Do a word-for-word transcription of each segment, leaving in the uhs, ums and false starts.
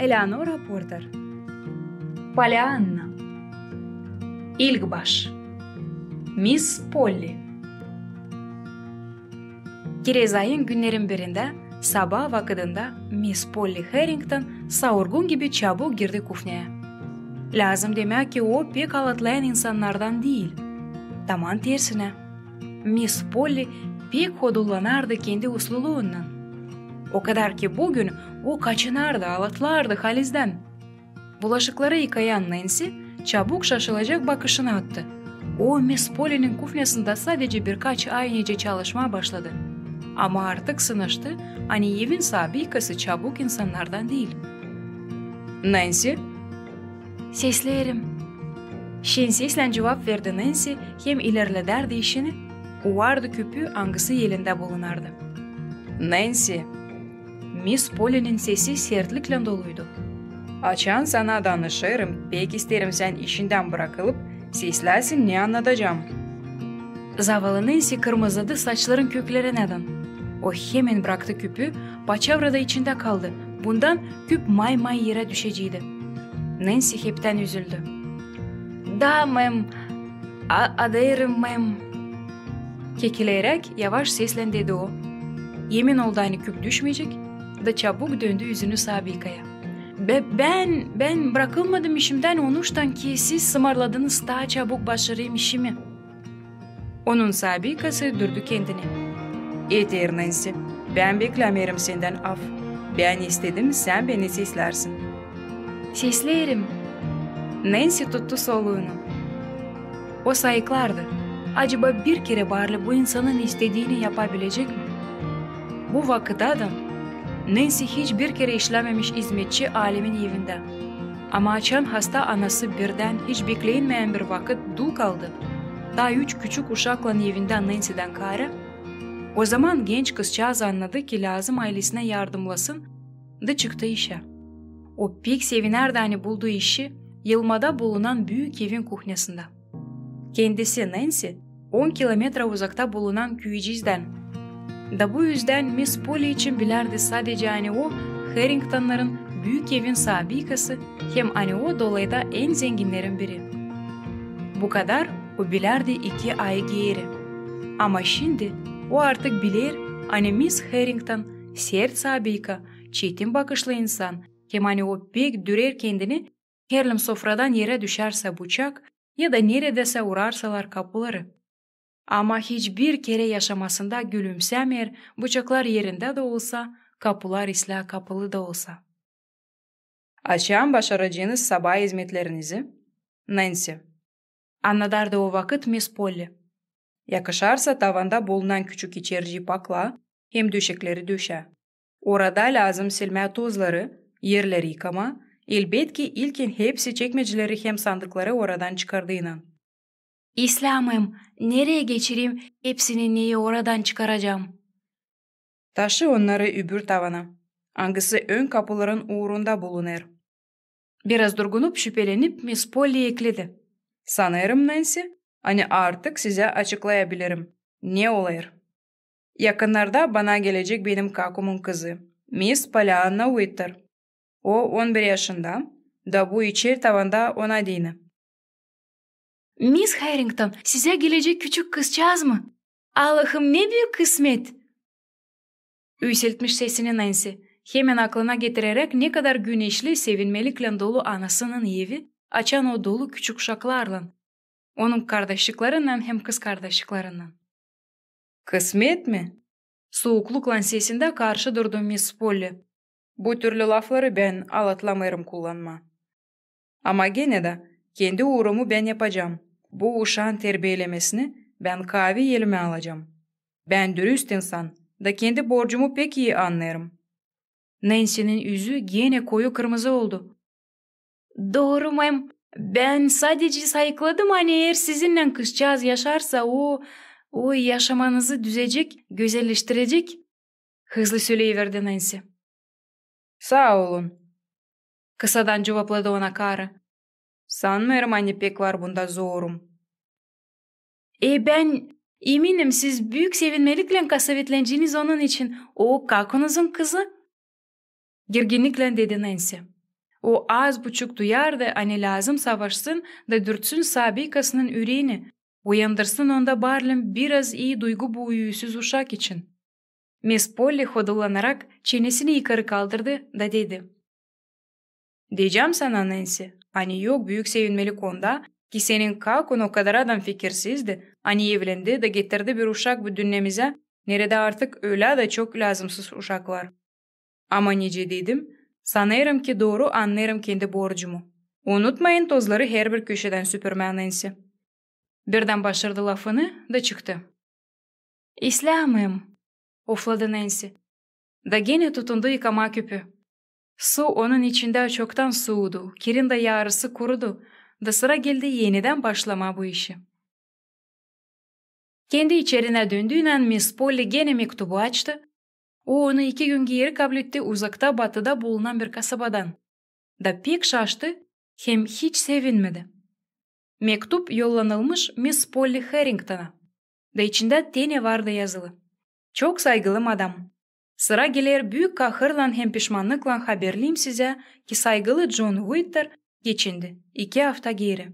Eleanora Porter. Polianna. İlk baş. Miss Polly. Kirezayın günnerin birindä, sabaa vakıdında Miss Polly Harrington saurgun gibi çabuk girdi kuhneyä. Lääzım demäk ki, o pek alatlayan insannardan diil. Taman tersinä. Miss Polly pek hodullanardı kendi usluluunnan. O kadar ki, büün o kaçınardı, alatlardı halizdän. Bulaşıkları yıkayan Nansi çabuk şaşılacek bakışını attı. O Miss Pollynin kuhnyasında sadece birkaç ay nicä çalışmaa başladı. Ama artık sınaştı, ani evin saabiykası çabuk insannardan diil. Nansi, sesleerim. Şen seslän cuvap verdi Nansi hem ilerledärdi işini, uvardı küpü, angısı elindä bulunardı. Nansi! Miss Pollynin sesi sertliklän doluydu. Açan sana danışêrım, pek isteerim sän işindän brakılıp, seslääsin, ne annadacam. Zavallı Nansi kırmızıdı saçların köklerinädän. O hemen braktı küpü, paçavra da içindä kaldı. Bundan küp may-may erä düşeceydi. Nansi heptän üzüldü. Da, mem, a, adêrım, mem. Kekeleyeräk, yavaş seslän dedi o. Emin oldu, ani küp düşmeyecek, da çabuk döndü üzünü saabiykaya. Be-, bän, bän brakılmadım işimdän onuştan ki, siz sımarladınız taa çabuk başarayım işimi. Onun saabiykası düürdü kendini. Eter, Nansi, bän beklämeerim sendän af. Bän istedim, sän beni sesläärsin. Sesleerim. Nansi tuttu soluunu. O sayıklardı. Acaba bir kerä barı bu insanın istediini yapabilecek mi? Bu vakıtadın Nansi hiç bir kerä işlämemiş izmetçi alemin evindä. Ama açan hasta anası birdän hiç beklenmeyän bir vakıt dul kaldı, taa üç küçük uşaklan evindä Nansidän kaarä, ozaman genç kızçaaz annadı, ki lääzım ailesinä yardımlasın, da çıktı işä. O pek sevinärdi, ani buldu işi yılmada bulunan büük evin kuhnyasında. Kendisi, Nansi, on kilometra uzakta bulunan küüyücizdän. Da bu üzdän Miss Polly için bilärdi sadecä, ani o Harringtonnarın büük evin saabiykası hem ani o dolayda en zenginnerin biri. Bu kadar o bilärdi iki ay geeri. Ama şindi o artık biler, ani Miss Harrington sert saabiyka, çetin bakışlı insan, hem ani o pek dürer kendini, herlim sofradan erä düşärsä bıçak ya da neredäsä urarsalar kapuları. Ama hiç bir kerä yaşamasında gülümsämeer, bıçaklar erindä dä olsa, kapular islää kapılı da olsa. Açan başaracınız sabaa izmetlerinizi, Nansi? Annadardı o vakıt Miss Polly. Yakışarsa, tavanda bulunan küçük içerciyi pakla hem döşekleri döşä. Orada lääzım silmää tozları, erleri yıkamaa, elbetki, ilkin hepsi çekmeceleri hem sandıkları oradan çıkardıynan. İsläämeerim, nereyi geçireyim hepsini, neyi oradan çıkaracam? Taşı onnarı öbür tavana, angısı ön kapuların uurunda bulunêr. Biraz durgunup, şüpelenip, Miss Polly ekledi: Sanêrım, Nansi, ani artık sizä açıklayabilirim, ne olêr. Yakınnarda bana gelecek benim kakumun kızı, Miss Polianna Uitter. O on bir yaşında, da bu içer tavanda ona deyni. Miss Harrington, sizä gelecek küçük kızçaaz mı? Allahım, ne büük kısmet! Üüseltmiş sesini Nansi, hemen aklına getireräk, ne kadar güneşli, sevinmeliklän dolu anasının evi, açan o dolu küçük uşaklarlan, onun kardaşçıklarınnan hem kızkardaşçıklarınnan. Kısmet mi? Suukluklan sesindä karşı durdu Miss Polly. Bu türlü lafları bän alatlamêêrım kullanmaa. Ama genä dä kendi uurumu bän yapacam. Bu uşaan terbiyelemesini bän kaavi elimä alacam. Bän dürüst insan, da kendi borcumu pek ii annêêrım. Nansinin üzü genä koyu kırmızı oldu. Dooru, mem, bän sadecä sayıkladım, ani eer sizinnän kızçaaz yaşarsa, o, o yaşamanızı düzecek, gözelleştirecek, hızlı söleyiverdi Nansi. Saa olun, kısadan cuvapladı ona karı. Sanmêêrım, ani pek var bunda zorum. E, bän eminim, siz büük sevinmeliklän kasavetleneceniz onun için. O kakunuzun kızı, girginniklän dedi Nansi. O az buçuk duyardı, ani lääzım savaşsın da dürtsün sabıykasının üreeni, uyandırsın onda barlım biraz ii duygu bu üüsüz uşak için. Miss Polli hodullanarak çenesini yukarı kaldırdı da dedi: "Deycäm sana, Nansi, ani yok büük sevinmelik onda, ki senin kakun o kadar da fikirsizdi, ani evlendi da getirdi bir uşak bu dünnemizä, neredä artık ölä da çok lääzımsız uşak var. Ama nicä dedim, sanêrım ki dooru annêêrım kendi borcumu. Unutmayın tozları herbir köşedän süpürmää, Nansi." Birdän başardı lafını da çıktı. "İsläämeerim," ofladı Nansi. Da genä tutundu yıkamaa küpü. Su onun içindä çoktan suudu, kirin dä yarısı kurudu, da sıra geldi enidän başlamaa bu işi. Kendi içerinä döndüynän Miss Polli genä mektubu açtı. O onu iki gün geeri kabletti uzakta batıda bulunan bir kasabadan. Da pek şaştı hem hiç sevinmedi. Mektup yollanılmış Miss Polli Harringtona. Da içindä tenä vardı yazılı: "Çok saygılı madam, sıra geler büük kahırlan hem pişmannıklan haberleyim sizä, ki saygılı John Whittier geçindi iki afta geeri.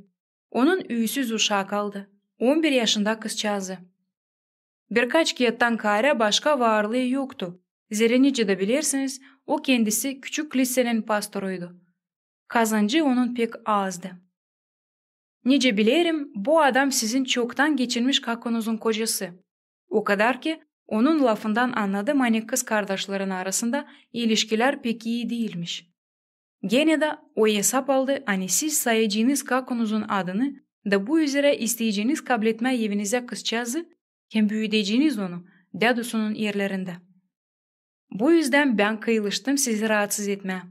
Onun üüsüz uşaa kaldı, on bir yaşında kızçaazı. Birkaç kiyattan kaarä başka varlıı yoktu. Zerä nicä dä bilersiniz, o kendisi küçük klisenin pastoruydu. Kazancı onun pek azdı. Nicä bilerim, bu adam sizin çoktan geçinmiş kakunuzun kocası. O kadar ki, onun lafından annadım, ani kızkardaşların arasında ilişkilär pek ii diilmiş. Genä dä o esap aldı, ani siz sayacınız kakunuzun adını da bu üzerä isteyeciniz kabletmää evinizä kızçaazı hem büüdeciniz onu dädusunun erlerindä. Bu üzdän bän kıyılıştım sizi raatsız etmää.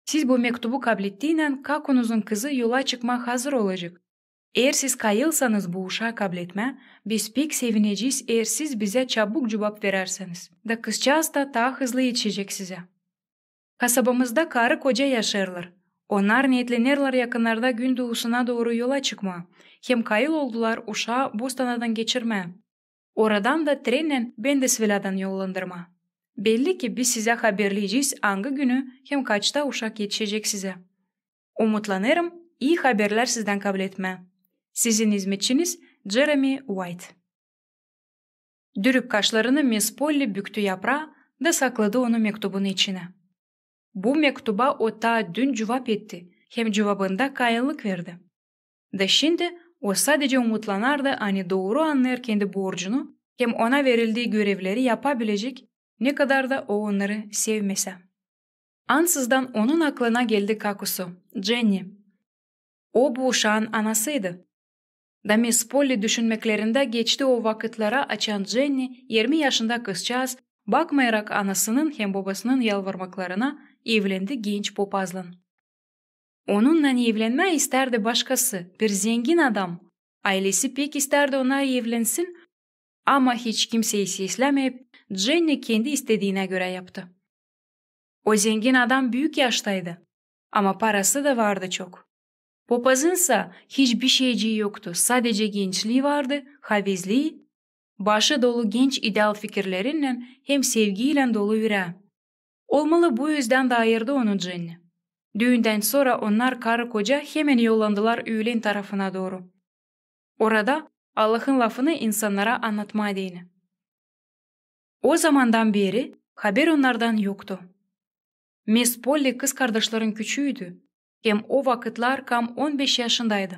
Siz bu mektubu kablettiynän kakunuzun kızı yola çıkmaa hazır olacek. Eer siz kayılsanız bu uşaa kabletmää, biz pek sevinecez, eer siz bizä çabuk cuvap verärseniz. Da kızçaaz da taa hızlı etişecek sizä. Kasabamızda karı-koca yaşêêrlar. Onnar neetlenerlär yakınnarda gün duusuna dooru yola çıkmaa, hem kayıl oldular uşaa Bostanadan geçirmää. Oradan da trennän Bendisvillädän yollandırmaa. Belli ki, biz sizä haberleyecez, angı günü hem kaçta uşak etişecek sizä. Umutlanêrım ii haberlär sizdän kabletmää. Sizin izmetçiniz, Jeremi White." Dürüp kaşlarını Miss Polli büktü yapraa da sakladı onu mektubun içinä. Bu mektuba o taa dün cuvap etti hem cuvabında kayıllık verdi. Da şindi o sadecä umutlanardı, ani dooru annêêr kendi borcunu hem ona verildii görevleri yapabilecek, ne kadar da o onnarı sevmesä. Ansızdan onun aklına geldi kakusu, Jenni. O bu uşaan anasıydı. Da Miss Polli düşünmeklerindä geçti o vakıtlara, açan Jenni, irmi yaşında kızçaaz, bakmayarak anasının hem bobasının yalvarmaklarına, evlendi genç popazlan. Onunnan evlenmää istärdi başkası, bir zengin adam. Aylesi pek istärdi onnar evlensin, ama hiç kimsey seslämeyip, Jenni kendi istediinä görä yaptı. O zengin adam büük yaştaydı, ama parası da vardı çok. Popazınsa hiçbir şeycii yoktu, sadecä gençlii vardı, havezlii, başı dolu genç ideal fikirlerinnän hem sevgiylän dolu ürää. Olmalı, bu üzdän dä ayırdı onu Jenni. Düündän sora onnar karı-koca hemen yollandılar üülen tarafına dooru. Orada Allahın lafını insannara annatmaa deyni. O zamandan beeri haber onnardan yoktu. Miss Polli kızkardaşların küçüüydü, hem o vakıtlar kam on beş yaşındaydı.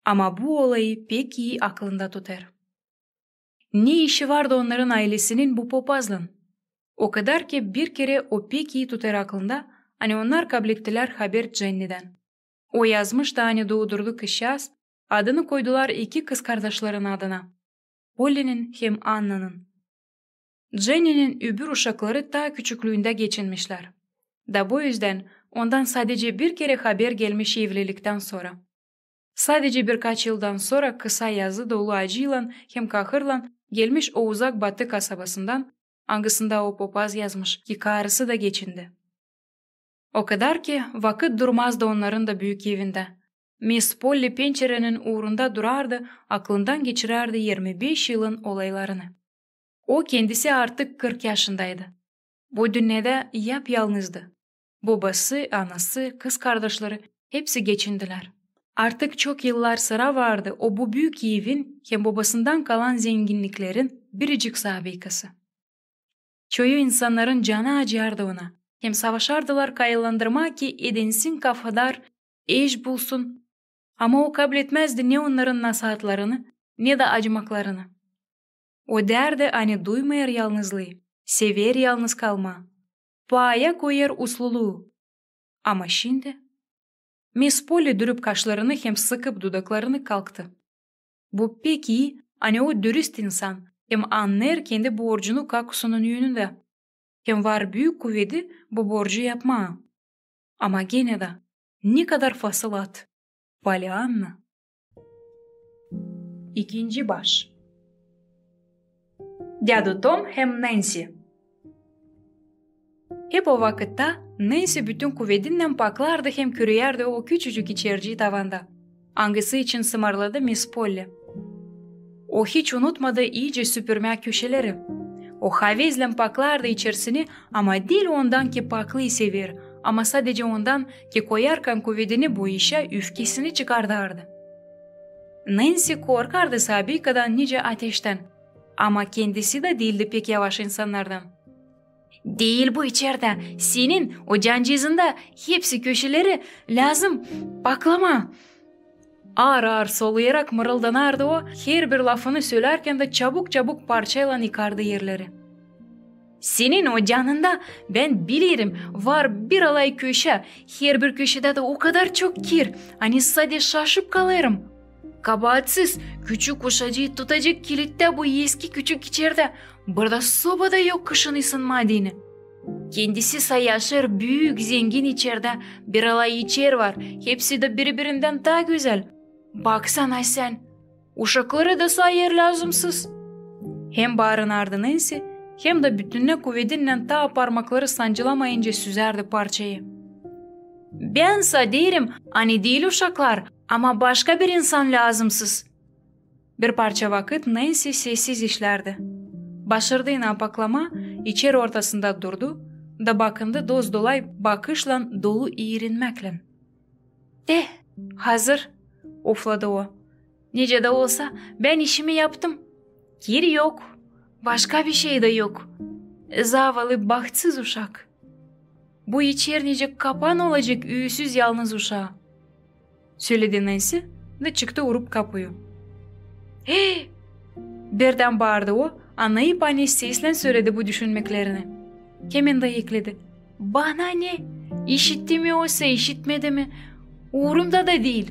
Ama bu olayı pek ii aklında tutêr. Ne işi vardı onnarın aylesinin bu popazlan? O kadar ki, bir kerä o pek ii tutêr aklında, ani onnar kablettilär haber Jennidän. O yazmış da, ani duudurdu kızçaaz, adını koydular iki kızkardaşların adına, Pollinin hem Annanın. Jenninin öbür uşakları taa küçüklüündä geçinmişlär. Da bu üzdän ondan sadecä bir kerä haber gelmiş evliliktän sora. Sadecä birkaç yıldan sora kısa yazı dolu acıylan hem kahırlan gelmiş o uzak batı kasabasından, angısında o popaz yazmış, ki karısı da geçindi. O kadar ki, vakıt durmazdı onnarın da büük evindä. Miss Polli pençerenin uurunda durardı, aklından geçirärdi irmi beş yılın olaylarını. O kendisi artık kırk yaşındaydı. Bu dünnedä yap-yalnızdı. Bobası, anası, kızkardaşları hepsi geçindilär. Artık çok yıllar sıra vardı o bu büük evin hem bobasından kalan zenginniklerin biricik saabıykası. Çoyu insannarın canı acıyardı ona, hem savaşardılar kayıllandırmaa, ki edinsin kafadar eş bulsun. Ama o kabletmäzdi ne onnarın nasaatlarını, ne dä acımaklarını. O deärdi, ani duymêêr yalnızlıı, sever yalnız kalmaa, paaya koyêr usluluu. Ama şindi Miss Polli dürüp kaşlarını hem sıkıp dudaklarını kalktı. Bu pek ii, ani o dürüst insan hem annêêr kendi borcunu kakusunun önündä. Hem var büük kuvedi bu borcu yapmaa. Ama genä dä, ne kadar fasıl at, Polianna. İkinci baş. Dädu Tom hem Nänsi. Hep o vakıtta Nänsi bütün kuvedinnän paklardı hem kürüyärdi o küçücük içercii tavanda, angısı için sımarladı Miss Polli. O hiç unutmadı iicä süpürmää köşeleri. O havezlän paklardı içersini, ama diil ondan, ki paklıı sever, ama sadecä ondan, ki koyarkan kuvedini bu işä, üfkesini çıkardardı. Nänsi korkardı saabıykadan nicä ateştän, ama kendisi dä diildi pek yavaş insannardan. Diil bu içerdä, senin o cancıızında hepsi köşeleri lääzım paklamaa. Aar-aar soluyarak mırıldanardı o, herbir lafını sölärkän dä çabuk-çabuk parçaylan yıkardı erleri. Senin o canında, bän bilerim, var bir alay köşä, herbir köşedä dä o kadar çok kir, ani sade şaşıp kalêrım. Kabaatsız, küçük uşacıı tutacek kilittää bu eski küçük içerdä, burada soba da yok kışın ısınmaa deyni. Kendisi sa yaşêêr büük zengin içerdä, bir alay içer var, hepsi dä biri-birindän taa gözäl. Baksana sän, uşakları da sayêr lääzımsız. Hem baarınardı Nänsi, hem dä bütünnä kuvedinnän taa parmakları sancılamayınca süzärdi parçayı. Bän sa deerim, ani diil uşaklar, ama başka bir insan lääzımsız. Bir parça vakıt Nänsi sessiz işlärdi. Başardı inan paklamaa, içer ortasında durdu da bakındı dost-dolay bakışlan dolu iirinmäklän. Eh, hazır, ufladı o. Nicä dä olsa, bän işimi yaptım. Kir yok, başka bir şey dä yok. Zavalı bahtsız uşak. Bu içer nicä kapan olacek üüsüz yalnız uşaa, söledi Nänsi da çıktı urup kapuyu. He! Birdän baardı o, annayıp, ani seslän söledi bu düşünmeklerini. Hemen dä ekledi: Bana ne? İşitti mi oysa, işitmedi mi? Uurumda da diil.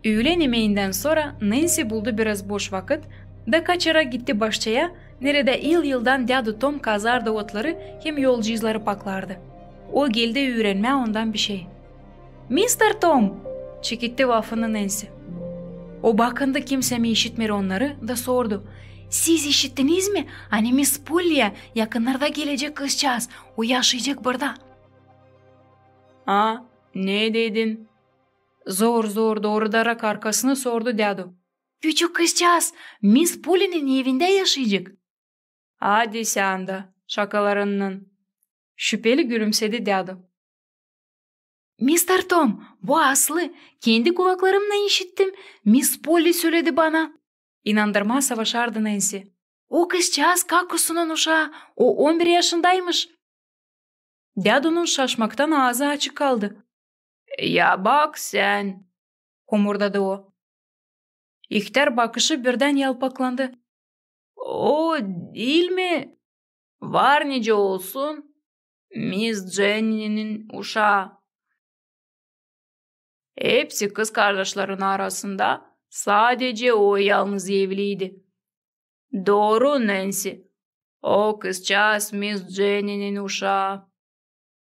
Üülän imeendän sora Nänsi buldu biraz boş vakıt da kaçarak gitti başçaya, neredä yıl-yıldan dädu Tom kazardı otları hem yolcuzları paklardı. O geldi üürenmää ondan bir şey. Mister Tom! Çeketti lafını Nänsi. O bakındı, kimsä mi işitmeer onnarı, da sordu: Siz işittiniz mi, ani Miss Polliyä yakınnarda gelecek kızçaaz, o yaşayacek burada? A, ne dedin? Zor-zor doorudarak arkasını sordu dädu. Küçük kızçaaz Miss Pollinin evindä yaşayacek. Hadi sän dä şakalarınnan, şüpeli gülümsedi dädu. Mister Tom, bu aslı, kendi kulaklarımnan işittim, Miss Polli söledi bana, inandırmaa savaşardı Nänsi. O kızçaaz kakusunun uşaa, o on bir yaşındaymış. Dädunun şaşmaktan aazı açık kaldı. Ya bak sän, homurdadı o. İhtär bakışı birdän yalpaklandı. O diil mi, var nicä olsun, Miss Jenny'nin uşaa? Hepsi kızkardaşların arasında sadecä o yalnız evliydi. Dooru, Nänsi. O kızçaaz Miss Jenny'nin uşaa.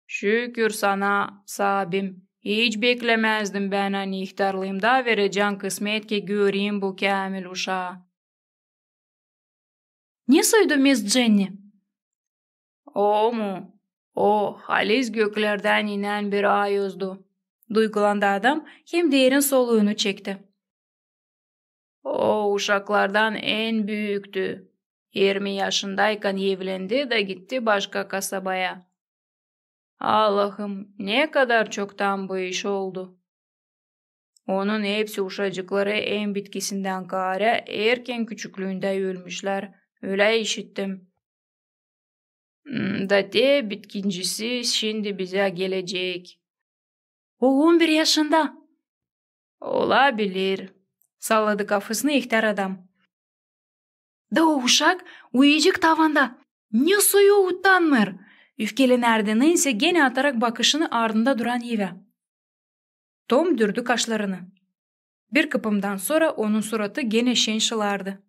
Şükür sana, saabim. Hiç beklemäzdim bän, ani ihtärlıımda verecän kısmet, ki göreyim bu käämil uşaa. Ne soydu Miss Jenny? O mu? O halis göklerdän inän bir ayozdu. Duygulandı adam hem derin soluunu çekti. O uşaklardan en büüktü. Irmi yaşındaykan evlendi da gitti başka kasabaya. Allahım, ne kadar çoktan bu iş oldu. Onun hepsi uşacıkları en bitkisindän kaarä erken küçüklüündä ölmüşlär, ölä işittim. Da te bitkincisi şindi bizä gelecek. O on bir yaşında. Olabilir, salladı kafasını ihtär adam. Da o uşak uyuyacek tavanda. Ne soyu utanmêêr? Üfkelenärdi Nansi genä atarak bakışını ardında duran evä. Tom dürdu kaşlarını. Bir kıpımdan sora onun suratı genä şen şılardı.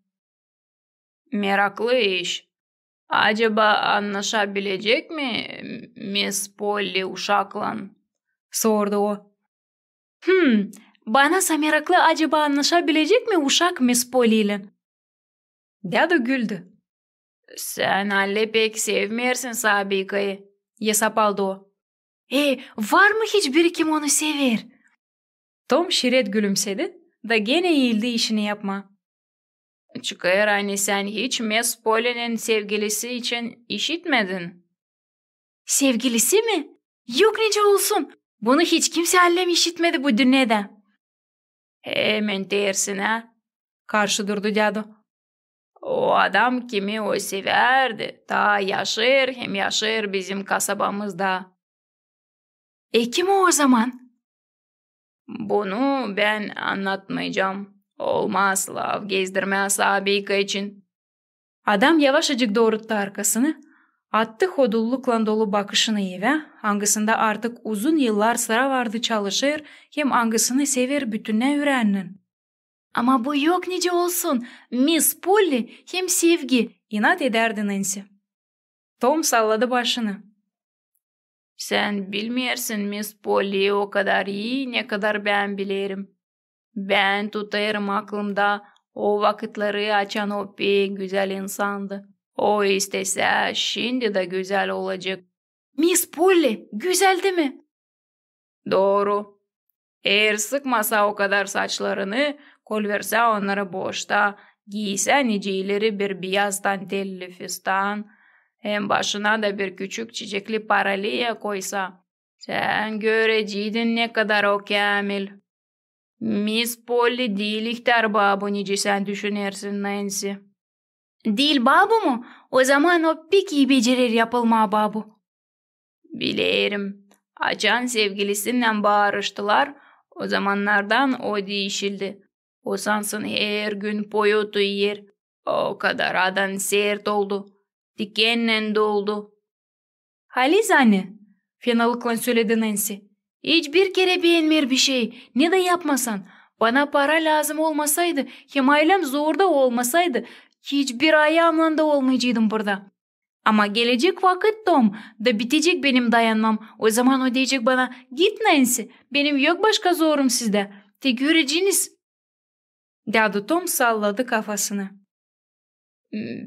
Meraklı iş. Acaba annaşabilecek mi Miss Polli uşaklan? Sordu o. Hım, bana sa meraklı, acaba annaşabilecek mi uşak Miss Polli ilän? Dädu güldü. Sän allä pek sevmeersin Sabikayı, hesap aldı o. E, var mı hiç biri, kim onu sever? Tom şiret gülümsedi da genä iildi işini yapmaa. Çıkêr, ani sän hiç Miss Pollinin sevgilisi için işitmedin? Sevgilisi mi? Yok nicä olsun. Bunu hiç kimsä allä işitmedi bu dünnedä. Hemen tersinä, karşı durdu dädu. O adam, kimi o sevärdi, taa yaşêêr hem yaşêêr bizim kasabamızda. E, kim o ozaman? Bunu bän annatmayacam. Olmaz laf gezdirmää Sabika için. Adam yavaşacık dooruttu arkasını, attı hodulluklan dolu bakışını evä, angısında artık uzun yıllar sıra vardı çalışêr hem angısını sever bütünnä üräännän. Ama bu yok nicä olsun, Miss Polli hem sevgi, inat edärdi Nansi. Tom salladı başını. Sän bilmeersin Miss Polliyi o kadar ii, ne kadar bän bilerim. Bän tutêrım aklımda o vakıtları, açan o pek gözäl insandı. O istesä, şindi dä gözäl olacek. Miss Polli gözäldi mi? Dooru. Eer sıkmasa o kadar saçlarını, kolversä onnarı boşta, giysä nicä ileri bir biyaz dantelli fistan, hem başına da bir küçük çiçekli paraliya koysa, sän göreceydin, ne kadar o käämil. Miss Polli diil ihtär babu, nicä sän düşünersin, Nansi. Diil babu mu? Ozaman o pek ii becerer yapılmaa babu. Bilerim. Açan sevgilisinnän baarıştılar, ozamannardan o diişildi. O sansın hergün poyotu iyer. O kadar adan sert oldu. Tikennän doldu. Haliz ani? Fenalıklan söledi Nansi. Hiç bir kerä beenmeer bişey, ne dä yapmasan. Bana para lääzım olmasaydı, hem ayläm zorda olmasaydı, hiç bir ayamlan da olmayaceydım burada. Ama gelecek vakıt, Tom, da bitecek benim dayanmam. Ozaman o deyecek bana: "Git, Nansi, benim yok başka zorum sizdä. Te göreceniz." Dädu Tom salladı kafasını.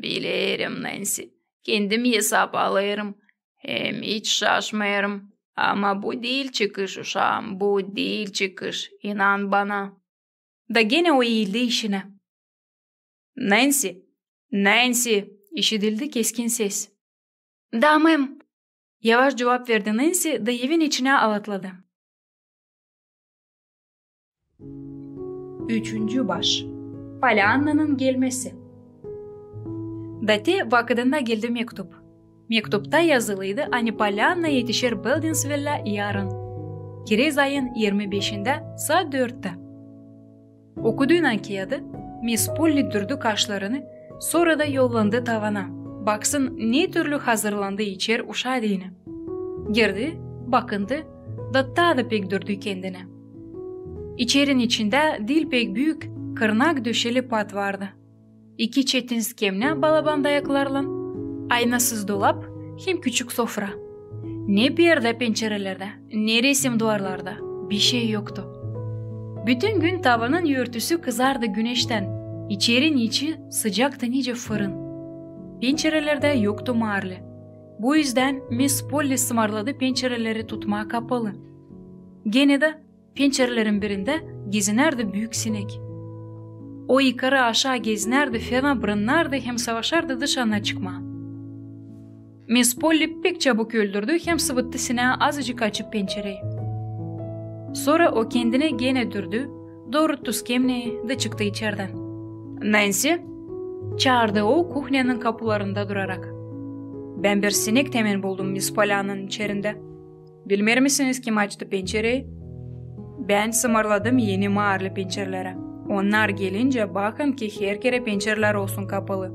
Bilerim, Nansi. Kendim esap alêrım. Hem hiç şaşmêêrım. Ama bu diil çıkış, uşaam, bu diil çıkış. İnan bana. Da genä o iildi işinä. Nansi! Nansi! işidildi keskin ses. Da, mem! Yavaş cuvap verdi Nansi da evin içinä alatladı. Üçüncü baş. Poliannanın gelmesi. Da te vakıdında geldi mektup. Mektupta yazılıydı, ani Polianna etişer Beldinsvillä yarın, kirez ayın irmi beşindä, saat dörttä. Okuduynan kiyadı, Miss Polli dürdu kaşlarını, sora da yollandı tavana, baksın, ne türlü hazırlandı içer uşaa deyni. Girdi, bakındı, da taa da pek dürdu kendini. İçerin içindä diil pek büük, kırnak döşeli pat vardı. İki çetin skemnä balaban dayaklarlan, aynasız dolap hem küçük sofra. Ne perdä pençerelerdä, ne resim duvarlarda, bişey yoktu. Bütün gün tavanın örtüsü kızardı güneştän, içerin içi sıcaktı nicä fırın. Pençerelerdä yoktu marli. Bu üzdän Miss Polli sımarladı pençereleri tutmaa kapalı. Genä dä pençerelerin birindä gezinärdi büük sinek. O yukarı-aşaa gezinärdi, fena brınardı hem savaşardı dışarına çıkmaa. Miss Polly pek çabuk öldürdü hem sıvıttı sinää azıcık açık pençereyi. Sora o kendinä genä düürdü, dooruttu skemneyi da çıktı içerdän. "Nansi!" çaardı o kuhnanın kapularında durarak. "Bän bir sinek temin buldum Miss Pollyananın içerindä. Bilmeer misiniz, kim açtı pençereyi? Bän sımarladım eni maarlı pençereleri. Onnar gelincä bakın, ki herkerä pençerelär olsun kapalı.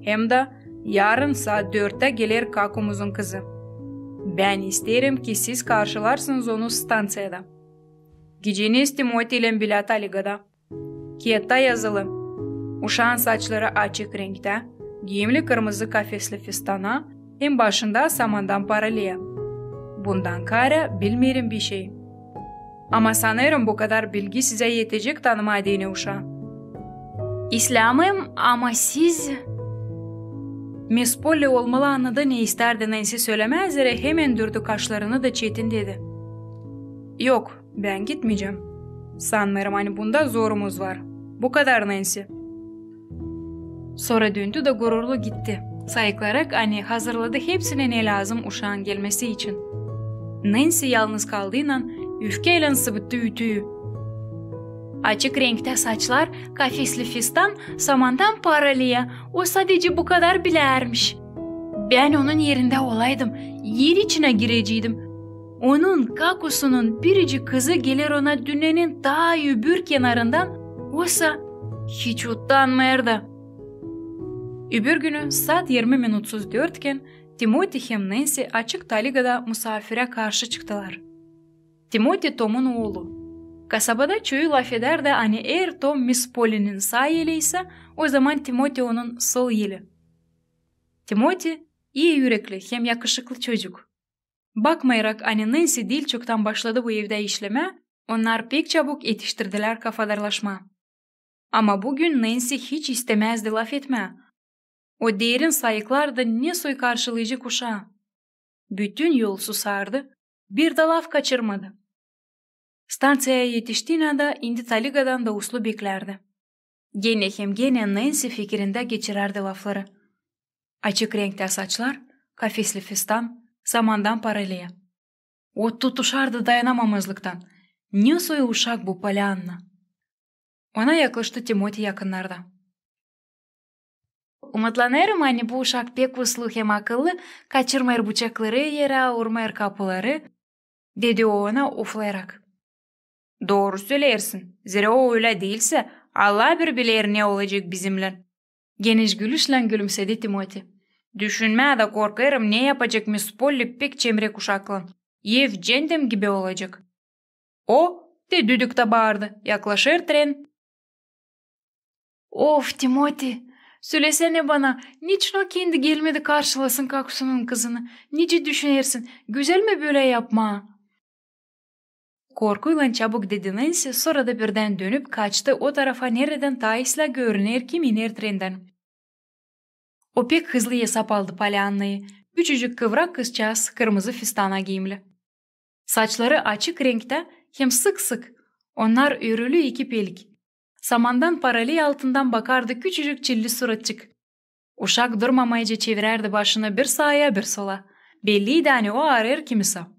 Hem dä yarın saat dörttä geler kakumuzun kızı. Bän isteerim, ki siz karşılarsınız onu stanţiyada. Gideceniz Timoti ilän bilä taligada. Kiyattan yazılı: uşaan saçları açık renktä, giimli kırmızı kafesli fistana hem başında samandan paraliya. Bundan kaarä bilmeerim bişey. Ama sanêrım, bu kadar bilgi sizä etecek tanımaa deyni uşaa." "İsläämeerim, ama siz..." Miss Polly olmalı annadı, ne istärdi Nansi sölemää, zerä hemen düürdü kaşlarını da çetin dedi: "Yok, bän gitmeyecäm. Sanmêêrım, ani bunda zorumuz var. Bu kadar, Nansi." Sora döndü da gururlu gitti, sayıklarak, ani hazırladı hepsini, ne lääzım uşaan gelmesi için. Nansi yalnız kaldıynan üfkeylän sıvıttı ütüyü: "Açık renktä saçlar, kafesli fistan, samandan paraliya, o sadecä bu kadar bilärmiş. Bän onun erindä olaydım, er içinä gireceydim. Onun kakusunun biricik kızı geler ona dünnenin taa öbür kenarından, osa hiç utanmêêr da." Öbür günü saat irmi minutsuz dörtkän Timoti hem Nansi açık taligada musaafirä karşı çıktılar. Timoti Tomun oolu. Kasabada çoyu lafedärdi, ani eer Tom Miss Pollynin saa eli isä, o zaman Timoti onun sol eli. Timoti ii ürekli hem yakışıklı çocuk. Bakmayarak, ani Nansi diil çoktan başladı bu evdä işlemää, onnar pek çabuk etiştirdilär kafadarlaşmaa. Ama bugün Nansi hiç istämäzdi lafetmää. O derin sayıklardı, ne soy karşılayacek uşaa. Bütün yol susardı, bir da laf kaçırmadı. Stanţiyaya etiştiynän dä indi taligadan da uslu beklärdi. Genä hem genä Nansi fikirindä geçirärdi lafları: "Açık renktä saçlar, kafesli fistan, samandan paraliya." O tutuşardı dayanamamazlıktan. Ne soy uşak bu Polyanna? Ona yaklaştı Timoti yakınnarda. "Umutlanêrım, ani bu uşak pek uslu hem akıllı, kaçırmêêr bıçakları erä, urmêêr kapuları," dedi o ona uflayarak. "Dooru söleersin, zerä o ölä diilsä, Allah bir biler, ne olacek bizimnän." Geniş gülüşlän gülümsedi Timoti. "Düşünmää dä korkêrım, ne yapacek Miss Polly pek çemrek uşaklan. Ev cennem gibi olacek." O te düdüktä baardı: "Yaklaşêr tren!" "Of, Timoti, sölesänä bana, niçin o kendi gelmedi karşılasın kakusunun kızını? Nicä düşünersin, gözäl mi bölä yapmaa?" Korkuylan çabuk dedi Nansi, sora da birdän dönüp kaçtı o tarafa, neredän taa islää görüner, kim iner trendän. O pek hızlı esap aldı Polyannayı, küçücük kıvrak kızçaaz, kırmızı fistana giimli. Saçları açık renktä hem sık-sık, onnar örülü iki pelik. Samandan paraliya altından bakardı küçücük çilli suratçık. Uşak durmamayıcı çevirärdi başını bir saaya, bir sola. Belliydi, ani o arêêr kimisä.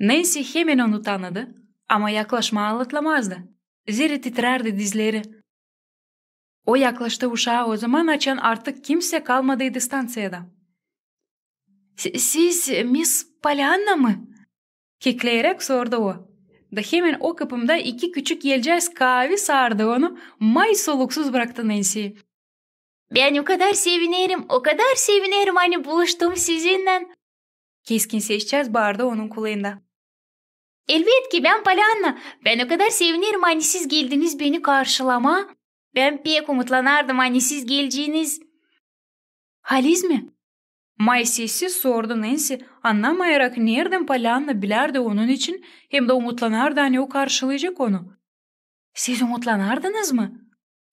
Nansi hemen onu tanıdı, ama yaklaşmaa allatlamazdı. Zerä titrärdi dizleri. O yaklaştı uşaa o zaman, açan artık kimsä kalmadıydı stanţiyada. "Si-, siz Miss Polyanna mı?" kekleyäräk sordu o. Da hemen o kıpımda iki küçük elcääz kaavi saardı onu, may soluksuz braktı Nansiyi. "Bän o kadar sevinerim, o kadar sevinerim, ani buluştum sizinnän!" keskin sesçääz baardı onun kulayında. "Elbetki, bän Polyanna. Bän o kadar sevinerim, ani siz geldiniz beni karşılamaa. Bän pek umutlanardım, ani siz geleceniz." "Haliz mi?" may sessiz sordu Nansi, annamayarak, neredän Polyanna bilärdi onun için hem dä umutlanardı, ani o karşılayacek onu. "Siz umutlanardınız mı?"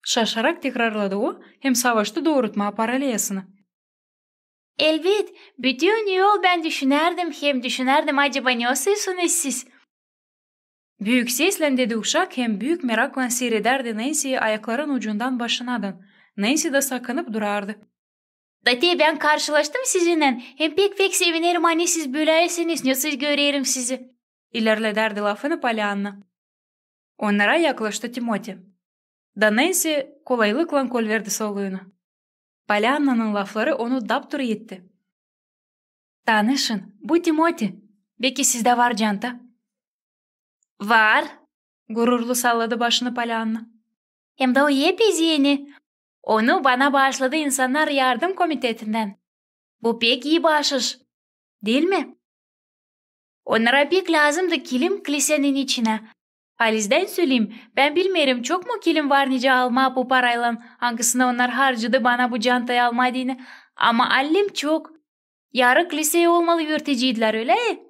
şaşarak tekrarladı o hem savaştı doorutmaa paraliyasını. "Elbet, bütün yol bän düşünärdim hem düşünärdim, acaba ne soysunuz siz?" büük seslän dedi uşak hem büük meraklan siiredärdi Nansiyi ayakların ucundan başınadan. Nansi dä sakınıp durardı. Da te bän karşılaştım sizinnän, hem pek-pek sevinerim, ani siz bölä iisiniz, ne sık görerim sizi. İlerledärdi lafını Polianna. Onnara yaklaştı Timoti. Da Nensi kolaylıklan kolverdi soluunu. Poliannanın lafları onu dapduru etti. Tanışın, bu Timoti. Beki sizdä var canta? Var, gururlu salladı başını Polianna. Hem dä o epey eni. Onu bana baaşladı insannar yardım komitetindän. Bu pek ii baaşış, diil mi? Onnara pek lääzımdı kilim klisenin içinä. Halizdän söleyim, bän bilmeerim, çok mu kilim var nicä almaa bu paraylan, angısını onnar harcadı bana bu cantayı almaa deyni. Ama allem çok. Yarı klise olmalı örtecäydilär, ölä?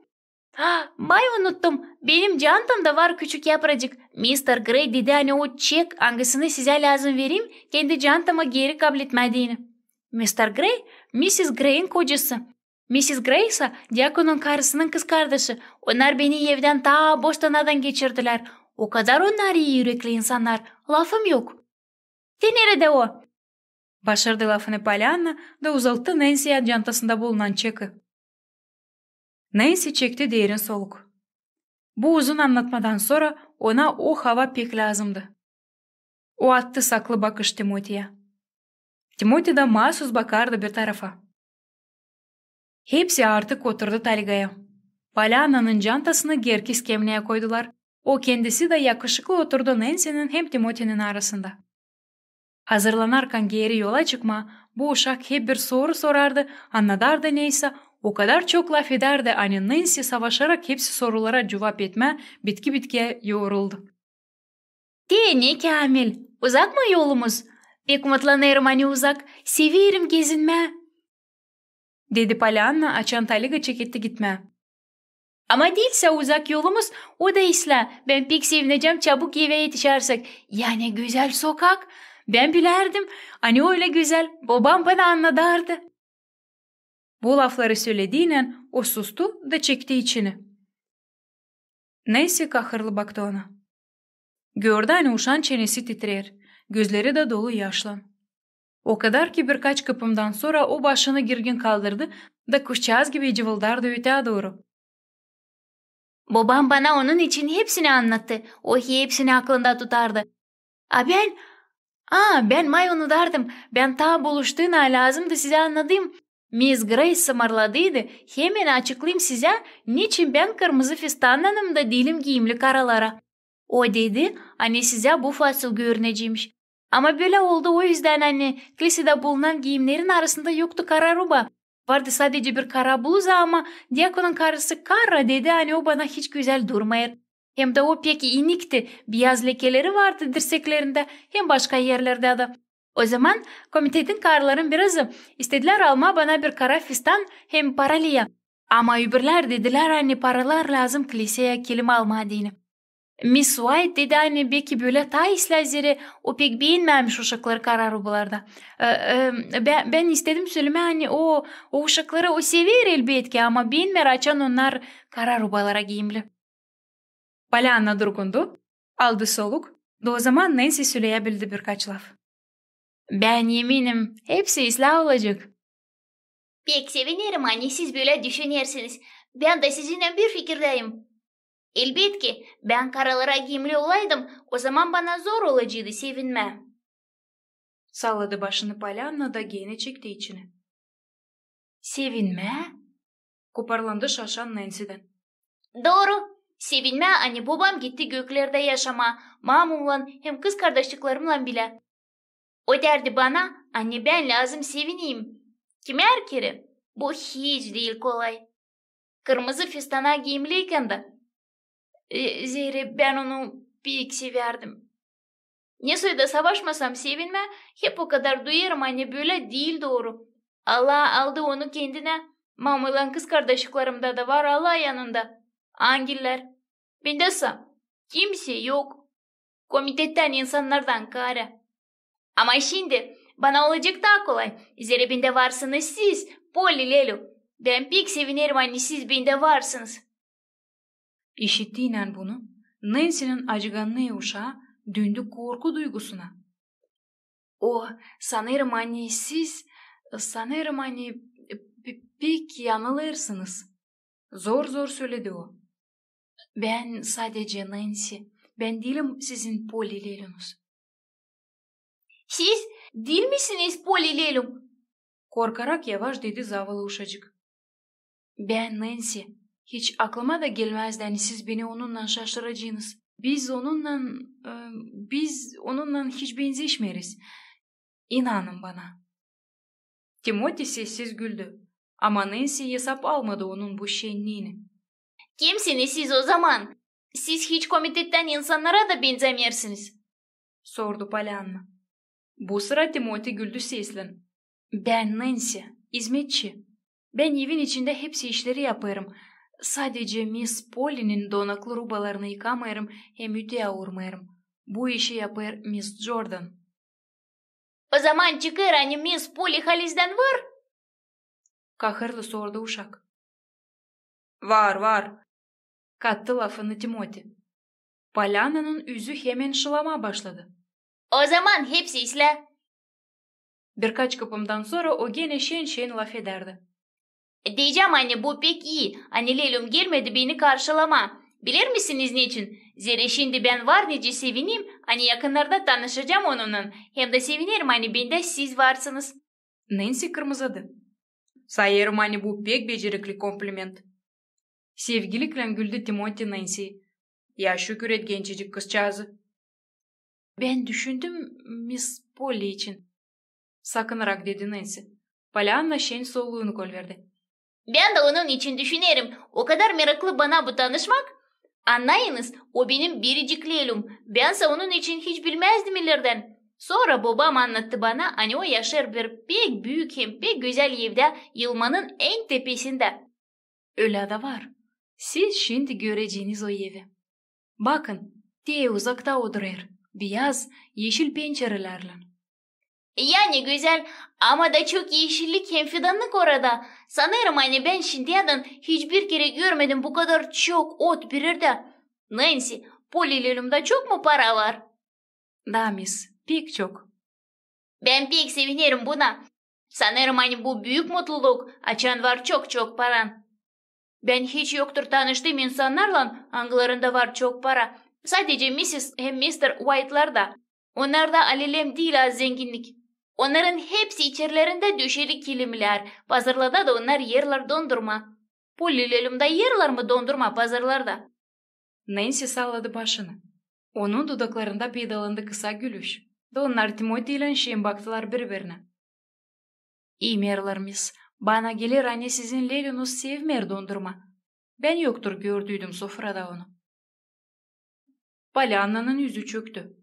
Ha, may unuttum. Benim cantamda var küçük yapracık. Mister Grey dedi, ani o çek, angısını sizä lääzım vereyim, kendi cantamı geeri kabletmää deyni. Mister Grey, missis Greyin kocası. Missis Grey sa dyakonun karısının kızkardaşı. Onnar beni evdän taa Bostanadan geçirdilär. O kadar onnar ii ürekli insannar, lafım yok. Te neredä o? Başardı lafını Polianna da uzattı Nensiyä cantasında bulunan çeki. Nensi çekti derin soluk. Bu uzun annatmadan sora ona o hava pek lääzımdı. O attı saklı bakış Timotiyä. Timoti dä maasuz bakardı bir tarafa. Hepsi artık oturdu taligaya. Poliannanın cantasını geerki skemneyä koydular. O kendisi dä yakışıklı oturdu Nensinin hem Timotinin arasında. Hazırlanarkan geeri yola çıkmaa, bu uşak hep bir soru sorardı, annadardı neysä, o kadar çok lafedärdi, ani Nensi savaşarak hepsi sorulara cuvap etmää bitki-bitkiyä yoruldu. Te ne, Kamil, uzak mı yolumuz? Pek umutlanêrım, ani uzak. Severim gezinmää, dedi Polianna, açan taliga çeketti gitmää. Ama diilsä uzak yolumuz, o da islää. Bän pek sevinecäm, çabuk evä etişärsäk. Ya ne gözäl sokak! Bän bilärdim, ani ölä gözäl, bobam bana annadardı. Bu lafları sölediynän o sustu da çekti içini. Nensi kahırlı baktı ona. Gördü, ani uşan çenesi titreer, gözleri dä dolu yaşlan. O kadar ki birkaç kıpımdan sora o başını girgin kaldırdı da kuşçaaz gibi cıvıldardı ötää dooru. Bobam bana onun için hepsini annattı. O hepsini aklında tutardı. A bän, a, bän may unudardım. Bän taa buluştuuna lääzımdı sizä annadayım. Miss Grey sımarladıydı, hemen açıklayım sizä, neçin bän kırmızı fistannanım da diilim giimli karalara. O dedi, ani sizä bu fasıl görünecäymiş. Ama bölä oldu o üzdän, ani klisedä bulunan giimnerin arasında yoktu kara ruba. Vardı sadecä bir kara bluza, ama dyakonun karısı Kara dedi, ani o bana hiç gözäl durmêêr. Hem dä o pek inikti, biyaz lekeleri vardı dirseklerindä hem başka erlerdä dä. O zaman komitetin karıların birazı istedilär almaa bana bir kara fistan hem para leyä. Ama öbürlär dedilär, ani paralar lääzım kliseya kilim almaa deyni. Miss White dedi, ani beki bölä taa islää, zerä o pek beenmärmiş uşakları kara rubalarda. E, e, bän, bän istedim sölemää, ani o, o uşakları o sever elbetki, ama beenmär, açan onnar kara rubalara giimli. Polianna durgundu, aldı soluk, da o zaman Nensi söleyäbildi birkaç laf. Bän eminim, hepsi islää olacek. Pek sevinerim, ani siz bölä düşünersiniz. Bän dä sizinnän bir fikirdäyim. Elbetki, bän karalara giimli olaydım, o zaman bana zor olaceydı sevinmää. Salladı başını Polianna da genä çekti içini. Sevinmää? Koparlandı şaşan Nensiden. Dooru. Sevinmää, ani bobam gitti göklerdä yaşamaa, mamamlan hem kızkardaşçıklarımlan bilä. O derdi bana, ani bän lääzım sevineyim. Kimär kerä bu hiç diil kolay. Kırmızı fistana giimliyken dä. E, zerä bän onu pek sevärdim. Ne soyda savaşmasam sevinmää, hep o kadar duyêrım, ani bölä diil dooru. Allah aldı onu kendinä. Mamaylan kızkardaşçıklarımda da var Allah yanında. Angellär? Bendä sa kimsey yok. Komitettän insannardan kaarä. Ama şindi bana olacek taa kolay, zerä bendä varsınız siz, Polli lelä. Bän pek sevinerim, ani siz bendä varsınız. İşittiynän bunu, Nensinin acıgannıı uşaa döndü korku duygusuna. O, sanêrım, ani siz, Sanêrım, ani pe-, pek yanılêrsınız, zor-zor söledi o. Bän sadecä Nänsi, bän diilim sizin Polli Lelunuz. Siz diil misiniz Polli Lelum? Korkarak yavaş dedi zavalı uşacık. Bän Nänsi, hiç aklıma da gelmäzdi, ani siz beni onunnan şaşıracınız. Biz onunnan, e, biz onunnan hiç benzeşmeeriz. İnanın bana. Timoti sessiz güldü. Ama Nänsi esap almadı onun bu şenniini. Kimsiniz siz ozaman? Siz hiç komitettän insannara da benzemeersiniz, sordu Polyanna. Bu sıra Timoti güldü seslän. Bän Nänsi, izmetçi. Bän evin içindä hepsi işleri yapêrım. Sadecä Miss Pollinin donaklı rubalarını yıkamêêrım hem ütüyä urmêêrım. Bu işi yapêr Miss Jordan. Ozaman çıkêr, ani Miss Polli halizdän var? Kahırlı sordu uşak. Var, var, kattı lafını Timoti. Polyannanın üzü hemen şılamaa başladı. Ozaman hepsi islää. Birkaç kıpımdan sora o genä şen-şen lafedärdi. Deyecäm, ani bu pek ii, ani Lelum gelmedi beni karşılamaa. Biler misiniz neçin? Zerä şindi bän var nicä sevinerim, ani yakınlarda tanışacam onunnan, hem dä sevinerim, ani bendä siz varsınız. Nänsi kırmızadı. Sayêrım, ani bu pek becerikli kompliment. Sevgiliklän güldü Timoti Nänsiyi. Ya şükür et gençicik kızçaazı. Bän düşündüm Miss Polli için, sakınarak dedi Nänsi. Polyanna şen soluunu kolverdi. Bän dä onun için düşünerim. O kadar meraklı bana bu tanışmak. Annayınız, o benim biricik Lelum. Bän sä onun için hiç bilmäzdim ilerdän. Sora bobam annattı bana, ani o yaşêêr bir pek büük hem pek gözäl evdä yılmanın en tepesindä. Ölä dä var. Siz şindi göreceniz o evi. Bakın, te uzakta odurêr, biyaz, eşil pençerelärlän. Ya ne gözäl, ama da çok eşillik hem fidanlık orada. Sanêrım, ani bän şindiyädän hiçbir kerä görmedim bu kadar çok ot bir erdä. Nänsi, Polli Lelumda çok mu para var? Da, mis, pek çok. Bän pek sevinerim buna. Sanêrım, ani bu büük mutluluk, açan var çok-çok paran. Bän hiç yoktur tanıştım insannarlan, angılarında var çok para. Sadecä missis hem mister Uaytlarda. Onnarda alelem diil az zenginnik. Onnarın hepsi içerilerindä döşeli kilimlär, pazarlarda da onnar erlär dondurma. Polli Lelumda erlär mi dondurma pazarlarda? Nänsi salladı başını. Onun dudaklarında peydalandı kısa gülüş. Da onnar Timoti ilän şen baktılar biri-birinä. İmeerlär, mis. Bana geler, ani sizin Lelunuz sevmeer dondurma. Bän yoktur gördüydüm sofrada onu. Polyannanın üzü çöktü.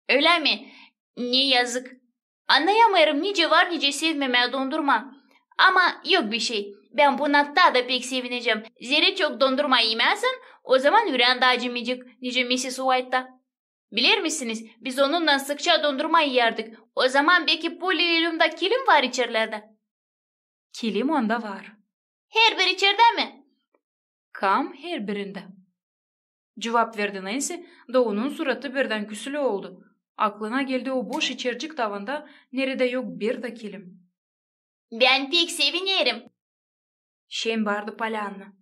Ölä mi? Ne yazık. Annayamêêrım, nicä var nicä sevmemää dondurma. Ama yok bişey. Bän buna taa da pek sevinecäm. Zerä çok dondurma imärsän, ozaman ürän dä acımayacek, nicä missis Uaytta. Biler misiniz, biz onunnan sıkça dondurma iyärdik. Ozaman beki Polli Lelumda kilim var içerlerdä? Kilim onda var. Herbir içerdä mi? Kam herbirindä, cuvap verdi Nänsi, da onun suratı birdän küsülü oldu. Aklına geldi o boş içercik tavanda, neredä yok bir dä kilim. Bän pek sevinerim, şen baardı Polyanna.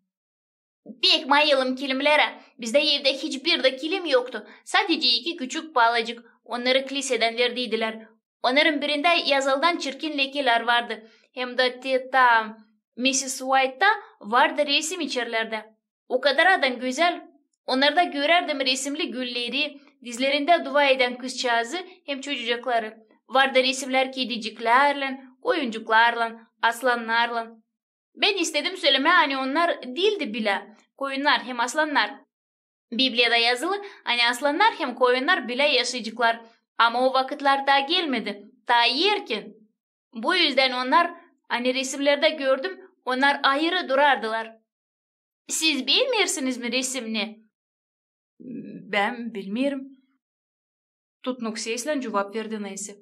Pek mayılım kilimlerä. Bizdä evdä hiçbir dä kilim yoktu. Sadecä iki küçük palacık. Onnarı klisedän verdiydilär. Onnarın birindä yazılıdan çirkin lekelär vardı. Hem dä te taa missis Uaytta vardı resim içerlerdä. O kadar da gözäl. Onnarda görärdim resimli gülleri, dizlerindä dua edän kızçaazı hem çocucukları. Vardı resimlär kediciklärlän, koyuncuklarlan, aslannarlan. Bän istedim sölemää, ani onnar diildi bilä, koyunnar hem aslannar. Bibliyada yazılı, ani aslannar hem koyunnar bilä yaşayceklar. Ama o vakıtlar taa gelmedi, taa erken. Bu üzdän onnar, ani resimlerdä gördüm, onnar ayırı durardılar. Siz beenmeersiniz mi resimni? Bän bilmeerim, tutnuk seslän cuvap verdi Nänsi.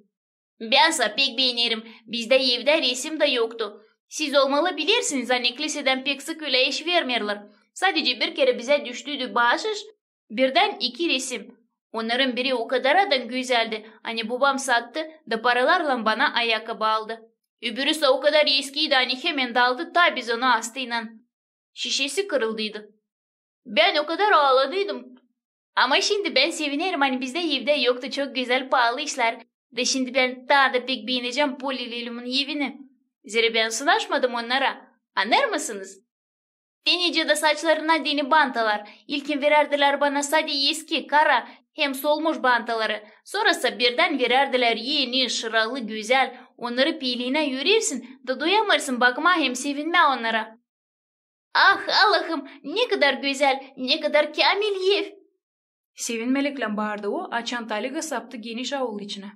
Bän sä pek beenerim. Bizdä evdä resim dä yoktu. Siz olmalı bilersiniz, ani klisedän pek sık ölä iş vermeerlär. Sadecä bir kerä bizä düştüydü baaşış, birdän iki resim. Onnarın biri o kadar da gözäldi, ani bobam sattı da paralarlan bana ayakkabı aldı. Öbürüsä o kadar eskiydi, ani hemen daldı, taa biz onu astıynan. Şişesi kırıldıydı. Bän o kadar aaladıydım. Ama şindi bän sevinerim, ani bizdä evdä yoktu çok gözäl paalı işlär. Da şindi bän taa da pek beenecäm Polli Lelümün evini. Zerä bän sınaşmadım onnara. Annêêr mısınız? Te nicä dä saçlarına deyni bantalar. İlkin verärdilär bana sade eski, kara hem solmuş bantaları. Sorasa birdän verärdilär eni, şıralı, gözäl. Onnarı piilinä örersin da doyamêêrsın bakmaa hem sevinmää onnara. Ah, Allahım, ne kadar gözäl, ne kadar käämil ev! Sevinmeliklän baardı o, açan taliga saptı geniş aul içinä.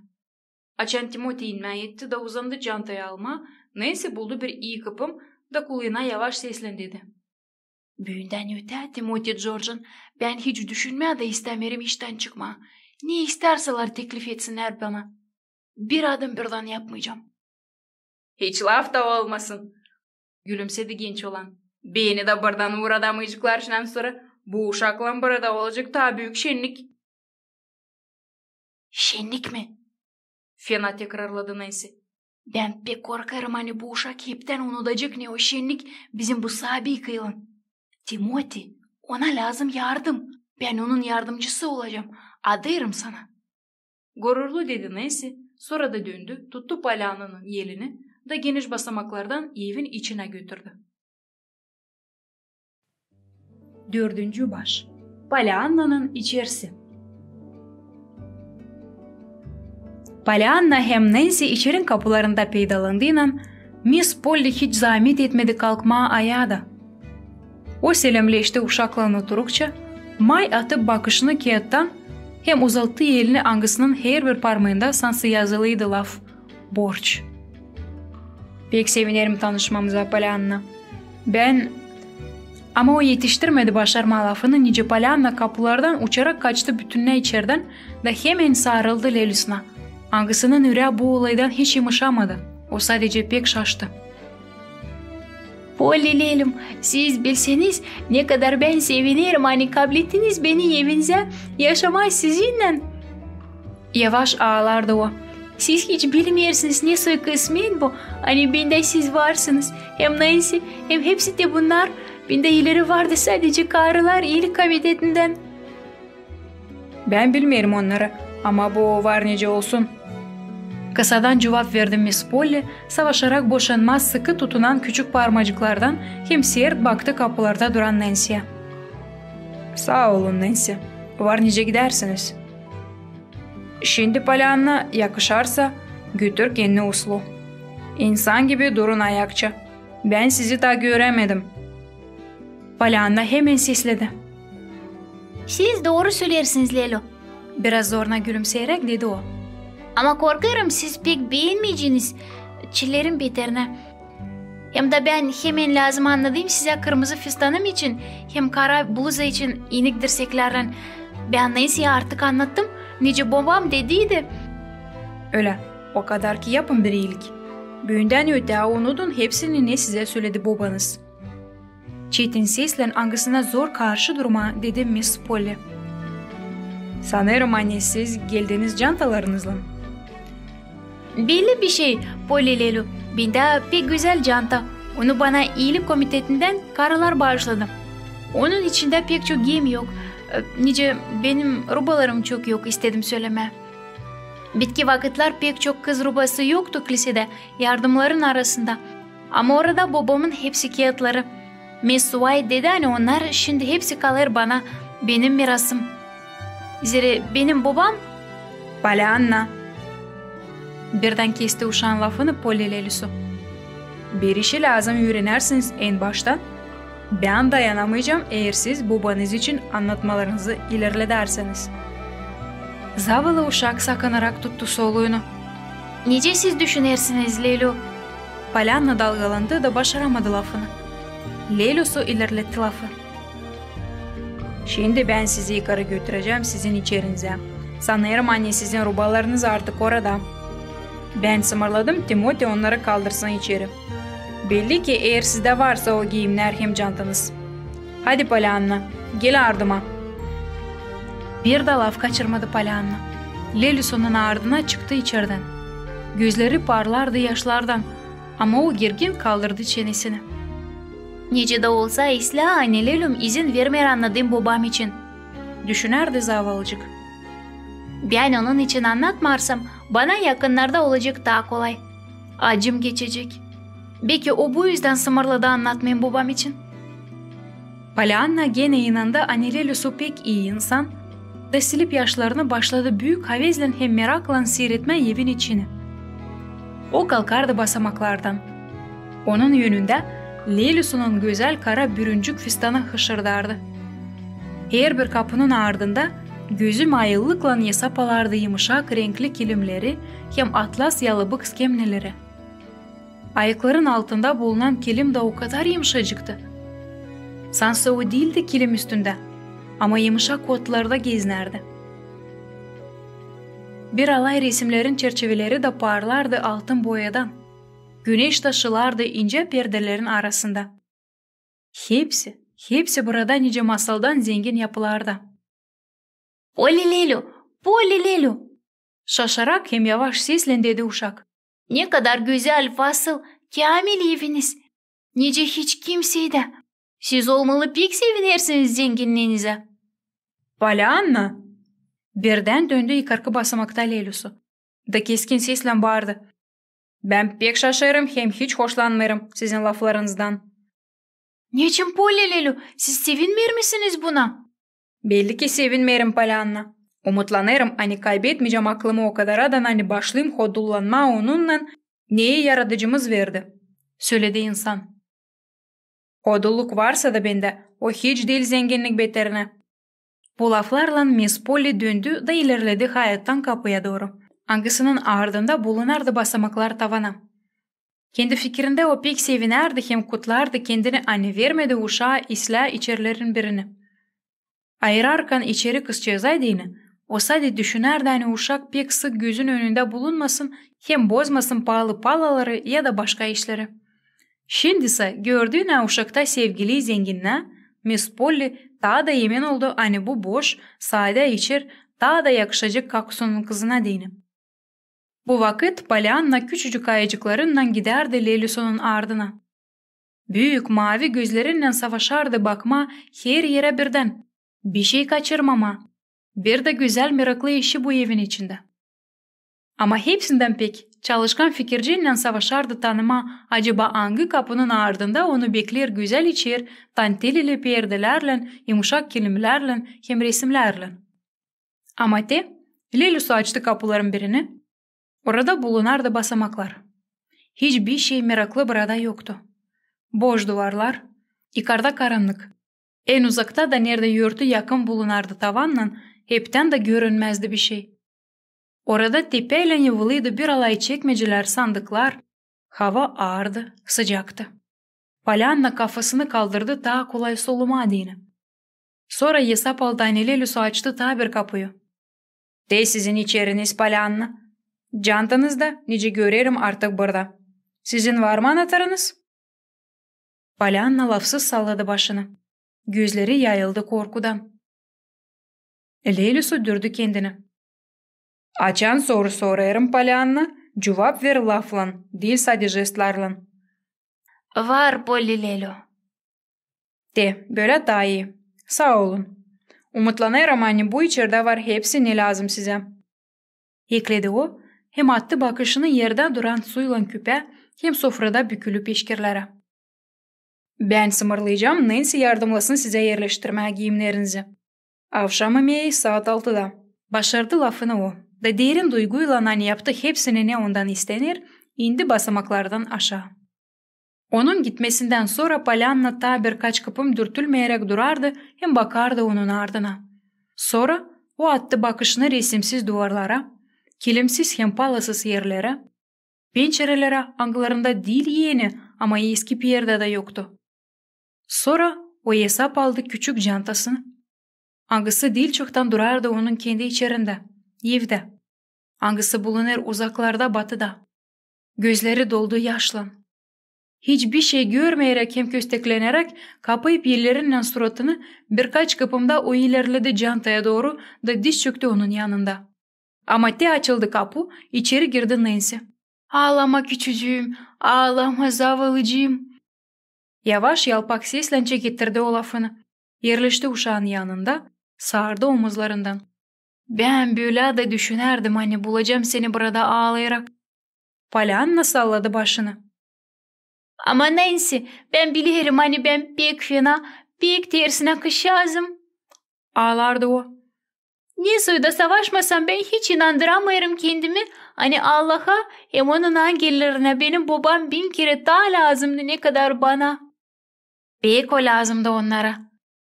Açan Timoti inmää etti da uzandı çantayı almaa, Nensi buldu bir ii kıpım da kuluna yavaş seslän dedi: Büündän ötää, Timoti Corcun, bän hiç düşünmää da istämeerim iştän çıkmaa. Ne istärsälär teklif etsinnär bana, bir adım birdan yapmayacam. Hiç laf ta olmasın, gülümsedi genç olan. Beni dä bırdan vur adamıcıklar, şundan sora bu uşaklan burada olacek taa büük şennik. Şennik mi? Fena tekrarladı Nensi. Bän pek korkêrım, ani bu uşak heptän unudacek, ne o şennik bizim bu Saabikaylan. Timoti, ona lääzım yardım. Bän onun yardımcısı olacam. Adêêrım sana. Gururlu dedi Nensi, sora da döndü, tuttu Polyannanın elini da geniş basamaklardan evin içinä götürdü. Dördüncü baş. Polyannanın içerisi. Polyanna hem Nensi içerin kapularında peydalandıynan, mis Polli hiç zaamet etmedi kalkmaa ayaa da. O selämleşti uşaklan oturukça, may atıp bakışını kiyattan hem uzattı elini, angısının herbir parmêında sansı yazılıydı laf: borç. Pek sevinerim tanışmamıza, Polyanna. Bän... Ama o etiştirmedi başarmaa lafını, nicä Polyanna kapulardan uçarak kaçtı bütünnä içerdän da hemen saarıldı Lelusuna, angısının ürää bu olaydan hiç yımışamadı. O sadecä pek şaştı. Polli Lelüm, siz bilseniz, ne kadar bän sevinerim, ani kablettiniz beni evinizä yaşamaa sizinnän. Yavaş aalardı o. Siz hiç bilmeersiniz, ne soy kısmet bu, ani bendä siz varsınız. Hem Nensi, hem hepsi te bunnar. Bendä ileri vardı sadecä karılar iilik komitetindän. Bän bilmeerim onnarı, ama bu var nicä olsun. Kısadan cuvap verdi mis Polli, savaşarak boşanmaa sıkı tutunan küçük parmacıklardan hem sert baktı kapularda duran Nensiyä. Saa olun, Nensi. Var nicä gidärsiniz. Şindi, Polyanna, yakışarsa, götür kendini uslu. İnsan gibi durun ayakça. Bän sizi taa görämedim. Polyanna hemen sesledi. Siz dooru söleersiniz, Lelu. Biraz zoruna gülümseyeräk dedi o. Ama korkêrım, siz pek beenmeyeceniz çillerin beterinä. Hem dä bän hemen lääzım annadım sizä kırmızı fistanım için hem kara bluza için enik dirseklärlän. Bän Nensiyä artık annattım, nicä bobam dediydi. Ölä, o kadar ki yapın bir iilik. Büündän ötää unudun hepsini, ne sizä söledi bobanız. Çetin seslän, angısına zor karşı durmaa, dedi mis Polli. Sanêrım, ani siz geldiniz cantalarınızlan. Belli bir şey, Polli Lelu, bendä pek gözäl canta. Onu bana iilik komitetindän karılar baaşladı. Onun içindä pek çok giyim yok. E, nicä benim rubalarım çok yok, istedim sölemää. Bitki vakıtlar pek çok kız rubası yoktu klisedä, yardımların arasında. Ama orada bobamın hepsi kiyatları. Mis Uayt dedi, ani onnar şindi hepsi kalêr bana, benim mirasım. Zerä benim bobam... Polyanna! Birdän kesti uşaan lafını Polli Lelusu. Bir işi lääzım üürenärsiniz en baştan. Bän dayanamayacam, eer siz bobanız için annatmalarınızı ilerledärseniz. Zavallı uşak sakınarak tuttu soluunu. Nicä siz düşünersiniz, Lelu? Polyanna dalgalandı da başaramadı lafını. Lelusu ilerletti lafı. Şindi bän sizi yukarı götürecäm sizin içerinizä. Sanêrım, ani sizin rubalarınız artık orada. Bän sımırladım, Timoti onnarı kaldırsın içeri. Belli ki, eer sizdä varsa o giyimnär hem cantanız. Hadi, Polyanna, gel ardıma. Bir dä laf kaçırmadı Polyanna. Lelusunun ardına çıktı içerdän. Gözleri parlardı yaşlardan. Ama o girgin kaldırdı çenesini. Nicä dä olsa, islää, ani Lelüm izin vermeer annadayım bobam için, düşünärdi zavallıcık. Bän onun için annatmarsam, bana yakınnarda olacek taa kolay. Acım geçecek. Beki o bu üzdän sımırladı annatmayım bobam için. Polianna genä inandı, ani Lelüsu pek ii insan, da silip yaşlarını başladı büük havezlän hem meraklan siiretmää evin içini. O kalkardı basamaklardan. Onun önündä Lelüsunun gözäl kara bürüncük fistanı hışırdardı. Herbir kapunun ardında gözü mayıllıklan esap alardı yımışak renkli kilimleri hem atlas yalıbık skemneleri. Ayakların altında bulunan kilim dä o kadar yımışacıktı, sansı o diildi kilim üstündä, ama yımışak otlarda gezinärdi. Bir alay resimnerin çerçeveleri dä parlardı altın boyadan, güneş dä şılardı incä perdelerin arasında. Hepsi, hepsi burada nicä masaldan zengin yapılarda. Polli Lelü, Polli Lelü! Şaşarak hem yavaş seslän dedi uşak. Ne kadar gözäl, fasıl, käämil eviniz! Nicä hiç kimseydä! Siz olmalı pek sevinersiniz zenginniinizä. Polianna! Birdän döndü yukarkı basamakta Lelüsu da keskin seslän baardı. Bän pek şaşêrım hem hiç hoşlanmêêrım sizin laflarınızdan. Neçin, Polli Lelü, siz sevinmeer misiniz buna? Belli ki sevinmeerim, Polianna. Umutlanêrım, ani kaybetmeyecäm aklımı o kadaradan, ani başlayım hodullanmaa onunnan, neyi Yaradıcımız verdi, söledi insan. Hodulluk varsa da bendä, o hiç diil zenginnik beterinä. Bu laflarlan Miss Polli döndü da ilerledi hayıttan kapuya dooru, angısının ardında bulunardı basamaklar tavana. Kendi fikirindä o pek sevinärdi hem kutlardı kendini, ani vermedi uşaa islää içerilerin birini. Ayırarkan içeri kızçaazı deyni, o sade düşünärdi, ani uşak pek sık gözün önündä bulunmasın hem bozmasın paalı palaları ya da başka işleri. Şindisä, gördüünä uşakta sevgili zenginnä, Miss Polli taa da emin oldu, ani bu boş, sade içer taa da yakışacek kakusunun kızına deyni. Bu vakıt Polianna küçücük ayacıklarınnan gidärdi Lelüsunun ardına. Büük maavi gözlerinnän savaşardı bakmaa her erä birdän, bişey kaçırmamaa. Bir dä gözäl meraklı işi bu evin içindä. Ama hepsindän pek çalışkan fikircinnän savaşardı tanımaa, acaba angı kapunun ardında onu bekleer gözäl içer, tantelili perdelärlän, yumuşak kilimlärlän hem resimlärlän. Ama te Lelüsu açtı kapuların birini. Orada bulunardı basamaklar. Hiçbir şey meraklı burada yoktu. Boş duvarlar, yukarda karannık. En uzakta da, neredä örtü yakın bulunardı tavannan, heptän dä görünmäzdi bişey. Orada tepäylän yuvulıydı bir alay çekmecelär, sandıklar. Hava aardı, sıcaktı. Polianna kafasını kaldırdı taa kolay solumaa deyni. Sora esap aldı, ani Lelüsu açtı taa bir kapuyu. Te sizin içeriniz, Polianna. Cantanız da, nicä görerim, artık burada. Sizin var mı anahtarınız? Polianna lafsız salladı başını. Gözleri yayıldı korkudan. Lelüsu düürdü kendini. Açan soru sorêrım, Polianna, cuvap ver laflan, diil sade jestlarlan. Var, Polli Lelü. Te, bölä taa ii. Saa olun. Umutlanêrım, ani bu içerdä var hepsi, ne lääzım sizä. Ekledi o, hem attı bakışını erdä duran suylan küpä hem sofrada bükülü peşkirlerä. Bän sımırlayacam Nensi yardımlasın sizä erleştirmää giimnerinizi. Avşam imeyi saat altıda. Başardı lafını o, da derin duyguylan, ani yaptı hepsini, ne ondan istener, indi basamaklardan aşaa. Onun gitmesindän sora Polianna taa birkaç kıpım dürtülmeyeräk durardı hem bakardı onun ardına. Sora o attı bakışını resimsiz duvarlara, kilimsiz hem palasız erlerä, pençerelerä, angılarında diil eni, ama eski perdä dä yoktu. Sora o esap aldı küçük cantasını, angısı diil çoktan durardı onun kendi içerindä, evdä, angısı bulunêr uzaklarda, batıda. Gözleri doldu yaşlan. Hiçbir şey görmeyeräk hem köstekleneräk, kapayıp ellerinnän suratını, birkaç kıpımda o ilerledi cantaya dooru da diz çöktü onun yanında. Ama te açıldı kapu, içeri girdi Nensi. Aalama, küçücüüm, aalama, zavallıcıım. Yavaş, yalpak seslän çekettirdi o lafını. Erleşti uşaan yanında, saardı omuzlarından. Bän bölä da düşünärdim, ani bulacam seni burada aalayarak. Polianna salladı başını. Ama, Nensi, bän bilerim, ani bän pek fena, pek tersinä kızçaazım, aalardı o. Ne soyda savaşmasam, bän hiç inandıramêêrım kendimi, ani Allaha hem onun angellerinä benim bobam bin kerä taa lääzımdı, nekadar bana. Pek o lääzımdı onnara,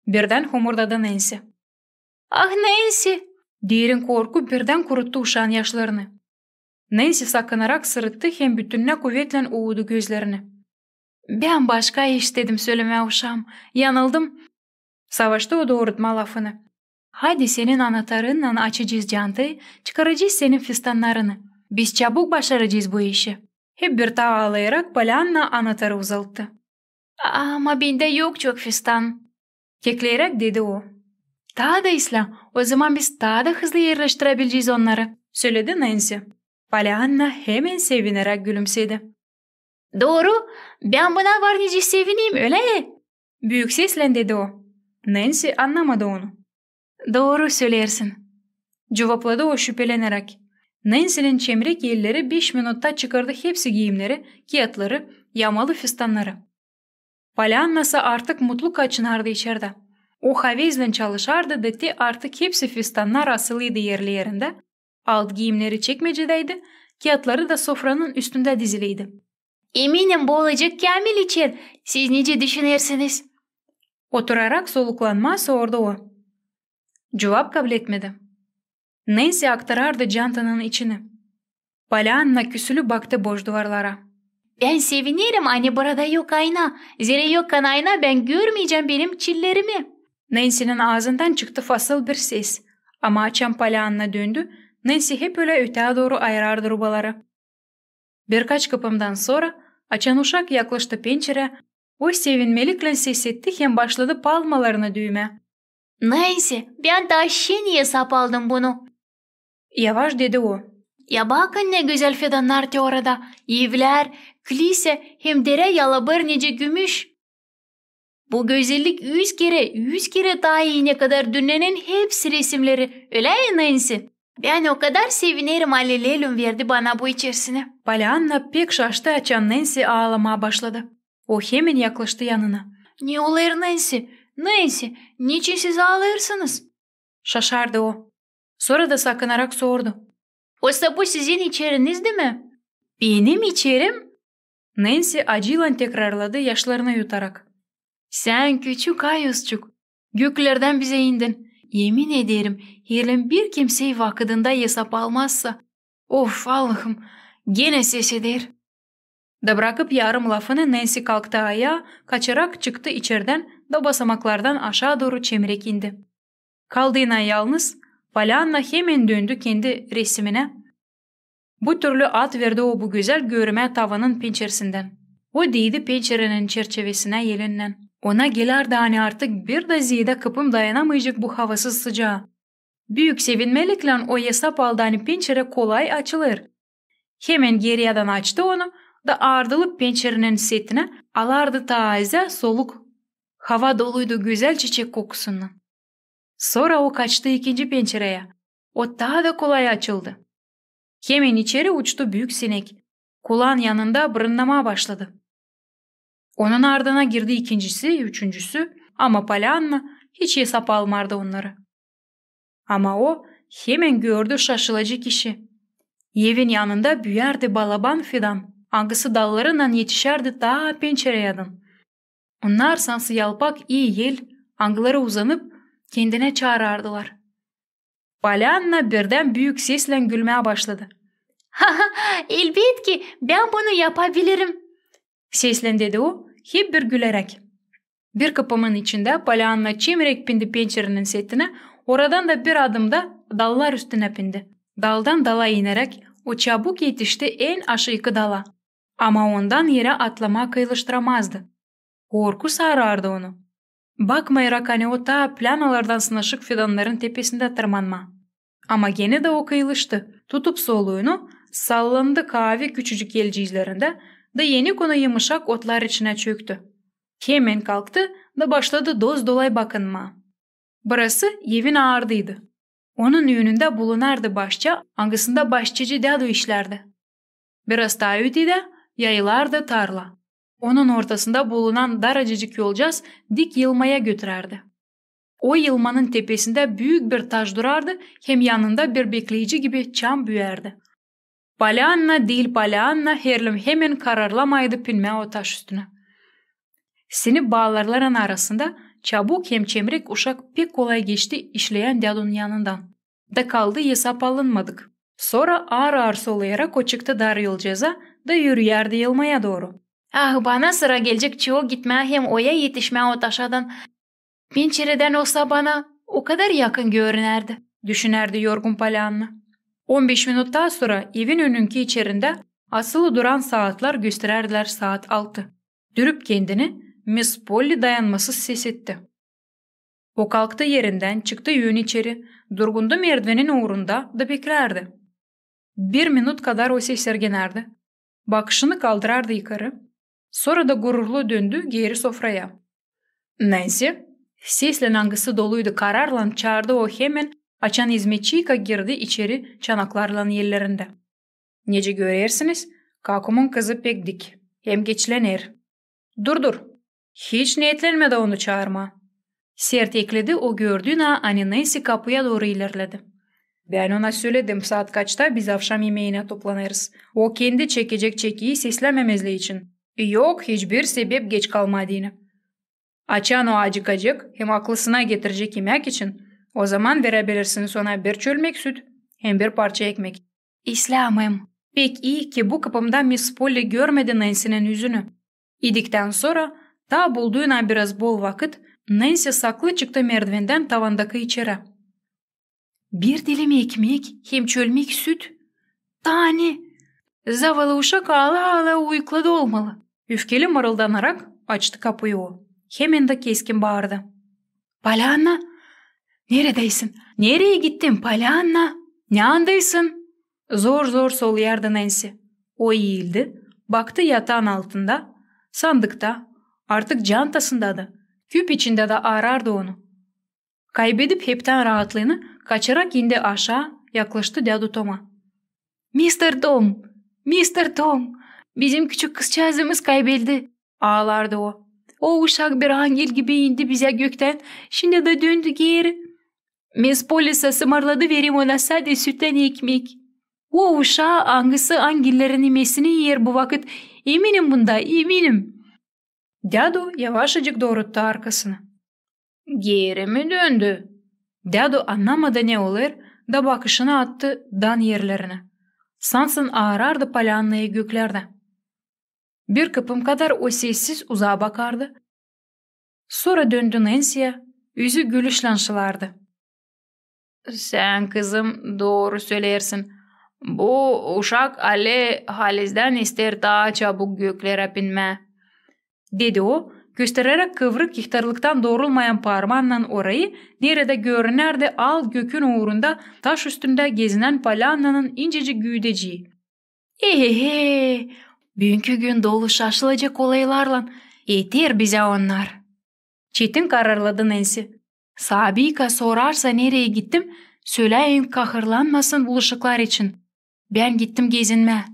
birdän homurdadı Nensi. Ah, Nensi! Derin korku birdän kuruttu uşaan yaşlarını. Nensi sakınarak sırıttı hem bütünnä kuvetlän uudu gözlerini. Bän başka istedim sölemää, uşaam. Yanıldım. Savaştı o doorutmaa lafını. Hadi, senin anahtarınnan açacez cantayı, çıkaracez senin fistannarını. Biz çabuk başaracez bu işi. Hep bir taa aalayarak Polianna anahtarı uzattı. Ama bendä yok çok fistan, kekleyeräk dedi o. Taa da islää, ozaman biz taa da hızlı erleştirebilecez onnarı, söledi Nensi. Polianna hemen sevineräk gülümsedi. Dooru, bän buna var nicä sevineyim, ölä mi? Büük seslän dedi o. Nensi annamadı onu. Dooru söleersin, cuvapladı o şüpeleneräk. Nensinin çemrek elleri beş minutta çıkardı hepsi giimneri, kiyatları, yamalı fistannarı. Poliannasä artık mutlu kaçınardı içerdä. O havezlän çalışardı da te artık hepsi fistannar asılıydı erli-erindä, alt giimneri çekmecedäydi, kiyatları da sofranın üstündä diziliydi. Eminim, bu olacek käämil içer. Siz nicä düşünersiniz? Oturarak soluklanmaa sordu o. Cuvap kabletmedi. Nensi aktarardı cantanın içini. Polianna küsülü baktı boş duvarlara. Bän sevinerim, ani burada yok ayna. Zerä yokkan ayna, bän görmeyecäm benim çillerimi. Nensinin aazından çıktı fasıl bir ses. Ama açan Polianna döndü, Nensi hep ölä ötää dooru ayırardı rubaları. Birkaç kıpımdan sora, açan uşak yaklaştı pençerä, o sevinmeliklän ses etti hem başladı palmalarını düümää. Nensi, bän taa şindi esap aldım bunu, yavaş dedi o. Ya bakın, ne gözäl fidannar te orada, evlär, klisä hem derä yalabır nicä gümüş. Bu gözellik üz kerä, üz kerä taa ii, nekadar dünnän hepsi resimneri, ölä mi, Nensi? Bän o kadar sevinerim, ani Lelum verdi bana bu içersini. Polianna pek şaştı, açan Nensi aalamaa başladı. O hemen yaklaştı yanına. Ne olêr, Nensi? Nensi, neçin siz aalêêrsınız? Şaşardı o. Sora da sakınarak sordu. Oysa bu sizin içeriniz, diil mi? Benim içerim? Nensi acıylan tekrarladı, yaşlarını yutarak. Sän küçük ayuzçuk, göklerdän bizä indin. Emin ederim, herliim bir kimsey vakıdında esap almazsa. Of, Allahım, genä ses eder. Da brakıp yarım lafını, Nensi kalktı ayaa, kaçarak çıktı içerdän da basamaklardan aşaa dooru çemrek indi. Kaldıynı yalnız, Polianna hemen döndü kendi resiminä. Bu türlü ad verdi o bu gözäl görmää tavanın pençersindän. O deydi pençerenin çerçevesinä elinnän. Ona gelärdi, ani artık bir dä zeedä kıpım dayanamayacek bu havasız sıcaa. Büük sevinmeliklän o esap aldı, ani pençerä kolay açılêr. Hemen geriyädän açtı onu da aardılı pençerenin setinä, alardı taazä soluk. Hava doluydu gözäl çiçek kokusunnan. Sora o kaçtı ikinci pençereyä. O taa da kolay açıldı. Hemen içeri uçtu büük sinek. Kulan yanında bırınnamaa başladı. Onun ardına girdi ikincisi, üçüncüsü, ama Polianna hiç esap almardı onnarı. Ama o hemen gördü şaşılacek işi. Evin yanında büüyärdi balaban fidan, angısı dallarınnan etişärdi taa pençereyädän. Onnar sansı yalpak ii el, angıları uzanıp, kendinä çaarardılar. Polianna birdän büük seslän gülmää başladı. Elbetki, bän bunu yapabilirim, seslän dedi o, hep bir güleräk. Bir kıpımın içindä Polianna çemrek pindi pençerenin setinä, oradan da bir adımda dallar üstünä pindi. Daldan dala ineräk, o çabuk etişti en aşaakı dala. Ama ondan erä atlamaa kıyılıştıramazdı. Korku sarardı onu. Bakmayarak, ani o taa plänalardan sınaşık fidannarın tepesindä tırmanmaa. Ama genä dä o kıyılıştı, tutup soluunu, Sallandı kaavi küçücük elciizlerindä da enik onu yımışak otlar içinä çöktü. Hemen kalktı da başladı doz-dolay bakınmaa. Burası evin aardıydı. Onun önündä bulunardı başça, angısında başçacı dädu işlärdi. Biraz taa ötedä yayılardı tarla. Onun ortasında bulunan daracıcık yolcaz dik yılmaya götürärdi. O yılmanın tepesindä büük bir taş durardı, hem yanında bir bekleyici gibi çam büüyärdi. Polyanna diil Polyanna, herlim hemen kararlamaydı pinmää o taş üstünä. Sinip baalarların arasında çabuk hem çemrek uşak pek kolay geçti işleyän dädunun yanından. Da kaldı esap alınmadık. Sora aar-aar soluyarak o çıktı dar yolcaza da ürüyärdi yılmaya dooru. Ah, bana sıra gelecek çook gitmää hem oya etişmää o taşadan. Pençeredän olsa bana o kadar yakın görünärdi, düşünärdi yorgun Polyanna. On beş minut taa sora evin önünkü içerindä asılı duran saatlar gösterärdilär saat altı. Dürüp kendini, Miss Polli dayanmasız ses etti. O kalktı erindän, çıktı ön içeri, durgundu merdivenin uurunda da beklärdi. Bir minut kadar o ses ergenärdi. Bakışını kaldırardı yukarı. Sora da gururlu döndü geeri sofraya. Nansi, seslän, angısı doluydu kararlan, çaardı o hemen, açan izmetçiyka girdi içeri çanaklarlan ellerindä. Nicä görersiniz, kakumun kızı pek dik hem geçlän er. Dur, dur. Hiç neetlenmedi onu çaarmaa. Sert ekledi o, gördüünä, ani Nansi kapuya dooru ilerledi. Bän ona söledim, saat kaçta biz avşam yemeyinä toplanêrız. O kendi çekecek çekii seslämemezlii için. Yok hiçbir sebep geç kalmaa deyni. Açan o acıkacek hem aklısına getirecek imäk için, o zaman verebilirsiniz ona bir çölmek süt hem bir parça ekmek. İsläämeerim. Pek ii, ki bu kıpımda Miss Polli görmedi Nansinin üzünü. İdiktän sora, taa bulduuna biraz bol vakıt, Nansi saklı çıktı merdivendän tavandakı içerä. Bir dilim ekmek hem çölmek süt. Taa ne? Zavallı uşak aala-aala uyukladı olmalı. Üfkeli mırıldanarak açtı kapuyu o. Hemen dä keskin baardı: Polyanna! Neredäysin? Nereyä gittin, Polyanna? Neandaysın? Zor-zor soluyardı Nansi. O iildi, baktı yataan altında, sandıkta, artık cantasındadı, küp içindä dä aarardı onu. Kaybedip heptän raatlıını, kaçarak indi aşaa, yaklaştı dädu Toma. Mister Tom! Mister Tom! Bizim küçük kızçaazımız kaybeldi! Aalardı o. O uşak bir angel gibi indi bizä göktän, şindi dä döndü geeri. Miss Polli sımırladı verim ona sade süttän ekmek. O uşaa, angısı angellerin imesini iyer bu vakıt, eminim bunda, eminim. Dädu yavaşacık dooruttu arkasını. Geeri mi döndü? Dädu annamadı ne olêr, da bakışını attı dan erlerinä. Sansın aarardı Polyannayı göklerdä. Bir kıpım kadar o sessiz uzaa bakardı. Sora döndü Nansiyä, üzü gülüşlän şılardı. Sän, kızım, dooru söleersin. Bu uşak ale halizdän isteer taa çabuk göklerä pinmää, dedi o, göstereräk kıvrık, ihtarlıktan doorulmayan parmaannan orayı, neredä görünärdi al gökün uurunda taş üstündä gezinän Polyannanın incecik güüdecii. Ehe-he! Büünkü gün dolu şaşılacek olaylarlan, eter bizä onnar. Çetin kararladı Nansi. Saabika sorarsa, nereyä gittim, söläyin, kahırlanmasın buluşuklar için. Bän gittim gezinmää,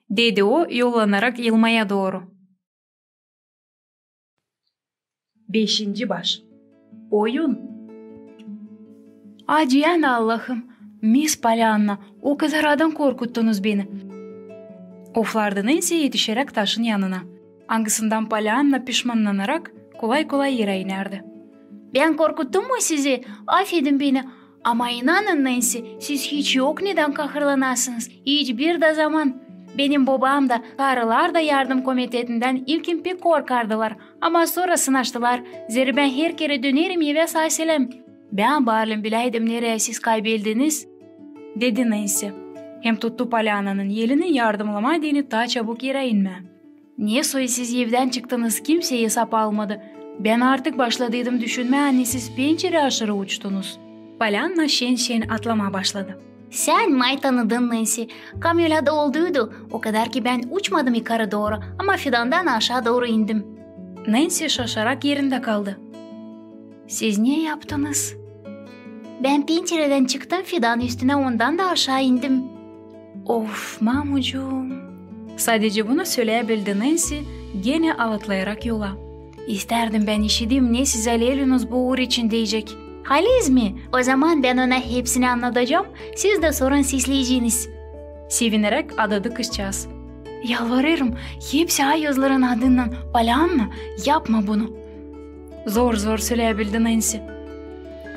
dedi o, yollanarak yılmaya dooru. Beşinci baş. Oyun. Acıyaan Allahım, Miss Polyanna, o kadar adan korkuttunuz beni. Oflardı Nansi etişeräk taşın yanına, angısından Polyanna pişmannanarak kolay-kolay erä inärdi. Bän korkuttum mu sizi? Afedin beni. Ama inanın, Nansi, siz hiç yok nedän kahırlanasınız. Hiç bir dä zaman. Benim bobam da, karılar da yardım komitetindän ilkin pek korkardılar. Ama sora sınaştılar, zerä bän her kerä dönerim evä saa-seläm. Bän baalım biläydim, nereyä siz kaybeldiniz, dedi Nansi. Hem tuttu Polyannanın elini, yardımlamaa deyni taa çabuk erä inmää. Ne soy siz evdän çıktınız, kimsey esap almadı. Bän artık başladıydım düşünmää, ani siz pençere aşırı uçtunuz. Polyanna şen-şen atlamaa başladı. Sän may tanıdın, Nensi. Kamyolada olduydu, o kadar ki bän uçmadım yukarı dooru, ama fidandan aşaa dooru indim. Nensi şaşarak erindä kaldı. Siz ne yaptınız? Bän penceredän çıktım fidan üstünä, ondan da aşaa indim. Of, mamucuum. Sadece bunu söläbildi Nensi, genä alatlayarak yola. İstärdim bän işidim, ne sizä Lelunuz bu uur için deyecek. Haliz mi? O zaman bän ona hepsini annadacam, siz dä sorun sesleyeceniz. Sevineräk adadı kızçaaz. Yalvarêrım, hepsi ayozların adından, Polyanna, yapma bunu. Zor-zor söläbildi Nensi.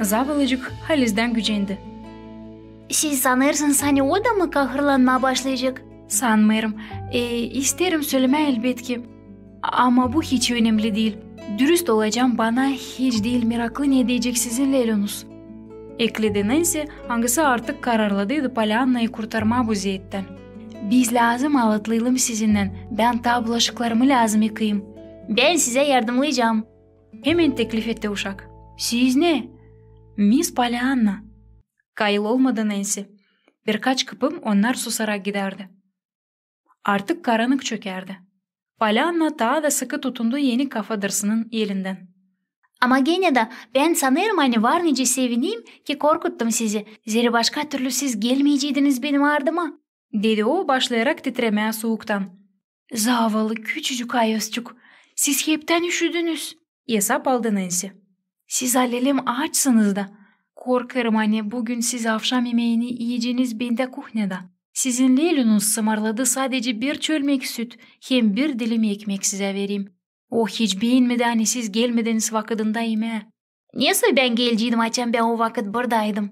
Zavallıcık halizdän gücendi. Siz sanêrsınız, ani o da mı kahırlanmaa başlayacek? Sanmêêrım. E, isteerim sölemää, elbetki. Ama bu hiç önemli diil. Dürüst olacam, bana hiç diil meraklı, ne deyecek sizin Lelunuz. Ekledi Nensi, angısı artık kararladıydı Polyannayı kurtarmaa bu zeettän. Biz lääzım alatlayalım sizinnän, bän taa bulaşıklarımı lääzım yıkayım. Bän sizä yardımlayacam. Hemen teklif etti uşak. Siz ne? Mis Polyanna. Kayıl olmadı Nensi. Birkaç kıpım onnar susarak gidärdi. Artık karannık çökärdi. Polyanna taa da sıkı tutundu eni kafadırsının elindän. Ama genä dä bän sanêrım, ani var nicä sevineyim, ki korkuttum sizi, zerä başka türlü siz gelmeyeceydiniz benim ardıma, dedi o, başlayarak titremää suuktan. Zavallı küçücük ayozçuk, siz heptän üşüdünüz. Esap aldı Nensi. Siz alelem açsınız da. Korkêrım, ani büün siz avşam imeeni iyeceniz bendä kuhnyada. Sizin Lelunuz sımarladı sadece bir çölmek süt, hem bir dilim ekmek sizä vereyim. O hiç beenmedi, ani siz gelmediniz vakıdında imää. Nesoy bän geleceydim, açan bän o vakıt buradaydım.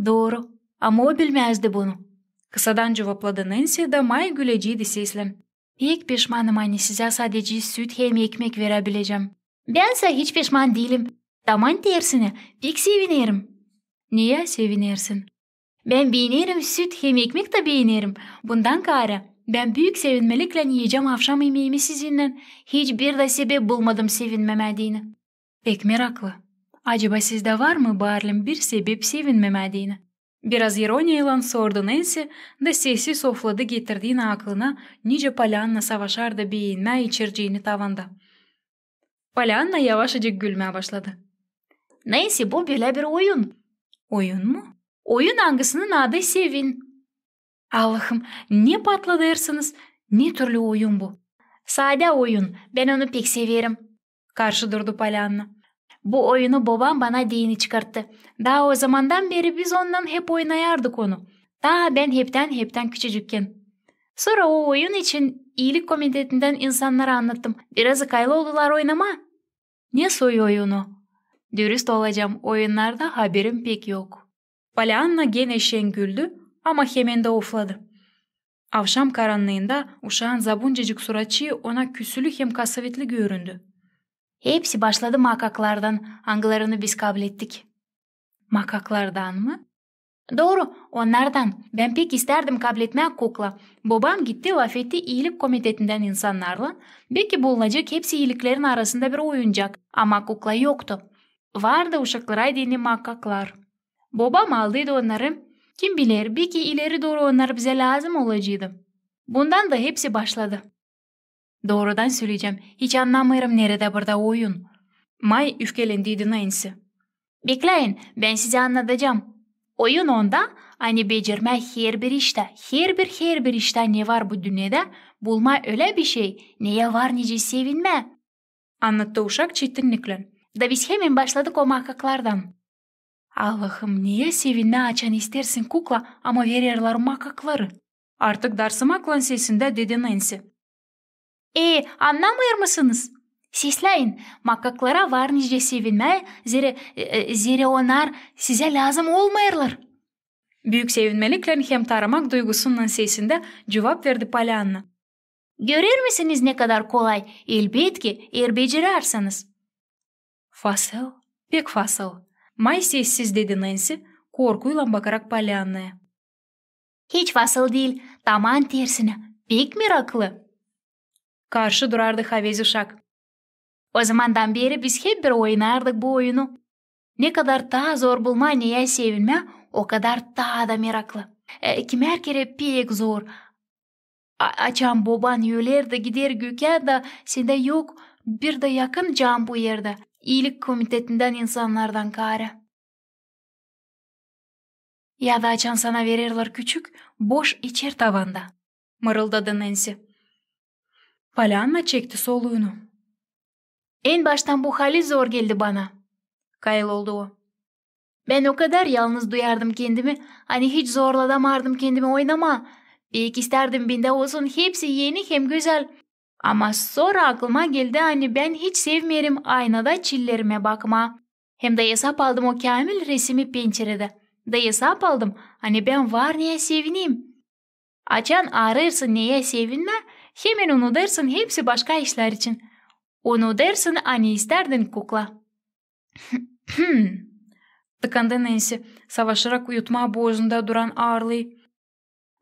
Dooru. Ama o bilmäzdi bunu. Kısadan cuvapladı Nensi da may güleceydi seslän. Pek peşmanım, ani sizä sadece süt hem ekmek veräbilecäm. Bän sä hiç peşman diilim. Taman tersinä, pek sevinerim. Neyä sevinersin? Bän beenerim, süt hem ekmek tä beenerim. Bundan kaarä, bän büük sevinmeliklän iyecäm avşam imeemi sizinnän. Hiç bir dä sebep bulmadım sevinmemää deyni. Pek meraklı. Acaba sizdä var mı, baarlem, bir sebep sevinmemää deyni? Biraz ironiyaylan sordu Nensi, da sessiz ofladı, getirdiynä aklına, nicä Polyanna savaşardı beenmää içirceeni tavanda. Polyanna yavaşacık gülmää başladı. Nensi, bu bölä bir oyun. Oyun mu? Oyun, angısının adı Sevin. Allahım, ne patladêrsınız? Ne türlü oyun bu? Sade oyun, bän onu pek severim. Karşı durdu Polyanna. Bu oyunu bobam bana deyni çıkarttı. Taa o zamandan beri biz ondan hep oynayardık onu. Taa bän heptän-heptän küçücükkän. Sora o oyun için iilik komitetindän insannara annattım. Birazı kayıl oldular oynamaa. Ne soy oyunu? Dürüst olacam, oyunnardan haberim pek yok. Polyanna genä şen güldü, ama hemen dä ofladı. Avşam karannıında uşaan zabuncacık suratçıı ona küsülü hem kasavetli göründü. Hepsi başladı makaklardan, angılarını biz kablettik. Makaklardan mı? Dooru, onnardan. Bän pek istärdim kabletmää kukla. Bobam gitti, lafetti iilik komitetindän insannarlan. Beki bulunacek hepsi iiliklerin arasında bir oyuncak, ama kukla yoktu. Vardı uşaklara deyni makaklar. Bobam aldıydı onnarı. Kim biler, beki ileri dooru onnar bizä lääzım olaceydı. Bundan da hepsi başladı. Doorudan söleyecäm, hiç annamêêrım, neredä burada oyun. May üfkelendiydi Nensi. Bekläyin, bän sizä annadacam. Oyun onda, ani becermää herbir iştä, herbir, herbir iştä, ne var bu dünnedä, bulmaa ölä bişey, neyä var nicä sevinmää. Annattı uşak çetinniklän. Da biz hemen başladık o makaklardan. Allahım, neyä sevinmää, açan istersin kukla, ama vererlär makakları. Artık darsımaklan sesindä dedi Nensi. E, annamêêrmısınız? Sesläyin, makaklara var nicä sevinmää, zerä, e, e, zerä onnar sizä lääzım olmêêrlar. Büük sevinmeliklän hem taramak duygusunnan sesindä cuvap verdi Polyanna. Görer misiniz, ne kadar kolay? Elbetki, eer becerärseniz. Fasıl, pek fasıl. May sessiz dedi Nensi, korkuylan bakarak Polyannaya. Hiç fasıl diil, taman tersinä, pek meraklı. Karşı durardı havezi uşak. O zamandan beri biz hep bir oynardık bu oyunu. Ne kadar taa zor bulmaa neyä sevinmää, o kadar taa da meraklı. E, kimär kerä pek zor. A-, açan boban öler dä gider gökä dä, sendä yok bir dä yakın can bu erdä, iilik komitetindän insannardan kaarä. Ya da açan sana vererlär küçük, boş içer tavanda, mırıldadı Nänsi. Polyanna çekti soluunu. En baştan bu halis zor geldi bana, kayıl oldu o. Bän o kadar yalnız duyardım kendimi, ani hiç zorladamardım kendimi oynamaa. Pek istärdim, bendä olsun hepsi eni hem gözäl. Ama sora aklıma geldi, ani bän hiç sevmeerim aynada çillerimä bakmaa. Hem dä esap aldım o käämil resimi pençeredä. Da esap aldım, ani bän var neyä sevineyim. Açan aarêrsın neyä sevinmää, hemen unudêrsın hepsi başka işlär için. Unudêrsın, ani istärdin kukla. Tıkandı Nänsi, savaşarak uyutmaa boozunda duran aarlıı.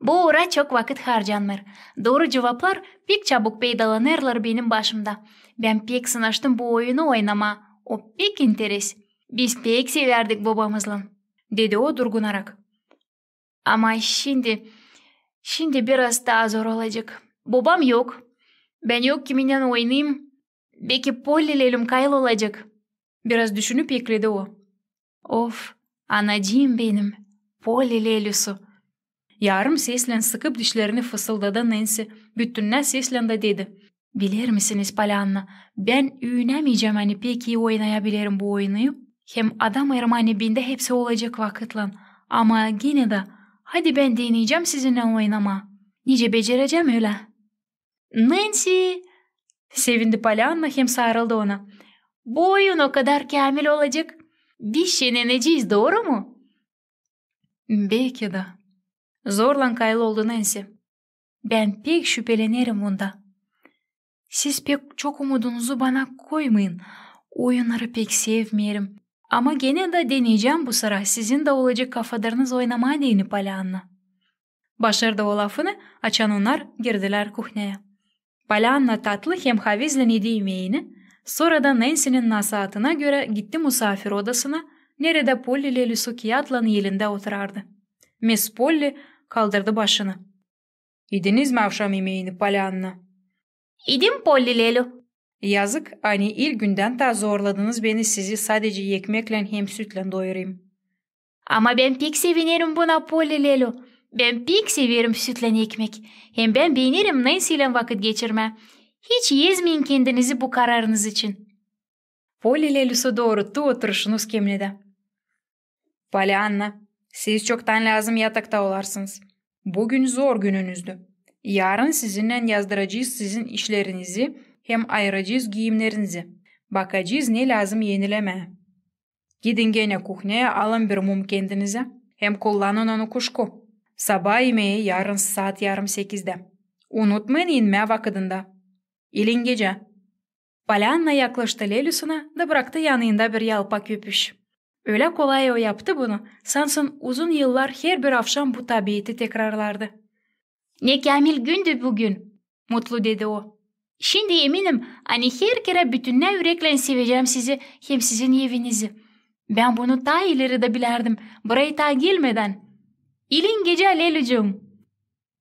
Bu uura çok vakıt harcanmêêr. Dooru cuvaplar pek çabuk peydalanêrlar benim başımda. Bän pek sınaştım bu oyunu oynamaa. O pek interes. Biz pek sevärdik bobamızlan, dedi o durgunarak. Ama şindi, şindi biraz taa zor olacek. Bobam yok. Bän yok kiminnän oynayım. Beki Polli lelüm kayıl olacek. Biraz düşünüp ekledi o. Of, anacıım benim, Polli lelüsü. Yarım seslän, sıkıp dişlerini, fısıldadı Nänsi, bütünnä seslän dä dedi: Biler misiniz, Polyanna, bän üünemeycäm, ani pek ii oynayabilerim bu oyunu, hem adamêêrım, ani bendä hepsi olacek vakıtlan. Ama genä dä, hadi bän deneycäm sizinnän oynamaa. Nicä becerecäm, ölä. Nänsi! sevindi Polyanna hem saarıldı ona. Bu oyun o kadar käämil olacek. Biz şenenecez, dooru mu? Beki dä. Zorlan kayıl oldu Nänsi. Bän pek şüpelenerim bunda. Siz pek çok umudunuzu bana koymayın. Oyunnarı pek sevmeerim. Ama genä dä deneycäm bu sıra, sizin dä olacek kafadarınız oynamaa deyni, Polyanna. Başardı o lafını, açan onnar girdilär kuhnyaya. Polyanna tatlı hem havizlän edi imeeni, sora da Nänsinin nasaatına görä gitti musaafir odasına, neredä Polli lelüsü kiyatlan elindä oturardı. Miss Polli kaldırdı başını. İdiniz mi avşam imeeni, Polyanna? İdim, Polli lelü. Yazık, ani ilk gündän taa zorladınız beni, sizi sadecä ekmeklän hem sütlän doyurayım. Ama bän pek sevinerim buna, Polli lelü. Bän pek severim sütlän ekmek. Hem bän beenerim Nänsilän vakıt geçirmää. Hiç ezmeyin kendinizi bu kararınız için. Polli lelüsü dooruttu oturuşunu iskemledä. Polyanna, siz çoktan lääzım yatakta olarsınız. Büün zor gününüzdü. Yarın sizinnän yazdıracez sizin işlerinizi hem ayıracez giimnerinizi. Bakacez, ne lääzım enilemää. Gidin genä kuhnyaya, alın bir mum kendinizä hem kullanın onu kuşku. Sabaa imeeni yarın saat yarım sekizdä. Unutmayın inmää vakıdında. İlin gecä. Polyanna yaklaştı lelüsünä da braktı yanında bir yalpak öpüş. Ölä kolay o yaptı bunu, sansın uzun yıllar herbir avşam bu tabiiti tekrarlardı. Ne käämil gündü büün, mutlu dedi o. Şindi eminim, ani her kerä bütünnä üreklän sevecäm sizi hem sizin evinizi. Bän bunu taa ileri dä bilärdim, burayı taa gelmedän. İlin gecä, lelücüüm!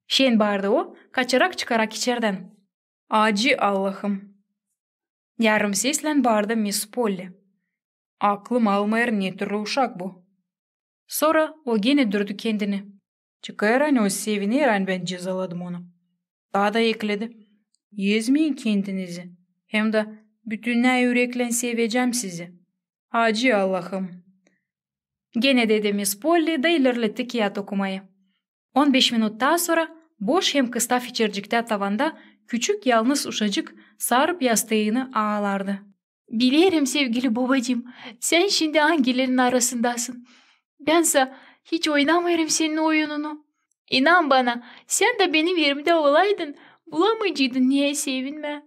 Şen baardı o, kaçarak çıkarak içerdän. Acı Allahım! Yarım seslän baardı Miss Polli. Aklım almêêr, ne türlü uşak bu. Sora o genä dürdu kendini. Çıkêr, ani o seviner, ani bän cezaladım onu. Taa da ekledi. Ezmeyin kendinizi. Hem dä bütünnä üreklän sevecäm sizi. Acı Allahım! Genä dedi Miss Polli da ilerletti kiyat okumayı. On beş minut taa sora boş hem kıstaf içerciktä tavanda küçük yalnız uşacık sarıp yastıını aalardı. Bilerim, sevgili bobacıım, sän şindi angilerin arasındasın. Bän sä hiç oynamêêrım senin oyununu. İnan bana, sän dä benim erimdä olaydın, bulamaycıydın neyä sevinmää.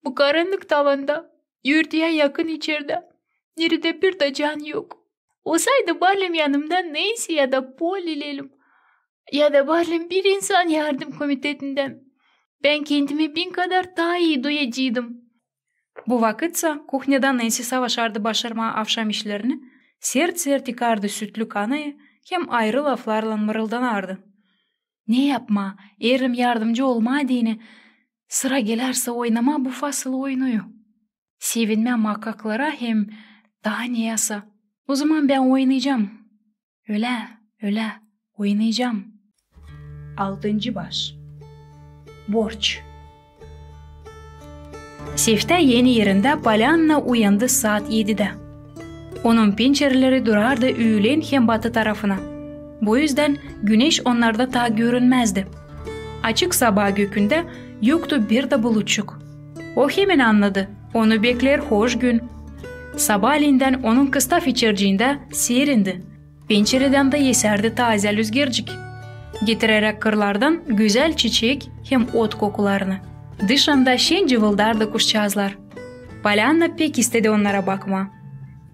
Bu karannık tavanda, örtüyä yakın içerdä, neredä bir dä can yok. Olsaydı barlem yanımda Nänsi ya da Polli lelüm, ya da barlem bir insan yardım komitetindän, bän kendimi bin kadar taa ii duyaceydım. Bu vakıtsa kuhnyada Nänsi savaşardı başarmaa avşam işlerini, Sert-sert yıkardı sütlü kanayı hem ayrı laflarlan mırıldanardı: "Ne yapmaa, erim yardımcı olmaa deyni, sıra gelärsä oynamaa bu fasıl oyunuyu. Sevinmää makaklara hem taa ne yasa. O zaman bän oynaycam. Ölä, ölä, oynaycam." Altıncı baş. Borç. Seftää eni erindä Polyanna uyandı saat edidä. Onun pençereleri durardı üülen hem batı tarafına. Bu üzdän güneş onnarda taa görünmäzdi. Açık sabaa gökündä yoktu bir dä bulutçuk. O hemen annadı, onu bekleer hoş gün. Sabalendän onun kısta fiçerciindä serindi. Pençeredän dä esärdi taazä lüzgercik, getireräk kırlardan gözäl çiçek hem ot kokularını. Dışında şen cıvıldardı kuşçaazlar. Polyanna pek istedi onnara bakmaa.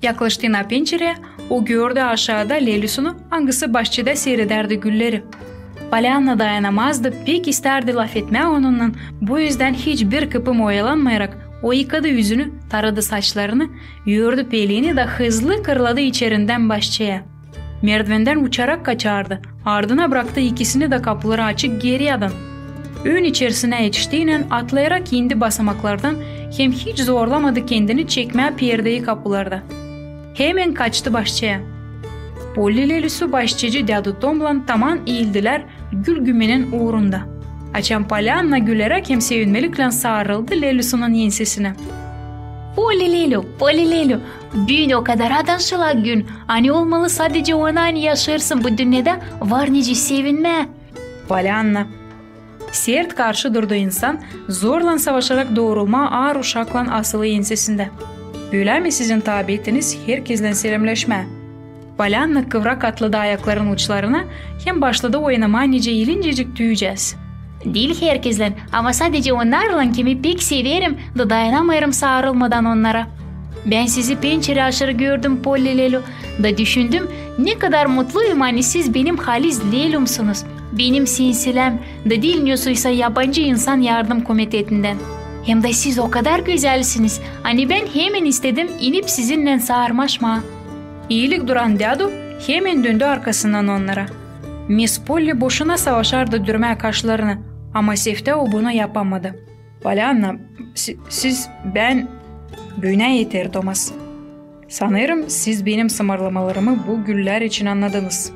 Yaklaştıına pençereyä, o gördü aşaada Lelüsünü, angısı başçada siiredärdi gülleri. Polyanna dayanamazdı, pek istärdi lafetmää onunnan, bu üzdän hiç bir kıpım oyalanmayarak o yıkadı üzünü, taradı saçlarını, ördü pelini da hızlı kırladı içerindän başçaya. Merdivendän uçarak kaçardı, ardına bıraktı ikisini dä kapuları açık geri yadan. Ön içerisinä etiştiynän atlayarak indi basamaklardan hem hiç zorlamadı kendini çekmää perdeyi kapularda. Hemen kaçtı başçaya. Polli Lelüsü başçacı dädu Tomlan taman iildilär gül gümmenin uurunda. Açan Polyanna güleräk hem sevinmeliklän saarıldı Lelüsünün ensesinä. Polli Lelü, Polli Lelü, büün o kadar adanşılak gün, ani olmalı sadecä ona, ani yaşêêrsın bu dünnedä, var nicä sevinmää. Polyanna. Sert karşı durdu insan, zorlan savaşarak doorulmaa aar uşaklan asılı ensesindä. Bölä mi sizin taabetiniz herkezlän selämläşmää? Polyanna kıvrak atladı ayakların uçlarına hem başladı oynamaa nicä ilincecik tüücääz. Diil herkezlän, ama sadecä onnarlan, kimi pek severim da dayanamêêrım saarılmadan onnara. Bän sizi pençere aşırı gördüm, Polli Lelü, da düşündüm, ne kadar mutluyum, ani siz benim halis Lelümsunuz, benim senseläm, da diil nesoysa yabancı insan yardım komitetindän. Hem dä siz o kadar gözälsiniz, ani bän hemen istedim inip sizinnän saarmaşmaa. İilik duran dädu hemen döndü arkasından onnara. Mis Polli boşuna savaşardı dürmää kaşlarını, ama seftää o bunu yapamadı. Polyanna, si-, siz, bän, büünä eter, Tomas. Sanêrım, siz benim sımarlamalarımı bu güllär için annadınız.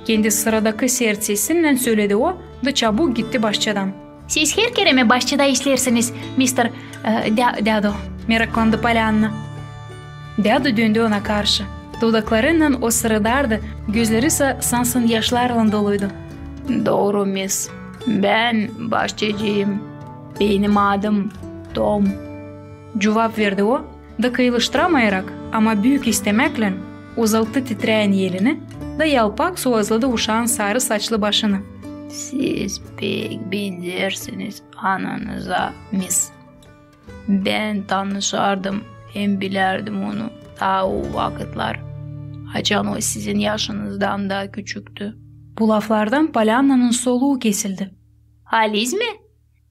Kendi sıradakı sert sesinnän söledi o, da çabuk gitti başçadan. Siz her kerä mi başçada işleersiniz, mister, e, dä-, dädu? Meraklandı Polyanna. Dädu döndü ona karşı. Dudaklarınnan o sırıdardı, gözleri sa-, sansın yaşlarlan doluydu. Dooru, mis. Bän başçacıyım. Benim adım Tom. Cuvap verdi o, da kıyılıştıramayarak, ama büük istemäklän, uzalttı titreyen elini da yalpak suvazladı uşaan sarı saçlı başını. Siz pek benzärsiniz ananıza, mis. Bän tanışardım hem bilärdim onu taa o vakıtlar, açan o sizin yaşınızdan da küçüktü. Bu laflardan Polyannanın soluu kesildi. Haliz mi?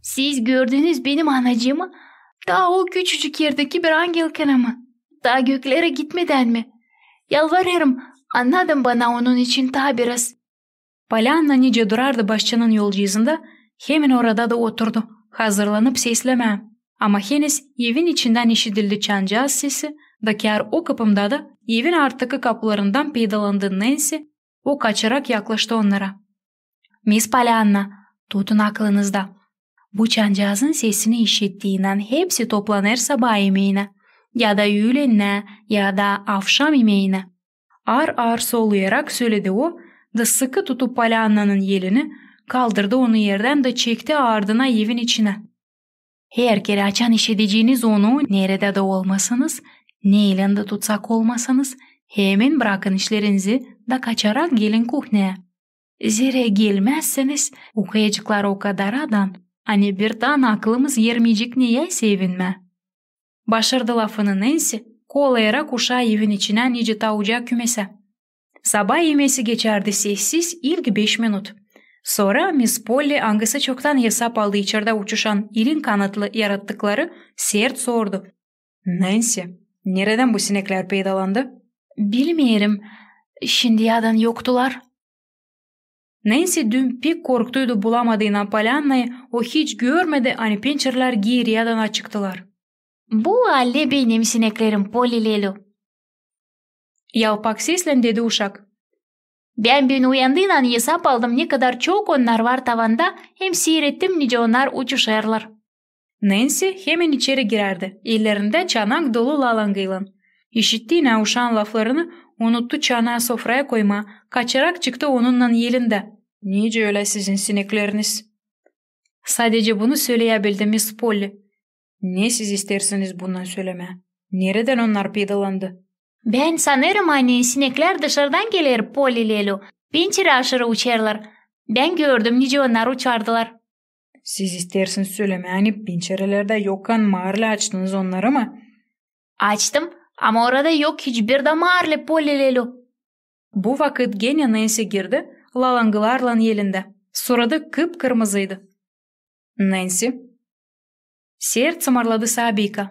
Siz gördünüz benim anacıımı? Taa o küçücük erdeki bir angelkän mi? Taa göklerä gitmedän mi? Yalvarêrım, annadın bana onun için taa biraz. Polyanna nicä durardı başçanın yolcizında, hemen orada da oturdu, hazırlanıp seslemää. Ama henüz evin içindän işidildi çancaaz sesi, da kär o kıpımda da evin arttakı kapularından peydalandı Nensi, o kaçarak yaklaştı onnara. Mis Polyanna, tutun aklınızda. Bu çancaazın sesini işittiynän hepsi toplanêr sabaa imeeyinä, ya da üülen, ya da avşam imeeyinä. Aar-aar soluyarak söledi o, da sıkı tutup Polyannanın elini, kaldırdı onu erdän da çekti ardına evin içinä. Her kerä açan işideceniz onu, neredä dä olmasanız, neylän dä tutsak olmasanız, hemen brakın işlerinizi da kaçarak gelin kuhnyaya. Zerä gelmäzseniz, okuyaceklar o kadar adan, ani bir taa aklımız ermeyecek neyä sevinmää. Başardı lafını Nensi, kolayarak uşaa evin içinä nicä taucaa kümesä. Sabaa imesi geçärdi sessiz ilk beş minut. Sora Mis Polli, angısı çoktan esap aldı içerdä uçuşan ilin kanatlı yarattıkları, sert sordu: Nensi, neredän bu sineklär peydalandı? Bilmeerim, şindi yadan yoktular. Nänsi dün pek korktuydu, bulamadıına Polyannayı, o hiç görmedi, ani pençerelär geeri yadan açıktılar. Bu alä benim sineklerim, Polli Lelü, yalpak seslän dedi uşak. Bän büün uyandıynan esap aldım, ne kadar çok onnar var tavanda, hem siirettim, nicä onnar uçuşêrlar. Nänsi hemen içeri girärdi, ellerindä çanak dolu lalangıylan. İşittiynä uşaan laflarını, unuttu çanaa sofraya koymaa, kaçarak çıktı onunnan elindä. Nicä ölä sizin sinekleriniz? Sadecä bunu söleyäbildi Miss Polli. Ne siz isteersiniz bundan sölemää? Neredän onnar peydalandı? Bän sanêrım, ani sineklär dışarıdan geler, Polli Lelü. Pençerä aşırı uçêrlar. Bän gördüm, nicä onnar uçardılar. Siz isteersiniz sölemää, ani pençerelerdä yokkan marli açtınız onnarı mı? Açtım, ama orada yok hiçbir dä marli, Polli Lelü. Bu vakıt genä Nänsi girdi, lalangılarlan elindä. Surada kıp-kırmızıydı. Nänsi, sert sımarladı Sabika.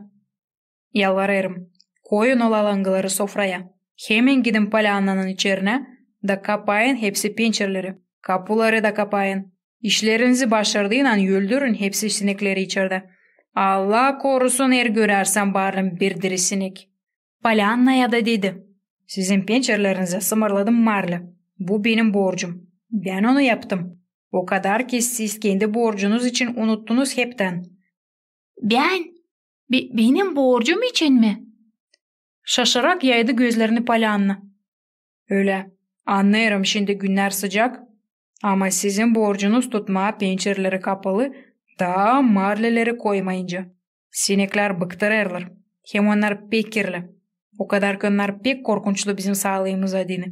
Yalvarêrım, koyun o lalangıları sofraya. Hemen gidin Polyannanın içerinä da kapayın hepsi pençereleri, kapuları da kapayın. İşlerinizi başardıynan öldürün hepsi sinekleri içerdä. Allah korusun, er görärsän barın bir diri sinek. Polyannaya da dedi: Sizin pençerelerinizä sımarladım marli. Bu benim borcum. Bän onu yaptım. O kadar ki siz kendi borcunuz için unuttunuz heptän. Bän? Be-, benim borcum için mi? Şaşarak yaydı gözlerini Polyanna. Ölä. Annêêrım, şindi günnär sıcak, ama sizin borcunuz tutmaa pençereleri kapalı, taa marlileri koymayınca. Sineklär bıktırêrlar. Hem onnar pek kirli. O kadar ki onnar pek korkunçlu bizim saalıımız adına.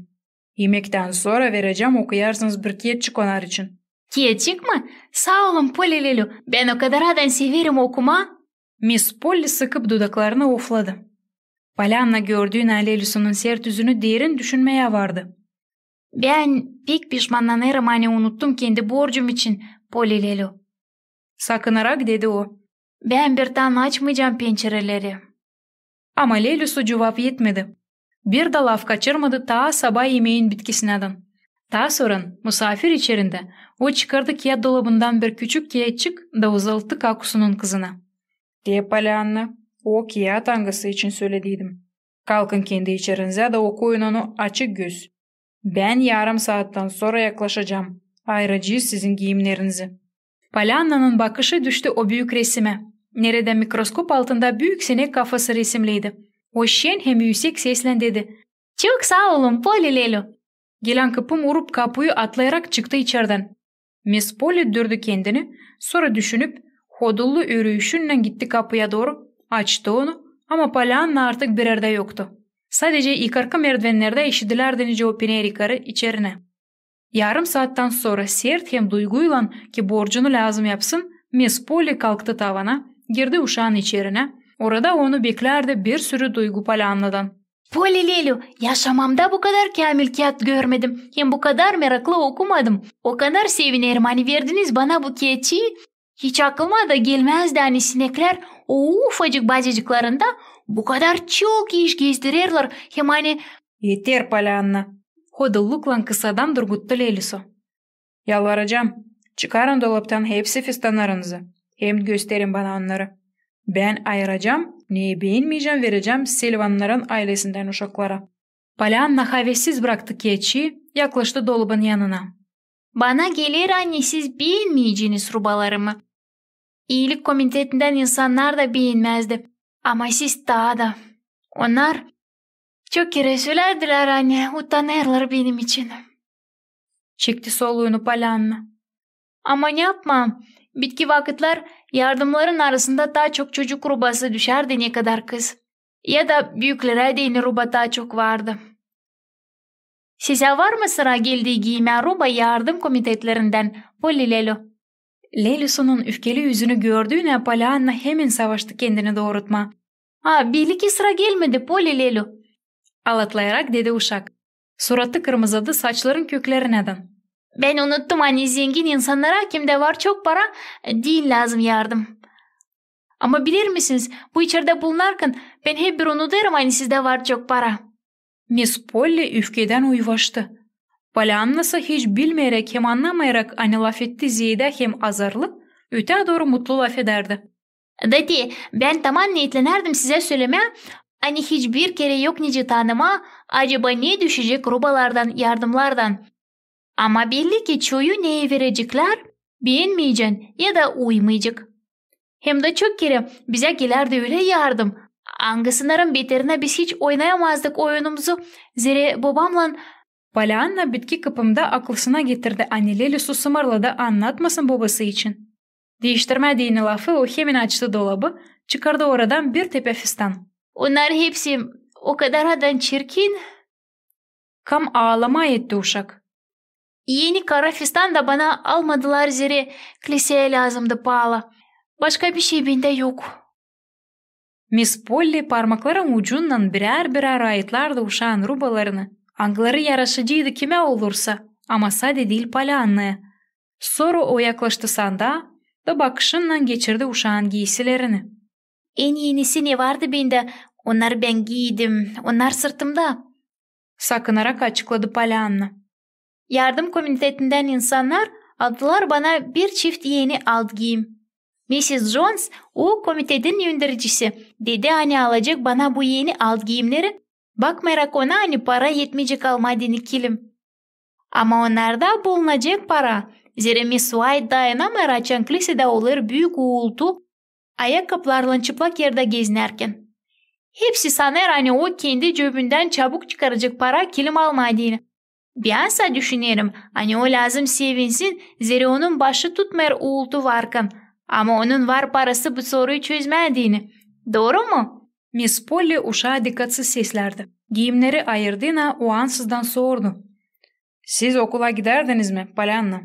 İmektän sora verecäm, okuyarsınız bir keetçik onnar için. Keetçik mi? Saa olun, Polli Lelü. Bän o kadar adan severim okumaa. Miss Polli sıkıp dudaklarını ofladı. Polyanna gördüünä Lelüsunun sert üzünü derin düşünmeyä vardı. Bän pek pişmannanêrım, ani unuttum kendi borcum için, Polli Lelü, sakınarak dedi o. Bän bir taa açmayacam pençereleri. Ama Lelüsu cuvap etmedi. Bir dä laf kaçırmadı taa sabaa imeyin bitkisinädän. Taa soran, musaafir içerindä, o çıkardı keet dolabından bir küçük keetçik da uzattı kakusunun kızına. Te, Polyanna, o keet, angısı için sölediydim. Kalkın kendi içerinizä da okuyun onu açık göz. Bän yarım saattan sora yaklaşacam. Ayıracez sizin giimnerinizi. Polyannanın bakışı düştü o büük resimä, neredä mikroskop altında büük sinek kafası resimliydi. O şen hem üüsek seslän dedi: Çok saa olun, Polli Lelü. Gelän kıpım urup kapuyu, atlayarak çıktı içerdän. Miss Polli dürdu kendini, sora düşünüp, hodullu ürüyüşünnän gitti kapuya dooru, açtı onu, ama Polyanna artık bir erdä yoktu. Sadecä yukarkı merdivennerdä işidilärdä, nicä o penär yukarı içerinä. Yarım saattan sora sert hem duyguylan, ki borcunu lääzım yapsın, Miss Polli kalktı tavana, girdi uşaan içerinä, orada onu beklärdi bir sürü duygu Polyannadan. Polli Lelü, yaşamamda bu kadar käämil keet görmedim, hem bu kadar meraklı okumadım. O kadar sevinerim, ani verdiniz bana bu keetçiyi. Hiç aklıma da gelmäzdi, ani sineklär o ufacık bacacıklarında bu kadar çok iş gezdirerlär, hem ani... Eter, Polyanna! Hodulluklan kısadan durguttu Lelüsu. Yalvaracam, çıkarın dolaptan hepsi fistannarınızı, hem gösterin bana onnarı. Bän ayıracam, neyi beenmeyecäm, verecäm Silvannarın aylesindän uşaklara. Polyanna havessiz braktı keetçiyi, yaklaştı dolabın yanına. Bana geler, ani siz beenmeyeceniz rubalarımı. İilik komitetindän insannar da beenmäzdi. Ama siz taa da. Onnar çok kerä sölärdilär, ani utanêrlar benim için. Çekti soluunu Polyanna. Ama ne yapmaa, bitki vakıtlar yardımların arasında taa çok çocuk rubası düşärdi, ne kadar kız. Ya da büüklerä deyni ruba taa çok vardı. Sizä var mı sıra geldi giimää ruba yardım komitetlerindän, Polli Lelü? Lelüsunun üfkeli üzünü gördüünä Polyanna hemen savaştı kendini doorutmaa. A, belli ki sıra gelmedi, Polli Lelü, alatlayarak dedi uşak. Suratı kırmızadı saçların köklerinädän. Bän unuttum, ani zengin insannara, kimdä var çok para, diil lääzım yardım. Ama biler misiniz, bu içerdä bulunarkan bän hep bir unudêrım, ani sizdä var çok para. Miss Polly üfkedän uyvaştı. Polyannasa hiç bilmeyeräk hem annamayarak, ani lafetti zeedä hem azarlı, ötää dooru mutlu lafedärdi. Da te, bän taman neetlenärdim sizä sölemää, ani hiçbir kerä yok nicä tanımaa, acaba ne düşecek rubalardan, yardımnardan. Ama belli ki, çoyu neyi vereceklär, beenmeyecän ya da uymayacek. Hem dä çok kerä bizä gelärdi ölä yardım, angısınarın beterinä biz hiç oynayamazdık oyunumuzu, zerä bobamnan. Polyanna bitki kıpımda aklısına getirdi, ani Leli susmarladı, annatmasın bobası için. Diiştirmää deyni lafı, o hemin açtı dolabı, çıkardı oradan bir tepä fistan. Onnar hepsi o kadar adan çirkin. Kam aalamaa etti uşak. Eni kara fistan da bana almadılar, zerä kliseä lääzımdı paala. Başka bişey bendä yok. Miss Polly parmakların ucunnan birär-birär ayıtlardı uşaan rubalarını, angıları yaraşaceydı kimä olursa, ama sade diil Polyannaya. Sora o yaklaştı sandaa da bakışınnan geçirdi uşaan giisilerini. En enisi ne vardı bendä, onnar bän giiydim, onnar sırtımda, sakınarak açıkladı Polyanna. Yardım komitetindän insannar aldılar bana bir çift eni alt giiyim. Missis Jones, o komitetin öndericisi, dedi, ani alacek bana bu eni alt giiyimneri, bakmayarak ona, ani para etmeyecek almaa deyni kilim. Ama onnarda bulunacek para, zerä Miss White dayanamêêr, açan klisedä olêr büük uultu, ayakkapılarlan çıplak erdä gezinärkän. Hepsi sanêr, ani o kendi cöbündän çabuk çıkaracek para kilim almaa deyni. Bän sa düşünerim, ani o lääzım sevinsin, zerä onun başı tutmêêr uultu varkan, ama onun var parası bu soruyu çözmää deyni. Dooru mu? Miss Polly uşaa dikkatsız seslärdi. Giiyimneri ayırdına o ansızdan sordu: Siz okula gidärdiniz mi, Polyanna?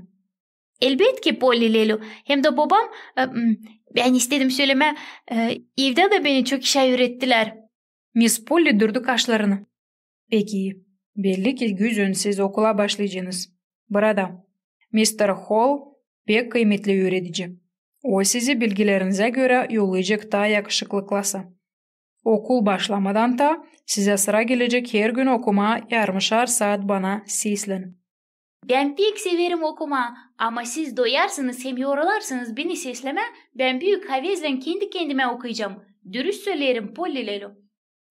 Elbetki, Polli Lelu. Hem dä bobam, e, m, bän istedim sölemää, e, evdä dä beni çok işä üürettilär. Miss Polli düürdü kaşlarını. Peki, belli ki güzün siz okula başlayacenız. Burada. Mister Hall pek kıymetli üüredici. O sizi bilgilerinizä görä yollayacek taa yakışıklı klasa. Okul başlamadan taa sizä sıra gelecek hergün okumaa yarımışar saat bana seslän. Bän pek severim okumaa, ama siz doyarsınız hem yorularsınız beni seslemää, bän büük havezlän kendi-kendimä okuyacam. Dürüst söleerim, Polli Lelu.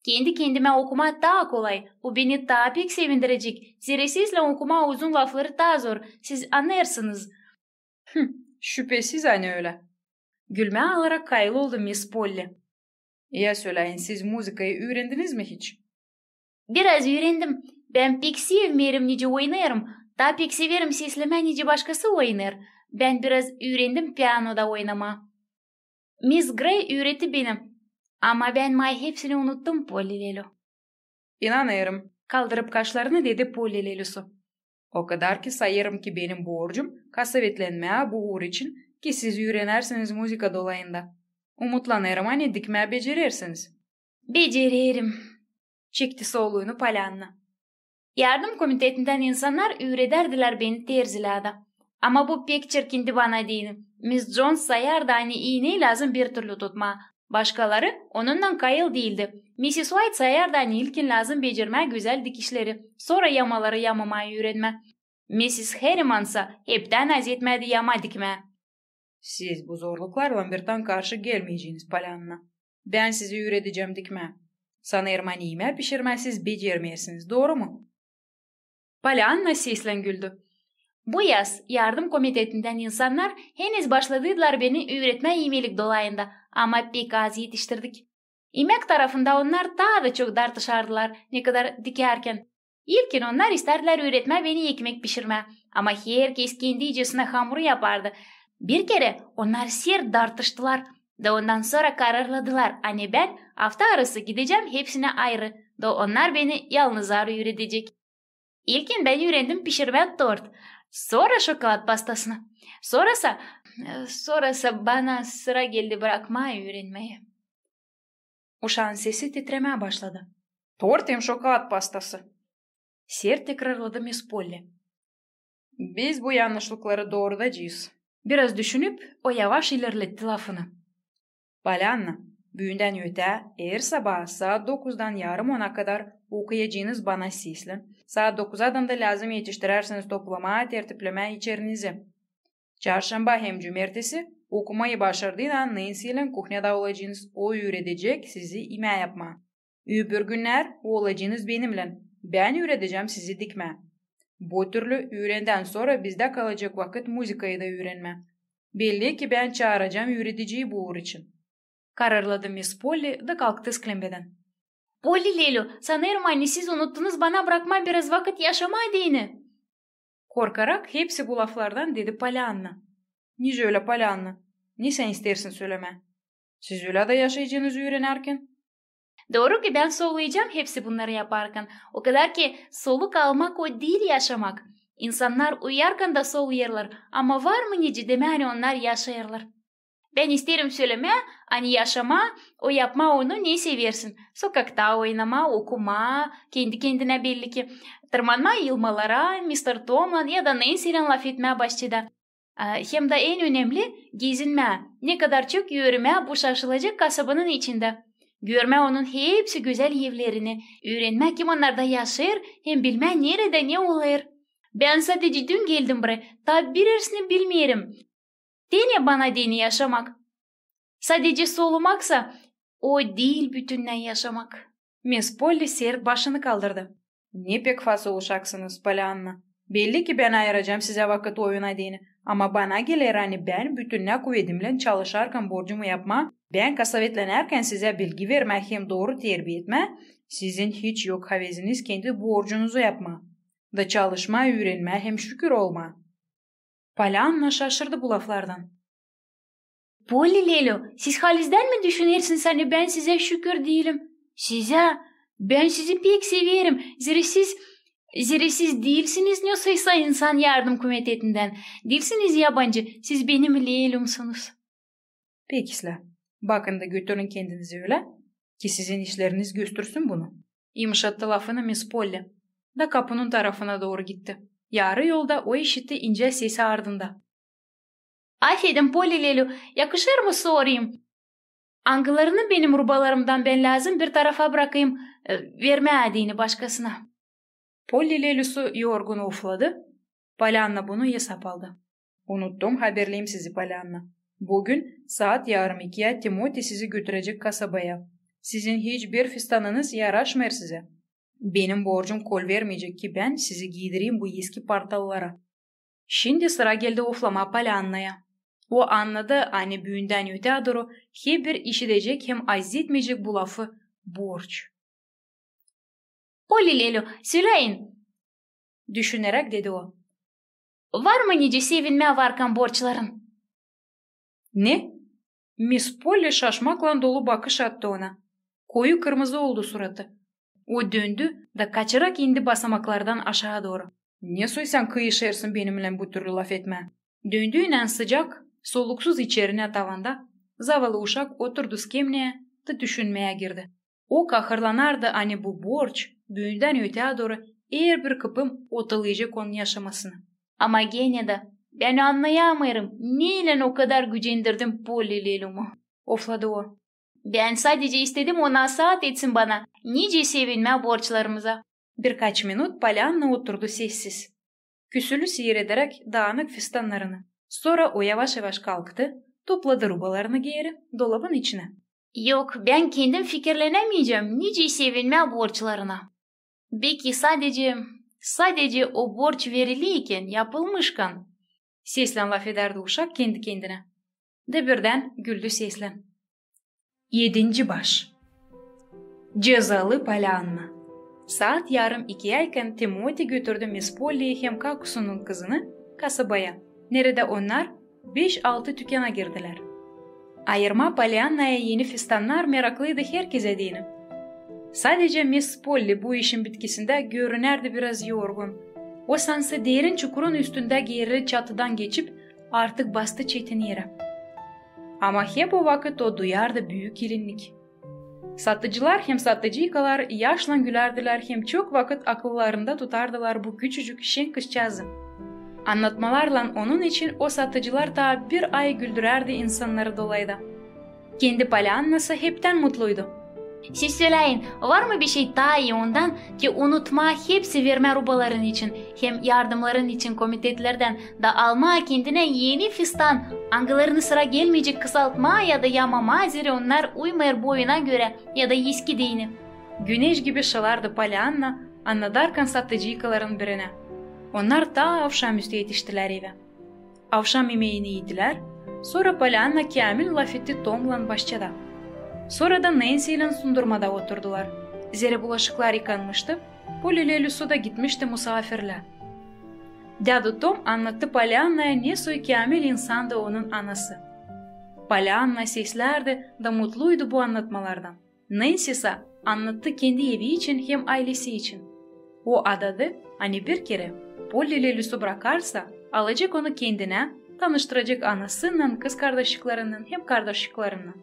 Kendi-kendimä okumaa taa kolay, bu beni taa pek sevindirecek. Zerä seslän okumaa uzun lafları taa zor, siz annêêrsınız. Hım, şüpesiz, ani ölä. Gülmää alarak kayıl oldu Miss Polli. Ya söläyin, siz muzıkayı üürendiniz mi hiç? Biraz üürendim. Bän pek sevmeerim, nicä oynêêrım. Taa pek severim seslemää, nicä başkası oynêêr. Bän biraz üürendim pianoda oynamaa. Miss Gray üüretti beni. Ama bän may hepsini unuttum, Polli Lelu. İnanêrım, kaldırıp kaşlarını dedi Polli Lelusu. O kadar ki sayêrım ki benim borcum kasavetlenmää bu uur için, ki siz üürenärsiniz muzıka dolayında. Umutlanêrım, ani dikmää becerersiniz. Becererim, çekti soluunu Polyanna. Yardım komitetindän insannar üüredärdilär beni terziläädä. Ama bu pek çirkindi bana deyni. Miss Jones sayardı, ani iinä lääzım birtürlü tutmaa. Başkaları onunnan kayıl diildi. Missis White sayardı, ani ilkin lääzım becermää gözäl dikişleri, sora yamaları yamamaa üürenmää. Missis Harriman sa heptän azetmäädi yama dikmää. Siz bu zorluklarlan birtän karşı gelmeyeceniz, Polyanna. Bän sizi üüredecäm dikmää. Sanêrım, ani imää pişirmää siz becermeersiniz, dooru mu? Polyanna seslän güldü. Bu yaz yardım komitetindän insannar henüz başladıydılar beni üüretmää imelik dolayında, ama pek az etiştirdik. İmäk tarafında onnar taa da çok dartışardılar, ne kadar dikärkän. İlkin onnar istärdilär üüretmää beni ekmek pişirmää, ama herkez kendi icesinä hamuru yapardı. Bir kerä onnar sert dartıştılar, da ondan sora kararladılar, ani bän afta arası gidecäm hepsinä ayrı, da onnar beni yalnızar üüredecek. İlkin bän üürendim pişirmää tort, sora şokolad pastasını. Sorasa, sorasa bana sıra geldi brakmaa üürenmää. Uşaan sesi titremää başladı. Tort hem şokolad pastası, sert tekrarladı Miss Polli. Biz bu yannışlıkları doorudacez. Biraz düşünüp, o yavaş ilerletti lafını. Polyanna, büündän ötää, er sabaa saat dokuzdan yarım ona kadar okuyacınız bana seslän. Saat dokuzdan da lääzım etiştirärsiniz toplamaa, tertiplemää içerinizi. Çarşamba hem cumertesi okumayı başardıynan Nensiylan kuhnyada olacınız, o üüredecek sizi imää yapmaa. Öbür günnär olacınız benimnän, bän üüredecäm sizi dikmää. Bu türlü üürendän sora bizdä kalacek vakıt muzıkayı da üürenmää. Belli ki, bän çaaracam üürediciyi bu uur için, kararladı Miss Polli da kalktı sklembedan. Polli Lelü, sanêrım, ani siz unuttunuz bana brakmaa biraz vakıt yaşamaa deyni. Korkarak hepsi bu laflardan dedi Polyanna. Nicä ölä, Polyanna? Ne sän isteersin sölemää? Siz ölä dä yaşayacınız üürenärkän? Dooru ki, bän soluyacam hepsi bunnarı yaparkan. O kadar ki, soluk almak o diil yaşamak. İnsannar uyuyarkan da soluyêrlar, ama var mı nicä demää, ani onnar yaşêêrlar. Bän isteerim sölemää, ani yaşamaa, o yapmaa onu, ne seversin. Sokakta oynamaa, okumaa, kendi-kendinä belli ki, tırmanmaa yılmalara, mister Tomlan ya da Nensiylan lafetmää başçada. A, hem dä en önemli, gezinmää, ne kadar çok yürümää bu şaşılacek kasabanın içindä. Görmää onun hepsi gözäl evlerini, üürenmää, kim onnarda yaşêêr, hem bilmää, neredä ne olêr. Bän sadece dün geldim burayı, taa bir ersini bilmeerim. Te ne bana deyni yaşamak? Sadece solumaksa, o diil bütünnä yaşamak. Miss Polli sert başını kaldırdı. Ne pek fazla oluşaksınız, Polyanna. Belli ki, bän ayıracam sizä vakıt oyuna deyni. Ama bana geler, ani bän bütünnä kuvedimnän çalışarkan borcumu yapmaa, bän kasavetlenärkän sizä bilgi vermää hem dooru terbiya etmää, sizin hiç yok haveziniz kendi borcunuzu yapmaa da çalışmaa, üürenmää hem şükür olmaa. Polyanna şaşırdı bu laflardan. Polli Lelü, siz halizdän mi düşünersiniz, ani bän sizä şükür diilim? Sizä? Bän sizi pek severim. Zerä siz, zerä siz diilsiniz nesä insan yardım komitetindän. Diilsiniz yabancı, siz benim Lelümsunuz. Pek islää. Bakın da götürün kendinizi ölä, ki sizin işleriniz göstürsün bunu. Yımışattı lafını Miss Polli da kapunun tarafına dooru gitti. Yarı yolda o işitti incä sesi ardında. Afedin, Polli Lelü, yakışêr mı sorayım, angılarını benim rubalarımdan bän lääzım bir tarafa brakayım, e, vermää deyni başkasına? Polli Lelüsü yorgun ofladı. Polyanna bunu esap aldı. Unuttum haberleyim sizi, Polyanna. Büün saat yarım ikiyä Timoti sizi götürecek kasabaya. Sizin hiç bir fistanınız yaraşmêêr sizä. Benim borcum kol vermeyecek ki bän sizi giidireyim bu eski partallara. Şindi sıra geldi oflamaa Polyannaya. O annadı, ani büündän ötää dooru hep bir işidecek hem aziz etmeyecek bu lafı borç. Polli Lelü, söläyin, düşüneräk dedi o. Var mı nicä sevinmää varkan borçların? Ne? Miss Polli şaşmaklan dolu bakış attı ona. Koyu kırmızı oldu suratı. O döndü da kaçarak indi basamaklardan aşaa dooru. Ne soy sän kıyışêrsın benimnän bu türlü lafetmää? Döndüynän sıcak, soluksuz içerinä tavanda, zavallı uşak oturdu skemneyä da düşünmeyä girdi. O kahırlanardı, ani bu borç büündän ötää dooru herbir kıpım otalayacek onun yaşamasını. Ama genä dä bän annayamêêrım, neylän o kadar gücendirdim Polli Lelümü, ofladı o. Bän sadece istedim, o nasaat etsin bana, nicä sevinmää borçlarımıza. Birkaç minut Polyanna oturdu sessiz, küsülü siirederäk daanık fistannarını. Sora o yavaş-yavaş kalktı, topladı rubalarını geeri dolabın içinä. Yok, bän kendim fikirlenemeyecäm, nicä sevinmää borçlarına. Beki sadece, sadece o borç veriliyken, yapılmışkan, seslän lafedärdi uşak kendi-kendinä. Da birdän güldü seslän. Edinci baş. Cezalı Polyanna. Saat yarım ikiyäykän Timoti götürdü Miss Polliyi hem kakusunun kızını kasabaya, neredä onnar beş-altı tükana girdilär. Ayırma Polyannaya eni fistannar meraklıydı herkezä deyni. Sadece Miss Polli bu işin bitkisindä görünärdi biraz yorgun. O sansı derin çukurun üstündä geerili çatıdan geçip, artık bastı çetin erä. Ama hep o vakıt o duyardı büük ilinnik. Satıcılar hem satıcıykalar yaşlan gülärdilär hem çok vakıt akıllarında tutardılar bu küçücük şen kızçaazı. Annatmalarlan onun için o satıcılar taa bir ay güldürärdi insannarı dolayda. Kendi Polyannası heptän mutluydu. Siz söläyin, var mı bişey taa ii ondan, ki unutmaa hepsi vermää rubaların için hem yardımların için komitetlerdän da almaa kendinä eni fistan, angılarını sıra gelmeyecek kısaltmaa ya da yamamaa, zerä onnar uymêêr boyuna görä ya da eski deyni? Güneş gibi şılardı Polyanna, annadarkan satıcıykaların birinä. Onnar taa avşamüstü etiştilär evä. Avşam imeeni idilär, sora Polyanna käämil lafetti Tomlan başçada. Sora da Nensiylan sundurmada oturdular. Zerä bulaşıklar yıkanmıştı, Polli Lelüsu da gitmişti musaafirlää. Dädu Tom annattı Polyannaya, ne soy käämil insandı onun anası. Polyanna seslärdi da mutluydu bu annatmalardan. Nensi sa annattı kendi evi için hem aylesi için. O adadı, ani bir kerä Polli Lelüsu brakarsa, alacek onu kendinä, tanıştıracek anasınnan, kızkardaşçıklarınnan hem kardaşçıklarınnan.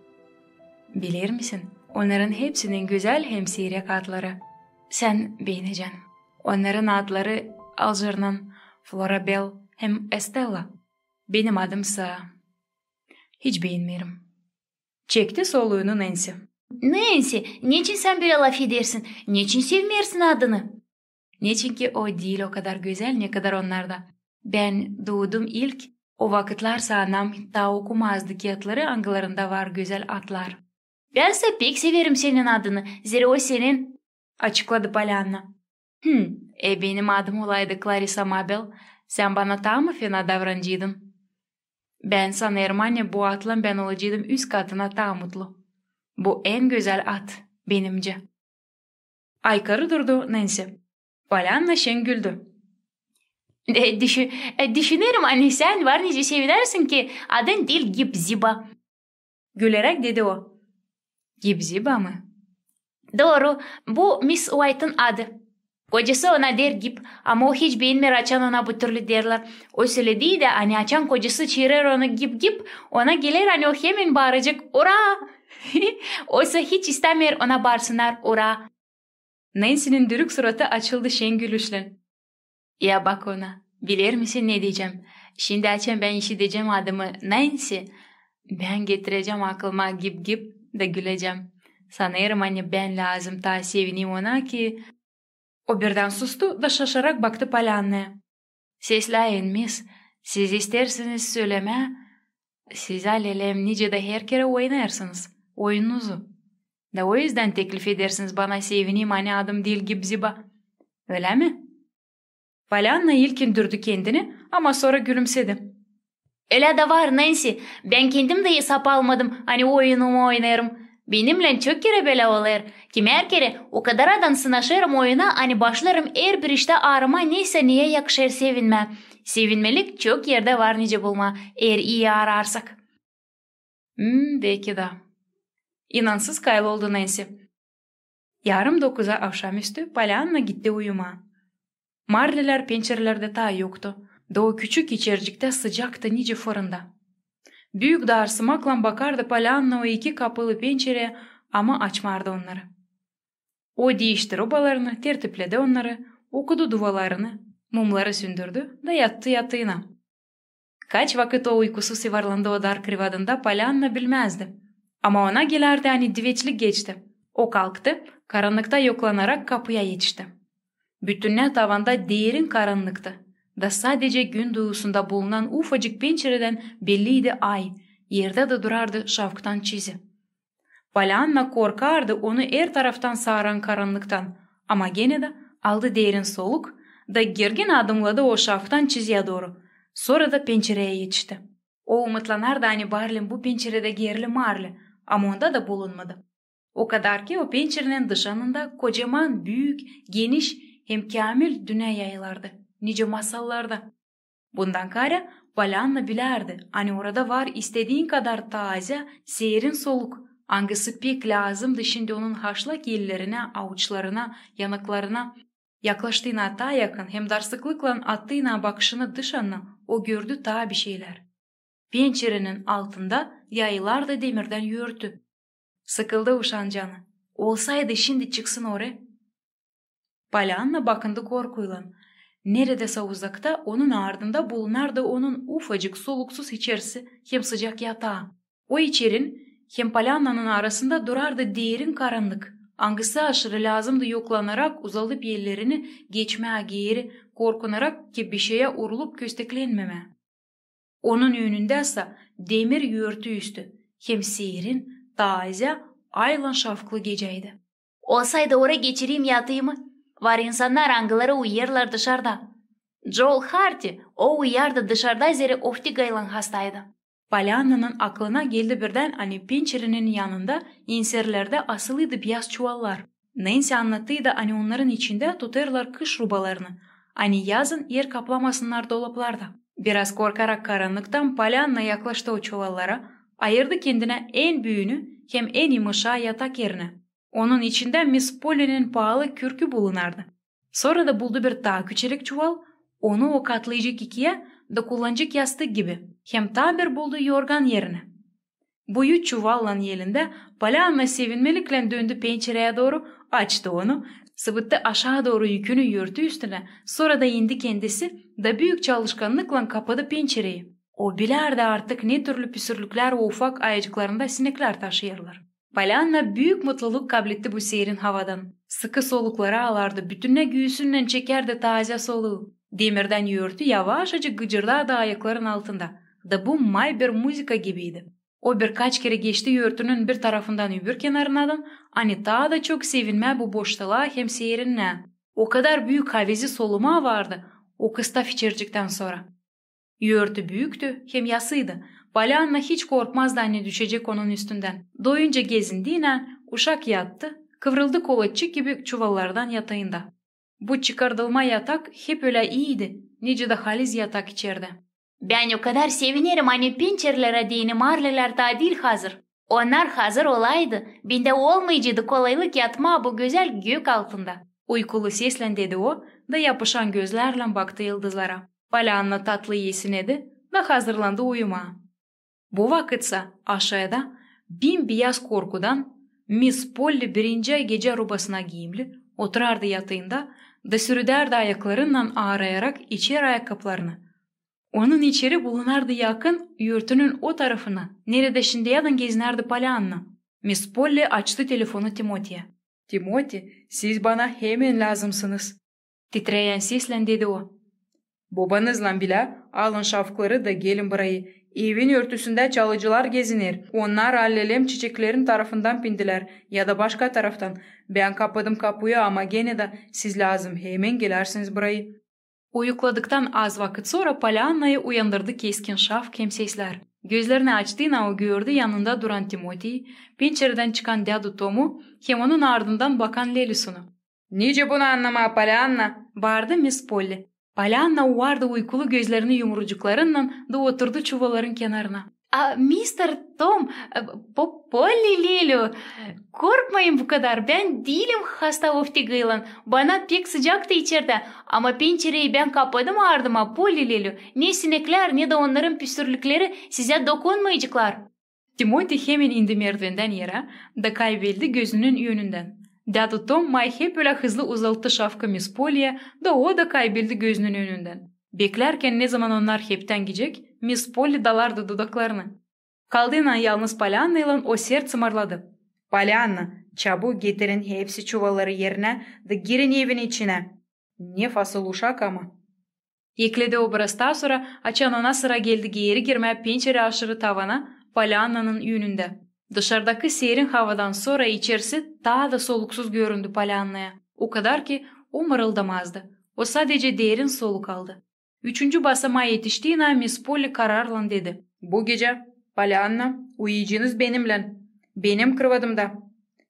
Bilermisin, onnarın hepsinin gözäl hem siirek adları. Sän beenecän. Onnarın adları Alcırnan, Florabel hem Estella. Benim adım sa hiç beenmeerim. Çekti soluunu Nensi. Nensi, neçin sän bölä lafedersin? Neçin sevmeersin adını? Neçinki o diil o kadar gözäl, ne kadar onnar da. Bän duudum ilk, o vakıtlar sa anam taa okumazdı kiyatları, angılarında var gözäl atlar. Bän sa pek severim senin adını, zerä o senin, açıkladı Polyanna. Hım, e, benim adım olaydı Klarisa Mabel, sän bana taa mı fena davranacaydın? Bän sanêrım, ani bu atlan bän olacaydım üz katına taa mutlu. Bu en gözäl at, benimcä. Aykırı durdu Nensi. Polyanna şen güldü. E, düşü-, e, düşünerim, ani sän var nicä sevinärsin, ki adın diil Gibziba. Güleräk dedi o. Gibziba mı? Dooru, bu Miss Uaytın adı. Kocası ona deer Gib, ama o hiç beenmeer, açan ona bu türlü deerlär. O sölediydi, ani açan kocası çaarêr onu Gib-Gib, ona geler, ani o hemen baaracek: "Ura!" Oysa hiç istämeer ona baarsınnar ura. Nensinin dürük suratı açıldı şen gülüşlän. Ya bak ona, bilermisin, ne deyecäm? Şindi açan bän işidecäm adımı Nensi, bän getirecäm aklıma Gib-Gib da gülecäm. Sanêrım, ani bän lääzım taa sevineyim ona, ki... O birdän sustu da şaşarak baktı Polyannaya. Sesläyin, miss, siz isteersiniz sölemää, siz alelem nicä dä her kerä oynêêrsınız oyununuzu. Da o üzdän teklif edersiniz bana sevineyim, ani adım diil Gibziba. Ölä mi? Polyanna ilkin düürdü kendini, ama sora gülümsedi. Ölä dä var, Nensi, bän kendim dä esap almadım, ani oyunumu oynêêrım. Benimnän çok kerä bölä olêr. Kimär kerä o kadar adan sınaşêrım oyuna, ani başlêêrım herbir iştä aaramaa neysä, neyä yakışêr sevinmää. Sevinmelik çok erdä var nicä bulmaa, eer ii aararsak. Hmm, beki dä. İnansız kayıl oldu Nensi. Yarım dokuza avşamüstü Polyanna gitti uyumaa. Marlilär pençerelerdä taa yoktu. Da o küçük içerciktä sıcaktı nicä fırında. Büük daarsımaklan bakardı Polyanna o iki kapılı pençereyä, ama açmardı onnarı. O diişti rubalarını, tertipledi onnarı, okudu dualarını, mumları sündürdü da yattı yatıına. Kaç vakıt o uykusuz yuvarlandı o dar krivadında, Polyanna bilmäzdi. Ama ona gelärdi, ani diveçlik geçti. O kalktı, karannıkta yoklanarak kapıya etişti. Bütünnä tavanda derin karannıktı. Da sadecä gün duyusunda bulunan ufacık pençeredän belliydi ay, erdä dä durardı şaftan çizi. Polyanna korkardı onu er taraftan saaran karannıktan, ama genä dä aldı derin soluk da girgin adımladı o şaftan çiziyä dooru, sora da pençereyä etişti. O umutlanardı, ani baarlin bu pençeredä geerli marli, ama onda da bulunmadı. O kadar ki o pençerenin dışanında kocaman, büük, geniş hem käämil dünnä yayılardı, nicä masallarda. Bundan kaarä Polyanna bilärdi, ani orada var istediin kadar taazä, seerin soluk, angısı pek lääzımdı şindi onun haşlak ellerinä, avuçlarına, yanaklarına. Yaklaştıına taa yakın hem darsıklıklan attıına bakışını dışanına, o gördü taa bişeylär. Pençerenin altında yayılardı demirdän örtü. Sıkıldı uşaan canı. Olsaydı şindi çıksın oraya. Polyanna bakındı korkuylan. Neredäsä uzakta, onun ardında bulunardı onun ufacık soluksuz içerisi hem sıcak yataa. O içerin hem Polyannanın arasında durardı derin karannık, angısı aşırı lääzımdı yoklanarak uzadıp ellerini geçmää geeri, korkunarak ki bişeyä urulup kösteklenmemää. Onun önündä sa demir örtü üstü hem seerin, taazä, aylan şafklı gecäydi. Olsaydı ora geçireyim yatayımı. Var insannar, angıları uyuyêrlar dışarda. Joel Harti, o uyuyardı dışarda, zerä oftigaylan hastaydı. Polyannanın aklına geldi birdän, ani pençerenin yanında enserlerdä asılıydı biyaz çuvallar. Nensi annattıydı, ani onnarın içindä tutêrlar kış rubalarını, ani yazın er kaplamasınnar dolaplarda. Biraz korkarak karannıktan, Polyanna yaklaştı o çuvallara, ayırdı kendinä en büünü hem en yımışaa yatak erinä. Onun içindä Miss Pollinin paalı kürkü bulunardı. Sora da buldu bir taa küçerik çuval, onu o katlayacek ikiyä da kullanacek yastık gibi, hem taa bir buldu yorgan erinä. Bu üç çuvallan elindä Polyanna sevinmeliklän döndü pençereyä dooru, açtı onu, sıbıttı aşaa dooru yükünü örtü üstünä, sora da indi kendisi da büük çalışkannıklan kapadı pençereyi. O bilärdi artık, ne türlü püsürlüklär o ufak ayacıklarında sineklär taşıyêrlar. Polyanna büük mutluluk kabletti bu seerin havadan. Sıkı solukları alardı, bütünnä güüsünnän çekärdi taazä soluu. Demirdän örtü yavaşacık gıcırdardı ayakların altında. Da bu may bir muzıka gibiydi. O birkaç kerä geçti örtünün bir tarafından öbür kenarınadan, ani taa da çok sevinmää bu boştalaa hem seerinnää. O kadar büük havezi solumaa vardı o kısta fiçerciktän sora. Örtü büüktü hem yasıydı. Polyanna hiç korkmazdı, ani düşecek onun üstündän. Doyunca gezindiynän, uşak yattı, kıvrıldı kolaççık gibi çuvallardan yatayında. Bu çıkardılma yatak hep ölä iiydi, nicä dä haliz yatak içerdä. Bän o kadar sevinerim, ani pençerelerä deyni marlilär taa diil hazır. Onnar hazır olaydı, bendä olmayaceydı kolaylık yatmaa bu gözäl gök altında. Uykulu seslän dedi o, da yapışan gözlärlän baktı yıldızlara. Polyanna tatlı esinedi da hazırlandı uyumaa. Bu vakıt sa aşaada bimbiyaz korkudan Miss Polli birinci gecä rubasına giimli oturardı yatayında da sürüdärdi ayaklarınnan, aarayarak içeri ayakkapılarını. Onun içeri bulunardı yakın, örtünün o tarafına, neredä şindiyädän gezinärdi Polyanna. Miss Polli açtı telefonu Timotiyä. Timoti, siz bana hemen lääzımsınız, titreyän seslän dedi o. Bobanızlan bilä alın şafkları da gelin burayı. Evin örtüsündä çalıcılar geziner. Onnar allelem çiçeklerin tarafından pindilär ya da başka taraftan. Bän kapadım kapuyu, ama genä dä siz lääzım hemen gelärsiniz burayı. Uyukladıktan az vakıt sora Polyannayı uyandırdı keskin şafk hem seslär. Gözlerini açtıynan o gördü yanında duran Timotiyi, pençeredän çıkan dädu Tomu hem onun ardından bakan Lelisunu. Nicä bunu annamaa, Polyanna? Baardı Miss Polli. Polyanna uardı uykulu gözlerini yumrucuklarınnan da oturdu çuvalların kenarına. A, mister Tom, e, Po-, Polli Lelu, korkmayın bu kadar, bän diilim hasta oftigaylan, bana pek sıcaktı içerdä, ama pençereyi bän kapadım ardıma, Polli Lelu, ne sineklär, ne dä onnarın püsürlükleri sizä dokunmayaceklar. Timoti hemen indi merdivendän erä da kaybeldi gözünün önündän. Dädu Tom may hep ölä hızlı uzattı şafkı Miss Polliyä, da o da kaybeldi gözünün önündän. Beklärkän, nezaman onnar heptän gidecek, Miss Polli dalardı dudaklarını. Kaldıynan yalnız Polyannaylan, o sert sımarladı. Polyanna, çabuk getirin hepsi çuvalları erinä da girin evin içinä. Ne fasıl uşak ama. Ekledi o biraz taa sora, açan ona sıra geldi geeri girmää pençere aşırı tavana Polyannanın önündä. Dışardakı serin havadan sora içerisi taa da soluksuz göründü Polyannaya. O kadar ki, o mırıldamazdı. O sadece derin soluk aldı. Üçüncü basamaa etiştiynän Miss Polli kararlan dedi: Bu gecä, Polyanna, uyuyacınız benimnän, benim krıvadımda.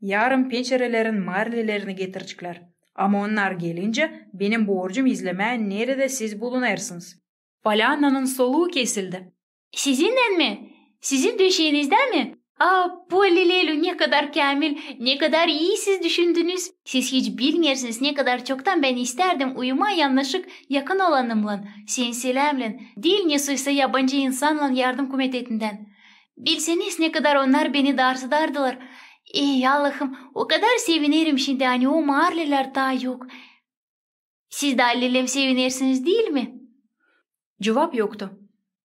Yarın pençerelerin marlelerini getireceklär. Ama onnar gelincä benim borcum izlemää, neredä siz bulunêrsınız. Polyannanın soluu kesildi. Sizinnän mi? Sizin döşeenizdä mi? A, Polli Lelu, ne kadar käämil, ne kadar ii siz düşündünüz. Siz hiç bilmeersiniz, ne kadar çoktan bän istärdim uyumaa yanaşık, yakın olanımnan, seninkilän, diil nesoysa yabancı insannan yardım komitetindän. Bilseniz, ne kadar onnar beni darsıdardılar. Ey, Allahım, o kadar sevinerim şindi, ani o marlelär taa yok. Siz dä allelem sevinersiniz, diil mi? Cuvap yoktu.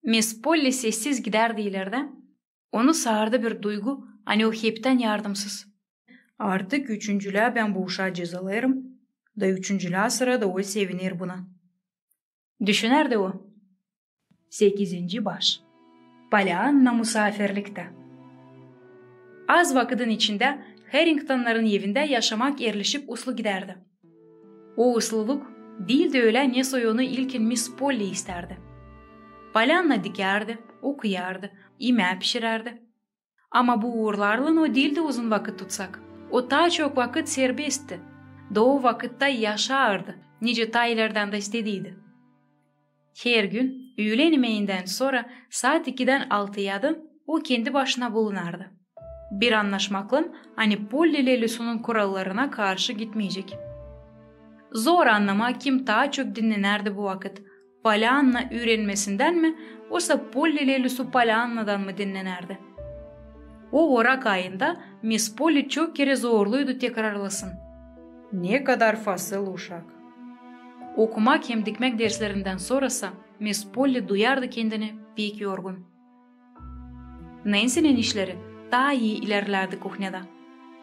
Miss Polli sessiz gidärdi ileridä. Onu saardı bir duygu, Ani o heptän yardımsız. Artık üçüncülää bän bu uşaa cezalayêrım, da üçüncülää sırada o seviner buna. Düşünär dä o. Sekizinci baş. Polianna musaafirliktä. Az vakıdın içindä Harringtonnarın evindä yaşamak erleşip uslu gidärdi. O usluluk diil dä ölä, nesoy onu ilkin Miss Polli istärdi. Polianna dikärdi, okuyardı, imää pişirärdi. Ama bu uurlarlan o diil dä uzun vakıt tutsak. O taa çok vakıt serbestti. Da o vakıtta yaşardı, nicä taa ilerdän dä istediydi. Her gün üülen imeendän sora saat ikidän altıya dän o kendi başına bulunardı. Bir annaşmaklan, ani Polli Lelüsunun kurallarına karşı gitmeyecek. Zor annamaa, kim taa çok dinnenärdi bu vakıt, Polianna üürenmesindän mi, osa Polli Lelüsu Poliannadan mı dinnenärdi? O orak ayında Miss Polli çok kerä zorluydu tekrarlasın: "Ne kadar fasıl uşak!" Okumak hem dikmäk derslerindän sorasa Miss Polli duyardı kendini pek yorgun. Nensinin işleri taa ii ilerlärdi kuhnyada.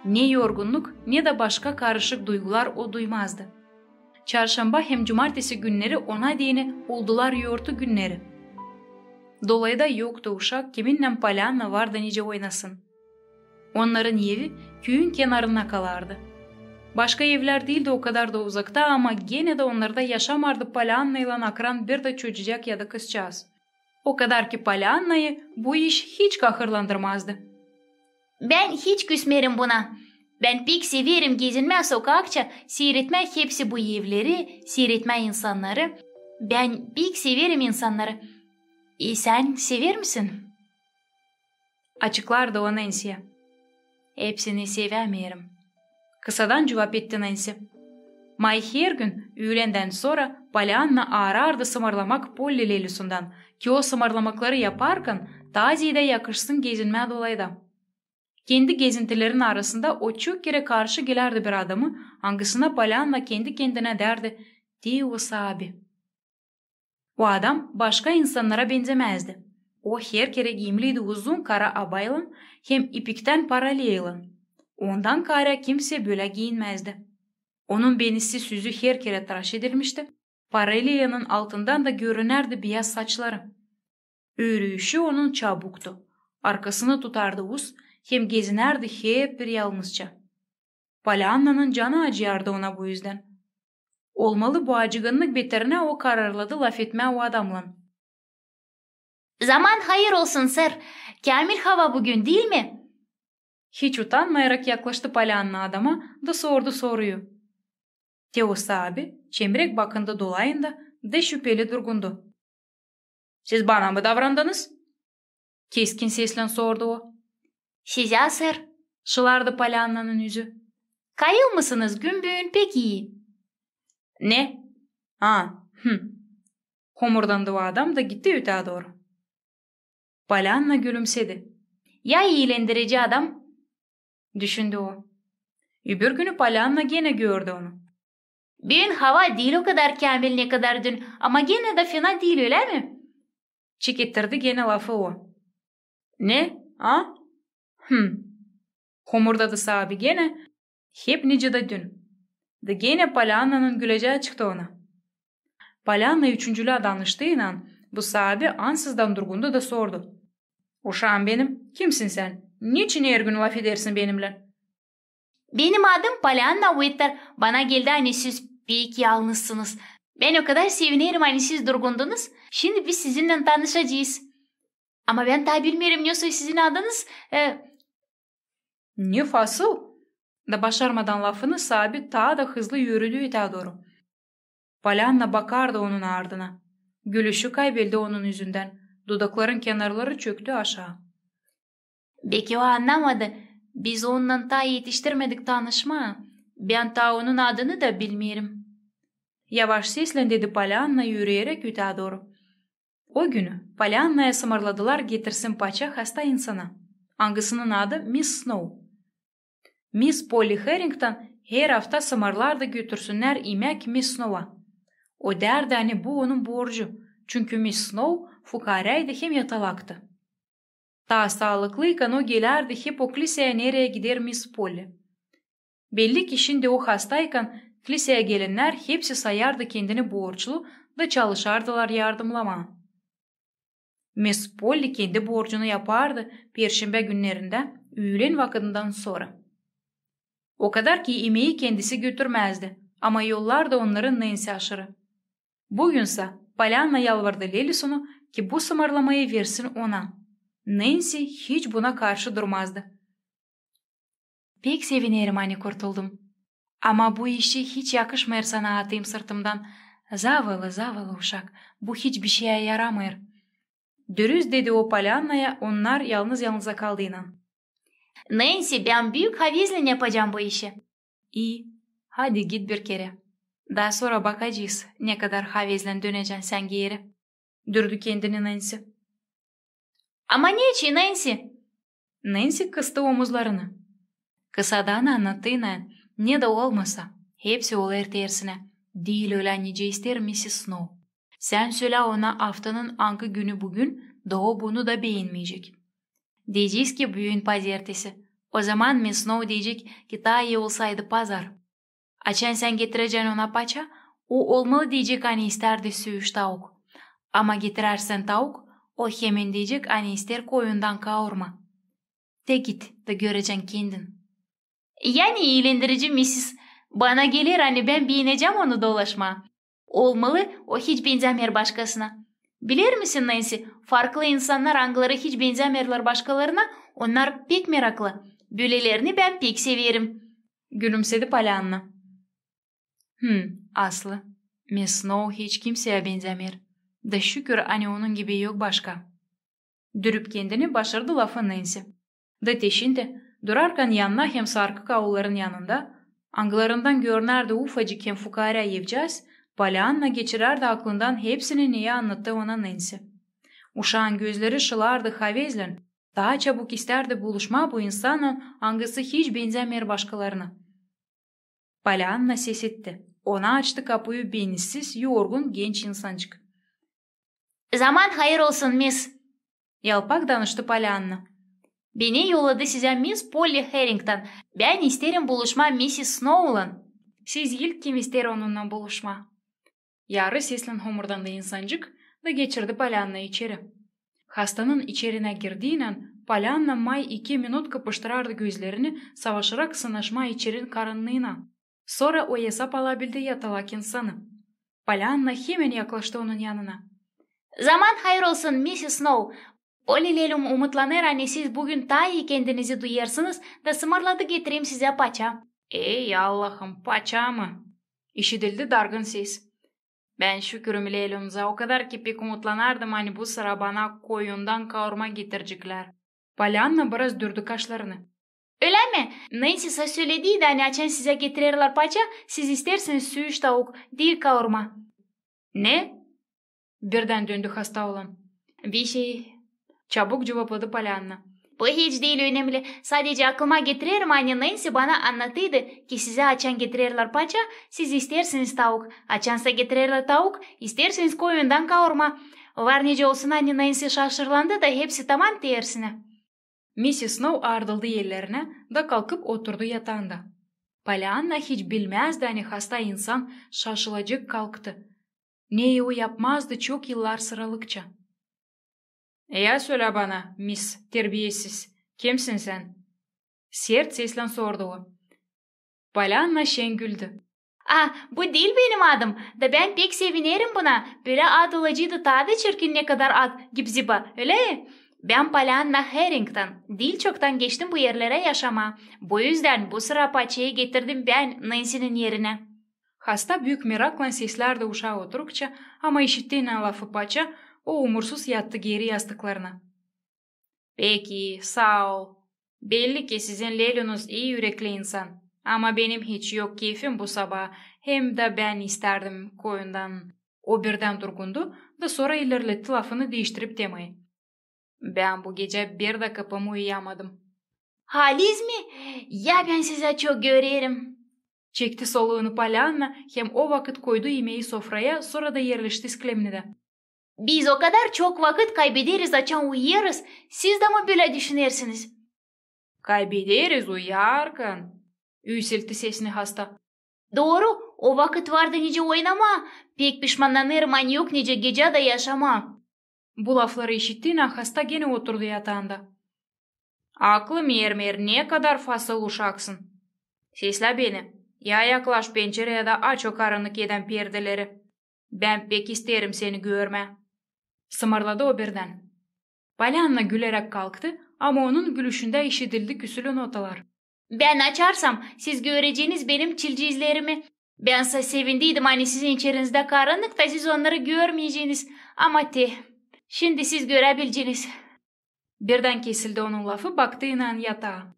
Ne yorgunnuk, ne dä başka karışık duygular o duymazdı. Çarşamba hem cumartesi günneri ona deyni oldular yortu günneri. Dolayda yoktu uşak, kiminnän Polianna vardı nicä oynasın. Onnarın evi küüyün kenarına kalardı. Başka evlär diildi o kadar da uzakta, ama genä dä onnarda yaşamardı Poliannaylan akran bir dä çocucak ya da kızçaaz. O kadar ki Poliannayı bu iş hiç kahırlandırmazdı. "Bän hiç küsmeerim buna. Bän pek severim gezinmää sokakça, siiretmää hepsi bu evleri, siiretmää insannarı. Bän pek severim insannarı. E, sän sever misin?" açıklardı o Nensiyä. "Hepsini sevämeerim," kısadan cuvap etti Nensi. May her gün üülendän sora Polianna aarardı sımarlamak Polli Lelüsündän, ki o sımarlamakları yaparkan taa zeedä yakışsın gezinmää dolayda. Kendi gezintilerin arasında o çok kerä karşı gelärdi bir adamı, angısına Polianna kendi-kendinä därdi: "Te o saabi." O adam başka insannara benzämäzdi. O her kerä giimliydi uzun kara abaylan hem ipiktän paraleylan. Ondan kaarä kimsey bölä giinmäzdi. Onun benisi-süüzü her kerä tıraş edilmişti. Paraleyanın altından da görünärdi biyaz saçları. Üürüyüşü onun çabuktu. Arkasını tutardı uz hem gezinärdi hep bir yalnızça. Poliannanın canı acıyardı ona bu üzdän. Olmalı, bu acıgınnık beterinä o kararladı lafetmää o adamlan. "Zaman hayır olsun, sir. Käämil hava büün, diil mi?" hiç utanmayarak yaklaştı Polianna adama da sordu soruyu. Te o saabi çemrek bakındı dolayında da şüpeli durgundu. "Siz bana mı davrandınız?" keskin seslän sordu o. "Sizä, sir," şılardı Poliannanın üzü. "Kayılmısınız, gün büün pek ii." "Ne? A, hım," homurdandı o adam da gitti ötää dooru. Polianna gülümsedi. "Ya iilendirici adam," düşündü o. Öbür günü Polianna genä gördü onu. "Büün hava diil o kadar käämil, ne kadar dün, ama genä dä fena diil, ölä mi?" çekettirdi genä lafı o. "Ne? A? Hım," homurdadı saabi genä, hep nicä dä dün. Da genä Poliannanın gülecää çıktı ona. Polianna üçüncülää danıştıynan bu saabi ansızdan durgundu da sordu: "Uşaam benim, kimsin sän? Neçin her gün lafedersin benimnän?" "Benim adım Polianna Uitter. Bana geldi, ani siz pek yalnızsınız. Bän o kadar sevinerim, ani siz durgundunuz. Şindi biz sizinnän tanışacez. Ama bän taa bilmeerim, nesoy sizin adınız, e." "Ne fasıl?" da başarmadan lafını saabi taa da hızlı yürüdü ötää dooru. Polianna bakardı onun ardına. Gülüşü kaybeldi onun üzündän. Dudakların kenarları çöktü aşaa. "Beki o annamadı. Biz onunnan taa etiştirmedik tanışmaa. Bän taa onun adını da bilmeerim," yavaş seslän dedi Polianna, üürüyeräk ötää dooru. O günü Poliannaya sımarladılar getirsin paça hasta insana, angısının adı Miss Snow. Miss Polli Harrington her afta sımarlardı götürsünnär imäk Miss Snow'a. O därdi, ani bu onun borcu, çünkü Miss Snow fukaaraydı hem yatalaktı. Taa saalıklıykan o gelärdi hep o kliseya, nereyi gider Miss Polli. Belli ki, şindi o hastaykan kliseya gelennär hepsi sayardı kendini borçlu da çalışardılar yardımnamaa. Miss Polli kendi borcunu yapardı perşembä günnerindä üülen vakıdından sora. O kadar ki imeyi kendisi götürmäzdi, ama yollardı onnarı Nensi aşırı. Büün sä Polianna yalvardı Lelisonu, ki bu sımarlamayı versin ona. Nensi hiç buna karşı durmazdı. Pek sevinerim, ani kurtuldum. Ama bu işi hiç yakışmêêr sana atayım sırtımdan. Zavallı, zavallı uşak, bu hiç bişeyä yaramêêr. Dürüst dedi o Poliannaya, onnar yalnız-yalnıza kaldıynan. Nensi, bän büük havezlän yapacam bu işi. İi, hadi git bir kerä. Taa sora bakacez, ne kadar havezlän dönecän sän geeri. Dürdü kendini Nensi. Ama neçin, Nensi? Nensi kıstı omuzlarını. Kısadan annattıynan, ne da olmasa, hepsi olêr tersinä, diil ölä, nicä isteer missis Snow. Sän sölä ona aftanın angı günü büün, da o bunu da beenmeyecek. Deyecez ki büün pazertesi. O zaman miss Snow deyecek ki taa ii olsaydı pazar. Açan sän getirecän ona paça, o olmalı deyecek, ani istärdi süüş tauk. Ama getirärsän tauk, o hemen deyecek, ani isteer koyundan kaurma. Te git da görecän kendin. Yani iilendirici missis, bana geler, ani bän beenecäm onu dolaşmaa. Olmalı, o hiç benzämeer başkasına. Bilersin, Nensi, farklı insannar, angıları hiç benzämeerlär başkalarına, onnar pek meraklı. Bölelerini bän pek severim. Gülümsedi Polianna. Hım, aslı. Miss Snow hiç kimseyä benzämeer. Da şükür, ani onun gibi yok başka. Dürüp kendini başardı lafı Nensi. Da te şindi, durarkan yanına hem sarkık aulların yanında, angılarından görünärdi ufacık hem fukaarä evcääz, Polianna geçirärdi aklından hepsini, neyi annattı ona Nensi. Uşaan gözleri şılardı havezlän, taa çabuk istärdi buluşmaa bu insannan, angısı hiç benzämeer başkalarına. Polianna ses etti. Ona açtı kapıyı benissiz, yorgun genç insancık. Zaman hayır olsun, miss. Yalpak danıştı Polianna. Beni yolladı sizä miss Polli Harrington. Bän isteerim buluşmaa missis Snowlan. Siz ilk kim isteer onunnan buluşmaa? Yarı seslän homurdandı insancık da geçirdi Poliannayı içeri. Hastanın içerinä girdiynän Polianna may iki minut kırpıştırardı gözlerini, savaşarak sınaşmaa içerin karannıına. Sora o esap alabildi yatalak insanı. Polianna hemen yaklaştı onun yanına. Zaman hayır olsun, missis Snow. Polli Lelum umutlanêr, ani siz büün taa ii kendinizi duyêrsınız, da sımarladı getireyim sizä paça. Ey Allahım, paça mı? İşidildi dargın ses. Bän şükürüm Lelunuza, o kadar ki pek umutlanardım, ani bu sıra bana koyundan kaurma getireceklär. Polianna biraz dürdü kaşlarını. Ölä mi? Nensi sä sölediydi, ani açan sizä getirerlär paça, siz isteersiniz süüş tauk, diil kaurma. Ne? Birdän döndü hasta oolan. Bişey. Çabuk cuvapladı Polianna. Bu hiç diil önemli. Sadecä aklıma getirerim, ani Nensi bana annattıydı, ki sizä açan getirerlär paça, siz isteersiniz tauk. Açan sä getirerlär tauk, isteersiniz koyundan kaurma. Var nicä olsun, ani Nensi şaşırlandı da hepsi tamam tersinä. Missis Snow aardıldı ellerinä da kalkıp oturdu yataanda. Polianna hiç bilmäzdi, ani hasta insan şaşılacek kalktı. Neyi o yapmazdı çok yıllar sıralıkça. Ya sölä bana, miss terbiyesiz, kimsin sän? Sert seslän sordu o. Polianna şen güldü. A, bu diil benim adım, da bän pek sevinerim buna. Bölä ad olaceydı taa da çirkin, ne kadar ad Gibziba, ölä? Bän Polianna Harrington, diil çoktan geçtim bu erlerä yaşamaa. Bu üzdän bu sıra paçayı getirdim bän Nensinin erinä. Hasta büük meraklan seslärdi uşaa oturukça, ama işittiynän lafı paça, o umursuz yattı geeri yastıklarına. Pek ii, saa ol. Belli ki sizin Lelunuz ii ürekli insan. Ama benim hiç yok keyfim bu sabaa, hem dä bän istärdim koyundan. O birdän durgundu da sora ilerletti lafını, diiştirip temayı. Bän bu gecä bir dä kıpımı uyuyamadım. Haliz mi? Ya bän sizä çok görerim. Çekti soluunu Polianna, hem o vakıt koydu imeyi sofraya, sora da erleşti sklemnedä. Biz o kadar çok vakıt kaybederiz, açan uyuyêrız. Siz dä mı bölä düşünersiniz? Kaybederiz uyarkan, üüseltti sesini hasta. Dooru, o vakıt vardı nicä oynamaa. Pek pişmannanêrım, ani yok nicä gecä dä yaşamaa. Bu lafları işittiynän hasta genä oturdu yataanda. Aklı mermer, ne kadar fasıl uşaksın. Seslä beni. Ya yaklaş pençereyi da aç o karınnık edän perdeleri. Bän pek isteerim seni görmää. Sımarladı o birdän. Polyanna güleräk kalktı, ama onun gülüşündä işidildi küsülü notalar. Bän açarsam, siz göreceniz benim çilcizlerimi. Bän sä sevindiydim, ani sizin içerinizdä karınnık da siz onnarı görmeyeceniz. Ama te, şindi siz göräbileceniz. Birdän kesildi onun lafı, baktı yatan yataa.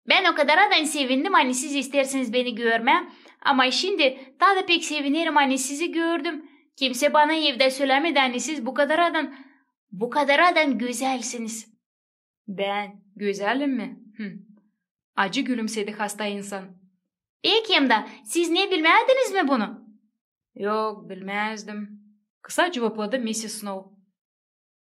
Bän o kadar da sevindim, ani siz isteersiniz beni görmää. Ama şindi taa da pek sevinerim, ani sizi gördüm. Kimsä bana evdä sölämedi, ani siz bu kadar da, bu kadar da gözälsiniz. Bän gözälim mi? Hı. Acı gülümsedi hasta insan. Pek hem dä, siz ne, bilmäzdiniz mi bunu? Yok, bilmäzdim, kısa cuvapladı missis Snow.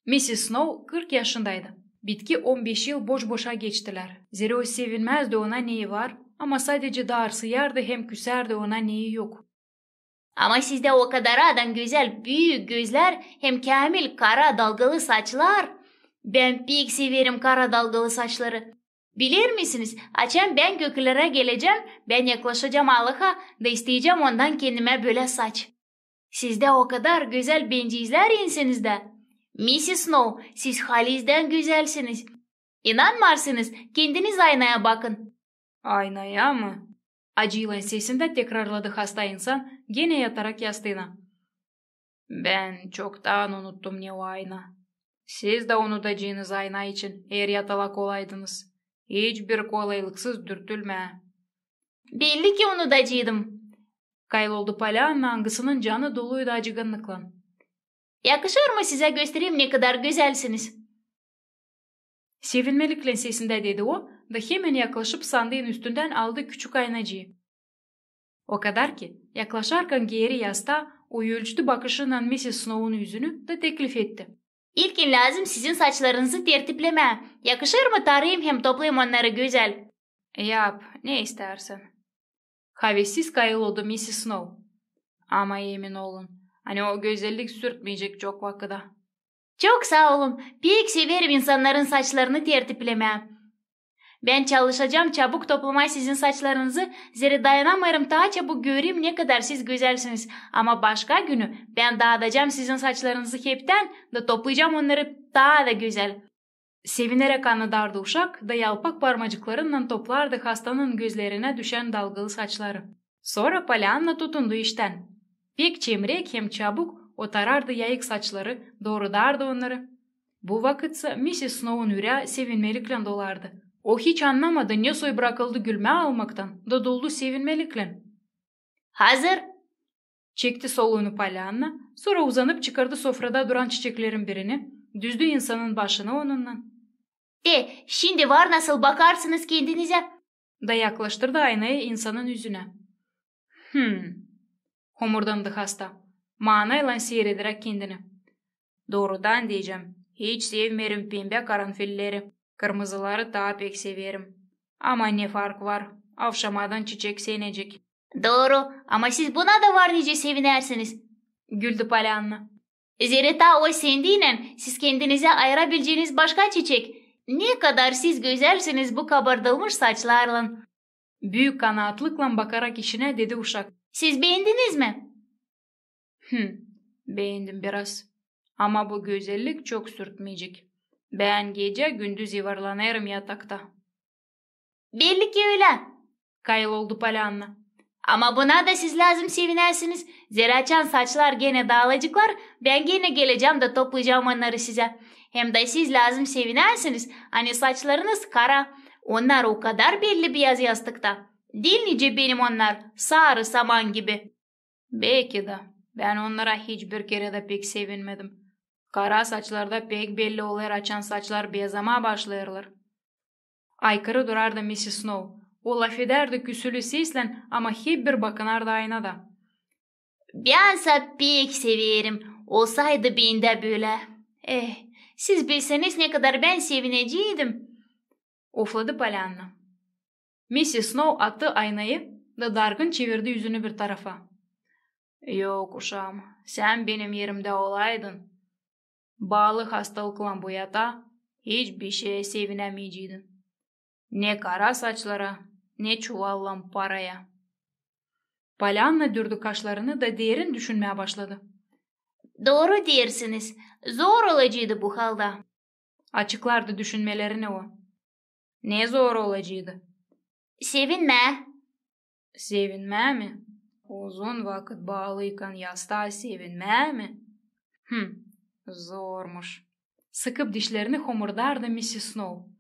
Missis Snow kırk yaşındaydı. Bitki on beş yıl boş-boşa geçtilär. Zerä o sevinmäzdi, ona neyi var, ama sadecä daarsıyardı hem küsärdi, ona neyi yok. Ama sizdä o kadar da gözäl büük gözlär hem käämil kara dalgalı saçlar. Bän pek severim kara dalgalı saçları. Biler misiniz, açan bän göklerä gelecäm, bän yaklaşacam Allaha da isteyecäm ondan kendimä bölä saç. Sizdä o kadar gözäl bencizlär ensenizdä. Missis Snow, siz halizdän gözälsiniz. İnanmarsınız, kendiniz aynaya bakın. Aynaya mı? Acıylan sesindä tekrarladı hasta insan, genä yatarak yastıına. Bän çoktan unuttum, ne o ayna. Siz dä unudacınız ayna için er yatalak olaydınız. Hiçbir kolaylıksız dürtülmää. Belli ki unudacıydım, kayıl oldu Polyanna, angısının canı doluydu acıgannıklan. Yakışır mı sizä göstereyim, ne kadar gözälsiniz? Sevinmeliklän sesindä dedi o, da hemen yaklaşıp sandığın üstündän aldı küçük aynacıı. O kadar ki, yaklaşarkan geeri yastaa, o ölçtü bakışınnan missis Snow'un üzünü da teklif etti. İlkin lääzım sizin saçlarınızı tertiplemää. Yakışır mı tarıyım hem toplayım onnarı gözäl? Yap, ne istärsin. Havessiz kayıl oldu missis Snow. Ama emin olun, ani o gözellik sürtmeyecek çok vakıda. Çok saa olun. Pek severim insannarın saçlarını tertiplemää. Bän çalışacam çabuk toplamaa sizin saçlarınızı, zerä dayanamêêrım taa çabuk göreyim, ne kadar siz gözälsiniz. Ama başka günü bän daadacam sizin saçlarınızı heptän da toplayacam onnarı taa da gözäl. Sevineräk annadardı uşak da yalpak parmacıklarınnan toplardı hastanın gözlerinä düşän dalgalı saçları. Sora Polyanna tutundu iştän. Pek çemrek hem çabuk o tarardı yayık saçları, doorudardı onnarı. Bu vakıtsa missis Snow'un ürää sevinmeliklän dolardı. O hiç annamadı, nesoy brakıldı gülmää almaktan da doldu sevinmeliklän. Hazır! Çekti soluunu Polyanna, sora uzanıp çıkardı sofrada duran çiçeklerin birini, düzdü insanın başını onunnan. Te, şindi var nasıl bakarsınız kendinizä. Da yaklaştırdı aynayı insanın üzünä. Hım, homurdandı hasta, maanaylan siirederäk kendini. Doorudan deyecäm, hiç sevmeerim pembä karanfilleri. Kırmızıları taa pek severim. Ama ne fark var, avşamadan çiçek senecek. Dooru, ama siz buna da var nicä sevinersiniz, güldü Polyanna. Zerä taa o sendiynän siz kendinizä ayırabileceniz başka çiçek. Ne kadar siz gözälsiniz bu kabardılmış saçlarlan. Büük kanaatlıklan bakarak işinä dedi uşak. Siz beendiniz mi? Hım, beendim biraz. Ama bu gözellik çok sürtmeyecek. Bän gecä-gündüz yuvarlanêrım yatakta. Belli ki ölä, kayıl oldu Polyanna. Ama buna da siz lääzım sevinäsiniz. Zerä açan saçlar genä daalaceklar, bän genä gelecäm da toplayacam onnarı sizä. Hem dä siz lääzım sevinäsiniz, ani saçlarınız kara. Onnar o kadar belli beyaz yastıkta. Diil nicä benim onnar, saarı saman gibi. Beki dä, bän onnara hiç bir kerä dä pek sevinmedim. Kara saçlarda pek belli olêr, açan saçlar bezamaa başlêêrlar. Aykırı durardı missis Snow. O lafedärdi küsülü seslän, ama hep bir bakınardı aynada. Bän sä pek severim. Olsaydı bendä bölä. Eh, siz bilseniz, ne kadar bän sevineceydim. Ofladı Polyanna. Missis Snow attı aynayı da dargın çevirdi üzünü bir tarafa. Yok, uşaam, sän benim erimdä olaydın, baalı hastalıklan bu yataa, hiç bişeyä sevinämeyeceydin. Ne kara saçlara, ne çuvallan paraya. Polyanna dürdu kaşlarını da derin düşünmää başladı. Dooru deersiniz, zor olaceydı bu halda. Açıklardı düşünmelerini o. Ne zor olaceydı? Sevinmää. Sevinmää mi? Uzun vakıt baalıykan yastaa sevinmää mi? Hım, zormuş. Sıkıp dişlerini homurdardı Missis Snow.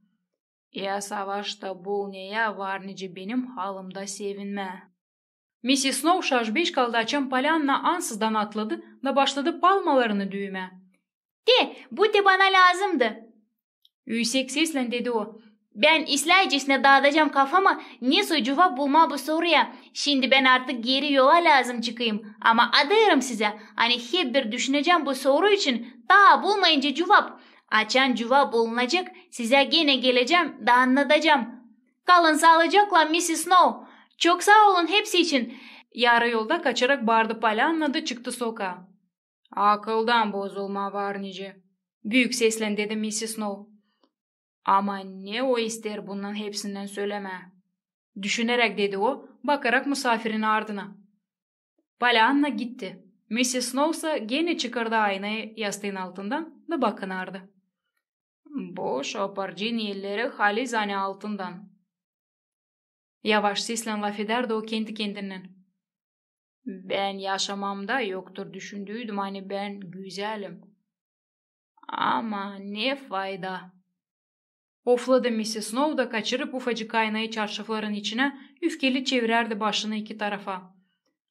Ya savaşta bul, ne ya var nicä benim halımda sevinmää. Missis Snow şaş-beş kaldı, açan Polyanna ansızdan atladı da başladı palmalarını düümää. Te, bu te bana lääzımdı, üüsek seslän dedi o. Bän islääcesinä daadacam kafamı, nesoy cuvap bulmaa bu soruya. Şindi bän artık geeri yola lääzım çıkayım, ama adêêrım sizä, ani hep bir düşünecäm bu soru için, taa bulmayınca cuvap. Açan cuvap bulunacek, sizä genä gelecäm da annadacam. Kalın saalıcaklan, Missis Snow. Çok saa olun hepsi için. Yarı yolda kaçarak baardı Polyanna da çıktı sokaa. Akıldan bozulma var nicä, büük seslän dedi Missis Snow. Ama ne o isteer bunnan hepsindän sölemää? Düşüneräk dedi o, bakarak musaafirinin ardına. Polyanna gitti. Missis Snow sa genä çıkardı aynayı yastıın altından da bakınardı. Bu şoparcıın elleri halizdän ani altından. Yavaş seslän lafedärdi o kendi-kendinän. Bän yaşamamda yoktur düşündüydüm, ani bän gözälim. Ama ne fayda? Ofladı Missis Snow da kaçırıp ufacık aynayı çarşafların içinä, üfkeli çevirärdi başını iki tarafa.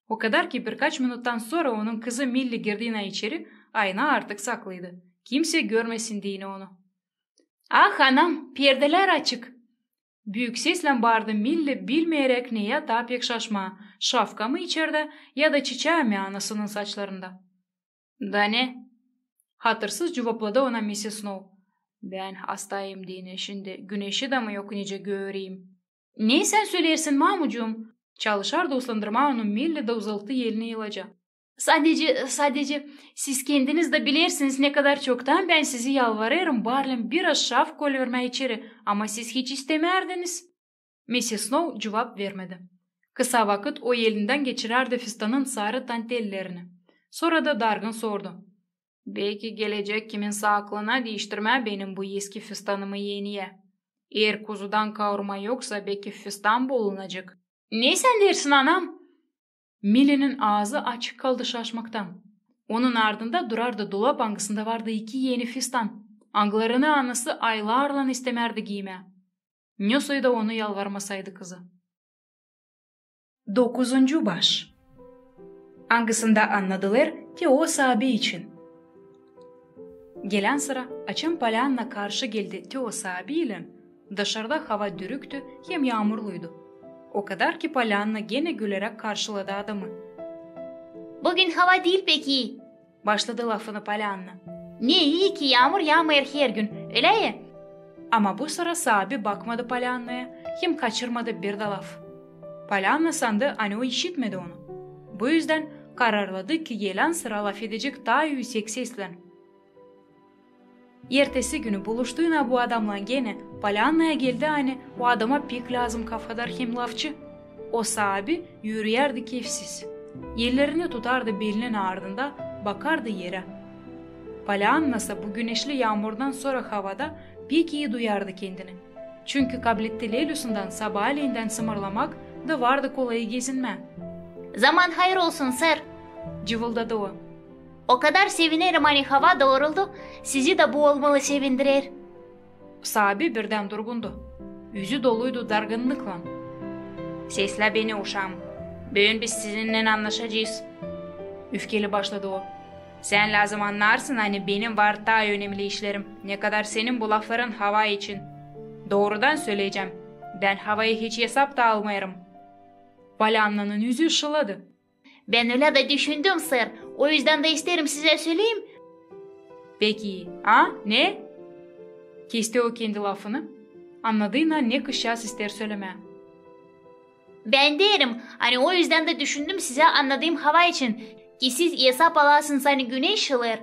O kadar ki birkaç minuttan sora onun kızı Milli girdiynän içeri, ayna artık saklıydı. Kimsey görmesin deyni onu. Ah, anam, perdelär açık! Büük seslän baardı Milli, bilmeyeräk, neyä taa pek şaşmaa, şafka mı içerdä ya da çiçää mi anasının saçlarında. Da ne? Hatırsız cuvapladı ona Missis Snow. Bän hastayım deyni, şindi güneşi dä mı yok nicä göreyim? Ne sän söleersin, mamucuum? Çalışardı uslandırmaa onu Milli da uzalttı elini ilaca. Sadecä, sadecä, siz kendiniz dä bilersiniz, ne kadar çoktan bän sizi yalvarêrım, baarlän biraz şafka vermää içeri, ama siz hiç istämärdiniz. Missis Snow cuvap vermedi. Kısa vakıt o elindän geçirärdi fistanın sarı dantellerini. Sora da dargın sordu. Beki gelecek kiminsä aklına diiştirmää benim bu eski fistanımı eniyä. Eer kuzudan kaurma yoksa, beki fistan bulunacek. Ne sän deersin, anam? Millinin aazı açık kaldı şaşmaktan. Onun ardında durardı dulap, angısında vardı iki eni fistan, angılarını anası aylarlan istemärdi giymää. Nesoy da onu yalvarmasaydı kızı. Dokuzuncu baş. Angısında annadılêr te o saabi için. Gelän sıra, açan Polyanna karşı geldi te o saabiylän, dışarda hava dürüktü hem yaamurluydu. O kadar ki Polyanna genä güleräk karşıladı adamı. Büün hava diil pek ii, başladı lafını Polyanna. Ne ii ki yaamur yaamêêr hergün, ölä ya? Ama bu sıra saabi bakmadı Polyannaya hem kaçırmadı bir dä laf. Polyanna sandı, ani o işitmedi onu. Bu üzdän kararladı ki, gelän sıra lafedecek taa üüsek seslän. Ertesi günü buluştuuna bu adamlan genä, Polyannaya geldi, ani o adama pek lääzım kafadar hem lafçı. O saabi üüyärdi kefsiz. Ellerini tutardı belinin ardında, bakardı erä. Polyanna sa bu güneşli yaamurdan sora havada pek ii duyardı kendini. Çünkü kablette Lelüsündän sabaaleyindän sımarlamak da vardı kolayı gezinmää. Zaman hayır olsun, sir, cıvıldadı o. O kadar sevinerim, ani hava dooruldu, sizi dä bu olmalı sevindirer. Saabi birdän durgundu. Üzü doluydu dargınnıklan. Seslä beni, uşaam. Büün biz sizinnän annaşacez, üfkeli başladı o. Sän lääzım annarsın, ani benim var taa önemli işlerim, ne kadar senin bu lafların hava için. Doorudan söleyecäm, bän havayı hiç esapta almêêrım. Polyannanın üzü ışıldadı. Bän ölä dä düşündüm, sir. O üzdän dä isteerim sizä söleyim. Peki, a, ne? Kesti o kendi lafını. Annadı, ne kızçaaz isteer sölemää. Bän deerim, ani o üzdän dä düşündüm sizä annadayım hava için, ki siz esap alasınız, ani güneş şılêêr.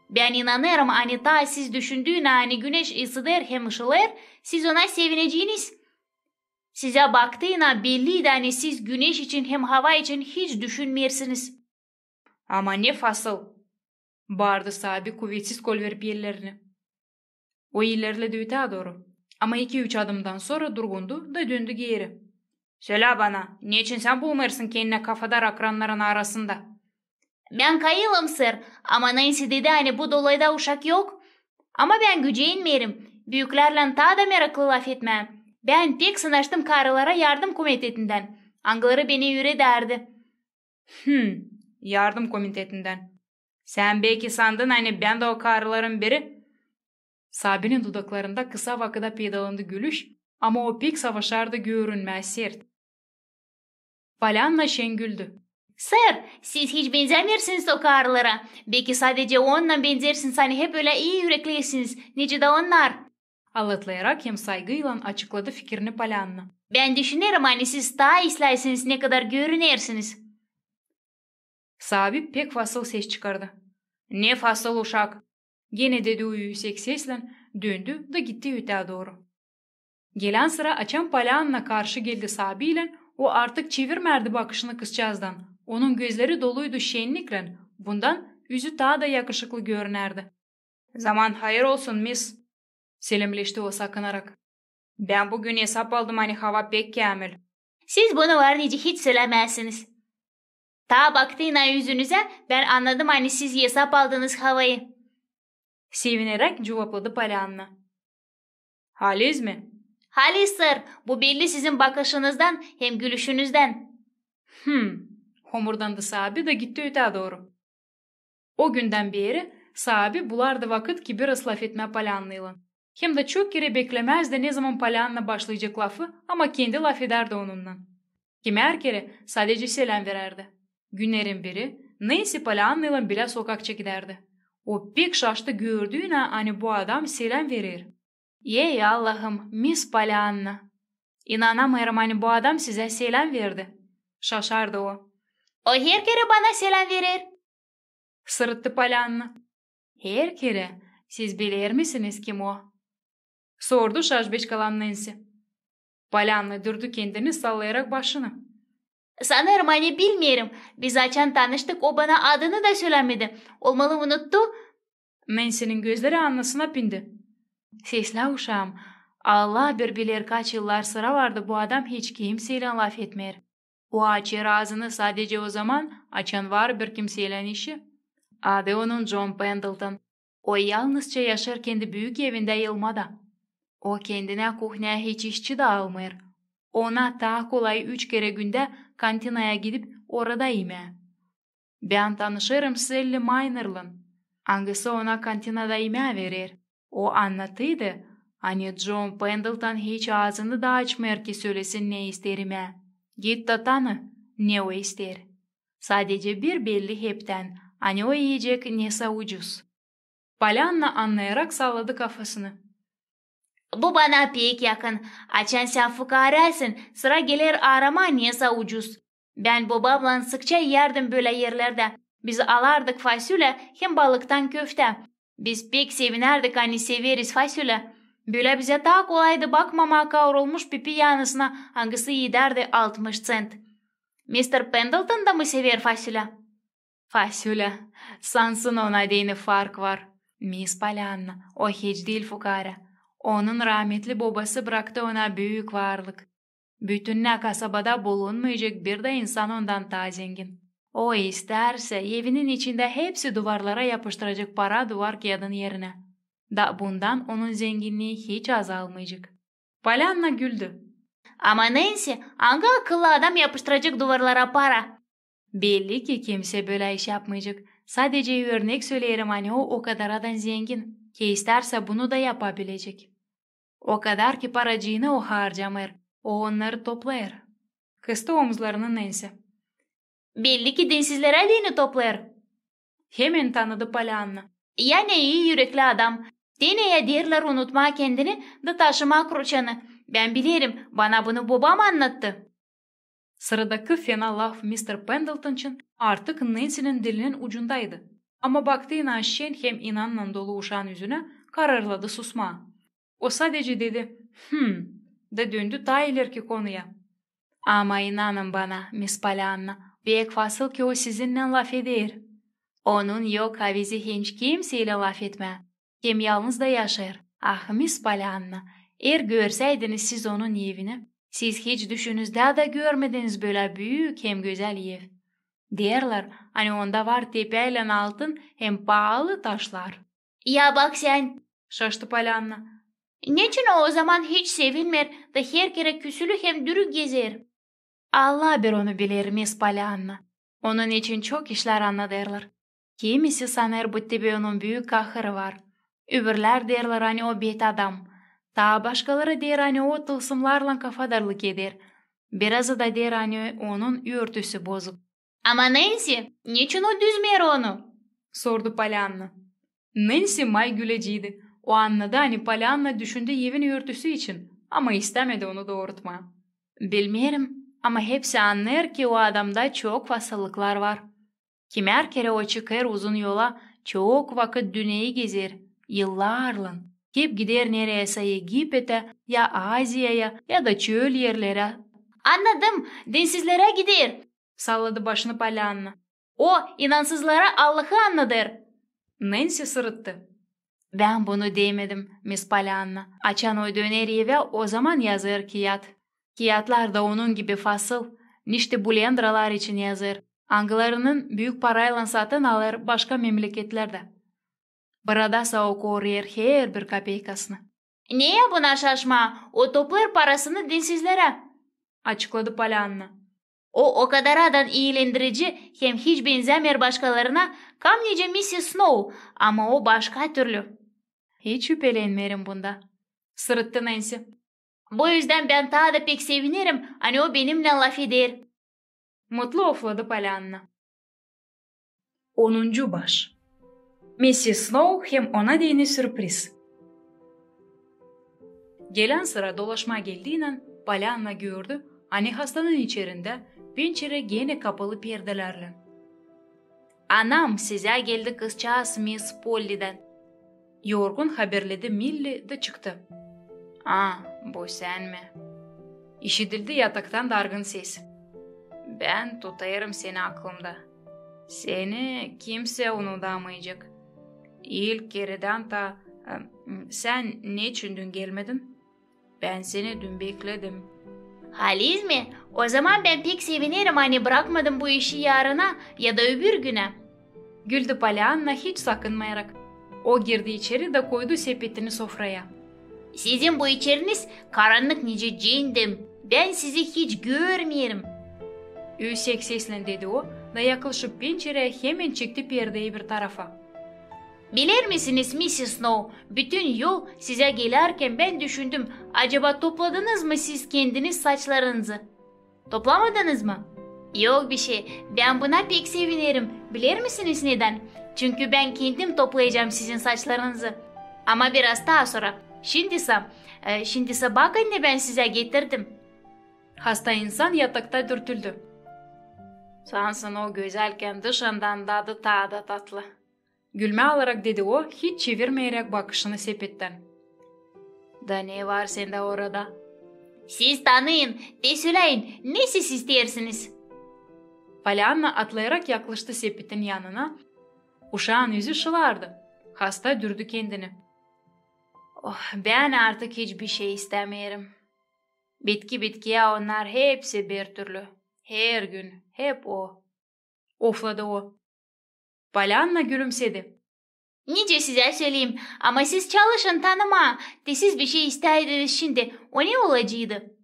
Bän inanêrım, ani taa siz düşündüünä, ani güneş ısıdêr hem şılêêr, siz ona sevineceniz. Sizä baktıynan belliydi, ani siz güneş için hem hava için hiç düşünmeersiniz. Ama ne fasıl! Baardı saabi kuvetsiz kolverip ellerini. O ilerledi ötää dooru. Ama iki-üç adımdan sora durgundu da döndü geeri. Sölä bana, neçin sän bulmêêrsın kendinä kafadar akrannarının arasında? Bän kayılım, sir, ama Nensi dedi, ani bu dolayda uşak yok. Ama bän gücenmeerim. Büüklärlän taa da meraklı lafetmää. Bän pek sınaştım karılara yardım komitetindän, angıları beni üüredärdi. Hım, yardım komitetindän. Sän beki sandın, ani bän dä o karıların biri? Saabinin dudaklarında kısa vakıda peydalandı gülüş, ama o pek savaşardı görünmää sert. Polyanna şen güldü. Sir, siz hiç benzämeersiniz o karılara. Beki sadecä onunnan benzeersiniz, ani hep ölä ii üreklisiniz, nicä dä onnar. Allatlayarak hem saygıylan açıkladı fikirini Polyanna. Bän düşünerim, ani siz taa isläysiniz, nekadar görünersiniz. Saabi pek fasıl ses çıkardı. Ne fasıl uşak! Genä dedi o üüsek seslän, döndü da gitti ötää dooru. Gelän sıra, açan Polyanna karşı geldi saabiylän, o artık çevirmärdi bakışını kızçaazdan. Onun gözleri doluydu şenniklän, bundan üzü taa da yakışıklı görünärdi. Zaman hayır olsun, mis, selämleşti o sakınarak. Bän büün esap aldım, ani hava pek käämil. Siz bunu var nicä hiç sölämäzsiniz. Taa baktıynan üzünüzä, bän annadım, ani siz esap aldınız havayı. Sevineräk cuvapladı Polyanna. Haliz mi? Haliz, sir, bu belli sizin bakışınızdan hem gülüşünüzdän. Hım, homurdandı saabi da gitti ötää dooru. O gündän beeri saabi bulardı vakıt, ki biraz lafetmää Polyannaylan. Hem dä çok kerä beklemäzdi, nezaman Polyanna başlayacek lafı, ama kendi lafedärdi onunnan. Kimär kerä sadecä selám verärdi. Günnerin biri Nensi Polyannaylan bilä sokakça gidärdi. O pek şaştı gördüünä, ani bu adam selám verer. Ey Allahım, mis Polyanna! İnanamêêrım, ani bu adam sizä selám verdi, şaşardı o. O her kerä bana selám verer, sırıttı Polyanna. Her kerä? Siz bilermisiniz, kim o? Sordu şaşbeçkalan Nensi. Polyanna düürdü kendini, sallayarak başını. Sanêrım, ani bilmeerim. Biz açan tanıştık, o bana adını da sölämedi. Olmalı, unuttu. Nensinin gözleri annasına pindi. Seslä, uşaam, Allah bir biler, kaç yıllar sıra vardı bu adam hiç kimseylän lafetmeer. O açêr aazını sadecä ozaman, açan var bir kimseylän işi. Adı onun Con Pendleton. O yalnızça yaşêêr kendi büük evindä yılmada. O kendinä kuhnaya hiç işçi dä almêêr. Ona taa kolay üç kerä gündä kantinaya gidip orada imää. Bän tanışêrım Selli Maynorlan, angısı ona kantinada imää verer. O annattıydı, ani Con Pendleton hiç aazını da açmêêr, ki sölesin, ne isteer imää. Git da tanı, ne o isteer. Sadecä bir belli heptän, ani o iyecek nesä ucuz. Polyanna annayarak salladı kafasını. Bu bana pek yakın. Açan sän fukaarasın, sıra geler aaramaa nesä ucuz. Bän bobamlan sıkça iyärdim bölä erlerdä. Biz alardık fasulä hem balıktan köftää. Biz pek sevinärdik, ani severiz fasulä. Bölä bizä taa kolaydı bakmamaa kaurulmuş pipi yanısına, angısı iidärdi altmış sent. Mister Pendleton da mı sever fasulä? Fasulä. Sansın, ona deyni fark var. Mis Polyanna, o hiç diil fukaara. Onun raametli bobası bıraktı ona büük varlık. Bütünnä kasabada bulunmayacek bir dä insan ondan taa zengin. O istärsä, evinin içindä hepsi duvarlara yapıştıracek para duvar kiyadın erinä. Da bundan onun zenginnii hiç azalmayacek. Polyanna güldü. Ama Nensi, angı akıllı adam yapıştıracek duvarlara para? Belli ki, kimsä bölä iş yapmayacek. Sadecä örnek söleerim, ani o okadaradan zengin, ki istärsä, bunu da yapabilecek. O kadar ki paracıını o harcamêêr, o onnarı toplêêr. Kıstı omuzlarını Nensi. Belli ki, dinsizlerä deyni toplêêr. Hemen tanıdı Polyanna. Ya ne ii ürekli adam. Te ne ya deerlär unutmaa kendini da taşımaa kruçanı. Bän bilerim, bana bunu bobam annattı. Sıradakı fena laf mister Pendleton için artık Nensinin dilinin ucundaydı. Ama baktı inançtan hem inannan dolu uşaan üzünä, kararladı susmaa. O sadece dedi: "Hım", da döndü taa ilerki konuya. Ama inanın bana, Miss Polyanna, pek fasıl ki o sizinnän lafeder. Onun yok avizi hiç kimseylän lafetmää. Hem yalnız da yaşêêr. Ah, Miss Polyanna, eer görsäydiniz siz onun evini, siz hiç düşünüzdä dä görmediniz bölä büük hem gözäl ev. Deerlär, ani onda var tepäylän altın hem paalı taşlar. Ya bak sän, şaştı Polyanna. Neçin o ozaman hiç sevinmeer da her kerä küsülü hem dürük gezer? Alla bir onu biler, Miss Polyanna. Onun için çok işlär annadêrlar. Kimisi sanêr, bu tepä onun büük kahırı var. Öbürlär deerlär, ani o bet adam. Taa başkaları deer, ani o tılsımnarlan kafadarlık eder. Biraz da deer, ani onun örtüsü bozuk. Ama Nensi, neçin o düzmeer onu? Sordu Polyanna. Nensi may güleciydi. O annadı, ani Polyanna düşündü evin örtüsü için, ama istämedi onu doorutmaa. Bilmeerim, ama hepsi annêêr, ki o adamda çok fasıllıklar var. Kimär kerä o çıkêr uzun yola, çok vakıt dünneyi gezer, yıllarlan. Hep gider nereysä Egipetä, ya Aziyaya, ya da çöl erlerä. Annadım, dinsizlerä gider, salladı başını Polyanna. O inansızlara Allahı annadêr. Nensi sırıttı. Bän bunu demedim, Miss Polyanna. Açan o döner evä, ozaman yazêr kiyat. Kiyatlar da onun gibi fasıl, niçte bulendralar için yazêr, angılarını büük paraylan satın alêr başka memleketlerdä. Burada sa o koruyêr herbir kapeykasını. Ne ya buna şaşmaa, o toplêêr parasını dinsizlerä, açıkladı Polyanna. O, o kadaradan iilendirici hem hiç benzämeer başkalarına, kam nicä missis Snow, ama o başka türlü. Hiç şüpelenmeerim bunda, sırıttı Nensi. Bu üzdän bän taa da pek sevinerim, ani o benimnän lafeder, mutlu ofladı Polyanna. Onuncu baş. Missis Snow hem ona deyni sürpriz. Gelän sıra dolaşmaa geldiynän, Polyanna gördü, ani hastanın içerindä pençerä genä kapalı perdelärlän. Anam, sizä geldi kızçaaz Miss Pollidän, yorgun haberledi Milli da çıktı. A, bu sän mi? İşidildi yataktan dargın ses. Bän tutêrım seni aklımda. Seni kimsä unudamayacek. İlk keredän ta, e, sän neçin dün gelmedin? Bän seni dün bekledim. Haliz mi? Ozaman bän pek sevinerim, ani brakmadım bu işi yarına ya da öbür günä. Güldü Polyanna hiç sakınmayarak. O girdi içeri da koydu sepetini sofraya. Sizin bu içeriniz karannık nicä cennem. Bän sizi hiç görmeerim. Üüsek seslän dedi o da yaklaşıp pençereyä hemen çekti perdeyi bir tarafa. Biler misiniz, missis Snow, bütün yol sizä gelärkän bän düşündüm, acaba topladınız mı siz kendiniz saçlarınızı? Toplamadınız mı? Yok bişey, bän buna pek sevinerim. Biler misiniz nedän? Çünkü bän kendim toplayacam sizin saçlarınızı. Ama biraz taa sora. Şindisä, e, şindisä bakın ne bän sizä getirdim. Hasta insan yatakta dürtüldü. Sansın o gözälkän dışından dadı taa da tatlı. Gülmää alarak dedi o, hiç çevirmeyeräk bakışını sepettän. Da ne var sendä orada? Siz tanıyın, te söläyin, ne siz isteersiniz? Polyanna atlayarak yaklaştı sepetin yanına. Uşaan üzü şılardı. Hasta düürdü kendini. Oh, bän artık hiçbir şey istämeerim. Bitki bitkiyä onnar hepsi bir türlü. Her gün hep o. Ofladı o. Polyanna gülümsedi. Nicä sizä söleyim, ama siz çalışın tanımaa, te siz bişey istäydiniz şindi, o ne olaceydı?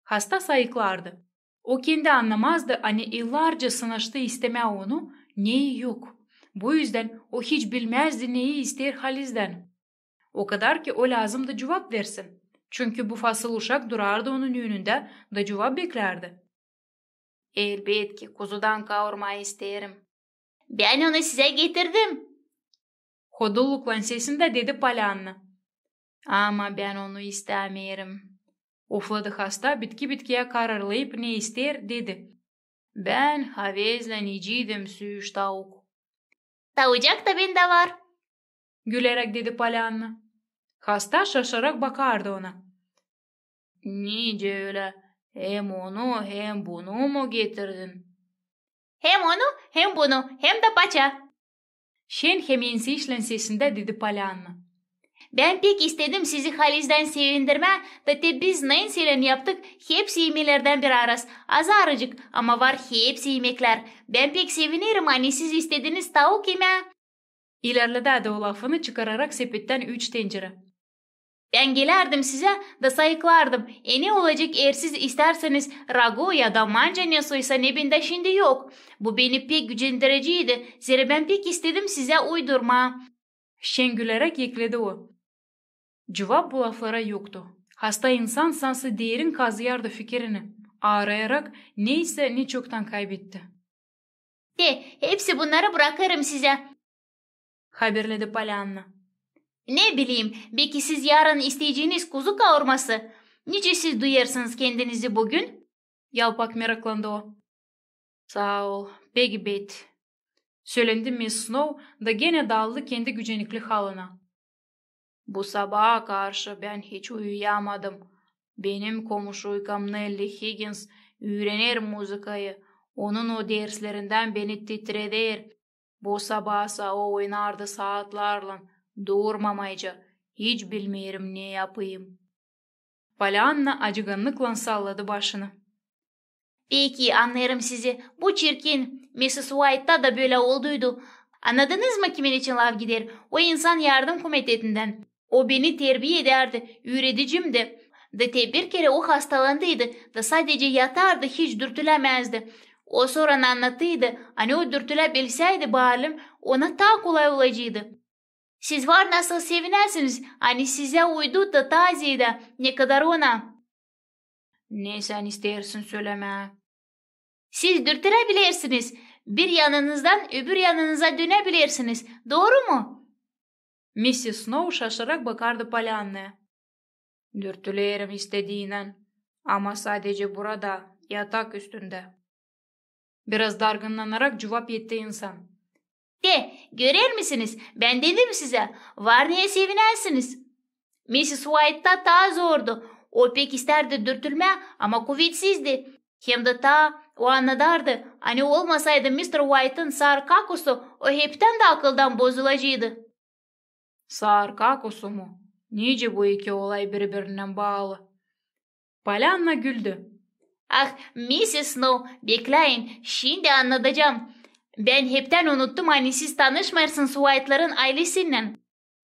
Hasta sayıklardı. O kendi annamazdı, ani yıllarca sınaştı istämää onu, neyi yok. Bu üzdän o hiç bilmäzdi, neyi isteer Halizdän. O kadar ki o lääzımdı cuvap versin. Çünkü bu fasıl uşak durardı onun önündä da cuvap beklärdi. Elbetki, kuzudan kaurma isteerim. Bän onu sizä getirdim, hodulluklan sesindä dedi Polyanna. Ama bän onu istämeerim, ufladı hasta, bitki-bitkiyä kararlayıp, ne isteer, dedi: Bän havezlän iyiciydim süüş tauk. Taucak da bendä var, güleräk dedi Polyanna. Hasta şaşarak bakardı ona. Nicä ölä? Hem onu, hem bunu mu getirdin? Hem onu, hem bunu, hem dä paça, şen hem ensişlän sesindä dedi Polyanna. Bän pek istedim sizi halizdän sevindirmää, da te biz Nensilän yaptık hepsi imelerdän bir araz, azarıcık, ama var hepsi imeklär. Bän pek sevinerim, ani siz istediniz tauk imää. İlerledä dä o lafını, çıkararak sepettän üç tencerä. Bän gelärdim sizä da sayıklardım, e ne olacek, eer siz istärseniz ragu ya da manca ne soysa, ne bendä şindi yok. Bu beni pek gücendireceydi, zerä bän pek istedim sizä uydurmaa, şen güleräk ekledi o. Cuvap bu laflara yoktu. Hasta insan sansı derin kazıyardı fikirini, aarayarak, neysä ne çoktan kaybetti. Te, hepsi bunnarı brakêrım sizä, haberledi Polyanna. Ne bileyim, beki siz yarın isteyeceniz kuzu kaurması? Nicä siz duyêrsınız kendinizi büün? Yalpak meraklandı o. Saa ol, pek bet, sölendi Miss Snow da genä daldı kendi gücenikli halına. Bu sabaa karşı bän hiç uyuyamadım. Benim komuşuykam Nelli Higgins üürener muzıkayı, onun o derslerindän beni titreder. Bu sabaasa o oynardı saatlarlan, durmamayca, hiç bilmeerim, ne yapayım. Polyanna acıgannıklan salladı başını. Peki, annêêrım sizi. Bu çirkin. Missis Uaytta da bölä olduydu. Annadınız mı, kimin için laf gider? O insan yardım komitetindän. O beni terbiä edärdi, üüredicimdi. Da te bir kerä o hastalandıydı, da sadecä yatardı, hiç dürtülämäzdi. O sora annattıydı, ani o dürtüläbilsäydi, baalim, ona taa kolay olaceydı. Siz var nasıl sevinäsiniz, ani sizä uydu da taa zeedä, ne kadar ona. Ne sän isteersin sölemää? Siz dürtüläbilersiniz, bir yanınızdan öbür yanınıza dönäbilersiniz, dooru mu? Missis Snow şaşarak bakardı Polyannaya. Dürtülerim istediinän, ama sadecä burada, yatak üstündä. Biraz dargınnanarak cuvap etti insan. Te, görer misiniz, bän dedim sizä, var neyä sevinäsiniz. Missis Uaytta taa zordu. O pek istärdi dürtülmää, ama kuvetsizdi. Hem dä taa o annadardı, ani olmasaydı mister Uaytın saar kakusu, o heptän dä akıldan bozulaceydı. Saar kakusu mu? Nicä bu iki olay biri-birinnän baalı? Polyanna güldü. Ah, missis Snow, bekläyin, şindi annadacam. Bän heptän unuttum, ani siz tanışmêêrsınız Uaytların aylesinnän.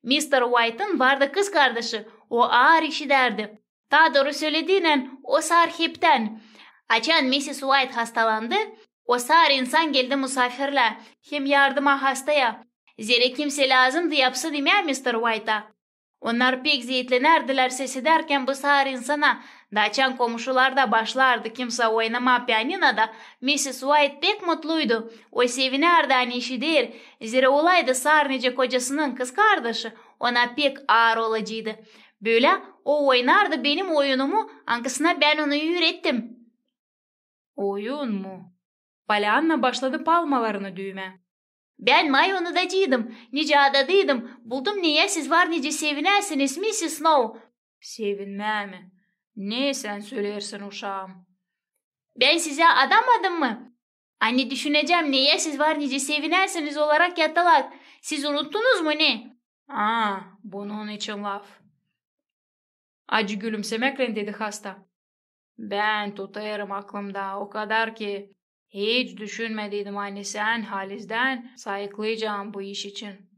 Mister Uaytın vardı kızkardaşı, o aar işidärdi. Taa dooru sölediinän, o saar heptän. Açan missis Uayt hastalandı, o saar insan geldi musaafirlää, hem yardıma hastaya. Zerä kimsä lääzımdı yapsın imää mister Uayta. Onnar pek zeetlenärdilär sesedärkän bu saar insana, da açan komuşularda başlardı kimsä oynamaa pianinoda, missis Uayt pek mutluydu. O sevinärdi, ani işider, zerä olaydı saar nicä kocasının kızkardaşı, ona pek aar olaceydı. Bölä o oynardı benim oyunumu, angısına bän onu üürettim. Oyun mu? Polyanna başladı palmalarını düümää. Bän maa unudaceydım, nicä adadıydım, buldum, neyä siz var nicä sevinäsiniz, missis Snow. Sevinmää mi? Ne sän söleersin, uşaam? Bän sizä adamadım mı, ani düşünecäm, neyä siz var nicä sevinäsiniz olarak yatalak? Siz unuttunuz mu ne? Aa, bunun için laf. Acı gülümsemäklän dedi hasta. Bän tutêrım aklımda, o kadar ki hiç düşünmediydim, ani sän halizdän sayıklayacan bu iş için.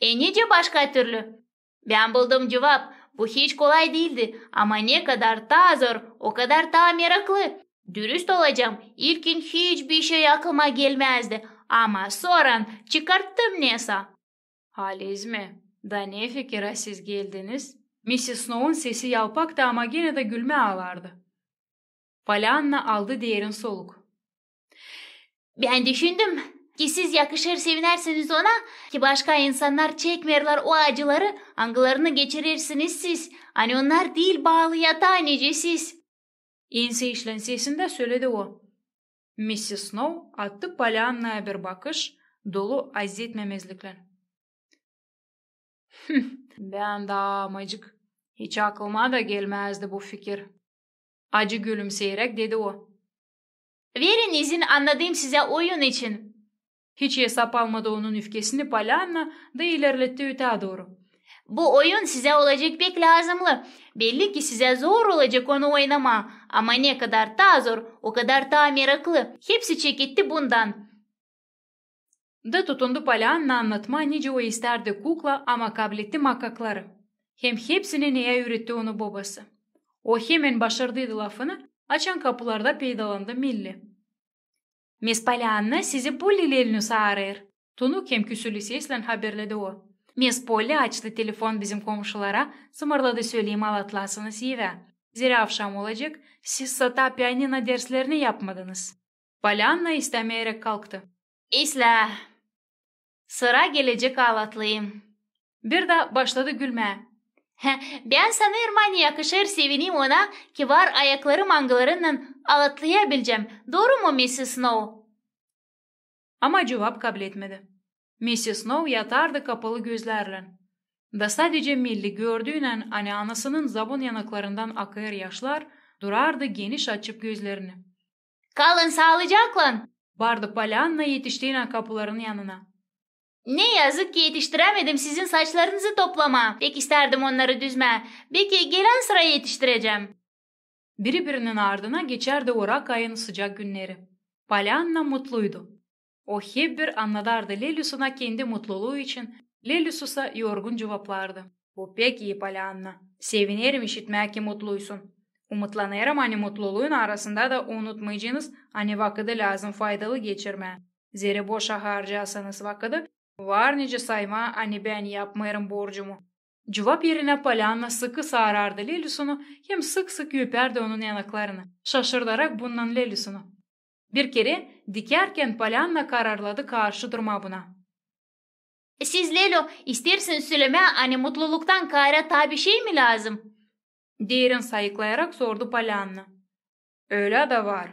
E nicä başka türlü? Bän buldum cuvap. Bu hiç kolay diildi, ama ne kadar taa zor, o kadar taa meraklı. Dürüst olacam, ilkin hiç bir şey aklıma gelmäzdi, ama soran çıkarttım nesä. Haliz mi? Da ne fikirä siz geldiniz? Missis Snow'un sesi yalpaktı, ama genä dä gülmää alardı. Polyanna aldı derin soluk. Bän düşündüm, Ki siz yakışır sevinersiniz ona, ki başka insannar çekmeerlär o acıları, angılarını geçirersiniz siz, ani onnar diil baalı yataa nicä siz. Enseişlän sesindä söledi o. Missis Snow attı Polyannaya bir bakış, dolu azetmemezliklän. Bän dä amacık. Hiç aklıma da gelmäzdi bu fikir. Acı gülümseyeräk dedi o. Verin izin annadayım sizä oyun için. Hiç esap almadı onun üfkesini Polyanna da ilerletti ötää dooru. Bu oyun sizä olacek pek lääzımnı. Belli ki sizä zor olacek onu oynamaa, ama ne kadar taa zor, o kadar taa meraklı. Hepsi çeketti bundan. Da tutundu Polyanna annatmaa, nicä o istärdi kukla, ama kabletti makakları. Hem hepsini neyä üüretti onu bobası. O hemen başardıydı lafını, açan kapularda peydalandı Milli. Mis Polyanna, sizi Polli Lelinu saarêr. Tunuk hem küsülü seslän haberledi o. Mis Polli açtı telefon bizim komşulara, sımırladı söleyim alatlasınız evä. Zerä avşam olacek, siz sata pianino derslerini yapmadınız. Polyanna istämeyeräk kalktı. İslää. Sıra gelecek alatlayım. Bir dä başladı gülmää. He, bän sanêrım, ani yakışêr sevineyim ona, ki var ayaklarım, angılarınnan alatlayabilecäm. Dooru mu, missis Snow? Ama cuvap kabletmedi. Missis Snow yatardı kapalı gözlärlän. Da sadecä Milli gördüynän, ani anasının zabun yanaklarından akêr yaşlar, durardı geniş açıp gözlerini. Kalın saalıcaklan! Baardı Polyanna, etiştiynän kapuların yanına. Ne yazık ki etiştirämedim sizin saçlarınızı toplamaa. Pek istärdim onnarı düzmää. Beki gelän sıra etiştirecäm. Biri-birinin ardına geçärdi orak ayın sıcak günneri. Polyanna mutluydu. O hep bir annadardı Lelusuna kendi mutluluu için, Lelususa yorgun cuvaplardı. Bu pek ii, Polyanna. Sevinerim işitmää, ki mutluysun. Umutlanêrım, ani mutluluun arasında da unutmaycınız, ani vakıdı lääzım faydalı geçirmää. Zerä boşa harcêêrsınız vakıdı, var nicä saymaa, ani bän yapmêêrım borcumu. Cuvap erinä Polyanna sıkı saarardı Lelusunu hem sık-sık öpärdi onun yanaklarını, şaşırdarak bunnan Lelusunu. Bir kerä dikärkän Polyanna kararladı karşı durmaa buna. Siz, Lelu, isteersiniz sölemää, ani mutluluktan kaarä taa bişey mi lääzım? Derin sayıklayarak sordu Polyanna. Ölä dä var.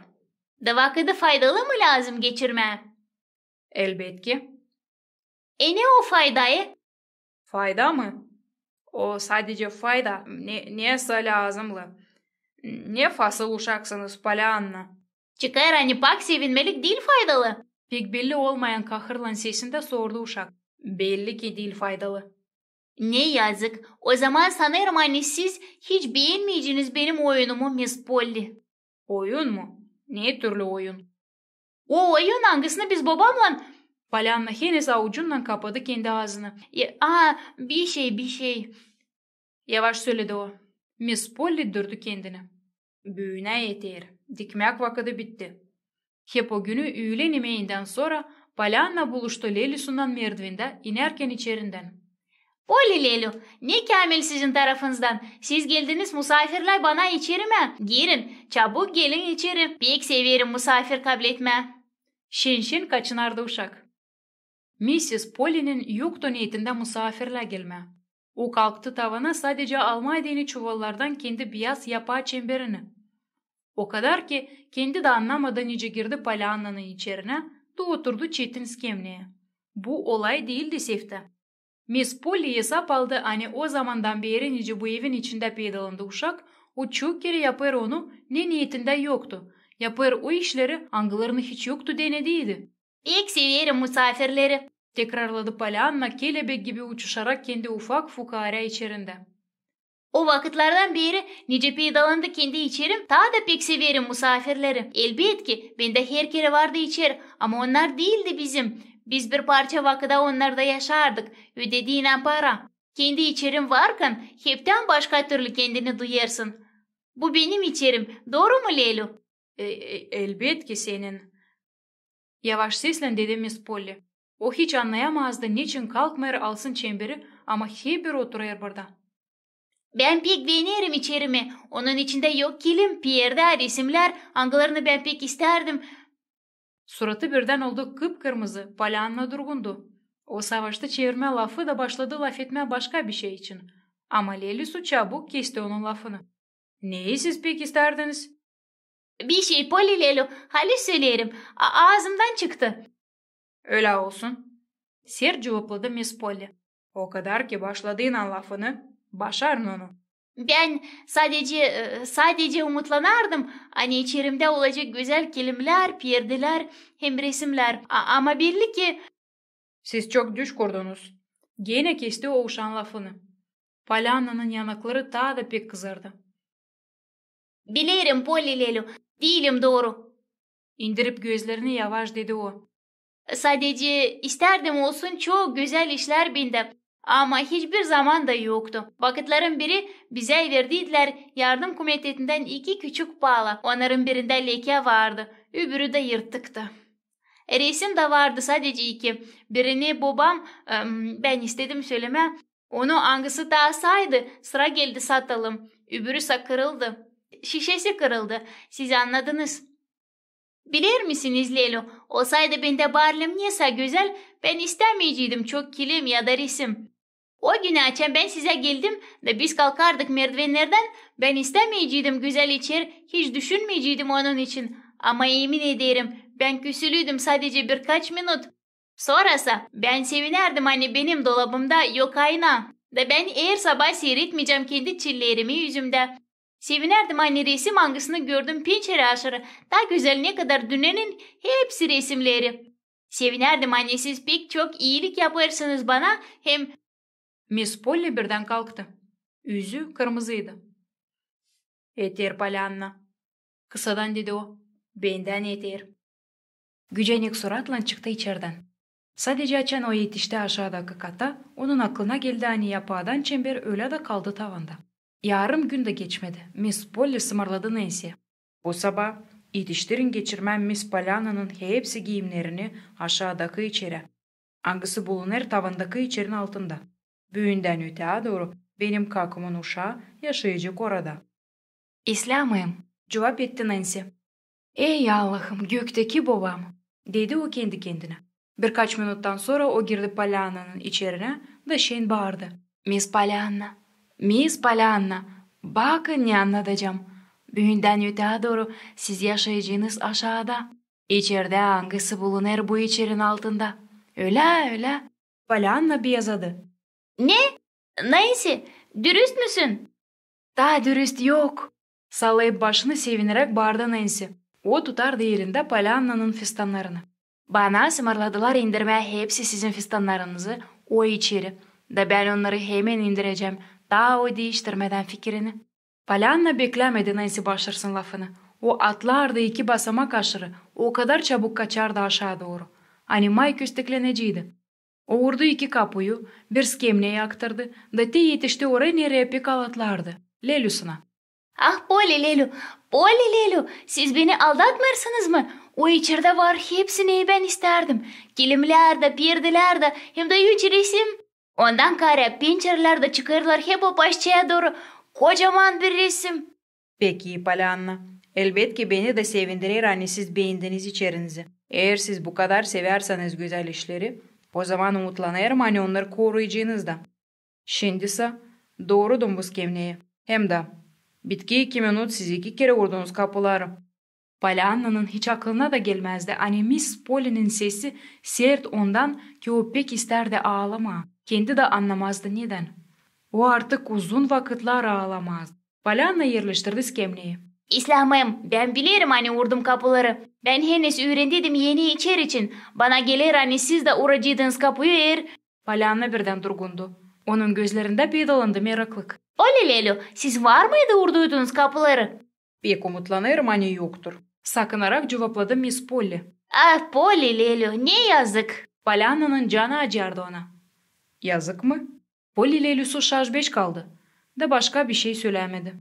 Da vakıdı faydalı mı lääzım geçirmää? Elbetki. E, ne o faydayı? Fayda mı? O sadecä fayda, ne, nesä lääzımlı. Ne fasıl uşaksınız, Polyanna. Çıkêr, ani pak sevinmelik diil faydalı. Pek belli olmayan kahırlan sesindä sordu uşak. Belli ki diil faydalı. Ne yazık. O zaman sanêrım, ani siz hiç beenmeyciniz benim oyunumu, mis Polli. Oyun mu? Ne türlü oyun? O oyun, angısını biz bobamlan... Polyanna henüz aucunnan kapadı kendi aazını. E, a, bişey, bişey. Yavaş söledi o. Mis Polli dürdu kendini. Büünä eter. Dikmäk vakıdı bitti. Hep o günü üülen imeendän sora Polyanna buluştu Lelusunnan merdivendä inärkän içerindän. Polli, Lelu, ne käämil sizin tarafınızdan. Siz geldiniz musaafirlää bana içerimä. Girin, çabuk gelin içeri. Pek severim musaafir kabletmää. Şen-şen kaçınardı uşak. Missis Pollinin yoktu neetindä musaafirlää gelmää. O kalktı tavana sadecä almaa deyni çuvallardan kendi biyaz yapaa çemberini. O kadar ki, kendi dä annamadı, nicä girdi Polyannanın içerinä da oturdu çetin skemneyä. Bu olay diildi seftä. Mis Polli esap aldı, ani o zamandan beeri, nicä bu evin içindä peydalandı uşak, o çok kerä yapêr onu, ne neetindä yoktu. Yapêr o işleri, angılarını hiç yoktu denediydi. Pek severim musaafirleri, tekrarladı Polyanna, kelebek gibi uçuşarak kendi ufak fukaarä içerindä. O vakıtlardan beeri, nicä peydalandı kendi içerim, taa da pek severim musaafirleri. Elbetki, bendä her kerä vardı içer, ama onnar diildi bizim. Biz bir parça vakıda onnarda yaşardık, ödediynän para. Kendi içerim varkan, heptän başka türlü kendini duyêrsın. Bu benim içerim, dooru mu, Lelu? E, e, elbetki senin. Yavaş seslän dedi Mis Polli. O hiç annayamazdı, neçin kalkmêêr alsın çemberi, ama hep bir oturêr burada. Bän pek beenerim içerimi. Onun içindä yok kilim, perdä, resimlär, angılarını bän pek istärdim. Suratı birdän oldu kıpkırmızı, Polyanna durgundu. O savaştı çevirmää lafı da başladı lafetmää başka bir şey için. Ama Lelüsu çabuk kesti onun lafını. Neyi siz pek istärdiniz? Bir şey, Polli Lelü, halis söleerim. A- aazımdan çıktı. Ölä olsun, sert cuvapladı Miss Polli. O kadar ki başladıynan lafını, başarın onu. Bän sadecä, e, sadecä umutlanardım, ani içerimdä olacek gözäl kilimlär, perdelär hem resimlär. A- ama belli ki... Siz çok düş kurdunuz. Genä kesti o uşaan lafını. Polyannanın yanakları taa da pek kızardı. Bilerim, Polli Lelü, diilim dooru. İndirip gözlerini yavaş dedi o. Sadecä istärdim olsun çok gözäl işlär bendä. Ama hiçbir zaman da yoktu. Vakıtların biri bizä verdilär yardım komitetindän iki küçük pala. Onnarın birindä lekä vardı, öbürü dä yırtıktı. Resim dä vardı sadecä iki. Birini bobam, em, bän istedim sölemää, onu angısı taa saydı, sıra geldi satalım. Öbürü sa kırıldı. Şişesi kırıldı. Siz annadınız. Biler misiniz, Lelü, olsaydı bendä barlim nesä gözäl, bän istämeyeceydim çok kilim ya da resim. O günü, açan bän sizä geldim da biz kalkardık merdivennerdän, bän istämeyeceydim gözäl içer, hiç düşünmeyeceydim onun için. Ama emin ederim, bän küsülüydüm sadecä birkaç minut. Sorasa, bän sevinärdim, ani benim dolabımda yok ayna. Da bän er saba siiretmeycäm kendi çillerimi üzümdä. Sevinärdim, ani resim, angısını gördüm pençere aşırı, taa gözäl, ne kadar dünnenin hepsi resimleri. Sevinärdim, ani siz pek çok iilik yapêrsınız bana, hem... Miss Polli birdän kalktı. Üzü kırmızıydı. Eter, Polyanna, kısadan dedi o. Bendän eter. Gücenik suratlan çıktı içerdän. Sadecä açan o etişti aşaadakı kata, onun aklına geldi, ani yapaadan çember ölä dä kaldı tavanda. Yarım gün dä geçmedi, Miss Polli sımarladı Nensiyä: Bu saba etiştirin geçirmää Miss Polyannanın hepsi giimnerini aşaadakı içerä, angısı bulunêr tavandakı içerin altında. Büündän ötää dooru benim kakumum uşaa yaşayacek orada. İsläämeerim, cuvap etti Nensi. Ey Allahım, göktäki Bobam, dedi o kendi-kendinä. Birkaç minuttan sora o girdi Polyannanın içerinä da şen baardı: Miss Polyanna, Miss Polyanna, bakın ne annadacam. Büündän ötää dooru siz yaşayacenız aşaada, içerdä, angısı bulunêr bu içerin altında. Ölä, ölä. Polyanna beyazadı. Ne? Nensi, dürüst müsün? Taa dürüst yok, sallayıp başını sevineräk baardı Nensi. O tutardı elindä Polyannanın fistannarını. Bana sımarladılar indirmää hepsi sizin fistannarınızı o içeri, da bän onnarı hemen indirecäm, taa o diiştirmedän fikirini. Polyanna beklämedi Nensi başarsın lafını. O atlardı iki basamak aşırı, o kadar çabuk kaçardı aşaa dooru, ani may köstekleneceydi. O uurdu iki kapuyu, bir skemneyi aktardı, da te etişti oraya, nereyi pek alatlardı, Lelüsünä. Ah, Polli Lelü, Polli Lelü, siz beni aldatmêêrsınız mı? O içerdä var hepsi, neyi bän istärdim. Kilimlär dä, perdelär dä, hem dä üç resim. Ondan kaarä pençerelär dä çıkêrlar hep o paşçaya dooru, kocaman bir resim. Pek ii, Polyanna. Elbetki, beni dä sevindirer, ani siz beendiniz içerinizi. Eer siz bu kadar sevärseniz gözäl işleri, ozaman umutlanêrım, ani onnarı koruyaceenız da. Şindi sa doorudun bu skemneyi. Hem dä bitki iki minut siz iki kerä uurdunuz kapuları. Polyannanın hiç aklına da gelmäzdi, ani Miss Pollinin sesi sert ondan, ki o pek istärdi aalamaa, kendi dä annamazdı nedän. O artık uzun vakıtlar aalamazdı. Polyanna erleştirdi skemneyi. İsläämeerim, bän bilerim, ani uurdum kapuları. Bän henüz üürendedim eni içer için. Bana geler, ani siz dä uuracaydınız kapuyu, eer... Polyanna birdän durgundu. Onun gözlerindä peydalandı meraklık. Polli Lelü, siz var mıydı uurduydunuz kapuları? Pek umutlanêrım, ani yoktur, sakınarak cuvapladı Miss Polli. Ah, Polli Lelü, ne yazık! Polyannanın canı acırdı ona. Yazık mı? Polli Lelüsü şaş-beş kaldı, da başka bir şey sölämedi.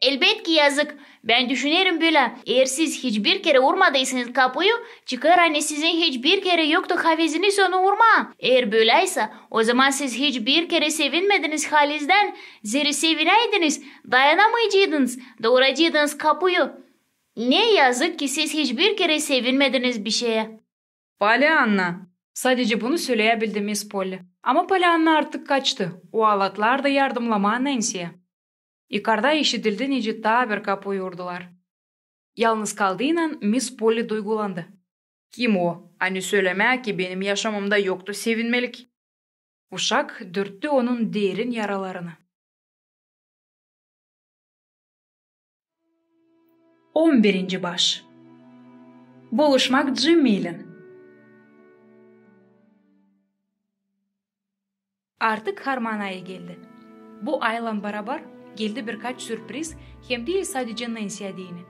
Elbetki yazık. Bän düşünerim bölä: eer siz hiç bir kerä uurmadıysınız kapuyu, çıkêr, ani sizin hiç bir kerä yoktu haveziniz onu uurmaa. Eer böläysä, ozaman siz hiç bir kerä sevinmediniz halizdän, zerä sevinäydiniz, dayanamaycaydınız da uuracaydınız kapuyu. Ne yazık ki, siz hiçbir kerä sevinmediniz bişeyä. Polianna! Sadecä bunu söleyebildi Miss Polli. Ama Polianna artık kaçtı. O alatlar da yardımlamaa Nensiyä. Yukarda işidildi, nicä taa bir kapı vurdular. Yalnız kaldıynan Miss Polli duygulandı. Kim o, ani sölemää, ki benim yaşamamda yoktu sevinmelik? Uşak dürttü onun derin yaralarını. On birinci baş. Buluşmak Jimmi ilän. Artık harman ayı geldi. Bu aylan barabar geldi birkaç sürpriz, hem diil sadecä Nensiyä deyni.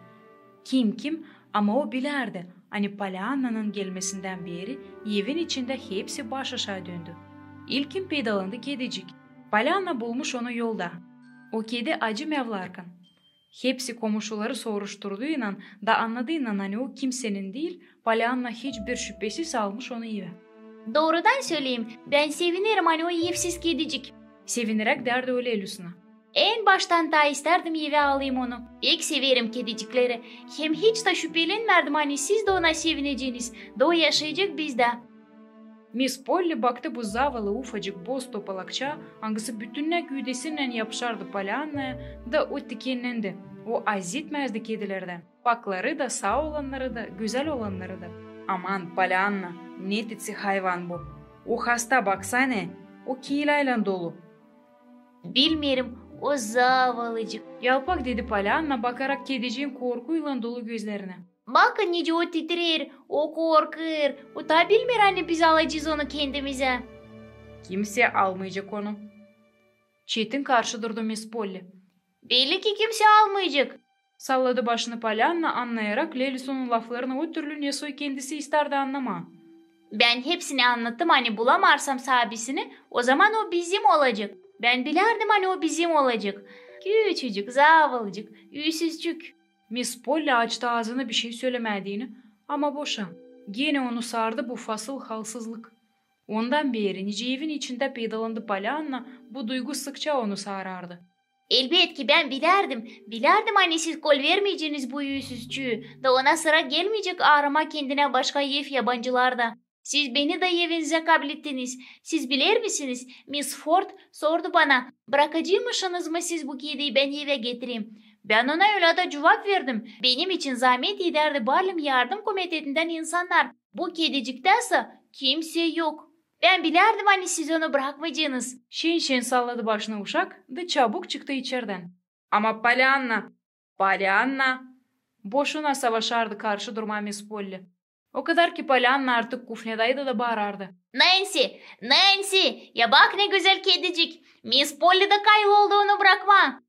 Kim-kim, ama o bilärdi, ani Poliannanın gelmesindän beeri evin içindä hepsi baş aşaa döndü. İlkin peydalandı kedicik. Polianna bulmuş onu yolda. O kedi acı mevlarkan. Hepsi komuşuları soruşturduynan da annadıynan, ani o kimsenin diil, Polianna hiçbir şüpesiz almış onu evä. Doorudan söleyim, bän sevinerim, ani o evsiz kedicik, sevineräk därdi o Lelusuna. En baştan taa istärdim evä alayım onu. Pek severim kedicikleri. Hem hiç taa şüpelenmärdim, ani siz dä ona sevineceniz, da o yaşayacek bizdä. Miss Polli baktı bu zavalı ufacık boz topalakçaa, angısı bütünnä güüdesinnän yapışardı Poliannaya, da o tikennendi. O azetmezdi kedilerdän. Pakları da, saa olannarı da, gözäl olannarı da. Aman, Polianna, ne titsi hayvan bu! O hasta, baksana, o kiiläylän dolu. Bilmeerim, o zavalıcık, yalpak dedi Polianna, bakarak kediciin korkuylan dolu gözlerinä. Bakın, nicä o titrer, o korkêr. O taa bilmeer, ani biz alacez onu kendimizä. Kimsey almayacek onu. Çetin karşı durdu Miss Polli. Belli ki, kimsey almayacek, salladı başını Polianna, annayarak Lelusunun laflarını o türlü, nesoy kendisi istärdi annamaa. Bän hepsini annattım, ani bulamarsam saabisini, ozaman o bizim olacek. Bän bilärdim, ani o bizim olacek. Küçücük, zavalıcık, üüsüzcük. Miss Polli açtı aazını bişey sölemää deyni, ama boşa. Genä onu sardı bu fasıl halsızlık. Ondan beeri, nicä evin içindä peydalandı Polianna, bu duygu sıkça onu sarardı. Elbetki, bän bilärdim, bilärdim, ani siz kolvermeyeceniz bu üüsüzçüü, da ona sıra gelmeyecek aaramaa kendinä başka ev yabancılarda. Siz beni dä evinizä kablettiniz. Siz bilermisiniz, Miss Ford sordu bana, bırakaceymışınız mı siz bu kediyi bän evä getireyim? Bän ona ölä dä cuvap verdim. Benim için zaamet edärdi baarlim yardım komitetindän insannar. Bu kediciktesä kimsey yok. Bän bilärdim, ani siz onu bırakmayaceenız. Şen-şen salladı başını uşak da çabuk çıktı içerdän. Ama Polianna, Polianna! Boşuna savaşardı karşı durmaa Miss Polli. O kadar ki Polianna artık kufnedaydı da baarardı: Nänsi! Nänsi! Ya bak, ne gözäl kedicik! Miss Polli dä kayıl oldu onu bırakmaa.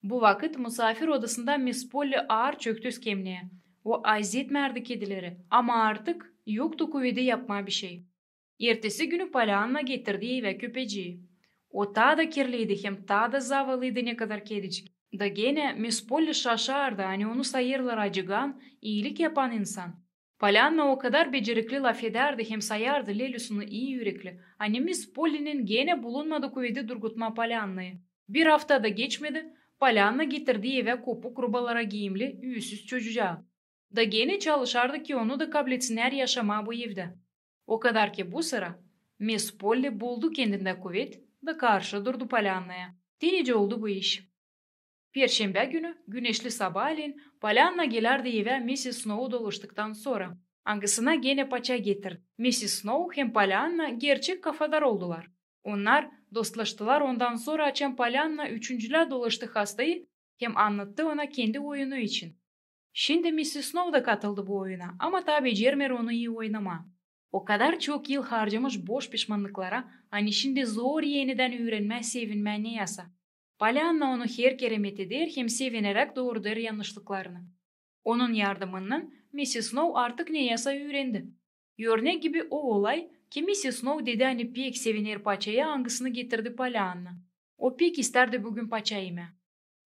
Bu vakıt musaafir odasında Miss Polli aarçöktü skemneyä. O azetmärdi kedileri, ama artık yoktu kuvedi yapmaa bişey. Ertesi günü Polianna getirdi evä köpecii. O taa da kirliydi hem taa da zavallıydı, ne kadar kedicik. Da genä Miss Polli şaşardı, ani onu sayêrlar acıgan, iilik yapan insan. Polianna o kadar becerikli lafedärdi hem sayardı Lelusunu ii ürekli, ani Miss Pollinin genä bulunmadı kuvedi durgutmaa Poliannayı. Bir afta da geçmedi, Polianna getirdi evä kopuk rubalara giimli üüsüz çocucaa. Da genä çalışardı, ki onu da kablesinnär yaşamaa bu evdä. O kadar ki bu sıra Miss Polli buldu kendindä kuvet da karşı durdu Poliannaya. Te nicä oldu bu iş. Perşembä günü güneşli sabaalän Polianna gelärdi evä Missis Snow dolaştıktan sora, angısına genä paça getirdi. Missis Snow hem Polianna gerçek kafadar oldular. Onnar dostlaştılar ondan sora, açan Polianna üçüncülää dolaştı hastayı hem annattı ona kendi oyunu için. Şindi Missis Snow da katıldı bu oyuna, ama taa becermeer onu ii oynamaa. O kadar çok yıl harcamış boş pişmannıklara, ani şindi zor enidän üürenmää sevinmää neyäsä. Polianna onu her kerä metheder hem sevineräk doorudêr yannışlıklarını. Onun yardımınnan Missis Snow artık neyäsä üürendi. Örnek gibi o olay, ki Missis Snow dedi, ani pek seviner paçaya, angısını getirdi Polianna. O pek istärdi büün paça imää.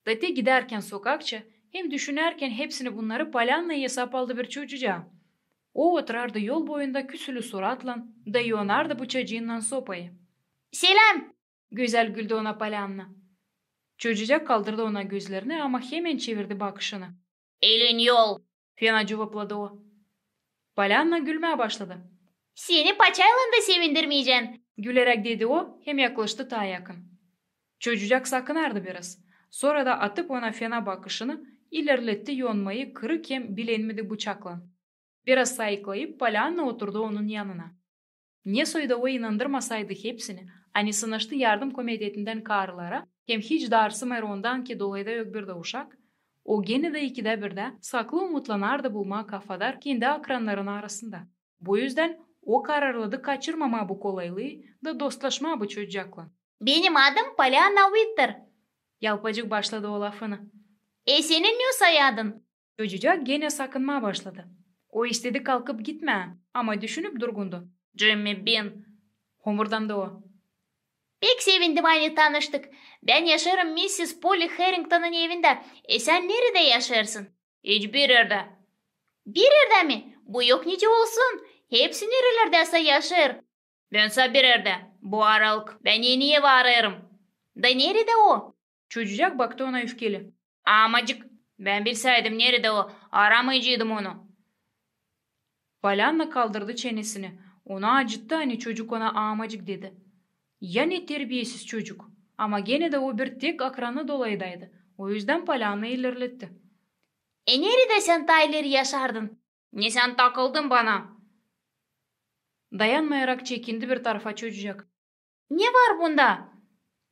Da te gidärkän sokakça hem düşünärkän hepsini bunnarı, Polianna esap aldı bir çocucaa. O oturardı yol boyunda küsülü suratlan da yonardı bıçaciinnan sopayı. Seläm! Gözäl güldü ona Polianna. Çocucak kaldırdı ona gözlerini, ama hemen çevirdi bakışını. Elin yol! fena cuvapladı o. Polyanna gülmää başladı. Seni paçaylan da sevindirmeycän, güleräk dedi o hem yaklaştı taa yakın. Çocucak sakınardı biraz. Sora da atıp ona fena bakışını, ilerletti yonmayı kırık hem bilenmedik bıçaklan. Biraz sayıklayıp, Polyanna oturdu onun yanına. Ne soy da o inandırmasaydı hepsini, ani sınaştı yardım komitetindän karılara hem hiç da arsımêêr ondan, ki dolayda yok bir dä uşak, o genä dä ikidä birdä saklı umutlanardı bulmaa kafadar kendi akrannarını arasında. Bu üzdän o kararladı kaçırmamaa bu kolaylıı da dostlaşmaa bu çocucaklan. Benim adım Polyanna Uitter, yalpacık başladı o lafını. E senin ne soyadın? Çocucak genä sakınmaa başladı. O istedi kalkıp gitmää, ama düşünüp durgundu. Jimmy Bean, homurdandı o. Pek sevindim, ani tanıştık. Bän yaşêêrım missis Polli Harringtonun evindä. E sän neredä yaşêêrsın? Hiçbir erdä. Bir erdä mi? Bu yok nicä olsun. Hepsi nerelerdä sä yaşêêr. Bän sä bir erdä, bu aralık. Bän eni ev arêêrım. Da neredä o? Çocucak baktı ona üfkeli. Amacık, bän bilsäydim, neredä o, aramaycaydım onu. Polyanna kaldırdı çenesini. Onu acıttı, ani çocuk ona amacık dedi. Ya ne terbiyesiz çocuk. Ama genä dä o bir tek akranı dolaydaydı. O üzdän Polyanna ilerletti. E neredä sän taa ileri yaşardın? Ne sän takıldın bana? Dayanmayarak çekindi bir tarafa çocucak. Ne var bunda?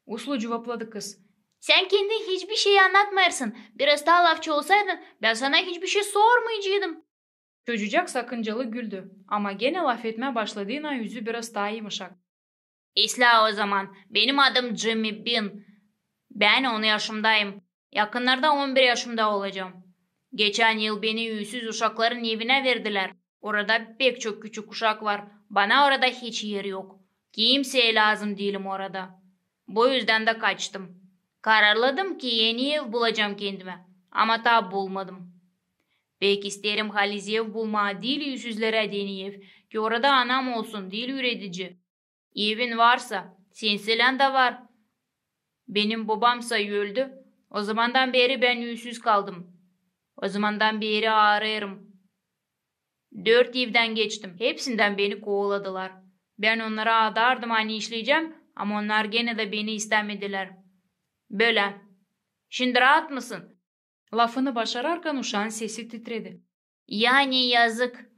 Uslu cuvapladı kız. Sän kendin hiçbir şey annatmêêrsın. Biraz taa lafçı olsaydın, bän sana hiçbir şey sormaycaydım. Çocucak sakıncalı güldü, ama genä lafetmää başladıynan üzü biraz taa yımışak. İslää o zaman, benim adım Jimmy Bean. Bän on yaşındayım. Yakınnarda on bir yaşımda olacam. Geçän yıl beni üüsüz uşakların evinä verdilär. Orada pek çok küçük uşak var. Bana orada hiç er yok. Kimseyä lääzım diilim orada. Bu üzdän dä kaçtım. Kararladım, ki eni ev bulacam kendimä. Ama taa bulmadım. Pek isteerim haliz ev bulmaa, diil üüsüzlerä deyni ev, ki orada anam olsun, diil üüredici. Evin varsa, seninkilän dä var. Benim bobam sa öldü. O zamandan beeri bän üüsüz kaldım. O zamandan beeri aarêêrım. Dört evdän geçtim. Hepsindän beni kovaladılar. Bän onnara adardım, ani işleycäm, ama onnar genä dä beni istämedilär. Bölä. Şindi raat mısın? Lafını başararkan uşaan sesi titredi. Yani yazık,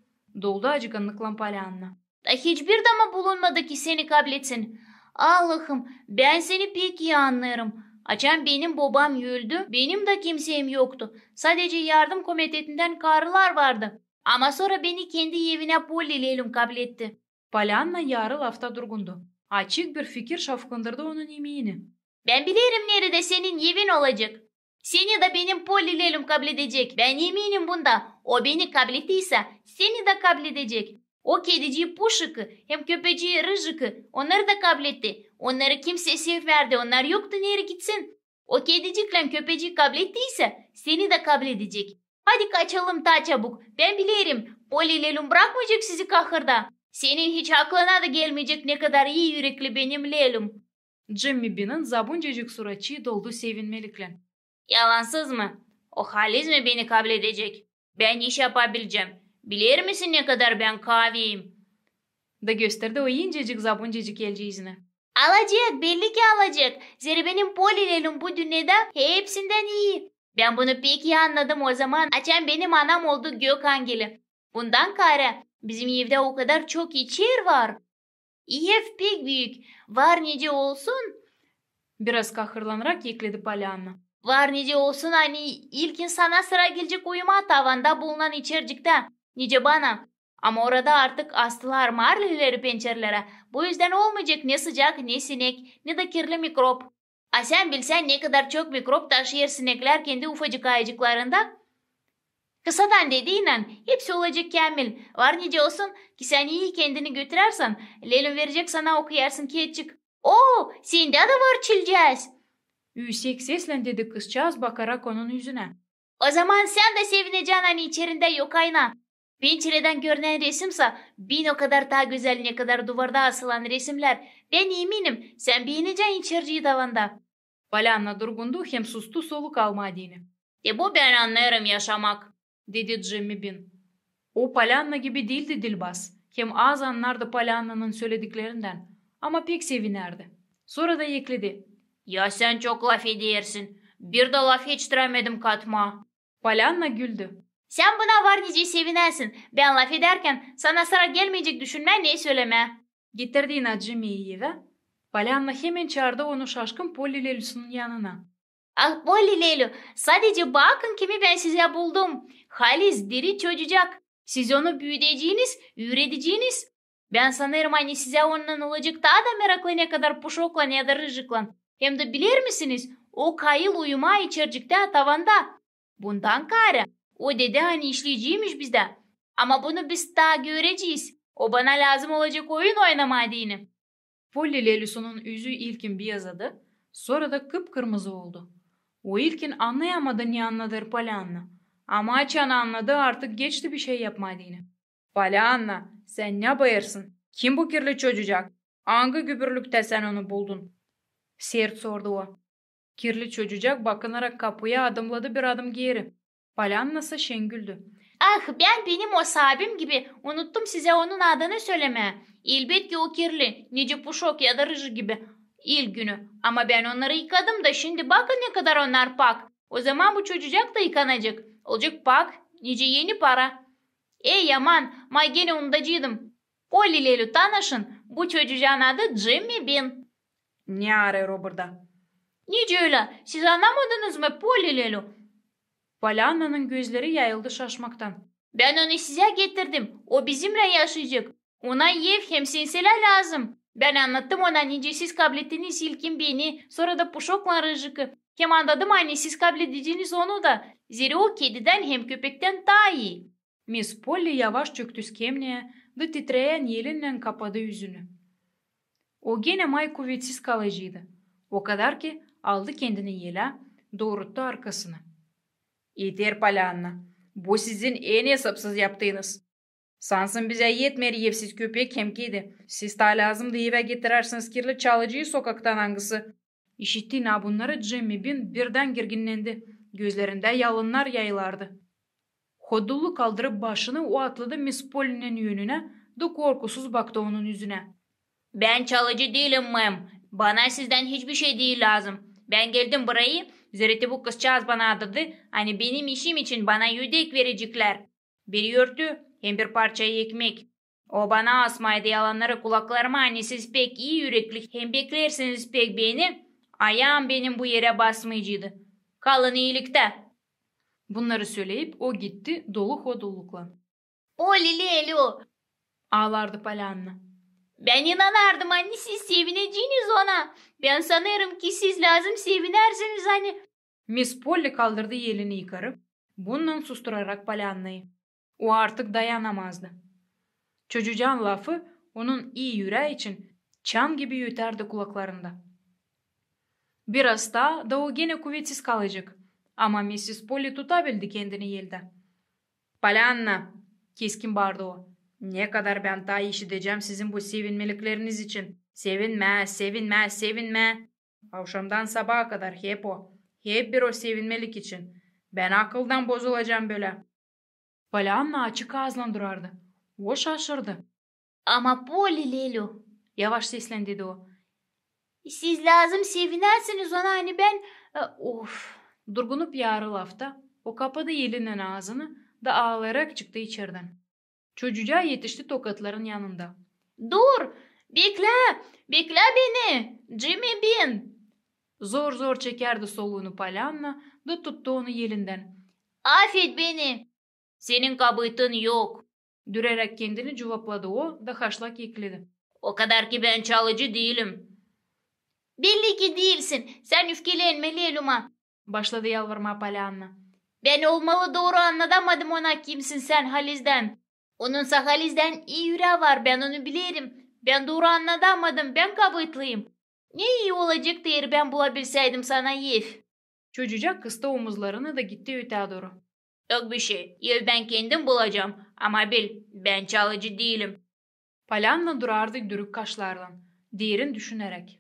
doldu acıgannıklan Polyanna. Da hiçbir dama bulunmadı, ki seni kabletsin. Allahım, bän seni pek ii annêêrım. Açan benim bobam öldü, benim dä kimseyim yoktu. Sadece yardım komitetindän karılar vardı. Ama sora beni kendi evinä Polli lelüm kabletti. Polyanna yarı lafta durgundu. Açık bir fikir şafkındırdı onun imeeni. Bän bilerim, neredä senin evin olacek. Seni dä benim Polli lelüm kabledecek. Bän eminim bunda. O beni kablettiysä, seni dä kabledecek. O kedicii Puşikı hem köpecii Rıjikı, onnarı da kabletti. Onnarı kimsey sevmärdi, onnar yoktu nereyi gitsin. O kediciklän köpecii kablettiysä, seni dä kabledecek. Hadi kaçalım taa çabuk. Bän bilerim, Polli lelüm brakmayacek sizi kahırda. Senin hiç aklına da gelmeyecek, ne kadar ii ürekli benim lelüm. Jimmy Beanın zabuncacık suratçıı doldu sevinmeliklän. Yalansız mı? O haliz mi beni kabledecek? Bän iş yapabilecäm. Biler misin, ne kadar bän kaaviyim? Da gösterdi o incecik zabuncacık elceizini. Alacek, belli ki alacek. Zerä benim Polli lelüm bu dünnedä hepsindän ii. Bän bunu pek ii annadım o zaman, açan benim anam oldu gök angeli. Bundan kaarä bizim evdä o kadar çok içer var. Ev pek büük, var nicä olsun. Biraz kahırlanarak ekledi Polyanna. Var nicä olsun, ani ilkin sana sıra gelecek uyumaa tavanda bulunan içerciktä, nicä bana. Ama orada artık astılar marlileri pençerelärä. Bu üzdän olmayacek ne sıcak, ne sinek, ne dä kirli mikrop. A sän bilsän, ne kadar çok mikrop taşıyêr sineklär kendi ufacık ayacıklarında. Kısadan dediynän, hepsi olacek käämil. Var nicä olsun, ki sän ii kendini götürärsän, lelüm verecek sana okuyasın kiyatçık. O, sendä dä var çilcääz! Üüsek seslän dedi kızçaaz, bakarak onun üzünä. O zaman sän dä sevinecän, ani içerindä yok ayna. Pençeredän görünän resim sa bin o kadar taa gözäl, ne kadar duvarda asılan resimlär. Bän eminim, sän beenecän içercii tavanda. Polyanna durgundu hem sustu soluk almaa deyni. Te bu bän annêêrım yaşamak. dedi Jimmy Bean. O Polyanna gibi diildi dilbaz, hem az annardı Polyannanın sölediklerindän, ama pek sevinärdi. Sora da ekledi: "Ya sän çok lafedersin. Bir dä laf etiştirämedim katmaa." Polyanna güldü. "Sän buna var nicä sevinäsin. Bän lafedärkän sana sıra gelmeyecek düşünmää, ne sölemää." Getirdi ona Jimmyyi evä. Polyanna hemen çaardı onu şaşkın Polli Lelusunun yanına. "Ah, Polli Lelu, sadecä bakın, kimi bän sizä buldum. Halis diri çocucak. Siz onu büüdeceniz, üüredeceniz. Bän sanêrım, ani sizä ondan olacek taa da meraklı, ne kadar Puşoklan ya da Rıjıklan. Hem dä biler misiniz, o kayıl uyumaa içerciktä tavanda. Bundan kaarä o dedi, ani işleyeceymiş bizdä. Ama bunu biz taa görecez. O bana lääzım olacek oyun oynamaa deyni." Polli Lelusunun üzü ilkin biyazadı, sora da kıp-kırmızı oldu. O ilkin annayamadı, ne annadêr Polyanna. Ama açan annadı, artık geçti bişey yapmaa deyni. "Polyanna, sän ne baarsın? Kim bu kirli çocucak? Angı gübürlüktä sän onu buldun?" sert sordu o. Kirli çocucak, bakınarak kapuya, adımladı bir adım geeri. Polyanna sa şen güldü. "Ah, bän, benim o saabim gibi, unuttum sizä onun adını sölemää. Elbetki, o kirli, nicä Puşok ya da Rıjı gibi, ilk günü. Ama bän onnarı yıkadım da, şindi bakın, ne kadar onnar pak. O zaman bu çocucak ta yıkanacek, olacek pak, nicä eni para. Ey, aman, ma genä unudaceydım. Polli Lelu, tanışın, bu çocucaan adı Jimmy Bean." "Ne arêêr o burada?" "Nicä ölä? Siz annamadınız mı, Polli Lelu?" Polyannanın gözleri yayıldı şaşmaktan. "Bän onu sizä getirdim. O bizimnän yaşayacek. Ona ev hem sensä lääzım. Bän annattım ona, nicä siz kablettiniz ilkin beni, sora da Puşoklan Rıjıkı. Hem annadım, ani siz kabledeceniz onu da, zerä o kedidän hem köpektän taa ii." Miss Polli yavaş çöktü skemneä da titreyän elinnän kapadı üzünü. O genä may kuvetsiz kalaceydı. O kadar ki aldı kendini elä, dooruttu arkasını. "Eter, Polyanna. Bu sizin en esapsız yaptığınız. Sansın bizä etmeer evsiz köpek hem kedi. Siz taa lääzımdı evä getirärsiniz kirli çalıcıyı sokaktan, angısı." İşitti na bunnarı Jimmy Bean birdän girginnendi. Gözlerindä yalınnar yayılardı. Hodullu kaldırıp başını, o atladı Miss Pollinin önünä da korkusuz baktı onun üzünä. "Bän çalıcı diilim, ma'am. Bana sizdän hiçbir şey diil lääzım. Bän geldim burayı, zerä bu kızçaaz bana adadı, ani benim işim için bana ödek vereceklär. Bir örtü hem bir parça ekmek. O bana asmaydı yalannarı kulaklarıma, ani siz pek ii ürekli hem bekleersiniz pek beni, ayaam benim bu erä basmaycıydı. Kalın iiliktä." Bunnarı söleyip, o gitti dolu hodulluklan. "Polli Lelu!" aalardı Polyanna. "Bän inanardım, ani siz sevineceniz ona. Bän sanêrım, ki siz lääzım sevinärsiniz, ani..." Miss Polli kaldırdı elini yukarı, bunnan susturarak Polyannayı. O artık dayanamazdı. Çocucaan lafı onun ii ürää için çan gibi ötärdi kulaklarında. Biraz taa da o genä kuvetsiz kalacek. Ama missis Polli tutabildi kendini eldä. "Polyanna!" keskin baardı o. "Ne kadar bän taa işidecäm sizin bu sevinmelikleriniz için? Sevinmää, sevinmää, sevinmää. Avşamdan sabaa kadar hep o. Hep bir o sevinmelik için. Bän akıldan bozulacam bölä." Polyanna açık aazlan durardı. O şaşırdı. "Ama Polli Lelu," yavaş seslendi o. "Siz lääzım sevinäsiniz ona, ani bän, e, of." Durgunup yarı lafta, o kapadı elinnän aazını da aalayarak çıktı içerdän. Çocucaa etişti tokatların yanında. "Dur! Beklä! Beklä beni, Jimmy Bean!" Zor-zor çekärdi soluunu Polyanna da tuttu onu elindän. "Afet beni!" "Senin kabaatın yok," düräräk kendini cuvapladı o da haşlak ekledi. "O kadar ki bän çalıcı diilim." "Belli ki diilsin. Sän üfkelenmä, Leluma," başladı yalvarmaa Polyanna. "Bän olmalı dooru annadamadım ona, kimsin sän halizdän. Onunsa halizdän ii ürää var, bän onu bilerim. Bän dooru annadamadım, bän kabaatlıyım. Ne ii olacaktı, eer bän bulabilsäydim sana ev." Çocucak kıstı omuzlarını da gitti ötää dooru. "Yok bişey, ev bän kendim bulacam, ama bil, bän çalıcı diilim." Polyanna durardı dürük kaşlarlan, derin düşüneräk.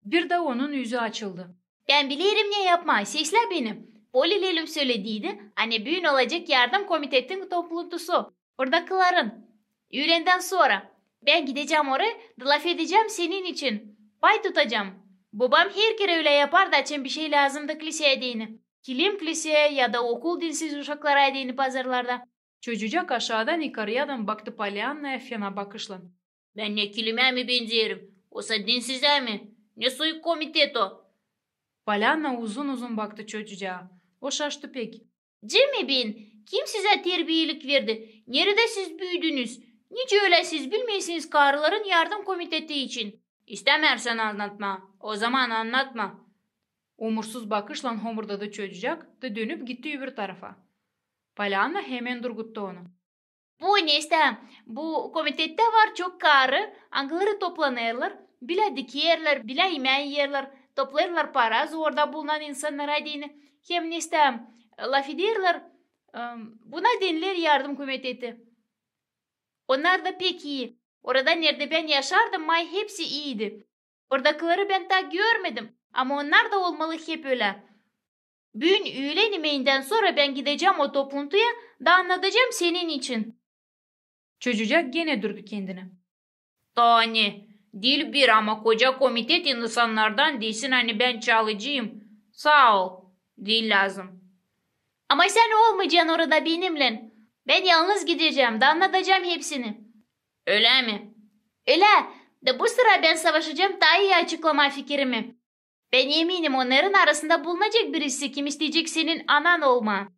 Birda onun üzü açıldı. "Bän bilerim ne yapmaa, seslä beni. Polli Lelum sölediydi, ani büün olacek yardım komitetin topluntusu. Oradakıların. Üülendän sora. Bän gidecäm oraya da lafedecäm senin için. Pay tutacam. Bobam her kerä ölä yapardı, açan bişey lääzımdı kliseyä deyni. Kilim kliseyä ya da okul dinsiz uşaklara deyni pazarlarda. Çocucak aşaadan yukarıyadan baktı Pollyanaya fena bakışlan. Bän ne kilimä mi benzeerim, osa dinsizä mi? Ne soy komitet o? Pollyanna uzun-uzun baktı çocucaa. O şaştı pek. Cimmi bän, kim sizä terbiyelik verdi? Neredä siz büüdünüz? Nicä ölä siz bilmeersiniz karıların yardım komiteti için? İstämärsän annatmaa, ozaman annatma. Umursuz bakışlan homurdadı çocucak da dönüp gitti öbür tarafa. Pollyanna hemen durguttu onu. Bu, neysä, bu komitette var çok karı, angıları toplanêrlar, bilä dikerlär, bilä imää iyerlär, toplêêrlar para zorda bulunan insannara deyni. Hem, neysä, lafederlär, em, buna deneer yardım komiteti. Onnar da pek ii. Orada, neredä bän yaşardım, may hepsi iiydi. Oradakıları bän taa görmedim, ama onnar da olmalı hep ölä. Büün üülen imeendän sora bän gidecäm o topluntuya da annadacam senin için. Çocucak genä durdu kendini. Taa ne, diil bir, ama koca komitet insannardan desin, ani bän çalıcıyım. Saa ol, diil lääzım. Ama sän olmayacan orada benimnän. Bän yalnız gidecäm da annadacam hepsini. Ölä mi? Ölä. Da bu sıra bän savaşacam taa ii açıklamaa fikirimi. Bän eminim, onnarın arasında bulunacek birisi, kim isteyecek senin anan olmaa.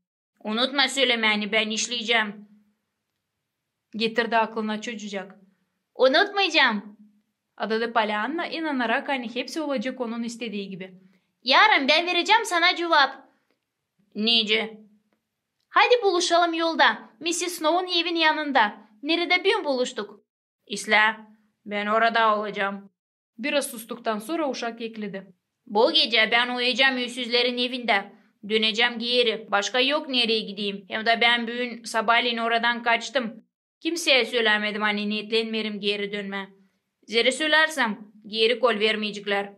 Unutma sölemää, ani bän işleyecäm. Getirdi aklına çocucak. Unutmayacam, adadı Pollyanna, inanarak, ani hepsi olacek onun istediyi gibi. Yarın bän verecäm sana cuvap. Nicä? Hadi buluşalım yolda, missis Snow'un evin yanında, neredä büün buluştuk. İslää, bän orada olacam. Biraz sustuktan sora uşak ekledi. Bu gecä bän uyuyacam üüsüzlerin evindä. Dönecäm geeri. Başka yok nereyi gideyim. Hem dä bän büün sabaalän oradan kaçtım. Kimseyä sölämedim, ani neetlenmeerim geeri dönmää. Zerä sölärsem, geeri kol vermeyeceklär.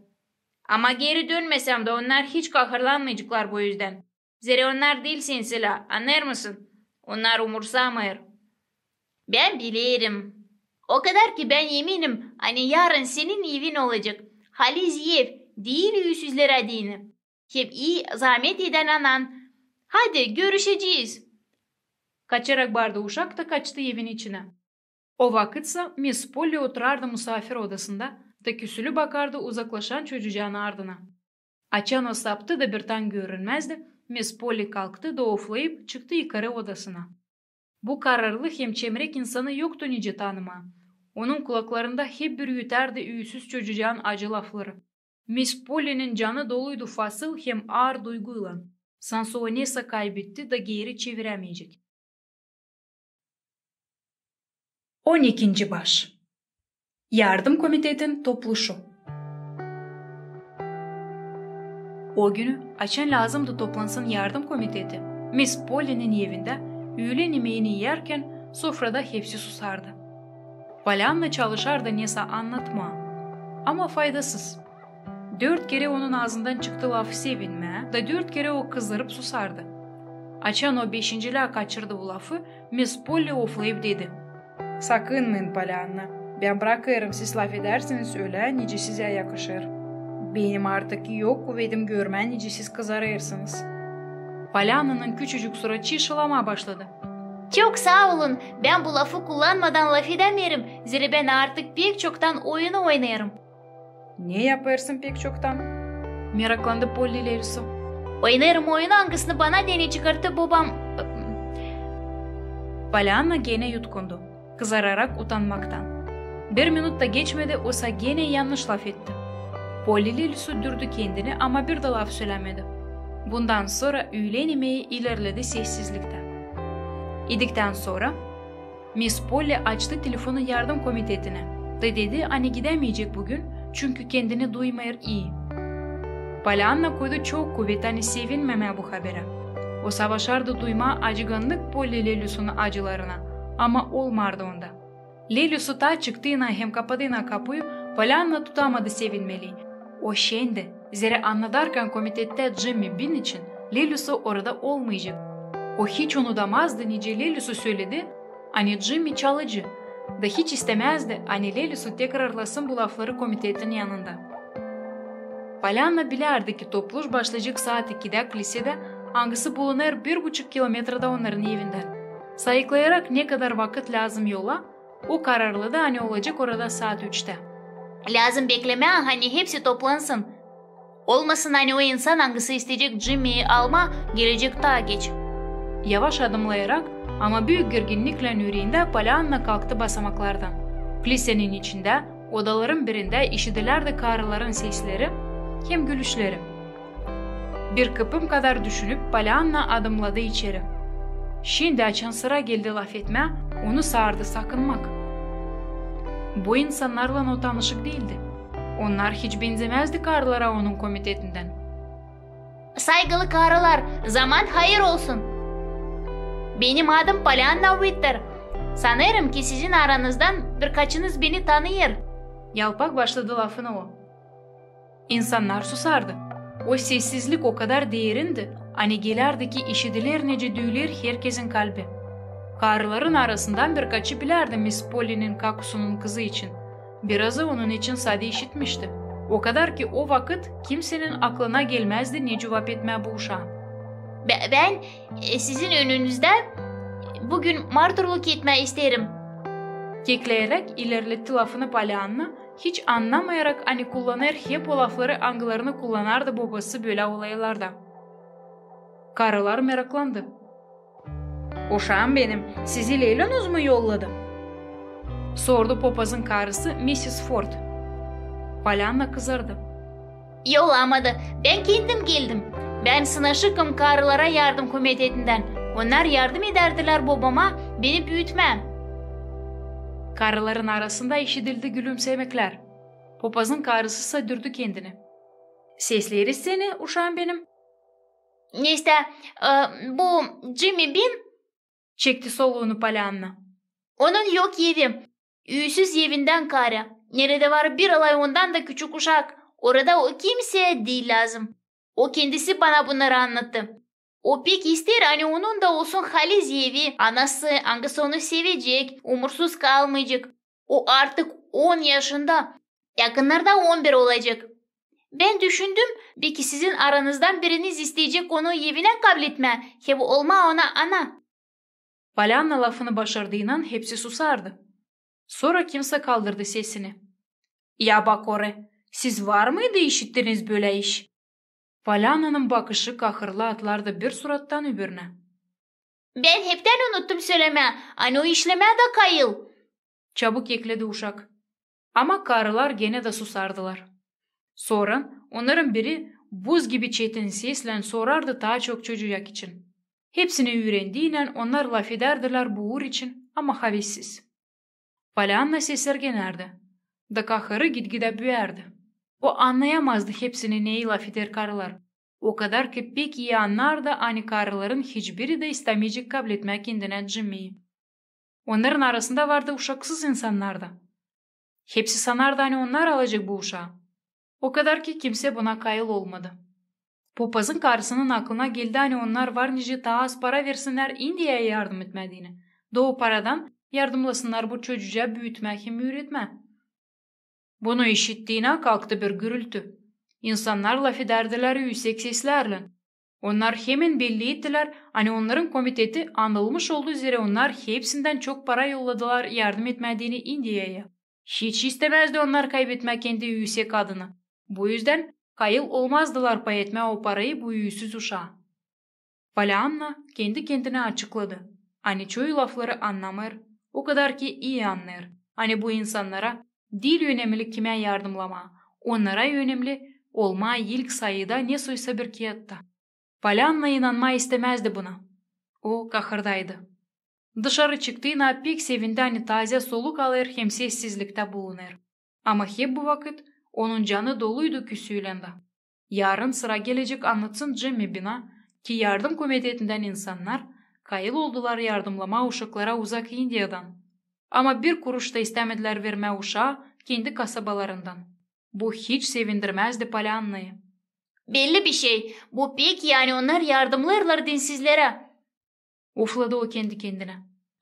Ama geeri dönmesäm dä, onnar hiç kahırlanmayaceklar bu üzdän. Zerä onnar diil senisilää, annêêrsın? Onnar umursamêêr. Bän bilerim. O kadar ki bän eminim, ani yarın senin evin olacek. Haliz ev, diil üüsüzlerä deyni. Hem ii zaamet edän anan. Hadi, görüşeceyiz. Kaçarak bardı uşak da kaçtı evin içinä. O vakıtsa Miss Polli oturardı musaafir odasında da küsülü bakardı uzaklaşan çocucaan ardına. Açan o saptı da birtan görünmäzdi, Miss Polli kalktı da oflayıp çıktı yukarı odasına. Bu kararlı hem çemrek insanı yoktu nicä tanımaa. Onun kulaklarında hep bürüyütärdi üüsüz çocucaan acı lafları. Miss Pollinin canı doluydu fasıl hem aar duyguylan. Sansı o nesä kaybetti da geeri çevirämeyecek. On ikinci baş. Yardım komitetin topluşu. O günü, açan lääzımdı toplansın yardım komiteti, Miss Pollinin evindä üülen imeeni iyärkän sofrada hepsi susardı. Pollyanna çalışardı nesä annatmaa, ama faydasız. Dört kerä onun aazından çıktı laf sevinmää, da dört kerä o kızarıp susardı. Açan o beşincilää kaçırdı bu lafı, Miss Polli oflayıp dedi: Sakınmayın, Pollyanna. Bän brakêrım, siz lafedärsiniz ölä, nicä sizä yakışêr. Benim artık yok kuvedim görmää, nicä siz kızarêrsınız. Pollyannanın küçücük suratçıı şılamaa başladı. Çok saa olun, bän bu lafı kullanmadan lafedämeerim, zerä bän artık pek çoktan oyunu oynêêrım. Ne yapêrsın pek çoktan? Meraklandı Polli Lelüsu. Oynêêrım oyunu, angısını bana deyni çıkarttı bobam. Pollyanna genä yutkundu, kızararak utanmaktan. Bir minut ta geçmedi, osa genä yannış lafetti. Polli Lelüsu dürdu kendini, ama bir dä laf sölämedi. Bundan sora üülen imeyi ilerledi sessizliktä. İdiktän sora Miss Polli açtı telefonu yardım komitetinä da dedi, ani gidämeyecek büün, çünkü kendini duymêêr ii. Pollyanna koydu çok kuvet, ani sevinmemää bu haberä. O savaşardı duymaa acıgannık Polli Lelüsunun acılarına, ama olmardı onda. Lelüsu taa çıktıynan hem kapadıynan kapuyu, Pollyanna tutamadı sevinmelii. O şendi, zerä annadarkan komitettä Jimmi Bin için Lelüsü orada olmayacek. O hiç unudamazdı, nicä Lelüsü söledi, ani Cimmi çalıcı, da hiç istämäzdi, ani Lelüsü tekrarlasın bu lafları komitetin yanında. Polyanna bilärdi, ki topluş başlayacek saat ikidä klisedä, angısı bulunêr bir buçuk kilometrada onnarın evindän. Sayıklayarak, ne kadar vakıt lääzım yola, o kararladı, ani olacek orada saat üçtä. Lääzım beklemää, ani hepsi toplansın. Olmasın, ani o insan, angısı isteyecek Cimmiyi almaa, gelecek taa geç. Yavaş adımlayarak, ama büük gerginniklän üreendä, Polyanna kalktı basamaklardan. Klisenin içindä, odaların birindä işidilärdi karıların sesleri hem gülüşleri. Bir kıpım kadar düşünüp, Polyanna adımladı içeri. Şindi, açan sıra geldi lafetmää, onu saardı sakınmak. Bu insannarlan o tanışık diildi. Onnar hiç benzemäzdi karılara onun komitetindän. Saygılı karılar, zaman hayır olsun! Benim adım Polyanna Uitter. Sanêrım, ki sizin aranızdan birkaçınız beni tanıyêr. Yalpak başladı lafını o. İnsannar susardı. O sessizlik o kadar derindi, ani gelärdi, ki işidiler, nicä düüler herkezin kalbi. Karıların arasından birkaçı bilärdi Miss Pollinin kakusunun kızı için. Birazı onun için sade işitmişti. O kadar, ki o vakıt kimsenin aklına gelmäzdi, ne cuvap etmää bu uşaan. Bä-, bän, e, sizin önünüzdä büün marturluk etmää isteerim. Kekleyeräk ilerletti lafını Polyanna, hiç annamayarak, ani kullanêr hep o lafları, angılarını kullanardı bobası bölä olaylarda. Karılar meraklandı. Uşaam benim, sizi Lelünüz mü yolladı? Sordu popazın karısı, missis Ford. Polyanna kızardı. Yollamadı, bän kendim geldim. Bän sınaşıkım karılara yardım komitetindän. Onnar yardım edärdilär bobama beni büütmää. Karıların arasında işidildi gülümsemeklär. Popazın karısısa düürdü kendini. Sesleriz seni, uşaam benim. Neysä, e, bu Cimmi Bin, çekti soluunu Polyanna. Onun yok evi. Üüsüz evindän karı. Neredä var bir alay ondan da küçük uşak. Orada o kimseyä diil lääzım. O kendisi bana bunnarı annattı. O pek isteer, ani onun da olsun haliz evi, anası, angısı onu sevecek, umursuz kalmayacek. O artık on yaşında. Yakınnarda on bir olacek. Bän düşündüm, beki sizin aranızdan biriniz isteyecek onu evinä kabletmää hem olmaa ona ana. Polyanna lafını başardıynan hepsi susardı. Sora kimsä kaldırdı sesini. Ya bak ora, siz var mıydı işittiniz bölä iş? Polyannanın bakışı kahırlı atlardı bir surattan öbürünä. Bän heptän unuttum sölemää, ani o işlemää dä kayıl. Çabuk ekledi uşak. Ama karılar genä dä susardılar. Sora onnarın biri buz gibi çetin seslän sorardı taa çok çocuyak için. Hepsini üürendiynän onnar lafedärdilär bu uur için, ama havessiz. Polyanna sesärgenärdi. Da kahırı gitgidä büüyärdi. O annayamazdı hepsini, neyi lafeder karılar. O kadar ki pek ii annardı, ani karıların hiçbiri dä istämeyecek kabletmää kendinä Cimmiyi. Onnarın arasında vardı uşaksız insannar da. Hepsi sanardı, ani onnar alacek bu uşaa. O kadar ki kimsä buna kayıl olmadı. Popazın karısının aklına geldi, ani onnar var nicä taa az para versinnär İndiyaya yardım etmää deyni. Da o paradan yardımlasınnar bu çocucaa büütmää hem üüretmää. Bunu işittiynä kalktı bir gürültü. İnsannar lafedärdilär üüsek seslärlän. Onnar hemen belli ettilär, ani onnarın komiteti anılmış oldu, zerä onnar hepsindän çok para yolladılar yardım etmää deyni İndiyaya. Hiç istämäzdi onnar kaybetmää kendi üüsek adını. Bu üzdän kayıl olmazdılar pay etmää o parayı bu üüsüz uşaa. Polyanna kendi-kendinä açıkladı, ani çoyu lafları annamêêr, o kadar ki ii annêêr, ani bu insannara diil önemli kimä yardımlamaa, onnara önemli olmaa ilk sayıda nesoysa bir kiyatta. Polyanna inanmaa istämäzdi buna. O kahırdaydı. Dışarı çıktıynan pek sevindi, ani taazä soluk alêr hem sessizliktä bulunêr. Ama hep bu vakıt onun canı doluydu küsüylän dä. Yarın sıra gelecek annatsın Cimmi Bina, ki yardım komitetindän insannar kayıl oldular yardımlamaa uşaklara uzak İndiyadan. Ama bir kuruş ta istämedilär vermää uşaa kendi kasabalarından. Bu hiç sevindirmäzdi Polyannayı. Belli bir şey. Bu pek, yani onnar yardımnadırlar dinsizlerä. Ufladı o kendi-kendinä.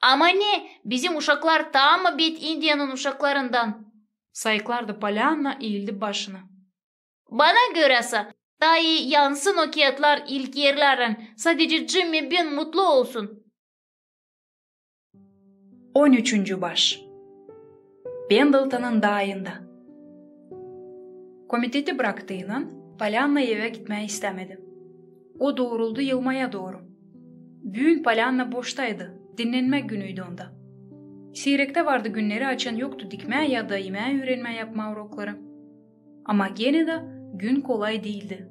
Ama ne, bizim uşaklar taa mı bet İndiyanın uşaklarından? Sayıklardı Polyanna, iildi başını. Bana görä sa, taa ii yansın o kiyatlar ilk erlärän, sadecä Jimmy Bin mutlu olsun. On üçüncü baş. Pendletonun daayında. Komiteti braktıynan Polyanna evä gitmää istämedi. O dooruldu yılmaya dooru. Büün Polyanna boştaydı, dinnenmäk günüydü onda. Siirektä vardı günneri, açan yoktu dikmää ya da imää üürenmää yapmaa urokları. Ama genä dä gün kolay diildi.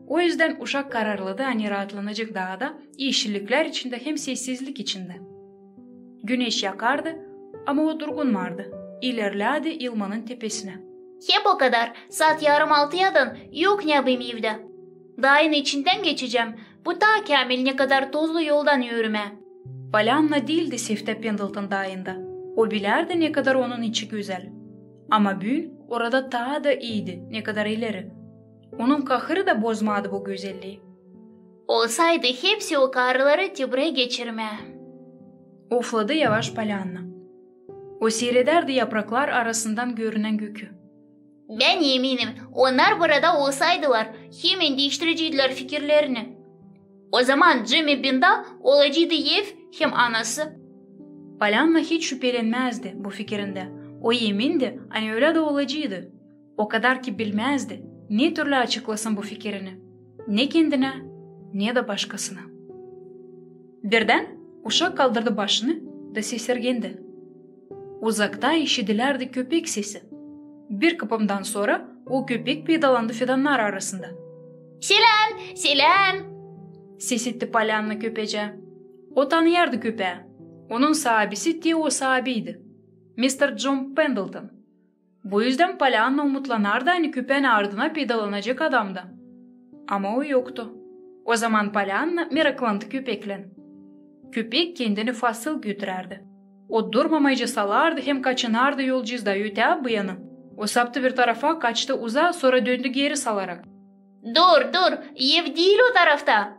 O üzdän uşak kararladı, ani raatlanacek daada, iişilliklär içindä hem sessizlik içindä. Güneş yakardı, ama o durgunmardı, ilerlärdi yılmanın tepesinä. Hep o kadar, saat yarım altıyadan yok ne yapayım evdä. Daayın içindän geçecäm, bu taa käämil, ne kadar tozlu yoldan üürümää. Polyanna diildi seftä Pendleton daayında. O bilärdi, ne kadar onun içi gözäl. Ama büün orada taa da iiydi, ne kadar ileri. Onun kahırı da bozmadı bu gözellii. Olsaydı hepsi o karıları te buraya geçirmää. Ufladı yavaş Polyanna. O siiredärdi yapraklar arasından görünän gökü. Bän eminim, onnar burada olsaydılar, hemen diiştirecäydilär fikirlerini. O zaman Jimmy Bindä olaceydı ev hem anası. Polyanna hiç şüpelenmäzdi bu fikirindä. O emindi, ani ölä dä olaceydı. O kadar ki bilmäzdi, ne türlü açıklasın bu fikirini. Ne kendinä, ne dä başkasına. Birdän uşak kaldırdı başını da sesirgendi. Uzakta işidilärdi köpek sesi. Bir kıpımdan sora o köpek peydalandı fidannar arasında. "Selâm, selâm!" ses etti Polyanna köpecää. O tanıyardı köpää. Onun saabisi te o saabiydi. Mister John Pendleton. Bu üzdän Polyanna umutlanardı, ani köpään ardına peydalanacek adam da. Ama o yoktu. O zaman Polyanna meraklandı köpeklän. Köpek kendini fasıl götürärdi. O durmamayıcı salardı hem kaçınardı yolcuzda ötää bu yana. O saptı bir tarafa, kaçtı uzaa, sora döndü geeri salarak. "Dur, dur, ev diil o tarafta!"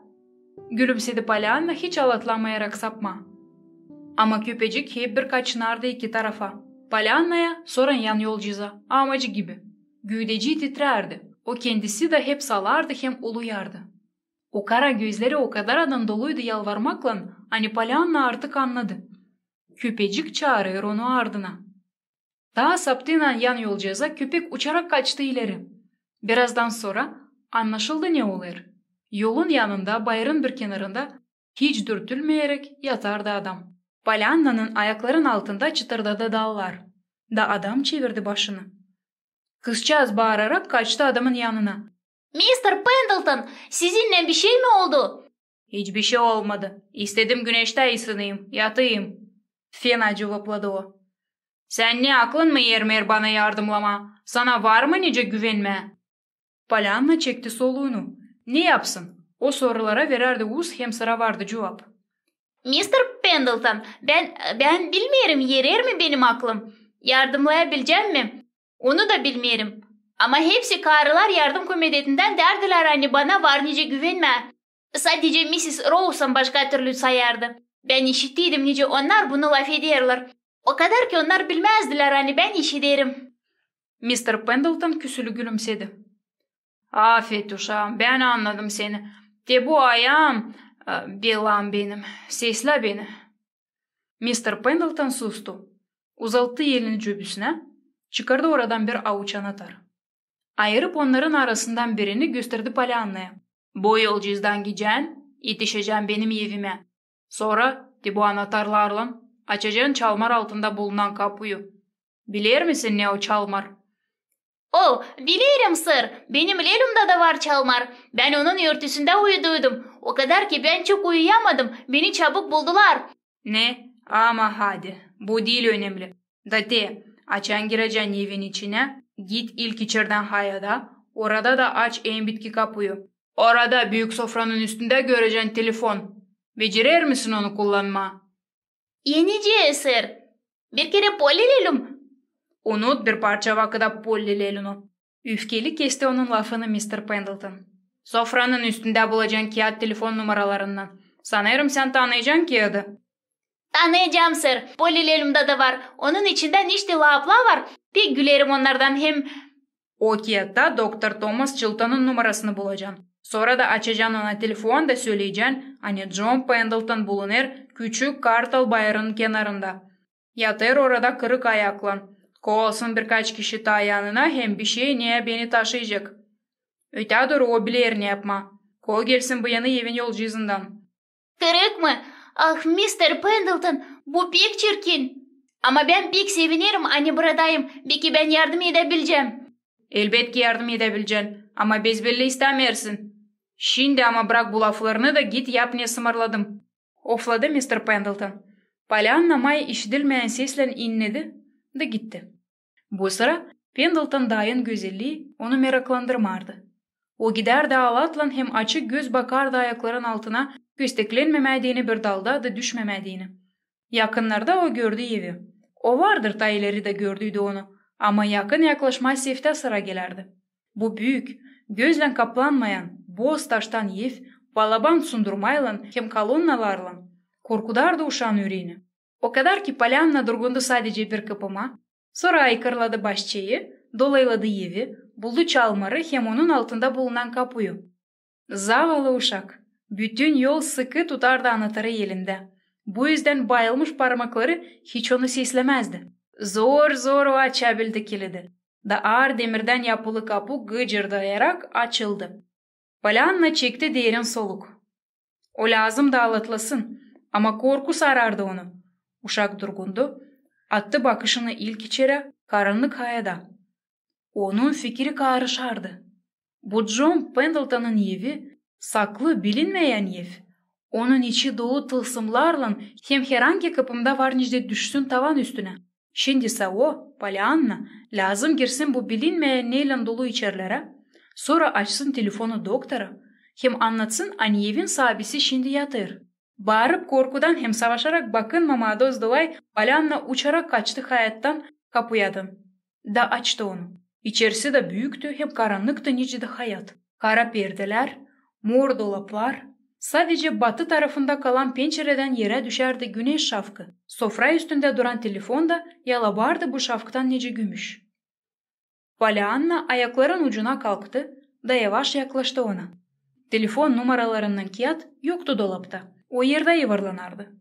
gülümsedi Polyanna, hiç alatlanmayarak sapmaa. Ama köpecik hep bir kaçınardı iki tarafa. Polyannaya, sora yan yolcuza, amacı gibi. Güüdecii titrärdi. O kendisi dä hep salardı hem uluyardı. O kara gözleri o kadar adan doluydu yalvarmaklan, ani Polyanna artık annadı. Köpecik çaarêr onu ardına. Taa saptıynan yan yolcuza, köpek uçarak kaçtı ileri. Birazdan sora annaşıldı, ne olêr. Yolun yanında, bayırın bir kenarında, hiç dürtülmeyerek yatardı adam. Polyannanın ayakların altında çıtırdadı dallar. Da adam çevirdi başını. Kızçaaz baararak kaçtı adamın yanına. "Mister Pendleton, sizinnän bişey mi oldu?" "Hiç bişey olmadı. İstedim güneştä ısınayım, yatayım," fena cuvapladı o. "Sän ne, aklın mı ermeer bana yardımnamaa? Sana var mı nicä güvenmää?" Polyanna çekti soluunu. Ne yapsın? O sorulara verärdi uz hem sıra vardı cuvap. "Mister Pendleton, bän, bän bilmeerim, erer mi benim aklım. Yardımnayabilecäm mi? Onu da bilmeerim. Ama hepsi karılar yardım komitetindän deerdilär, ani bana var nicä güvenmää. Sadecä missis Rouzan başka türlü sayardı. Bän işittiydim, nicä onnar bunu lafederlär. O kadar ki onnar bilmäzdilär, ani bän işiderim." Mister Pendleton küsülü gülümsedi. "Afet, uşaam, bän annadım seni. Te bu ayam, e, belam benim. Seslä beni." Mister Pendleton sustu. Uzalttı elini cöbüsünä, çıkardı oradan bir avuç anatar. Ayırıp onnarın arasından birini, gösterdi Polyannaya. "Bu yolcuzdan giyecän, etişecän benim evimä. Sora te bu anatarlarlan açacän çalmar altında bulunan kapuyu. Biler misin, ne o çalmar?" "O, bilerim, sir. Benim lelümda da var çalmar. Bän onun örtüsündä uyuduydum. O kadar ki bän çok uyuyamadım, beni çabuk buldular." "Ne? Ama hadi, bu diil önemli. Da te, açan girecän evin içinä, git ilk içerdän hayada, orada da aç en bitki kapuyu. Orada büük sofranın üstündä görecän telefon. Becerer misin onu kullanmaa?" "Enicä, sir. Bir kerä Polli lelüm." "Unut bir parça vakıda Polli lelünu," öfkeli kesti onun lafını mister Pendleton. Sofranın üstündä bulacan kiyat telefon numaralarından. Sanêrım, sän tanıyacan kiyadı. Tanıyacam, sir. Polilelimda da var. Onun içindä niçte laaplar var. Pek gülerim onnardan hem. O kiyatta doktor Tomas Çiltonun numarasını bulacan. Sora da açacan ona telefon da söleyecän, ani Con Pendleton bulunêr küçük Kartal bayırının kenarında. Yatêr orada kırık ayaklan. Kovalsın birkaç kişi taa yanına hem bişey, neyä beni taşıyacek. Ötää dooru o biler ne yapmaa. Kov gelsin bu yana evin yolcuzundan. Kırık mı? Ah, mister Pendleton, bu pek çirkin. Ama bän pek sevinerim, ani buradayım. Beki bän yardım edebilecäm. Elbetki yardım edebilecän, ama bezbelli istämeersin. Şindi ama brak bu laflarını da git yap, ne sımarladım. Ofladı mister Pendleton. Polyanna may işidilmeyän seslän innedi da gitti. Bu sıra Pendleton dayın gözellii onu meraklandırmardı. O gidärdi alatlan hem açık göz bakardı ayakların altına, kösteklenmemää deyni bir dalda da düşmemää deyni. Yakınnarda o gördü evi. O vardır taa ileri dä gördüydü onu, ama yakın yaklaşmaa seftää sıra gelärdi. Bu büük, gözlän kaplanmayan, boz taştan ev, balaban sundurmaylan hem kolonnalarlan korkudardı uşaan üreeni. O kadar ki Polyanna durgundu sadece bir kıpıma, sora aykırladı başçayı, dolayladı evi, buldu çalmarı hem onun altında bulunan kapuyu. Zavallı uşak bütün yol sıkı tutardı anahtarı elindä. Bu üzdän bayılmış parmakları hiç onu seslemezdi. Zor-zor o açabildi kilidi. Da aar demirdän yapılı kapu gıcırdayarak açıldı. Polyanna çekti derin soluk. O lääzımdı alatlasın, ama korku sarardı onu. Uşak durgundu, attı bakışını ilk içerä, karannık hayada. Onun fikiri karışardı. Bu Con Pendletonun evi, saklı, bilinmeyän ev. Onun içi dolu tılsımlarlan hem herangı kıpımda var nicä düşsün tavan üstünä. Şindisä o, Polyanna, lääzım girsin bu bilinmeyän neylän dolu içerlerä, sora açsın telefonu doktora hem annatsın, ani evin saabisi şindi yatêr. Baarıp korkudan hem savaşarak bakınmamaa dost-duvay, Polyanna uçarak kaçtı hayattan kapuyadan da açtı onu. İçerisi dä büüktü hem karannıktı nicä dä hayat. Kara perdelär, mor dolaplar. Sadece batı tarafında kalan pençeredän erä düşärdi güneş şafkı. Sofra üstündä duran telefon da yalabardı bu şafktan nicä gümüş. Polyanna ayakların ucuna kalktı da yavaş yaklaştı ona. Telefon numaralarınnan kiyat yoktu dolapta. O erdä yuvarlanardı.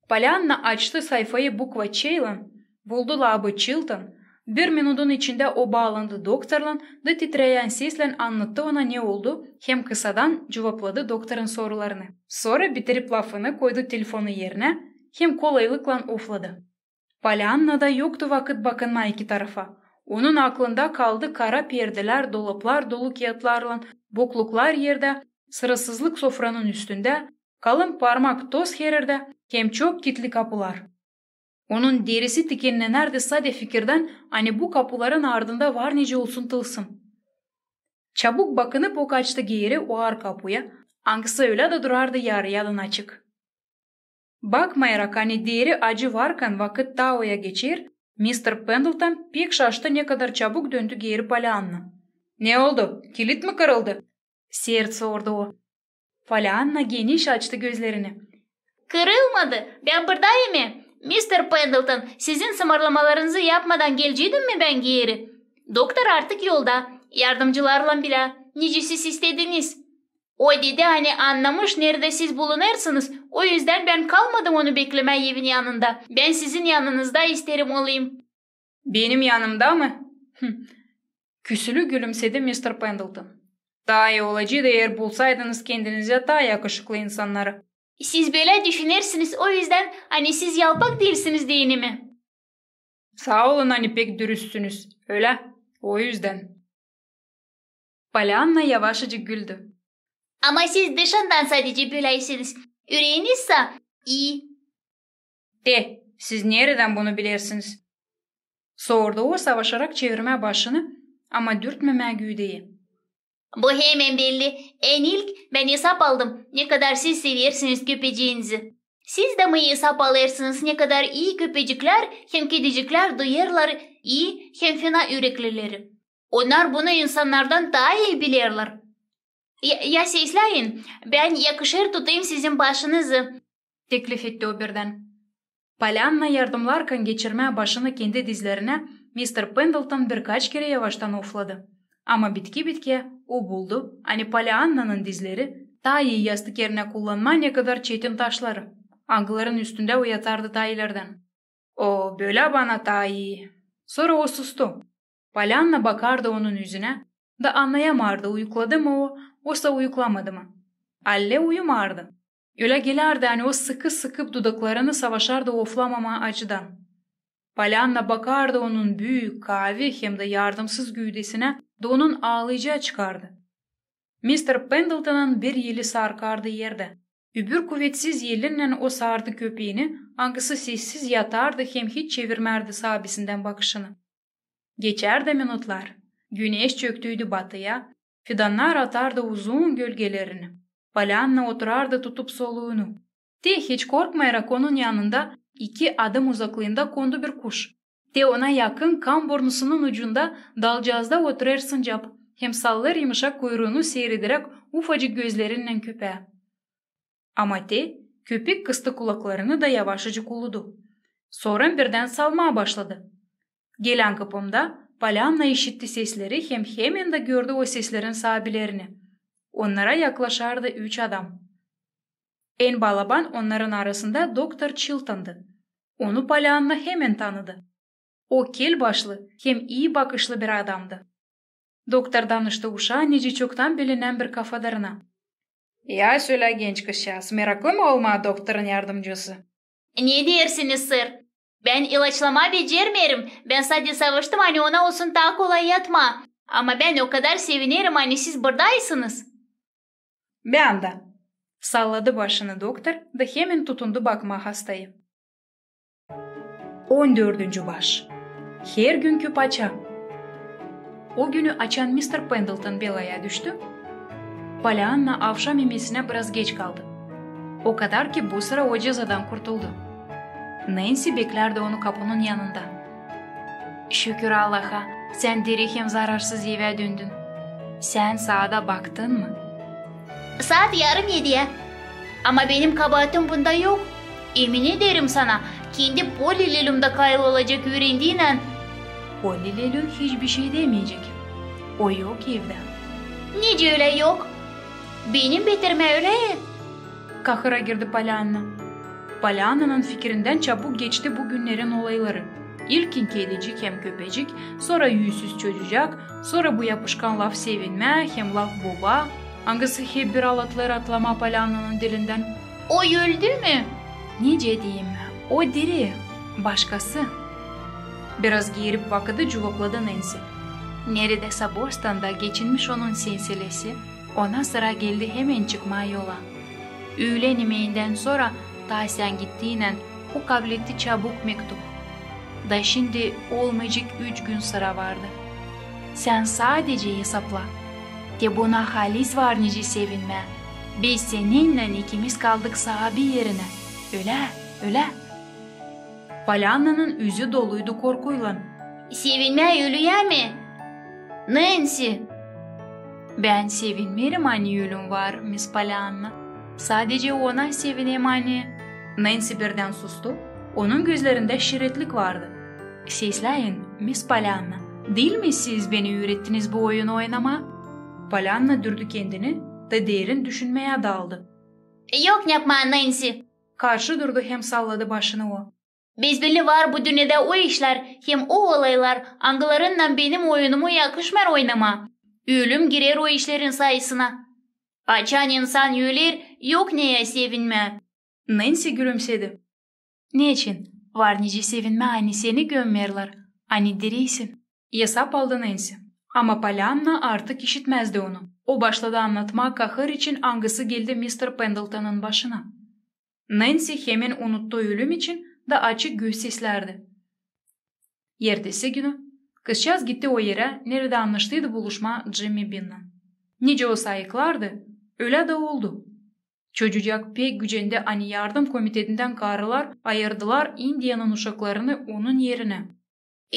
Polyanna açtı sayfayı bukva Ç'lan, buldu laabı Çilton, bir minudun içindä o baalandı doktorlan da titreyän seslän annattı ona, ne oldu, hem kısadan cuvapladı doktorun sorularını. Sora, bitirip lafını, koydu telefonu erinä hem kolaylıklan ofladı. Polyannada yoktu vakıt bakınmaa iki tarafa. Onun aklında kaldı kara perdelär, dolaplar dolu kiyatlarlan, bokluklar erdä, sırasızlık sofranın üstündä, kalın parmak toz her erdä hem çok kitli kapular. Onun derisi tikenlenärdi sade fikirdän, ani bu kapuların ardında var nicä olsun tılsım. Çabuk bakınıp o kaçtı geeri o aar kapuya, angısı ölä dä durardı yarıyadan açık. Bakmayarak, ani deeri acı varkan vakıt taa oya geçer, mister Pendleton pek şaştı, ne kadar çabuk döndü geeri Polyanna. Ne oldu, kilit mi kırıldı? Sert sordu o. Polyanna geniş açtı gözlerini. Kırılmadı, bän burdayım. Mister Pendleton, sizin sımarlamalarınızı yapmadan geleceydim mi bän geeri? Doktor artık yolda, yardımcılarlan bilä, nicä siz istediniz. O dedi, ani annamış, neredä siz bulunêrsınız, o üzdän bän kalmadım onu beklemää evin yanında. Bän sizin yanınızda isteerim olayım. Benim yanımda mı? Hım. Küsülü gülümsedi mister Pendleton. Taa ii olaceydı, eer bulsaydınız kendinizä taa yakışıklı insannarı. Siz bölä düşünersiniz o üzdän, ani siz yalpak diilsiniz deyni mi? Saa olun, ani pek dürüstsünüz, ölä, o üzdän. Polyanna yavaşacık güldü. Ama siz dışından sadece böläysiniz. Üreeniz sa ii. Te, siz neredän bunu bilersiniz? Sordu o, savaşarak çevirmää başını, ama dürtmemää güüdeyi. Bu hemen belli. En ilk bän esap aldım, ne kadar siz seversiniz köpeciinizi. Siz dä mı esap alêrsınız, ne kadar ii köpeciklär hem kediciklär duyêrlar ii hem fena üreklileri? Onnar bunu insannardan taa ii bilerlär. Ya, ya sesläyin, bän yakışêr tutayım sizin başınızı, teklif etti o birdän. Polyanna yardımnarkan geçirmää başını kendi dizlerinä, mister Pendleton birkaç kerä yavaştan ofladı. Ama bitki-bitkiyä o buldu, ani Polyannanın dizleri taa ii yastık erinä kullanmaa nekadar çetin taşları, angıların üstündä uyatardı taa ilerdän. O, bölä bana taa ii. Sora o sustu. Polyanna bakardı onun üzünä, da annayamardı, uyukladı mı o, osa uyuklamadı mı. Allä uyumardı. Ölä gelärdi, ani o sıkı-sıkı dudaklarını savaşardı oflamamaa acıdan. Polyanna bakardı onun büük, kaavi hem dä yardımsız güüdesinä, da onun aalayacaa çıkardı. Mister Pendletonun bir eli sarkardı erdä. Öbür kuvetsiz elinnän o sardı köpeeni, angısı sessiz yatardı hem hiç çevirmärdi saabisindän bakışını. Geçärdi minutlar. Güneş çöktüydü batıya, fidannar atardı uzun gölgelerini. Polyanna oturardı tutup soluunu. Te hiç korkmayarak onun yanında, iki adım uzaklıında kondu bir kuş. Te ona yakın kan burnusunun ucunda dalcaazda oturêr sıncap hem sallêêr yımışak kuyruunu siirederäk ufacık gözlerinnän köpeä. Ama te köpek kıstı kulaklarını da yavaşıcık uludu. Sora birdän salmaa başladı. Gelän kapımda Polyanna işitti sesleri hem hemen dä gördü o seslerin saabilerini. Onnara yaklaşardı üç adam. En balaban onnarın arasında doktor Çiltondı. Onu Polyanna hemen tanıdı. O kel başlı hem ii bakışlı bir adamdı. Doktor danıştı uşaa nicä çoktan bilinän bir kafadarına. Ya sölä, genç kızçaaz, meraklı mı olmaa doktorun yardımcısı? Ne deersiniz, sir? Bän ilaçlamaa becermeerim. Bän sade savaştım, ani ona olsun taa kolay yatmaa. Ama bän o kadar sevinerim, ani siz buradaysınız. Bän dä. Salladı başını doktor da hemen tutundu bakmaa hastayı. On dördüncü baş. Hergünkü paça. O günü, açan mister Pendleton belaya düştü, Polyanna avşam imesinä biraz geç kaldı. O kadar ki, bu sıra o cezadan kurtuldu. Nänsi beklärdi onu kapunun yanında. Şükür Allaha, sän diri hem zararsız evä döndün. Sän saada baktın mı? Saat yarım ediyä. Ama benim kabaatım bunda yok. Emin ederim sana, kendi Polli Lelümdä kayıl olacek üürendiinän. Polli Lelüm hiçbir şey demeyecek. O yok evdä. Nicä ölä yok? Benim betermä ölä. Kahıra girdi Polyanna. Polyannanın fikirindän çabuk geçti bu günnerin olayları. İlkin kedicik hem köpecik, sora üüsüz çocucak, sora bu yapışkan laf sevinmää hem laf boba, angısı hep bir alatlêêr atlamaa Polyannanın dilindän. O öldü mü? Nicä deyim, o diri, başkası. Biraz geerip vakıdı cuvapladı Nänsi. Neredäsä Bostonda geçinmiş onun senselesi, ona sıra geldi hemen çıkmaa yola. Üülän imeendän sora, taa sän gittiinän, o kabletti çabuk mektup. Da şindi olmayacek üç gün sıra vardı. Sän sadecä esapla. Te buna halis var nicä sevinmää. Biz seninnän ikimiz kaldık saabi erinä. Ölä, ölä. Polyannanın üzü doluydu korkuylan. Sevinmää ölüyä mi? Nänsi! Bän sevinmeerim, ani ölüm var, Miss Polyanna. Sadecä ona sevinem, ani... Nänsi birdän sustu. Onun gözlerindä şiretlik vardı. Sesläyin, Miss Polyanna, diil mi siz beni üürettiniz bu oyunu oynamaa? Polyanna düürdü kendini da derin düşünmeyä daldı. Yok ne yapmaa, Nänsi! Karşı durdu hem salladı başını o. Besbelli var bu dünnedä o işlär hem o olaylar, angılarınnan benim oyunumu yakışmêêr oynamaa. Ölüm girer o işlerin sayısına. Açan insan öler, yok neyä sevinmää. Nänsi gülümsedi. Neçin? Var nicä sevinmää, ani seni gömmerlär, ani dirisin. Esap aldı Nänsi. Ama Polyanna artık işitmäzdi onu. O başladı annatmaa kahır için, angısı geldi mister Pendletonun başına. Nänsi hemen unuttu ölüm için da açık göz seslärdi. Ertesi günü kızçaaz gitti o erä, neredä annaştıydı buluşmaa Jimmy Binnän. Nicä o sayıklardı, ölä dä oldu. Çocucak pek gücendi, ani yardım komitetindän karılar ayırdılar İndiyanın uşaklarını onun erinä.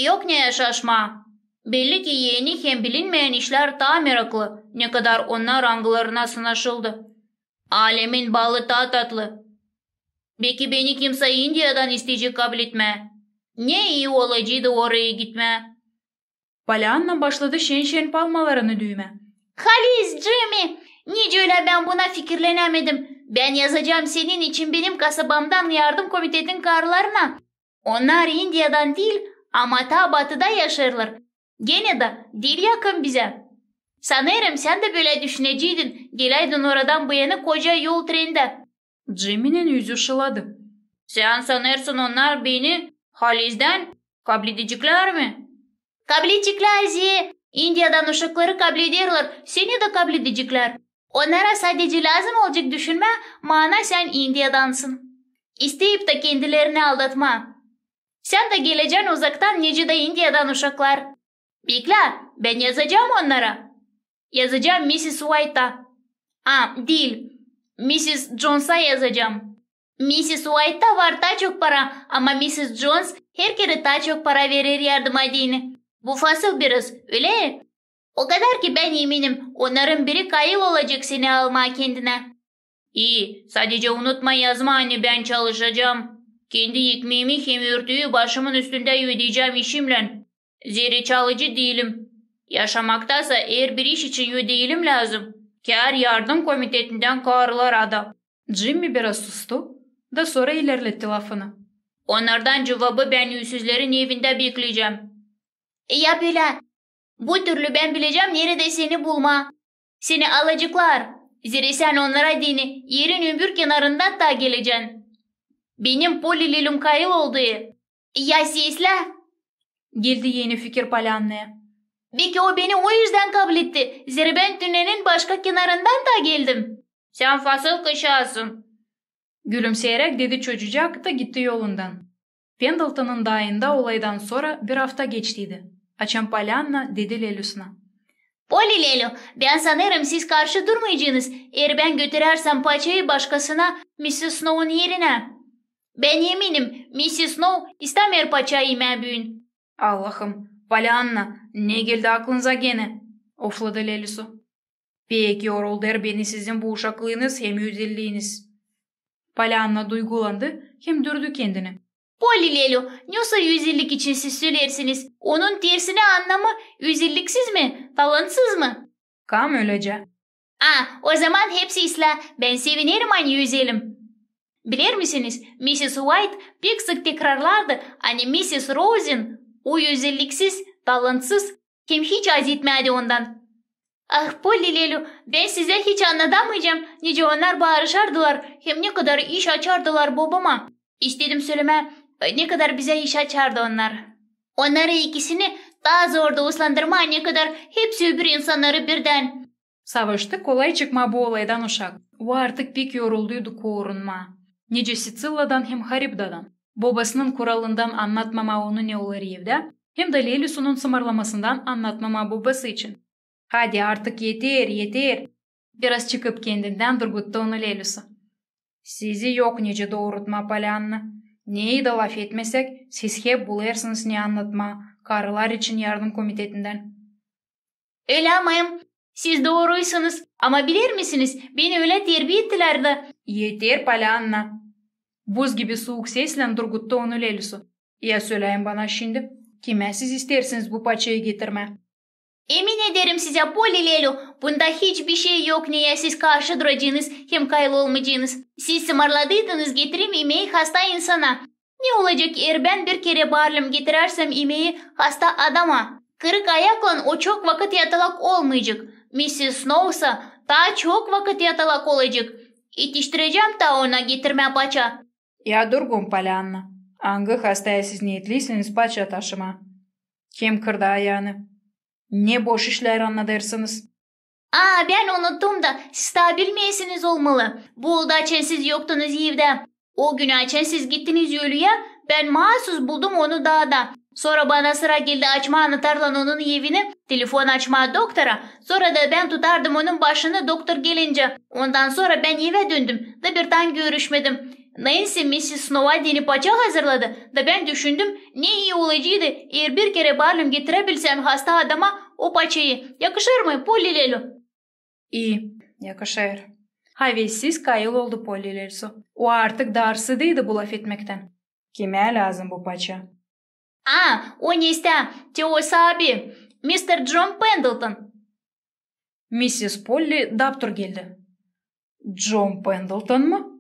Yok neyä şaşmaa. Belli ki, eni hem bilinmeyän işlär taa meraklı, ne kadar onnar angılarına sınaşıldı. Alemin balı taa tatlı. Beki beni kimsä İndiyadan isteyecek kabletmää. Ne ii olaceydı oraya gitmää. Polianna başladı şen-şen palmalarını düümää. Haliz, Cimi! Nicä ölä bän buna fikirlenämedim. Bän yazacam senin için benim kasabamdan yardım komitetin karılarına. Onnar İndiyadan diil, ama taa batıda yaşêêrlar. Genä dä diil yakın bizä. Sanêrım, sän dä bölä düşüneceydin, geläydin oradan bu yana koca yol trendä. Ciminin üzü şıladı. Sän sanêrsın, onnar beni halizdän kabledeceklär mi? Kabledeceklär, zerä İndiyadan uşakları kablederlär, seni dä kabledeceklär. Onnara sadecä lääzım olacek düşünmää, mana sän İndiyadansın. İsteyip dä kendilerini aldatmaa. Sän dä gelecän uzaktan, nicä dä İndiyadan uşaklar. Beklä, bän yazacam onnara. Yazacam missis Uayta. A, diil. Missis Consa yazacam. Missis Uaytta var taa çok para, ama missis Cons herkerä taa çok para verer yardıma deyni. Bu fasıl biraz, ölä? O kadar ki bän eminim, onnarın biri kayıl olacek seni almaa kendinä. İi, sadecä unutma yazmaa, ani bän çalışacam. Kendi ekmeemi hem örtüyü başımın üstündä ödeyecäm işimlän. Zerä çalıcı diilim. Yaşamaktaysa, herbir iş için ödeyelim lääzım. Kär yardım komitetindän karılara da. Cimi biraz sustu da sora ilerletti lafını. Onnardan cuvabı bän üüsüzlerin evindä bekleyecäm. Yap ölä. Bu türlü bän bilecäm, neredä seni bulmaa. Seni alaceklar. Zerä sän onnara deyni, erin öbür kenarından taa gelecän. Benim Poli lelüm kayıl oldu. Ya sesli? Geldi eni fikir Poliannaya. Beki o beni o üzdän kabletti, zerä bän tünnenin başka kenarından taa geldim. Sän fasıl kışasın. Gülümseyeräk dedi çocucak da gitti yolundan. Pendletonun dayında olaydan sora bir afta geçtiydi. Açan Polianna dedi Lelüsünä: Poli lelü, bän sanêrım, siz karşı durmayacınız, eer bän götürärsem paçayı başkasına, missis Snow-un erinä. Bän eminim, missis Snow istämeer paça imää büün. Allahım, Polianna, ne geldi aklınıza genä? ofladı Lelüsü. Pek yorulêr beni sizin bu uşaklıınız hem özelliiniz. Polianna duygulandı hem dürdu kendini. Poli lelü, ne sa özellik için siz söleersiniz? Onun tersini annamı özelliksiz mi, talantsız mı? Kam ölecä? A, o zaman hepsi islää, bän sevinerim, ani özelim. Biler misiniz, missis Uayt pek sık tekrarlardı, ani missis Rouzin o özelliksiz, talantsız, hem hiç azetmää dä ondan. Ah, Poli lelü, bän sizä hiç annadamayacam, nicä onnar baarışardılar hem ne kadar iş açardılar bobama. İstedim sölemää, ne kadar bizä iş açardı onnar. Onnarı ikisini taa zordu uslandırmaa, ne kadar hepsi öbür insannarı birdän. Savaştı kolay çıkmaa bu olaydan uşak. O artık pek yorulduydu korunmaa. Nicä Sitsilladan hem Haribdadan. Bobasının kuralından annatmamaa onu ne olêr evdä, hem dä Lelüsünün sımarlamasından annatmamaa bobası için. Hadi artık eter, eter! Biraz çıkıp kendindän durguttu onu Lelüsü. Sizi yok nicä doorutmaa, Polianna. Neyi dä lafetmesäk, siz hep bulêrsınız ne annatmaa karılar için yardım komitetindän. Ölä mi? Siz dooruysunuz, ama biler misiniz, beni ölä terbiä ettilär dä. Eter, Polianna! Buz gibi suuk seslän durguttu onu Lelüsü. Ya söläyin bana şindi, kimä siz isteersiniz bu paçayı getirmää? Emin ederim sizä, Poli lelü, bunda hiç bişey yok, neyä siz karşı duracınız hem kayıl olmaycınız. Siz sımarladıydınız getireyim imeyi hasta insana. Ne olacek, eer bän bir kerä barlım getirärsem imeyi hasta adama? Kırık ayaklan o çok vakıt yatalak olmaycek. Missis Snow sa taa çok vakıt yatalak olacek. Etiştirecäm taa ona getirmää paça. Ya durgun, Polianna, angı hastaya siz neetliysiniz paça taşımaa? Kim kırdı ayaanı? Ne boş işlär annadêrsınız? A, bän unuttum da, siz taa bilmeesiniz olmalı. Bu oldu, açan siz yoktunuz evdä. O günü, açan siz gittiniz ölüyä, bän maasuz buldum onu daada. Sora bana sıra geldi açmaa anatarlan onun evini, telefon açmaa doktora. Sora da bän tutardım onun başını doktor gelincä. Ondan sora bän evä döndüm da bir taa görüşmedim. Nänsi misis Snova deyni paça hazırladı, da bän düşündüm, ne ii olaceydı, eer bir kerä barlım getirebilsem hasta adama o paçayı. Yakışêr mı, Polli Lelu? İi, yakışêr. Havessiz kayıl oldu Polli Lelu. O artık darıdıydı bu lafetmektän. Kimä lääzım bu paça? A, o nestää, te o saabi, mister John Pendleton. Misis Polli daptur geldi. John Pendleton mı?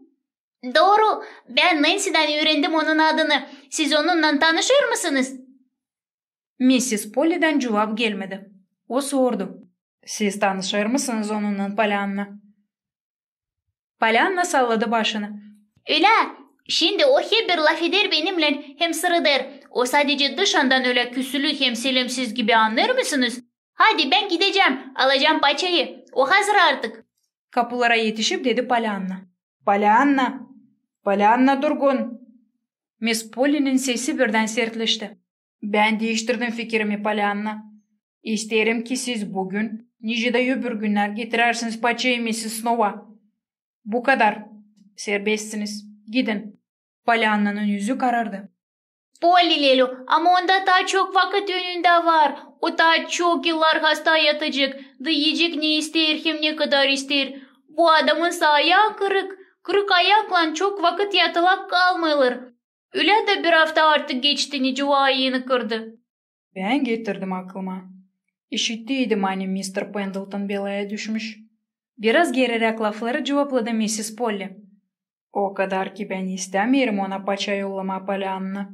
Dooru, bän Nensiden üürendim onun adını. Siz onunnan tanışêrmısınız? Misis Pollidän cuvap gelmedi. O sordu: Siz tanışêrmısınız onunnan, Polyanna? Polyanna salladı başını. Ölä, şindi o hep bir lafeder benimnän hem sırıdêr. O sadecä dışandan ölä küsülü hem selemsiz gibi, annêêrsınız. Hadi, bän gidecäm, alacam paçayı. O hazır artık. Kapulara etişip dedi Polyanna. Polyanna! Polyanna, durgun! Miss Pollinin sesi birdän sertleşti. Bän diiştirdim fikirimi, Polyanna. İsteerim, ki siz büün, nicä dä öbür günnär getirärsiniz paçayı misis Snova. Bu kadar. Serbestsiniz. Gidin. Polyannanın üzü karardı. Polli Lelu, ama onda taa çok vakıt önündä var. O taa çok yıllar hasta yatacek, da iyecek ne isteer hem ne kadar isteer. Bu adamın saa ayağı kırık. Kırık ayaklan çok vakıt yatılak kalmêêr. Ölä dä bir afta artık geçti, nicä o ayını kırdı. Bän getirdim aklıma. İşittiydim, ani mister Pendleton belaya düşmüş. Biraz geeräk lafları cuvapladı misis Polli. O kadar ki bän istämeerim ona paça yollamaa, Polyanna.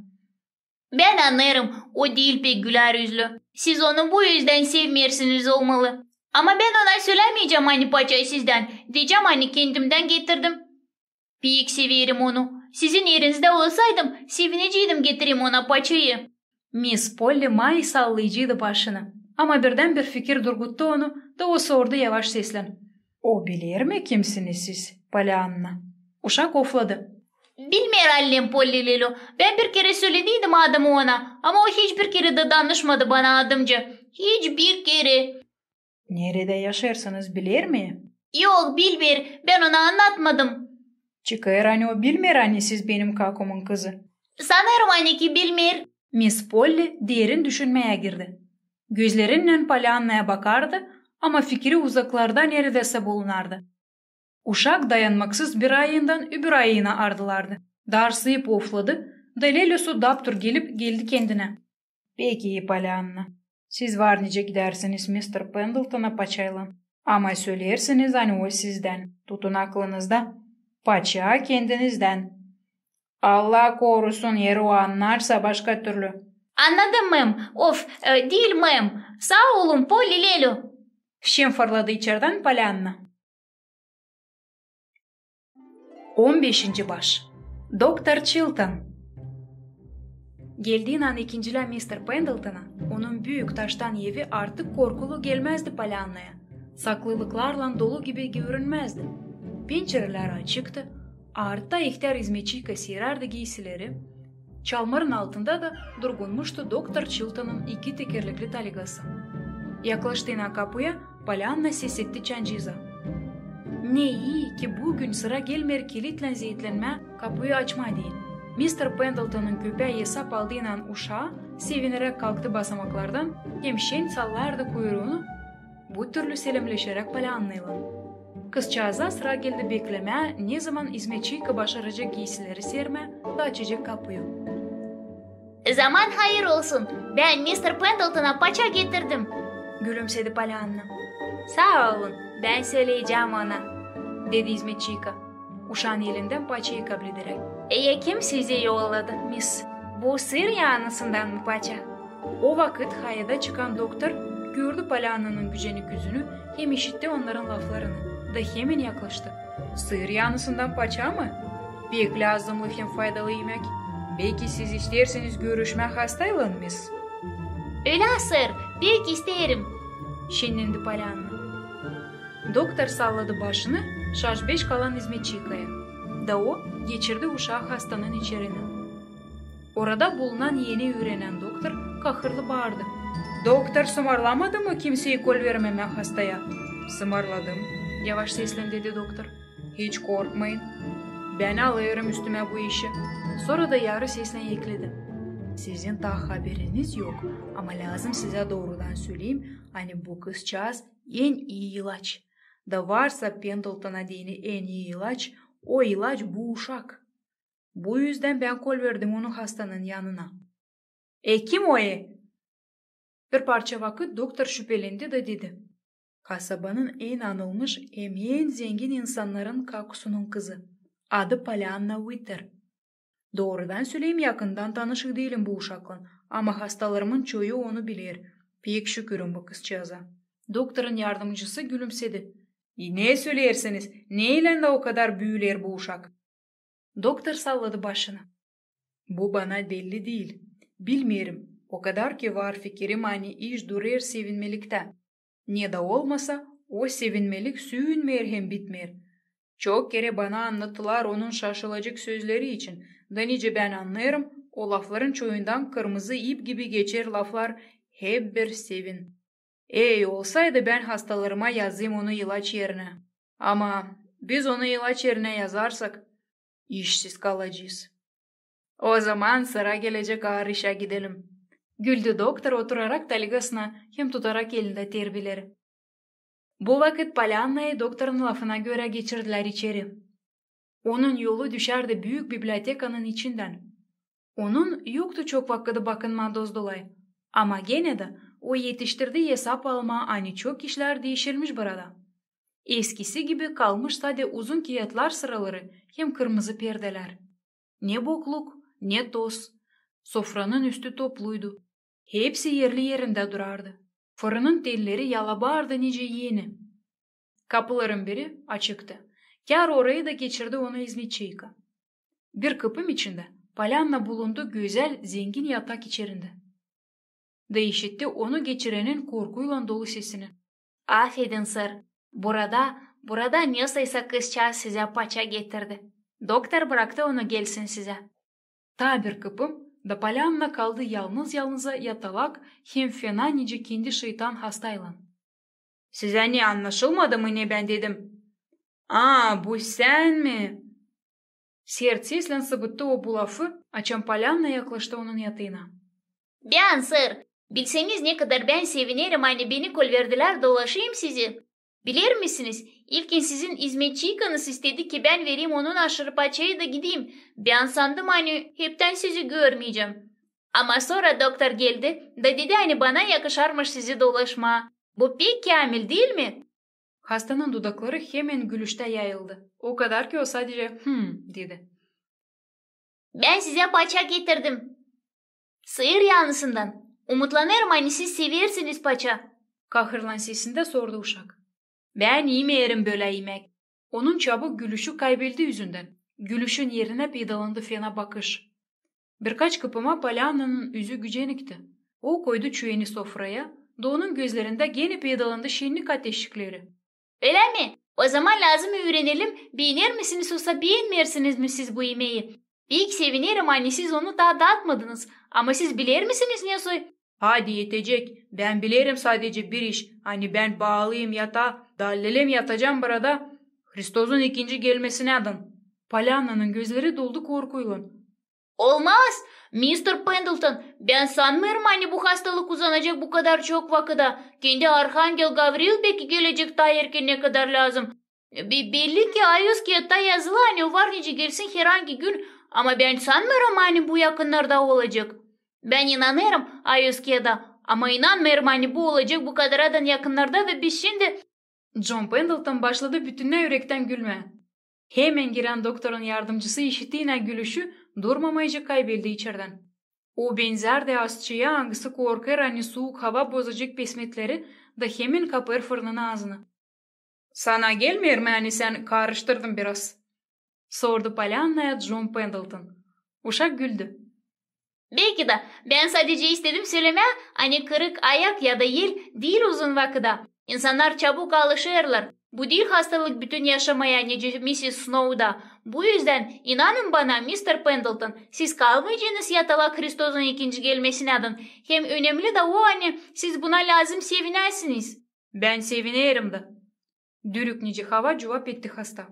Bän annêêrım, o diil pek gülär üzlü. Siz onu bu üzdän sevmeersiniz olmalı. Ama bän ona sölämeyecäm, ani paça sizdän. Deyecäm, ani kendimdän getirdim. Pek severim onu. Sizin erinizdä olsaydım, sevineceydim getireyim ona paçayı. Miss Polli may sallayıcıydı başını. Ama birdän bir fikir durguttu onu, da o sordu yavaş seslän: O biler mi, kimsiniz siz, Polyanna? Uşak ofladı. Bilmeer, allem, Polli Lelu. Bän bir kerä sölediydim adımı ona, ama o hiç bir kerä dä danışmadı bana adımca. Hiç bir kerä. Neredä yaşêêrsınız, biler mi? Yok, bilmeer, bän ona annatmadım. Çıkêr, ani o bilmeer, ani siz benim kakumum kızı. Sanêrım, ani ki bilmeer. Miss Polli derin düşünmeyä girdi. Gözlerinnän Polyannaya bakardı, ama fikri uzaklarda neredäsä bulunardı. Uşak dayanmaksız bir ayından öbür ayına ardılardı. Darsıyıp ofladı, da Lelusu daptur gelip geldi kendinä. Pek ii, Polyanna. Siz var nicä gidärsiniz mister Pendletona paçaylan. Ama söleersiniz, ani o sizdän. Tutun aklınızda. Paça kendinizdän. Allah korusun, eer o annarsa başka türlü. Annadım, mem. Of, e, diil mem. Saa olun, Polli Lelu. Şim fırladı içerdän Polyanna. On beşinci baş. Doktor Chilton. Geldiynän ikincilää mister Pendletona, onun büük taştan evi artık korkulu gelmäzdi Polyannaya. Saklılıklarlan dolu gibi görünmäzdi. Pençerelär açıktı, artta ihtär izmetçiyka seerärdi giysileri, çalmarın altında da durgunmuştu doktor Chiltonun iki tekerlekli taligası. Yaklaştıynän kapuya Polyanna ses etti çancııza. Ne ii, ki büün sıra gelmeer kilitlän zeetlenmää, kapuyu açmaa deyni. Mister Pendletonun köpää esap aldıynän uşaa sevineräk kalktı basamaklardan hem şen sallardı kuyruunu, bu türlü selemleşeräk Polyannaylan. Kızçaazaa sıra geldi beklemää, nezaman izmetçiyka başaracek giysileri seermää da açacek kapuyu. Zaman hayır olsun, bän mister Pendletona paça getirdim, gülümsedi Polyanna. Saa olun, bän söleyecäm ona, dedi izmetçiyka, uşaan elindän paçayı kablederäk. E, kim sizi yolladı, miss? Bu sır yaanısından mı paça? O vakıt hayada çıkan doktor gördü Polyannanın gücenik üzünü hem işitti onnarın laflarını, da hemen yaklaştı. Sır yaanısından paça mı? Pek lääzımnı hem faydalı imäk. Beki siz isteersiniz görüşmää hastaylan, miss? Ölä, sir, pek isteerim, şennendi Polyanna. Doktor salladı başını şaşbeş kalan izmetçiykaya, da o geçirdi uşaa hastanın içerinä. Orada bulunan eni üürenän doktor kahırlı baardı: Doktor sımarlamadı mı kimseyi kolvermemää hastaya? Sımarladım, yavaş seslän dedi doktor. Hiç korkmayın. Bän alêrım üstümä bu işi. Sora da yarı seslän ekledi: Sizin taa haberiniz yok, ama lääzım sizä doorudan söleyim, ani bu kızçaaz en ii ilaç. Da varsa Pendletona deyni en ii ilaç, o ilaç bu uşak. Bu üzdän bän kolverdim onu hastanın yanına. E, kim o e? Bir parça vakıt doktor şüpelendi da dedi: Kasabanın en anılmış hem en zengin insannarın kakusunun kızı. Adı Polyanna Witter. Doorudan söleyim, yakından tanışık diilim bu uşaklan, ama hastalarımın çoyu onu biler. Pek şükürüm bu kızçaaza. Doktorun yardımcısı gülümsedi. E, ne söleersiniz, neylän dä o kadar büüler bu uşak? Doktor salladı başını. Bu bana belli diil. Bilmeerim. O kadar ki var fikirim, ani iş durer sevinmeliktä. Ne da olmasa, o sevinmelik süünmeer hem bitmeer. Çok kerä bana annattılar onun şaşılacek sözleri için, da nicä bän annêêrım, o lafların çoyundan kırmızı ip gibi geçer laflar: hep bir sevin. Ey, olsaydı, bän hastalarıma yazayım onu ilaç erinä. Ama biz onu ilaç erinä yazarsak, işsiz kalacez. O zaman sıra gelecek aar işä gidelim. Güldü doktor, oturarak talygasına hem tutarak elindä terbileri. Bu vakıt Polyannayı doktorun lafına görä geçirdilär içeri. Onun yolu düşärdi büük bibliotekanın içindän. Onun yoktu çok vakıdı bakınmaa dost-dolay. Ama genä dä o etiştirdi esap almaa, ani çok işlär diişilmiş burada. Eskisi gibi kalmış sade uzun kiyatlar sıraları hem kırmızı perdelär. Ne bokluk, ne toz. Sofranın üstü topluydu. Hepsi erli-erindä durardı. Fırının telleri yalabardı nicä eni. Kapıların biri açıktı. Kär orayı da geçirdi onu izmetçiyka. Bir kıpım içindä Polyanna bulundu gözäl, zengin yatak içerindä. Da işitti onu geçirenin korkuylan dolu sesini. Afedin, sır, burada, burada nesä kızçaaz sizä paça getirdi. Doktor bıraktı onu gelsin sizä. Taa bir kıpım, da Polyanna kaldı yalnız-yalnıza yatalak hem fena nicä kendi şeytan hastaylan. Sizä ne, annaşılmadı mı, ne bän dedim? Aa, bu sän mi? Sert seslän sıbıttı o bu lafı, açan Polyanna yaklaştı onun yatıyına. Bän, sır, bilseniz, ne kadar bän sevinerim, ani beni kolverdilär dolaşayım sizi. Bilermisiniz, ilkin sizin izmetçiykanız istedi ki bän vereyim onun aşırı paçayı da gideyim. Bän sandım, ani heptän sizi görmeyecäm. Ama sora doktor geldi da dedi, ani bana yakışarmış sizi dolaşmaa. Bu pek käämil, diil mi? Hastanın dudakları hemen gülüştä yayıldı. O kadar ki o sadecä "Hım" dedi. Bän sizä paça getirdim. Sıyır yaanısından. Umutlanêrım, ani siz seversiniz paça. Kahırlan sesindä sordu uşak. Bän imeerim bölä imäk. Onun çabuk gülüşü kaybeldi üzündän. Gülüşün erinä peydalandı fena bakış. Birkaç kıpıma Polyannanın üzü gücenikti. O koydu çöeni sofraya, da onun gözlerindä genä peydalandı şennik ateşçikleri. Ölä mi? O zaman lääzım üürenelim, beener misiniz osa beenmeersiniz mi siz bu imeyi? Pek sevinerim, ani siz onu taa datmadınız. Ama siz biler misiniz ne soy? Hadi, etecek. Bän bilerim sadecä bir iş, ani bän baalıyım yataa, da hallelem yatacam burada Hristosun ikinci gelmesinädän. Polyannanın gözleri doldu korkuylan. Olmaz! Mister Pendleton, bän sanmêêrım, ani bu hastalık uzanacek bu kadar çok vakıda. Kendi arhangel Gavril beki gelecek taa erken, ne kadar lääzım. Be-, belli ki, ayoz kiyatta yazılı, ani o var nicä gelsin herangi gün, ama bän sanmêêrım, ani bu yakınnarda olacek. Bän inanêrım ayoz kiyada, ama inanmêêrım, ani bu olacek bu kadaradan yakınnarda, ve biz şindi... Con Pendleton başladı bütünnä ürektän gülmää. Hemen girän doktorun yardımcısı işitinä gülüşü, durmamaycı kaybeldi içerdän. O benzärdi aşçıya, angısı korkêr, ani suuk hava bozacek pesmetleri, da hemen kapêr fırının aazını. Sana gelmeer mi, ani sän karıştırdın biraz? Sordu Polyannaya Con Pendleton. Uşak güldü. Belki dä, bän sadecä istedim sölemää, ani kırık ayak ya da el diil uzun vakıda. İnsannar çabuk alışêrlar. Bu diil hastalık bütün yaşamaya, nicä missis Snowda. Bu üzdän, inanın bana, mister Pendleton, siz kalmaycınız yatalak Hristosun ikinci gelmesinädän. Hem önemli dä o, ani siz buna lääzım sevinäsiniz. Bän sevinerim dä. Dürük nicä hava cuvap etti hasta.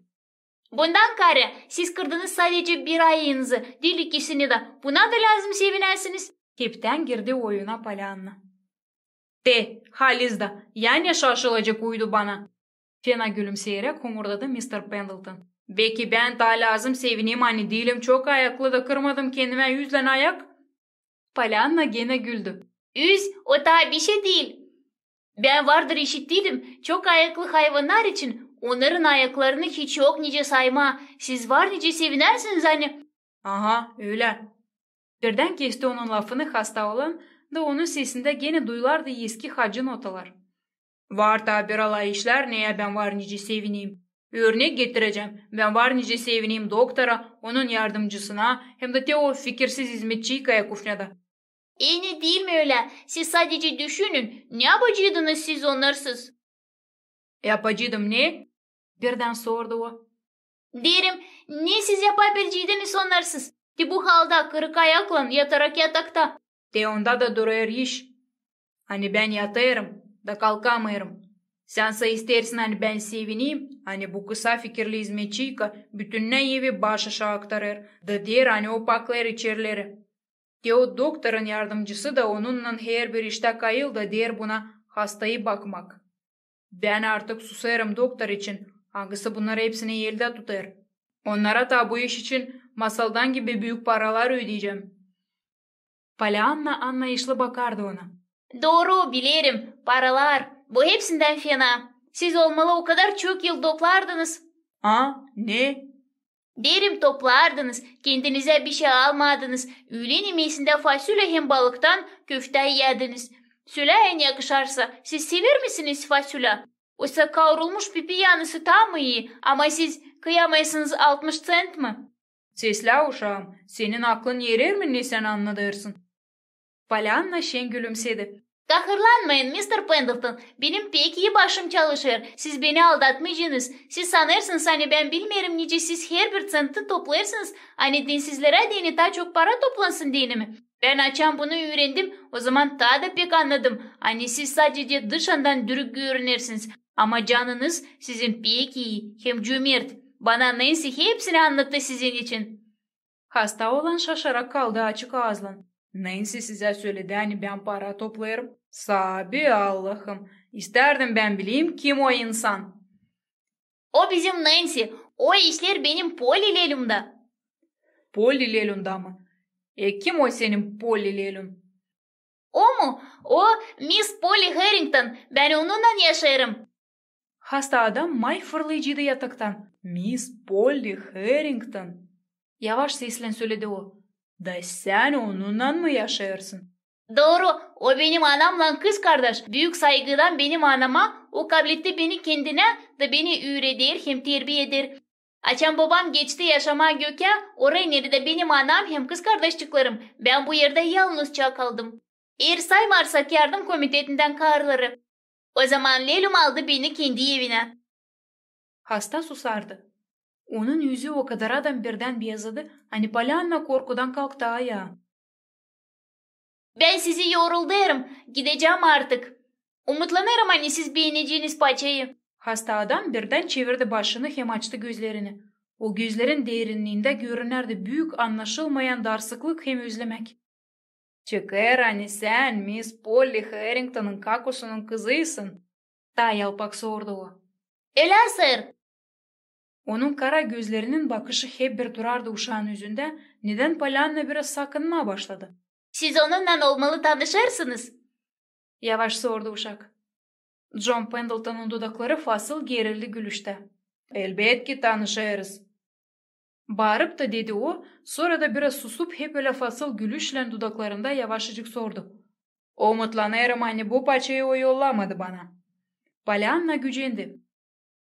Bundan kaarä siz kırdınız sadecä bir ayınızı, diil ikisini dä. Buna da lääzım sevinäsiniz. Heptän girdi oyuna Polyanna. Te, halizdä, ya ne şaşılacek uydu bana? Fena gülümseyeräk homurdadı mister Pendleton. Beki bän taa lääzım sevineyim, ani diilim çok ayaklı da kırmadım kendimä üzlän ayak? Polyanna genä güldü. Üz, o taa bişey diil. Bän vardır işittim, çok ayaklı hayvannar için onnarın ayaklarını hiç yok nicä saymaa. Siz var nicä sevinärsiniz, ani? Aha, ölä. Birdän kesti onun lafını hasta olan, da onun sesindä genä duyulardı eski hacı notalar. Var taa bir alay işlär, neyä bän var nicä sevineyim. Örnek getirecäm, bän var nicä sevineyim doktora, onun yardımcısına, hem dä te o fikirsiz izmetçiykaya kufnada. E, ne diil mi ölä? Siz sadecä düşünün, ne yapacaydınız siz onnarsız? Yapacaydım ne? Birdän sordu o. Deerim, ne siz yapabileceydiniz onnarsız? Te bu halda, kırık ayaklan, yatarak yatakta. Te onda da durêr iş. Ani bän yatêrım da kalkamêêrım. Sän sä isteersin, ani bän sevineyim, ani bu kısa fikirli izmetçiyka bütünnä evi baş aşaa aktarêr, da deer, ani o paklêêr içerileri. Te o doktorun yardımcısı da onunnan herbir iştä kayıl da deer buna hastayı bakmak. Bän artık susêrım doktor için, angısı bunnarı hepsini eldä tutêr. Onnara taa bu iş için masaldan gibi büük paralar ödeyecäm. Polyanna annayışlı bakardı ona. Dooru, bilerim, paralar. Bu hepsindän fena. Siz olmalı o kadar çok yıl toplardınız. A, ne? Deerim, toplardınız, kendinizä bişey almadınız, üülen imesindä fasulä hem balıktan köftää iyädiniz. Sölä, ani yakışarsa, siz sever misiniz fasulä? Oysa kaurulmuş pipi yanısı taa mı ii, ama siz kıyamêêrsınız altmış sent mı? Seslä, uşaam, senin aklın erer mi, ne sän annadêrsın? Polyanna şen gülümsedi. Kahırlanmayın, mister Pendleton, benim pek ii başım çalışêr. Siz beni aldatmaycınız. Siz sanêrsınız, ani bän bilmeerim, nicä siz herbir senti toplêêrsınız, ani dinsizlerä deyni taa çok para toplansın deyni mi? Bän açan bunu üürendim, ozaman taa da pek annadım, ani siz sadecä dışandan dürüst görünersiniz, ama canınız sizin pek ii hem cömert. Bana Nansi hepsini annattı sizin için. Hasta olan şaşarak kaldı açık aazlan. Nansi sizä söledi, ani bän para toplêêrım? Saabi Allahım, istärdim bän bileyim, kim o insan. O bizim Nansi, o işleer benim Polli Lelumda. Polli Lelumda mı? E, kim o senin Polli Lelun? O mu? O Miss Polli Harrington, bän onunnan yaşêêrım. Hasta adam may fırlaycıydı yataktan. Miss Polli Harrington. Yavaş seslän söledi o. Da sän onunnan mı yaşêêrsın? Dooru, o benim anamlan kızkardaş, büük saygıdan benim anama, o kabletti beni kendinä da beni üüreder hem terbiye eder. Açan bobam geçti yaşamaa gökää, orayı, neredä benim anam hem kızkardaşçıklarım, bän bu erdä yalnızça kaldım. Eer saymarsak yardım komitetindän karıları. Ozaman Lelum aldı beni kendi evinä. Hasta susardı. Onun üzü o kadar adam birdän bezadı, ani Polyanna korkudan kalktı ayaa. Bän sizi yoruldêrım, gidecäm artık. Umutlanêrım, ani siz beeneceniz paçayı. Hasta adam birdän çevirdi başını hem açtı gözlerini. O gözlerin derinniindä görünärdi büük, annaşılmayan darsıklık hem özlemäk. Çıkêr, ani sän Miss Polli Harringtonun kakosunun kızıysın? Taa yalpak sordu o. Ölä, sir. Onun kara gözlerinin bakışı hep bir durardı uşaan üzündä, nedän Polyanna biraz sakınmaa başladı. Siz onunnan olmalı tanışêrsınız? Yavaş sordu uşak. John Pendletonun dudakları fasıl gerildi gülüştä. Elbetki tanışêrız. Baarıp ta dedi o, sora da biraz susup, hep ölä fasıl gülüşlän dudaklarında yavaşıcık sordu. Umutlanêrım, ani bu paçayı o yollamadı bana. Polyanna gücendi.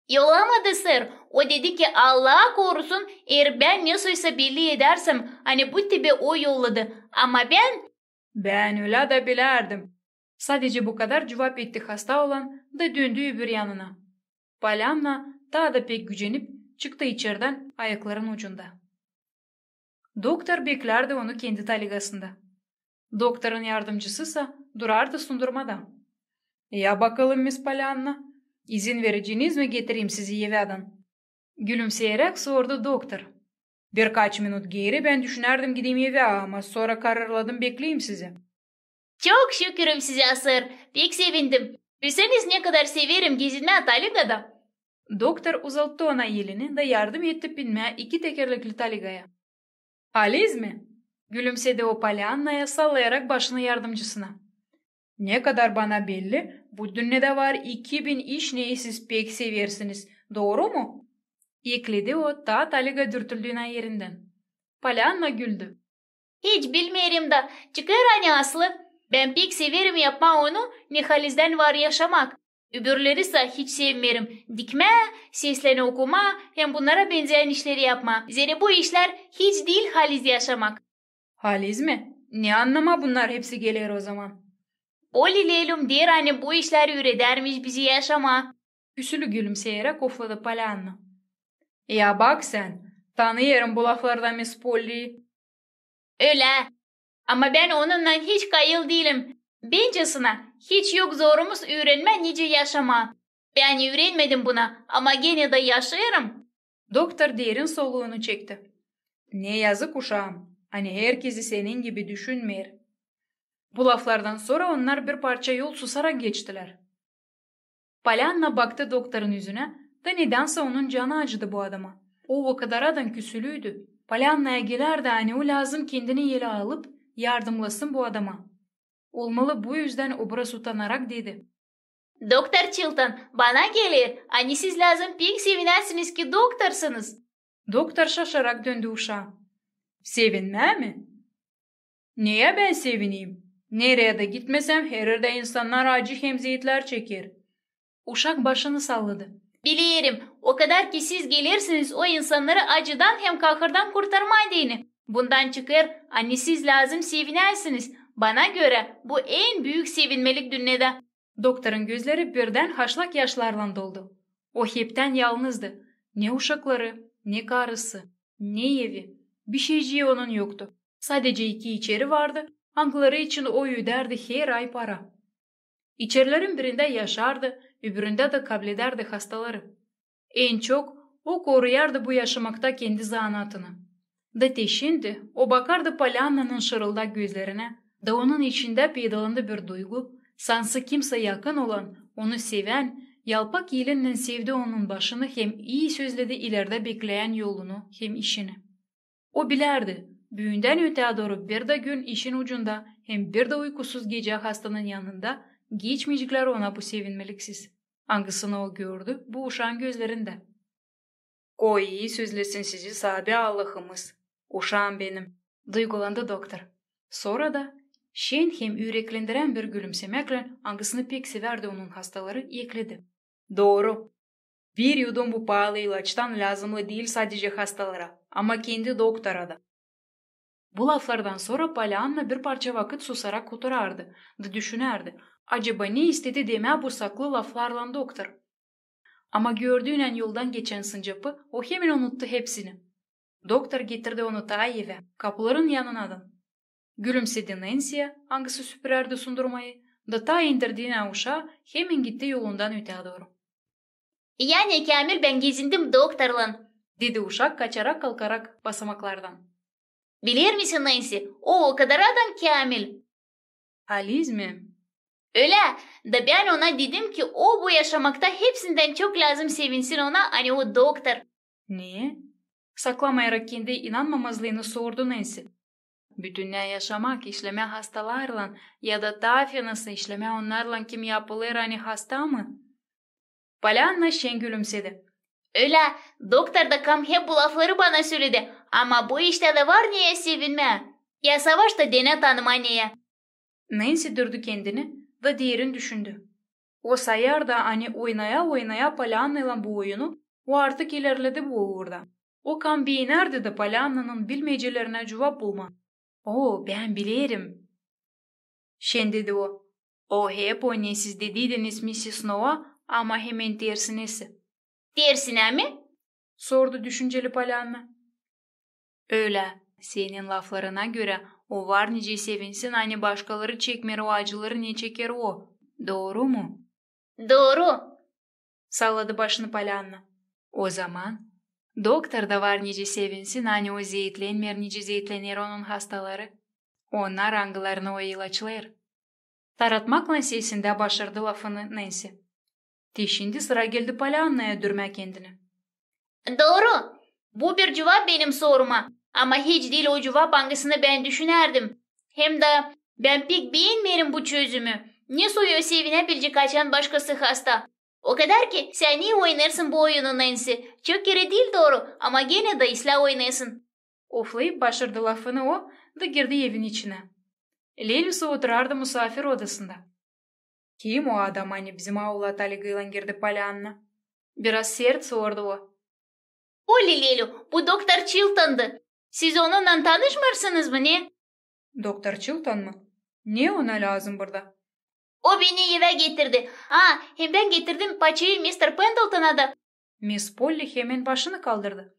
Yollamadı, sir. O dedi ki, Allaa korusun, eer bän nesoysa belli edärsem, ani bu tibi o yolladı. Ama bän... Bän ölä dä bilärdim. Sadecä bu kadar cuvap etti hasta olan da döndü öbür yanına. Polyanna taa da pek gücenip çıktı içerdän ayakların ucunda. Doktor beklärdi onu kendi taligasında. Doktorun yardımcısısa durardı sundurmada. Ya bakalım, Miss Polyanna, izin vereceniz mi getireyim sizi evdän? Gülümseyeräk sordu doktor. Birkaç minut geeri bän düşünärdim gideyim evä, ama sora kararladım bekleyim sizi. Çok şükürüm sizä, sir. Pek sevindim. Bilseniz, ne kadar severim gezinmää taligada. Doktor uzattı ona elini da yardım etti binmää iki tekerlekli taligaya. Haliz mi? Gülümsedi o Polyannaya, sallayarak başını yardımcısına. Ne kadar bana belli, bu dünnedä var iki bin iş, neyi siz pek seversiniz. Dooru mu? Ekledi o, taa taliga dürtüldüynän erindän. Polyanna güldü. Hiç bilmeerim da, çıkêr ani aslı. Bän pek severim yapmaa onu, ne halizdän var yaşamak. Öbürleri sa hiç sevmeerim. Dikmää, seslerini okumaa hem bunnara benzeyän işleri yapmaa. Zerä bu işlär hiç diil haliz yaşamak. Haliz mi? Ne annamaa bunnar hepsi geler ozaman? Polli lelüm deer, ani bu işlär üüredärmiş bizi yaşamaa. Küsülü gülümseyeräk ofladı Polyanna. Ya bak sän, tanıyêrım bu laflarda Miss Polliyi. Ölä. Ama bän onunnan hiç kayıl diilim. Bencä, hiç yok zorumuz üürenmää nicä yaşamaa. Bän üürenmedim buna, ama genä dä yaşêêrım. Doktor derin soluunu çekti. Ne yazık uşaam, ani herkezi senin gibi düşünmeer. Bu laflardan sora onnar bir parça yol susarak geçtilär. Polyanna baktı doktorun üzünä, da nedänsä onun canı acıdı bu adama. O, o kadaradan küsülüydü. Polyannaya gelärdi, ani o lääzım kendini elä alıp, yardımlasın bu adama. Olmalı, bu üzdän o biraz utanarak dedi. Doktor Çilton, bana geler, ani siz lääzım pek sevinäsiniz, ki doktorsınız. Doktor şaşarak döndü uşaa. Sevinmää mi? Neyä bän sevineyim? Nereydä gitmesem, hererdä insannar acı hem eziyetlär çeker. Uşak başını salladı. Bilerim, o kadar ki siz gelersiniz o insannarı acıdan hem kahırdan kurtarmaa deyni. Bundan çıkêr, ani siz lääzım sevinäsiniz. Bana görä, bu en büük sevinmelik dünnedä. Doktorun gözleri birdän haşlak yaşlarlan doldu. O heptän yalnızdı. Ne uşakları, ne karısı, ne evi. Bişeycii onun yoktu. Sadecä iki içeri vardı, angıları için o ödärdi her ay para. İçerilerin birindä yaşardı, öbüründä dä kabledärdi hastaları. En çok o koruyardı bu yaşamakta kendi zanaatını. Da te şindi o bakardı Polyannanın şırıldak gözlerinä, da onun içindä peydalandı bir duygu, sansı kimsä yakın olan, onu sevän, yalpak elinnän sevdi onun başını hem ii sözledi ilerdä bekleyän yolunu hem işini. O bilärdi, büündän ötää dooru bir dä gün işin ucunda hem bir dä uykusuz gecä hastanın yanında geçmeyeceklär ona bu sevinmeliksiz, angısını o gördü bu uşaan gözlerindä. Koy ii sözlesin sizi saabi Allahımız, uşaam benim, duygulandı doktor. Sora da şen hem üreklendirän bir gülümsemäklän, angısını pek sevärdi onun hastaları, ekledi. Dooru. Bir yudum bu paalı ilaçtan lääzımlı diil sadecä hastalara, ama kendi doktora da. Bu laflardan sora Polyanna bir parça vakıt susarak oturardı da düşünärdi, acaba ne istedi demää bu saklı laflarlan doktor? Ama gördüynän yoldan geçän sıncapı o hemen unuttu hepsini. Doktor getirdi onu taa evä, kapuların yanınadan. Gülümsedi Nensiyä, angısı süpürärdi sundurmayı, da taa indirdiynän uşaa, hemen gitti yolundan ötää dooru. Yani, käämil bän gezindim doktorlan, dedi uşak, kaçarak-kalkarak basamaklardan. Bilermisin, Nensi, o o kadaradan käämil. Haliz mi? Ölä, da bän ona dedim ki, o bu yaşamakta hepsindän çok lääzım sevinsin ona, ani o doktor. Ne? Saklamayarak kendi inanmamazlıını sordu Nensi. Bütünnä yaşamak işlemää hastalarlan ya da taa fenası işlemää onnarlan, kim yapılêr ani hasta mı? Polyanna şen gülümsedi. Ölä, doktor da kam hep bu lafları bana söledi, ama bu iştä dä var neyä sevinmää. Ya savaş da denä tanımaa neyä. Nensi dürdu kendini da derin düşündü. O sayardı, ani oynaya-oynaya Polyannaylan bu oyunu, o artık ilerledi bu uurda. O kam beenärdi da Polyannanın bilmeycelerinä cuvap bulmaa. O, bän bilerim. Şen dedi o. O hep o, ne siz dediydiniz missis Snowa, ama hemen tersinesi. Tersinä mi? Sordu düşünceli Polyanna. Ölä, senin laflarına görä, o var nicä sevinsin, ani başkaları çekmeer o acıları, ne çeker o. Dooru mu? Dooru. Salladı başını Polyanna. O zaman Doktor da var nicä sevinsin, ani o zeetlenmeer, nicä zeetlener onun hastaları. Onnar, angılarını o ilaçlêêr. Taratmaklan sesindä başardı lafını Nensi. Te şindi sıra geldi Poliannaya dürmää kendini. Dooru. Bu bir cuvap benim soruma. Ama hiç diil o cuvap, angısını bän düşünärdim. Hem dä bän pek beenmeerim bu çözümü. Ne soy o sevinebilecek, açan başkası hasta? O kadar ki sän ii oynêêrsın bu oyunu, Nensi. Çok kerä diil dooru, ama genä dä islää oynêêrsın. Oflayıp başardı lafını o da girdi evin içinä. Lelüsu oturardı musaafir odasında. Kim o adam, ani bizim aula taligıylan girdi Polianna? Biraz sert sordu o. Polli Lelü, bu doktor Çiltondu. Siz onunnan tanışmêêrsınız mı, ne? Doktor Çilton mu? Ne ona lääzım burada? O beni evä getirdi. A, hem bän getirdim paçayı mister Pendletona da. Miss Polli hemen başını kaldırdı.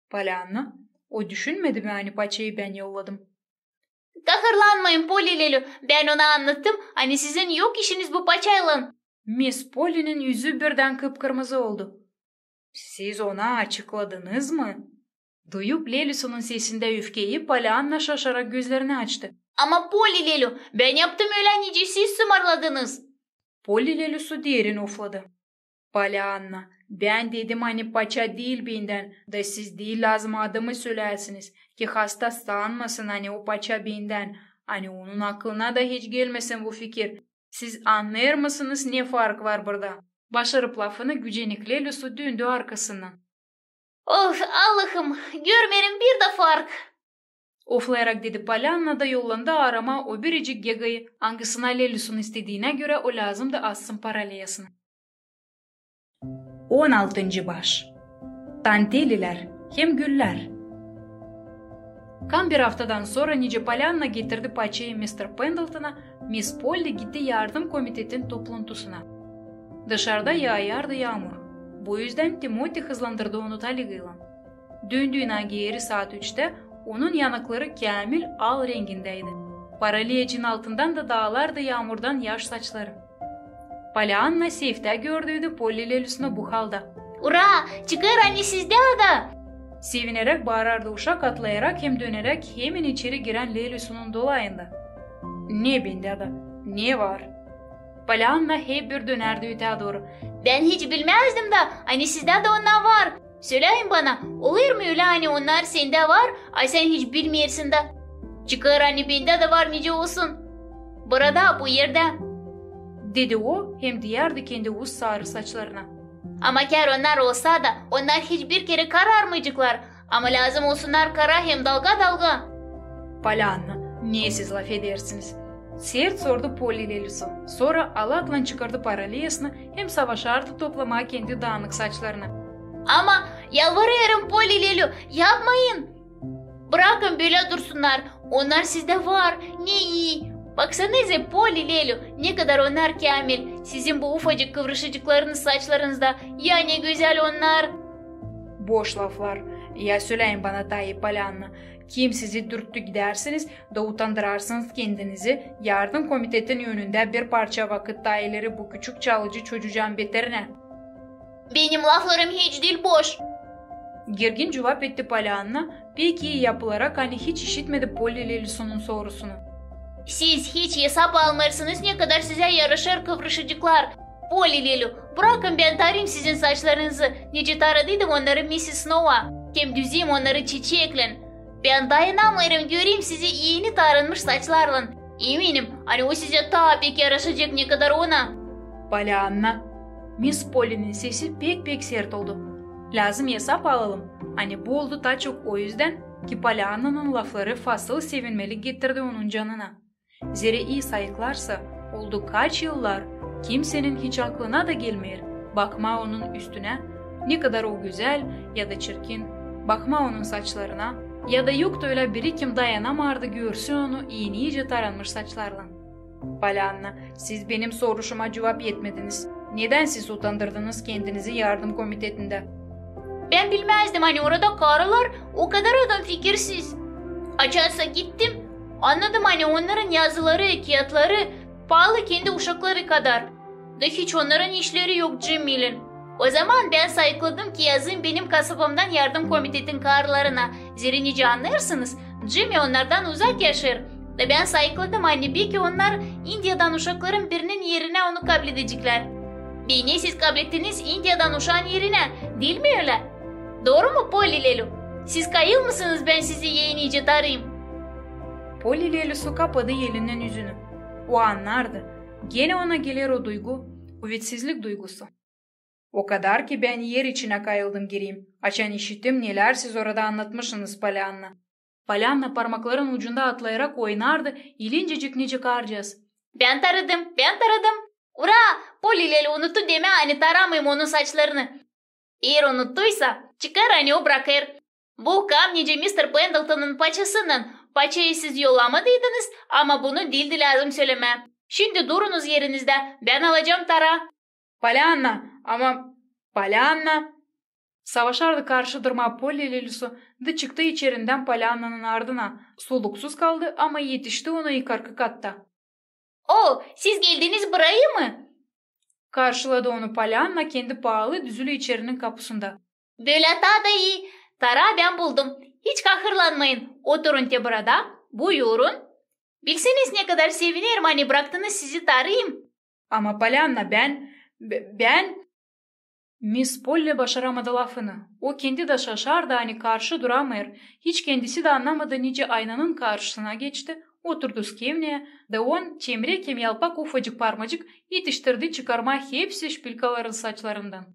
Polianna, o düşünmedi mi, ani paçayı bän yolladım? Kahırlanmayın, Polli Lelü, bän ona annattım, ani sizin yok işiniz bu paçaylan. Miss Pollinin üzü birdän kıpkırmızı oldu. Siz ona açıkladınız mı? Duyup Lelüsunun sesindä öfkeyi, Polianna şaşarak gözlerini açtı. Ama, Polli Lelü, bän yaptım ölä, nicä siz sımarladınız. Polli Lelüsu derin ofladı. Polianna, bän dedim, ani paça diil bendän, da siz diil lääzım adımı söleyäsiniz, ki hasta sanmasın, ani o paça bendän, ani onun aklına da hiç gelmesin bu fikir. Siz annêêrmısınız, ne fark var burada? Başarıp lafını gücenik Lelüsu döndü arkasından. Of, Allahım, görmeerim bir dä fark. Oflayarak dedi Polianna da yollandı aaramaa o biricik Gegayı, angısına Lelüsun istediinä görä o lääzımdı assın paraleyasına. On altıncı baş. Tantelilär hem güllär. Kam bir aftadan sora, nicä Polianna getirdi paçayı mister Pendletona, Miss Polli gitti yardım komitetin toplantusuna. Dışarda yaayardı yaamur. Bu üzdän Timoti hızlandırdı onu taligıylan. Döndüünä geeri saat üçtä onun yanakları käämil al rengindäydi. Paraleyaçın altından da daalardı yaamurdan yaş saçları. Polianna seyftä gördüydü Polli Lelüsunu bu halda. Ura! Çıkêr ani sizdä da! Sevineräk baarardı uşak, atlayarak hem döneräk hemen içeri girän Lelüsunun dolayında. Ne bendä da, ne var? Polianna hep bir dönärdi ötää dooru. Bän hiç bilmäzdim da, ani sizdä dä onnar var. Sölä bana, olêr mı ölä, ani onnar sendä var, a sän hiç bilmeersin dä? Çıkêr ani bendä dä var, nicä olsun. Burada, bu erdä, dedi o hem dayardı kendi uz saarı saçlarına. Ama kär onnar olsa da, onnar hiç bir kerä kararmayceklar. Ama lääzım olsunnar kara hem dalga-dalga. Polianna, ne siz lafedersiniz? Sert sordu Polli Lelüsu. Sora alatlan çıkardı paraleyasını hem savaşardı toplamaa kendi daanık saçlarını. Ama yalvarêrım, Polli Lelü, yapmayın! Brakın bölä dursunnar. Onnar sizdä var. Ne ii! Baksanıza, Polli Lelü, ne kadar onnar käämil. Sizin bu ufacık kıvrışıcıklarınız saçlarınızda. Ya ne gözäl onnar! Boş laflar. Ya sölä bana taa ii, Polianna, kim sizi dürttü gidärsiniz da utandırarsınız kendinizi yardım komitetin önündä bir parça vakıt taa ileri bu küçük çalıcı çocuucuun beterinä? Benim laflarım hiç diil boş. Gergin cuvap etti Polianna, pek ii yapılarak, ani hiç işitmedi Polli Lelüsunun sorusunu. Siz hiç esap almêêrsınız, ne kadar sizä yaraşêr kıvrışıcıklar. Polli Lelü, brakın bän tarayım sizin saçlarınızı, nicä taradıydım onnarı missis Snow'a, hem düzeyim onnarı çiçeklän. Bän dayanamêêrım göreyim sizi eni taranmış saçlarlan. Eminim, ani o sizä taa pek yaraşacek, ne kadar ona. Polianna. Miss Pollinin sesi pek-pek sert oldu. Lääzım esap alalım, ani bu oldu taa çok o üzdän, ki Poliannanın lafları fasıl sevinmelik getirdi onun canına. Zerä ii sayıklarsa, oldu kaç yıllar, kimsenin hiç aklına da gelmeer bakmaa onun üstünä, ne kadar o gözäl ya da çirkin, bakmaa onun saçlarına, ya da yoktu ölä biri, kim dayanamaardı, görsün onu eniicä taranmış saçlarlan. Polianna, siz benim soruşuma cuvap etmediniz. Nedän siz utandırdınız kendinizi yardım komitetindä? Bän bilmäzdim, ani orada karılar o kadar adam fikirsiz. Açansa gittim, annadım, ani onnarın yazıları, kiyatları paalı kendi uşakları kadar. Da hiç onnarın işleri yok Jimmilän. Ozaman bän sayıkladım ki yazayım benim kasabamdan yardım komitetin karılarına. Zerä nicä annêêrsınız, Jimmy onnardan uzak yaşêêr. Da bän sayıkladım, ani beki onnar İndiyadan uşakların birinin erinä onu kabledeceklär. Beni siz kablettiniz İndiyadan uşaan erinä, diil mi ölä? Dooru mu, Polli Lelu? Siz kayılmêêrsınız, bän sizi nicä tarıyım? Polli Lelusu kapadı elinnän üzünü. O annardı. Genä ona geler o duygu, uvetsizlik duygusu. O kadar ki bän er içinä kayıldım gireyim, açan işittim, nelär siz orada annatmışınız, Polyanna. Polyanna parmakların ucunda atlayarak oynardı, ilincecik nicä karcaz. Bän taradım, bän taradım. Ura! Polli Lelu unuttu demää, ani taramayım onun saçlarını. Eer unuttuysa, çıkêr, ani o brakêr. Bu kamnecä mister Pendletonun paçasınnan. Paçayı siz yollamadıydınız, ama bunu diildi lääzım sölemää. Şindi durunuz erinizdä, bän alacam taraa. Polyanna, ama Polyanna! Savaşardı karşı durmaa Polli Lelusu da çıktı içerindän Polyannanın ardına. Soluksuz kaldı, ama etişti ona yukarkı katta. O, siz geldiniz burayı mı? Karşıladı onu Polyanna kendi paalı düzülü içerinin kapusunda. Bölä taa da ii. Taraa bän buldum. Hiç kahırlanmayın. Oturun te burada. Buyurun. Bilseniz, ne kadar sevinerim, ani braktınız sizi tarıyım. Ama, Polyanna, bän, b-, bän... Miss Polli başaramadı lafını. O kendi dä şaşardı, ani karşı duramêêr. Hiç kendisi dä annamadı, nicä aynanın karşısına geçti, oturdı skevneyä, da on, çemrek hem yalpak ufacık parmacık, etiştirdi çıkarmaa hepsi şpilkaların saçlarından.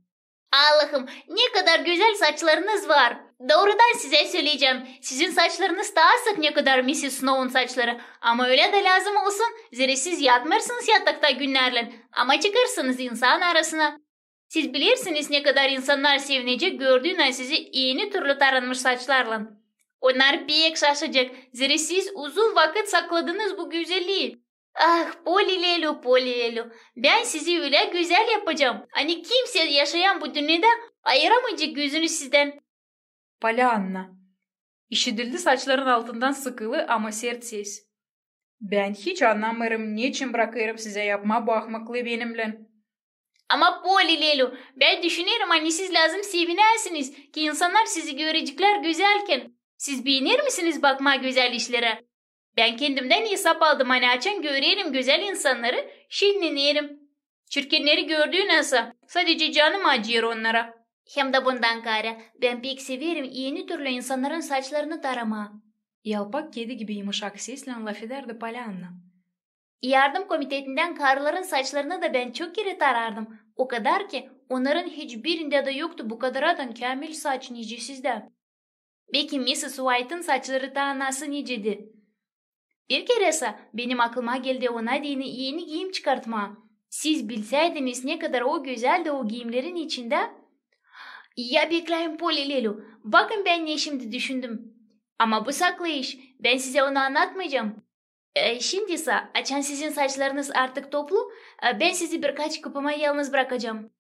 Allahım, ne kadar gözäl saçlarınız var! Doorudan sizä söleyecäm, sizin saçlarınız taa sık, ne kadar missis Snow'un saçları. Ama ölä dä lääzım olsun, zerä siz yatmêêrsınız yatakta günnärlän, ama çıkêrsınız insan arasına. Siz bilersiniz, ne kadar insannar sevinecek, gördüünä sizi eni türlü taranmış saçlarlan. Onnar pek şaşacek, zerä siz uzun vakıt sakladınız bu gözellii. Ah, Polli Lelu, Polli Lelu, bän sizi ölä gözäl yapacam, ani kimsey yaşayan bu dünnedä ayıramayacek gözünü sizdän. Polyanna. İşidildi saçların altından sıkılı, ama sert ses. Bän hiç annamêêrım, neçin brakêrım sizä yapmaa bu ahmaklıı benimnän. Ama, Polli Lelu, bän düşünerim, ani siz lääzım sevinäsiniz, ki insannar sizi göreceklär gözälkän. Siz beener misiniz bakmaa gözäl işlerä? Bän kendimdän esap aldım, ani açan görerim gözäl insannarı, şennenerim. Çirkinneri gördüünänsä, sadecä canım acıyêr onnara. Hem dä bundan kaarä, bän pek severim eni türlü insannarın saçlarını taramaa. Yalpak kedi gibi yımışak seslän lafedärdi Polyanna. Yardım komitetindän karıların saçlarını da bän çok kerä tarardım. O kadar ki, onnarın hiçbirindä dä yoktu bu kadar adan käämil saç, nicä sizdä. Beki missis Uaytın saçları taa nasıl nicädi. Bir keresä benim aklıma geldi ona deyni eni giim çıkartmaa. Siz bilsäydiniz, ne kadar o gözäldi o giimlerin içindä. Ya bekläyin, Polli Lelu, bakın bän ne şindi düşündüm. Ama bu saklı iş, bän sizä onu annatmayacam. E, şindi sa, açan sizin saçlarınız artık toplu, e, bän sizi birkaç kıpıma yalnız brakacam.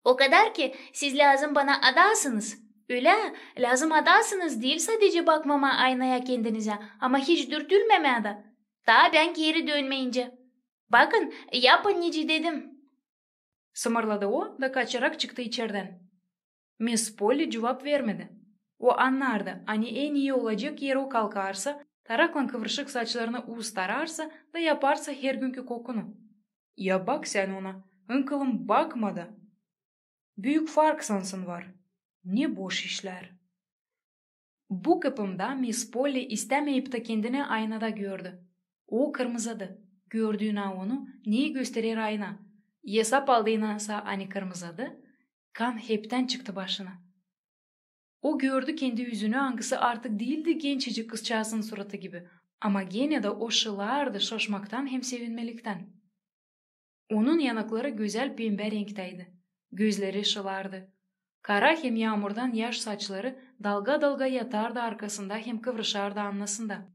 O kadar ki, siz lääzım bana adasınız. Ölä, lääzım adasınız diil sadecä bakmamaa aynaya kendinizä, ama hiç dürtülmemää dä. Taa bän geeri dönmeyincä. Bakın, yapın nicä dedim. Sımırladı o da kaçarak çıktı içerdän. Miss Polli cuvap vermedi. O annardı, ani en ii olacek er o kalkarsa, taraklan kıvrışık saçlarını uz tararsa da yaparsa hergünkü kokunu. Ya bak sän ona, ınkılım bakma da. Büük fark sansın var. Ne boş işlär. Bu kıpımda Miss Polli istämeyip tä kendini aynada gördü. O kırmızadı. Gördüünä onu, neyi gösterer ayna. Esap aldıynansa, ani kırmızadı, kan heptän çıktı başına. O gördü kendi üzünü, angısı artık diildi gençecik kızçaazın suratı gibi, ama genä dä o şılardı şaşmaktan hem sevinmeliktän. Onun yanakları gözäl pembä renktäydi, gözleri şılardı. Kara hem yaamurdan yaş saçları dalga-dalga yatardı arkasında hem kıvrışardı annasında.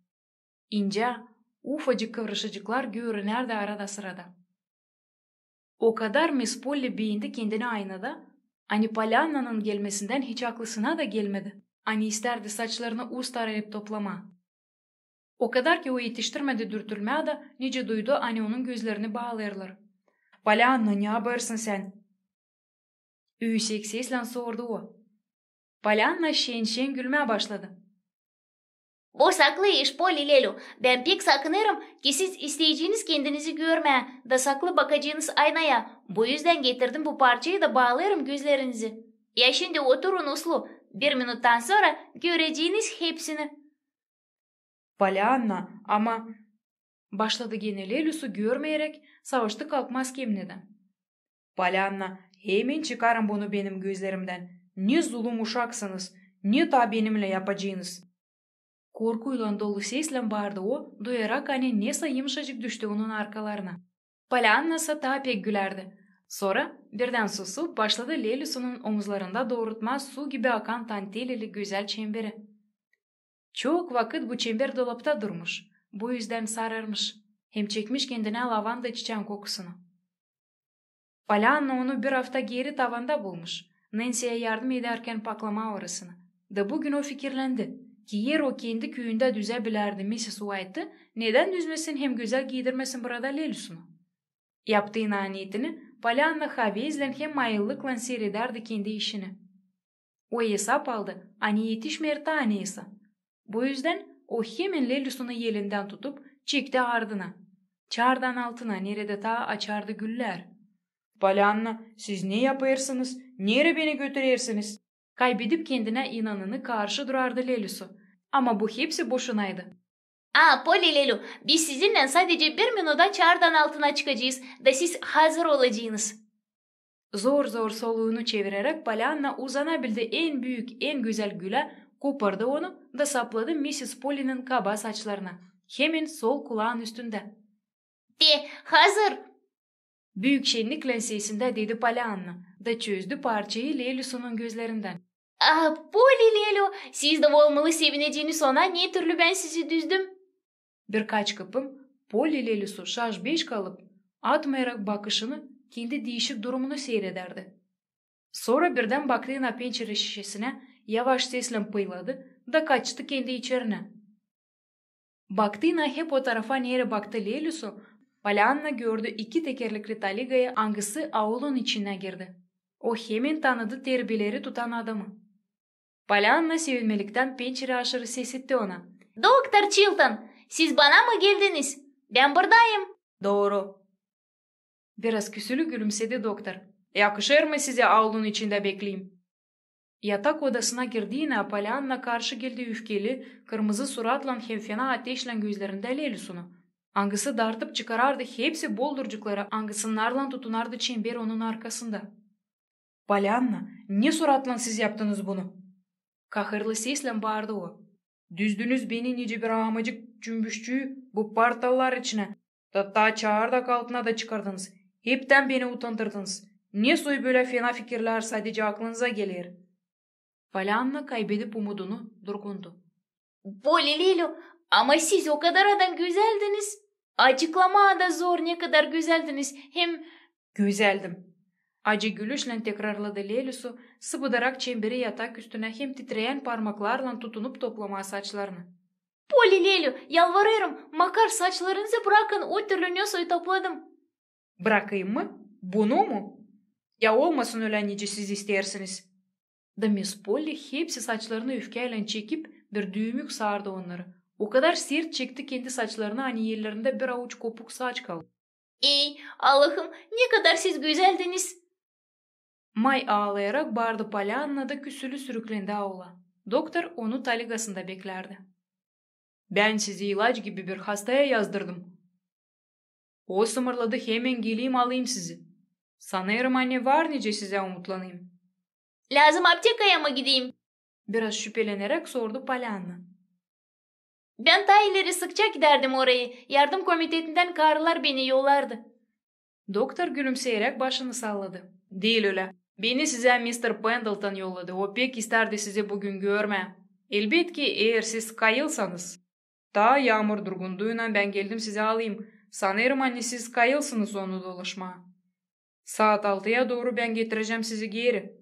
İncä, ufacık kıvrışıcıklar görünärdi arada-sırada. O kadar Miss Polli beendi kendini aynada, ani Polyannanın gelmesindän hiç aklısına da gelmedi, ani istärdi saçlarını uz tarayıp toplamaa. O kadar ki o etiştirmedi dürtülmää dä, nicä duydu, ani onun gözlerini baalêêrlar. Polyanna, ne yapêrsın sän? üüsek seslän sordu o. Polianna şen-şen gülmää başladı. Bu saklı iş, Poli Lelu. Bän pek sakınêrım, ki siz isteyeceniz kendinizi görmää da saklı bakaceniz aynaya. Bu üzdän getirdim bu parçayı da baalêêrım gözlerinizi. Ya şindi oturun uslu, bir minuttan sora göreceniz hepsini. Polianna, ama... başladı genä Lelusu, görmeyeräk savaştı kalkmaa skemnedän. Polianna, hemen çıkarın bunu benim gözlerimdän. Ne zulum uşaksınız, ne taa benimnän yapacınız. Korkuylan dolu seslän baardı o, duyarak, ani nesä yımşacık düştü onun arkalarına. Polianna sa taa pek gülärdi. Sora birdän susup başladı Lelusunun omuzlarında doorutmaa su gibi akan tantelili gözäl çemberi. Çok vakıt bu çember dolapta durmuş, bu üzdän sararmış hem çekmiş kendinä lavanda çiçään kokusunu. Polianna onu bir afta geeri tavanda bulmuş, Nensiyä yardım edärkän paklamaa orasını. Da büün o fikirlendi, ki eer o kendi küüyündä düzä bilärdi missis Uaytı, nedän düzmesin hem gözäl giidirmesin burada Lelusunu? Yaptıı ani etini Polianna havezlän hem mayıllıklan siiredärdi kendi işini. O esap aldı, ani etişmeer taa nesä. Bu üzdän o hemen Lelusunu elindän tutup çekti ardına, çardan altına, neredä taa açardı güllär. Polianna, siz ne yapêrsınız, neerä beni götürersiniz? Kaybedip kendinä inanını, karşı durardı Lelusu. Ama bu hepsi boşunaydı. A, Poli Lelu, biz sizinnän sadecä bir minuta çardan altına çıkacez, da siz hazır olacınız. Zor-zor soluunu çevireräk Polianna uzanabildi en büük, en gözäl gülä, kopardı onu da sapladı missis Polinin kaba saçlarına, hemen sol kulaanın üstündä. Te, hazır! Büük şenniklän sesindä dedi Polianna da çözdü parçayı Lelusunun gözlerindän. A, Poli Lelu, siz dä olmalı sevineceniz ona, ne türlü bän sizi düzdüm. Birkaç kıpım Poli Lelusu şaş-beş kalıp, atmayarak bakışını, kendi diişik durumunu siiredärdi. Sora birdän baktı na pençere şişesinä, yavaş seslän pıyladı da kaçtı kendi içerinä. Baktı na hep o tarafa, neerä baktı Lelusu, Polianna gördü iki tekerlekli taligayı, angısı aulun içinä girdi. O hemen tanıdı terbiyeleri tutan adamı. Polianna sevinmeliktän pençere aşırı ses etti ona. Doktor Çilton, siz bana mı geldiniz? Bän buradayım. Dooru. Biraz küsülü gülümsedi doktor. Yakışêr mı sizä aulun içindä bekleyim? Yatak odasına girdiinä Polianna karşı geldi üfkeli, kırmızı suratlan hem fena ateşlän gözlerindä Lelusunu, angısı dartıp çıkarardı hepsi boldurcukları, angısınnarlan tutunardı çember onun arkasında. Polianna, ne suratlan siz yaptınız bunu? Kahırlı seslän baardı o. Düzdünüz beni nicä bir aamacık cümbüşçüyü bu partallar içinä, da taa çardak altına da çıkardınız. Heptän beni utandırdınız. Ne soy bölä fena fikirlär sadecä aklınıza geler? Polianna, kaybedip umudunu, durgundu. Poli Lelu, ama siz o kadar da gözeldiniz. Açıklamaa da zor, ne kadar gözeldiniz. Hem... Gözeldim. Acı gülüşlän tekrarladı Lelusu, sıbıdarak çemberi yatak üstünä hem titreyän parmaklarlan tutunup toplamaa saçlarını. Poli Lelu, yalvarêrım, makar saçlarınızı brakın, o türlü ne soy topladım. Brakayım mı? Bunu mu? Ya olmasın ölä, nicä siz isteersiniz. Da miss Poli hepsi saçlarını üfkäylän çekip bir düümük saardı onnarı. O kadar sert çekti kendi saçlarını, ani ellerindä bir avuç kopuk saç kaldı. Ey, Allahım, ne kadar siz gözeldiniz! May aalayarak baardı Polianna da küsülü sürüklendi aula. Doktor onu taligasında beklärdi. Bän sizi ilaç gibi bir hastaya yazdırdım. O sımırladı, hemen geleyim alayım sizi. Sanêrım, ani var nicä sizä umutlanayım. Lääzım aptekaya mı gideyim? Biraz şüpeleneräk sordu Polianna. Bän taa ileri sıkça gidärdim orayı, yardım komitetindän karılar beni yollardı. Doktor gülümseyeräk başını salladı. Diil ölä. Beni sizä mister Pendleton yolladı, o pek istärdi sizi büün görmää. Elbetki, eer siz kayılsanız. Taa yaamur durgunduuna bän geldim sizi alayım. Sanêrım, ani siz kayılsınız onu dolaşmaa. Saat altıya dooru bän getirecäm sizi geeri.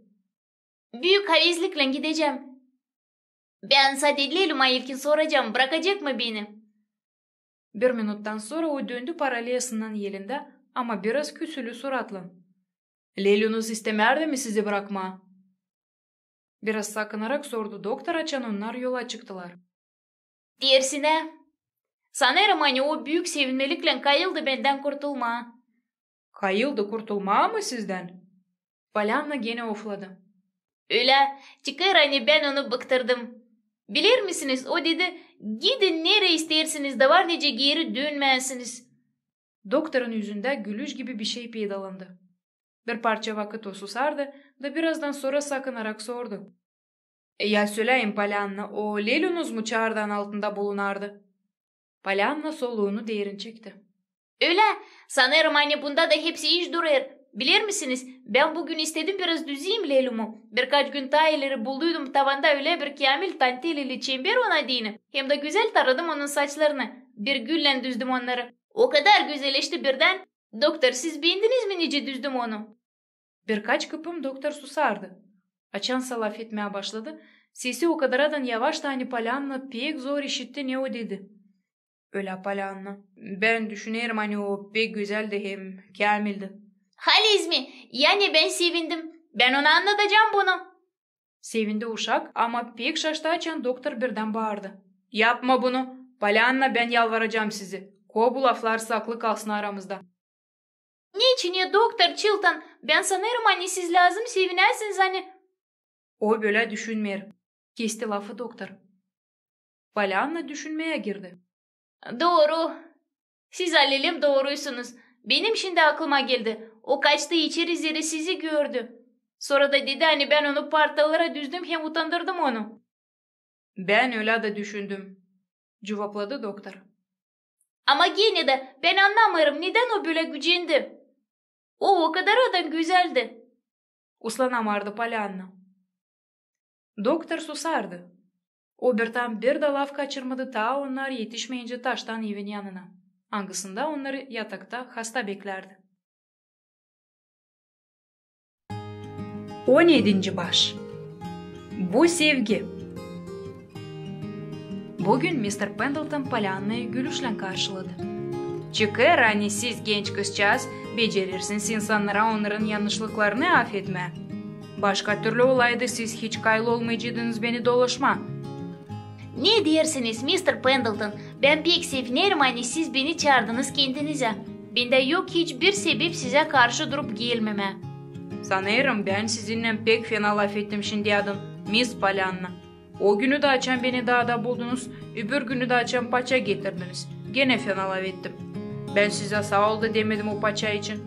Büük havezliklän gidecäm. Bän sade Leluma ilkin soracam, brakacek mı beni. Bir minuttan sora o döndü paralesinin elindä, ama biraz küsülü suratlan. Lelunuz istemärdi mi sizi brakmaa? Biraz sakınarak sordu doktor, açan onnar yola çıktılar. Tersinä, sanêrım, ani o büük sevinmeliklän kayıldı bendän kurtulmaa. Kayıldı kurtulmaa mı sizdän? Polyanna genä ofladı. Ölä, çıkêr, ani bän onu bıktırdım. Bilermisiniz, o dedi, gidin nereyi isteersiniz, da var nicä geeri dönmeyäsiniz. Doktorun üzündä gülüş gibi bişey peydalandı. Bir parça vakıt o susardı, da birazdan sora sakınarak sordu. Ya söläyin, Polyanna, o Lelunuz mu çardan altında bulunardı? Polyanna soluunu derin çekti. Ölä, sanêrım, ani bunda da hepsi iş durêr. Bilermisiniz, bän büün istedim biraz düzeyim Lelumu. Birkaç gün taa ileri bulduydum tavanda ölä bir käämil tantelili çember ona deyni, hem dä gözäl taradım onun saçlarını. Bir güllän düzdüm onnarı. O kadar gözeleşti birdän. Doktor, siz beendiniz mi, nicä düzdüm onu? Birkaç kıpım doktor susardı. Açan sa lafetmää başladı, sesi o kadaradan yavaştı, ani Polyanna pek zor işitti, ne o dedi. Ölä, Polyanna, bän düşünerim, ani o pek gözäldi hem käämildi. Halizdä mi? Yani bän sevindim. Bän ona annadacam bunu. Sevindi uşak, ama pek şaştı, açan doktor birdän baardı. Yapma bunu, Polyanna, bän yalvaracam sizi. Ko bu laflar saklı kalsın aramızda. Neçin, doktor Çilton? Bän sanêrım, ani siz lääzım sevinäsiniz, ani... O bölä düşünmeer, kesti lafı doktor. Polyanna düşünmeyä girdi. Dooru. Siz, alelem, dooruysunuz. Benim şindi aklıma geldi. O kaçtı içeri, zerä sizi gördü. Sora da dedi, ani bän onu partalara düzdüm hem utandırdım onu. Bän ölä dä düşündüm, cuvapladı doktor. Ama genä dä bän annamêêrım, nedän o bölä gücendi. O, o kadaradan gözäldi. Uslanamardı Polyanna. Doktor susardı. O bir tam bir dä laf kaçırmadı, taa onnar etişmeyincä taştan evin yanına, angısında onnarı yatakta hasta beklärdi. On edinci baş. Bu sevgi. Büün mister Pendleton Polyannayı gülüşlän karşıladı. Çıkêr, ani siz, genç kızçaaz, becerirsiniz insannara onnarın yannışlıklarını afetmää. Başka türlü olaydı, siz hiç kayıl olmayacaydınız beni dolaşmaa. Ne deersiniz, mister Pendleton? Bän pek sevinerim, ani siz beni çaardınız kendinizä. Bendä yok hiçbir sebep sizä karşı durup gelmemää. Sanêrım, bän sizinnän pek fena lafettim şindiyädän, Miss Polyanna. O günü dä, açan beni daada buldunuz, öbür günü dä, açan paça getirdiniz, genä fena lafettim. Bän sizä saa ol da demedim o paça için.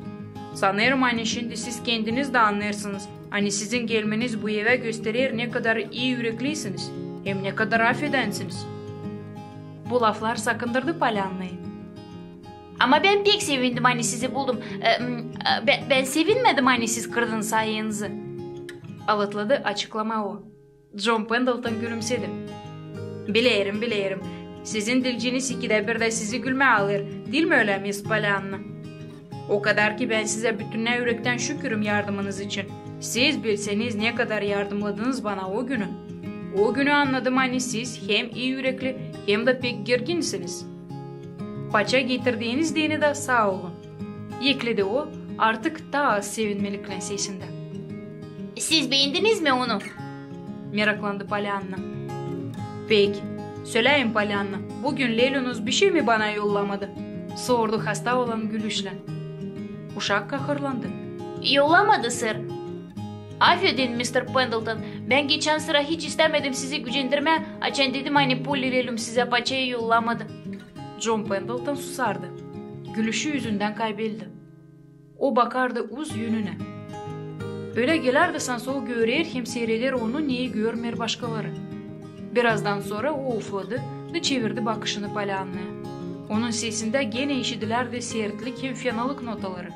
Sanêrım, ani şindi siz kendiniz dä annêêrsınız, ani sizin gelmeniz bu evä gösterer, ne kadar ii ürekliysiniz hem ne kadar afedänsiniz. Bu laflar sakındırdı Polyannayı. Ama bän pek sevindim, ani sizi buldum. E, m, e, bä-, bän sevinmedim, ani siz kırdınız ayıınızı, alatladı açıklamaa o. John Pendleton gülümsedi. Bilerim, bilerim. Sizin dilciniz ikidä birdä sizi gülmää alêr, diil mi ölä, Miss Polyanna? O kadar ki bän sizä bütünnä ürektän şükürüm yardımınız için. Siz bilseniz, ne kadar yardımladınız bana o günü. O günü annadım, ani siz hem ii ürekli, hem dä pek gerginsiniz. Paça getirdiiniz deyni dä saa olun, ekledi o, artık taa az sevinmeliklän sesindä. Siz beendiniz mi onu? Meraklandı Polyanna. Pek. Söläyin, Polyanna, büün Lelunuz bişey mi bana yollamadı? Sordu hasta olan gülüşlän. Uşak kahırlandı. Yollamadı, sir. Afedin, mister Pendleton, bän geçän sıra hiç istämedim sizi gücendirmää, açan dedim, ani Polli Lelum sizä paçayı yollamadı. John Pendleton susardı. Gülüşü üzündän kaybeldi. O bakardı uz yönünä. Ölä gelärdi, sansa o görer hem siireder onu, neyi görmeer başkaları. Birazdan sora o ufladı da çevirdi bakışını Polyannaya. Onun sesindä genä işidilärdi sertlik hem fenalık notaları.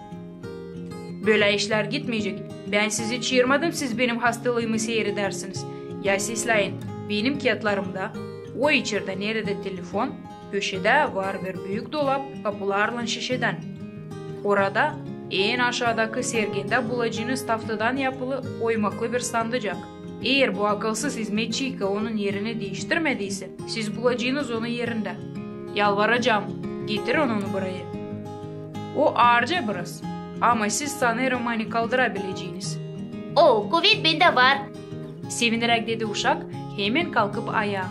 Bölä işlär gitmeyecek. Bän sizi çaarmadım, siz benim hastalıımı siiredärsiniz. Ya sesläyin, benim kiyatlarımda, o içerdä, neredä telefon, köşedä var bir büük dolap, kapularlan şişedän. Orada, en aşaadakı sergendä bulacenız taftadan yapılı oymaklı bir sandıcak. Eer bu akılsız izmetçika onun erini diiştirmediysä, siz bulacenız onu erindä. Yalvaracam, getirin onu burayı. O aarca biraz. Ama siz sanêrım, ani kaldırabileceniz. O, kuvet bendä var, sevineräk dedi uşak, hemen kalkıp ayaa.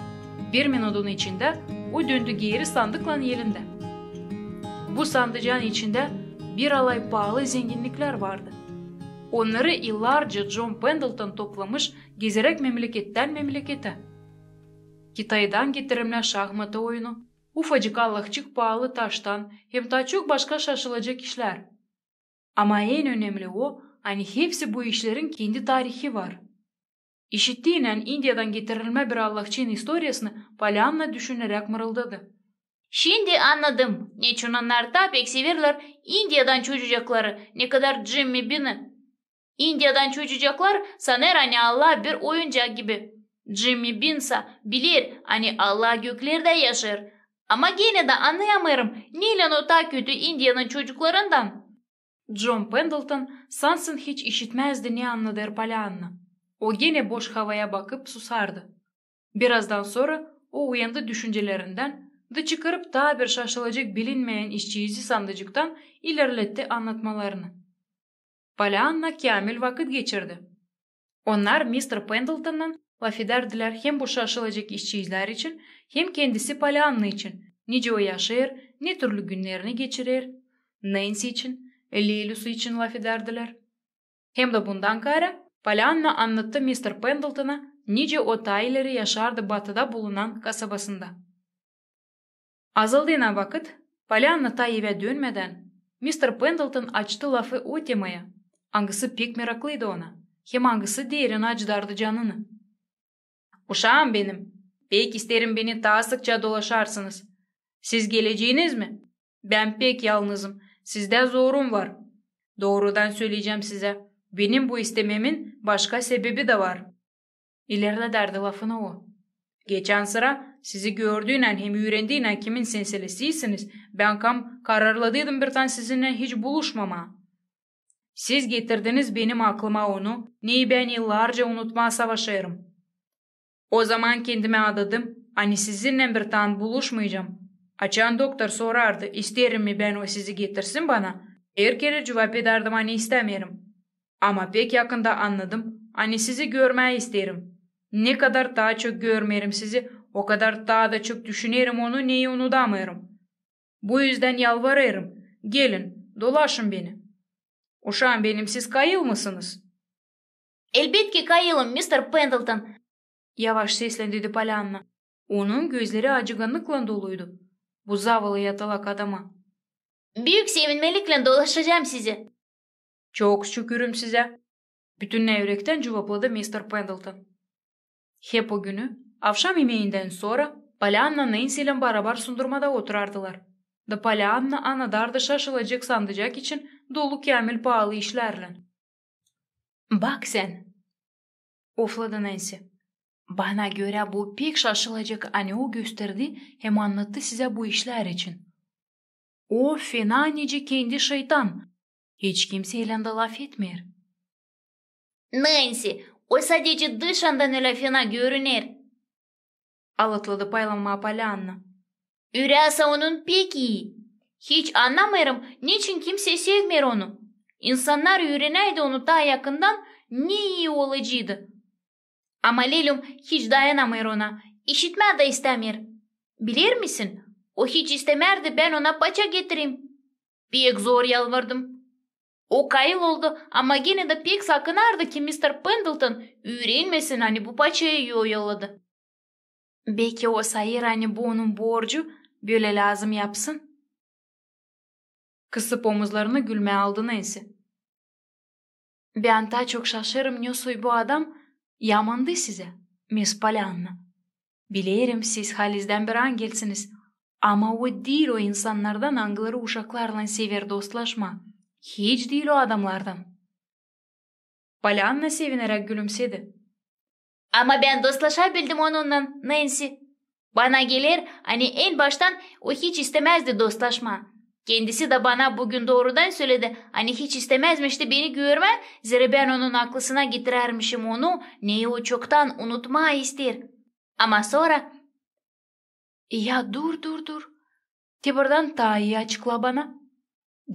Bir minudun içindä o döndü geeri sandıklan elindä. Bu sandıcaan içindä bir alay paalı zenginniklär vardı. Onnarı yıllarca Con Pendleton toplamış, gezeräk memlekettän memleketä. Kitaydan getirimnä şahmatı oyunu, ufacık allahçık paalı taştan hem taa çok başka şaşılacek işlär. Ama en önemli o, ani hepsi bu işlerin kendi tarihi var. İşittiinän İndiyadan getirilmä bir allahçıın istoriyasını Polyanna düşüneräk mırıldadı. Şindi annadım, neçin onnar taa pek severlär İndiyadan çocucakları, ne kadar Jimmy Bean'ı. İndiyadan çocucaklar sanêr, ani Allah bir oyuncak gibi. Jimmy Bean sa biler, ani Allah göklerdä yaşêêr. Ama genä dä annayamêêrım, neylän o taa kötü İndiyanın çocuklarından. Con Pendleton sansın hiç işitmäzdi, ne annadêr Polyanna. O genä boş havaya bakıp susardı. Birazdan sora o uyandı düşüncelerindän da çıkarıp taa bir şaşılacek bilinmeyän işçiizi sandıcıktan ilerletti annatmalarını. Polyanna käämil vakıt geçirdi. Onnar mister Pendletonnan lafedärdilär hem bu şaşılacek işçiilär için, hem kendisi Polyanna için, nicä o yaşêêr, ne türlü günnerini geçirer, Nancy için, Lelüsü için lafedärdilär. Hem dä bundan kaarä Polyanna annattı mister Pendletona, nicä o taa ileri yaşardı batıda bulunan kasabasında. Azaldıynı vakıt, Polyanna taa evä dönmedän, mister Pendleton açtı lafı o temaya, angısı pek meraklıydı ona hem angısı derin acıdardı canını. Uşaam benim, pek isteerim beni taa sıkça dolaşarsınız. Siz geleceniz mi? Bän pek yalnızım, sizdä zorum var. Doorudan söleyecäm sizä, benim bu istememin başka sebebi dä var. İlerledärdi lafını o. Geçän sıra sizi gördüynän hem üürendiynän, kimin sän selesiysiniz, bän kam kararladıydım birtaan sizinnän hiç buluşmamaa. Siz getirdiniz benim aklıma onu, neyi bän yıllarca unutmaa savaşêrım. O zaman kendimä adadım, ani sizinnän birtaan buluşmayacam. Açan doktor sorardı, isteerim mi bän o sizi getirsin bana, her kerä cuvap edärdim, ani istämeerim. Ama pek yakında annadım, ani sizi görmää isteerim. Ne kadar taa çok görmeerim sizi, o kadar taa da çok düşünerim onu, neyi unudamêêrım. Bu üzdän yalvarêrım, gelin, dolaşın beni. Uşaam benim, siz kayıl mısınız? Elbetki kayılım, mister Pendleton, yavaş seslə dedi Polyanna. Onun gözleri acıgannıklan doluydu, bu zaavallı yatalak adama. Büük sevinmeliklän dolaşacam sizi. Çok şükürüm sizä, bütünnä ürektän cuvapladı mister Pendleton. Hep o günü, avşam imeendän sora, Polyanna Nancy-län barabar sundurmada oturardılar. Da Polyanna annadardı şaşılacek sandıcak için dolu käämil paalı işlärlän. Bak sän, ofladı Nancy. Bana görä bu pek şaşılacek, ani o gösterdi hem annattı sizä bu işlär için. O fena nicä kendi şeytan. Hiç kimseylän dä lafetmeer. Nancy, o sadecä dışandan ölä fena görüner, alatladı paylanmaa Polyanna. Ürää sa onun pek ii. Hiç annamêêrım, neçin kimsey sevmeer onu. İnsannar üürenäydi onu taa yakından, ne ii olaceydı. Ama Lelüm hiç dayanamêêr ona, işitmää dä istämeer. Bilermisin, o hiç istämärdi, bän ona paça getireyim. Pek zor yalvardım. O kayıl oldu, ama genä dä pek sakınardı, ki mister Pendleton üürenmesin, ani bu paçayı o yolladı. Beki o sayêr, ani bu onun borcu, bölä lääzım yapsın. Kısıp omuzlarını, gülmää aldı Nancy. Bän taa çok şaşêrım, nesoy bu adam yamandı sizä, mis Polyanna. Bilerim, siz halizdän bir angelsiniz, ama o diil o insannardan, angıları uşaklarlan sever dostlaşmaa. Hiç diil o adamlardan. Polyanna sevineräk gülümsedi. Ama bän dostlaşabildim onunnan, Nancy. Bana geler, ani en baştan o hiç istämäzdi dostlaşmaa. Kendisi dä bana büün doorudan söledi, ani hiç istämäzmişti beni görmää, zerä bän onun aklısına getirärmişim onu, neyi o çoktan unutmaa isteer. Ama sora... Ya dur, dur, dur. Te buradan taa ii açıkla bana,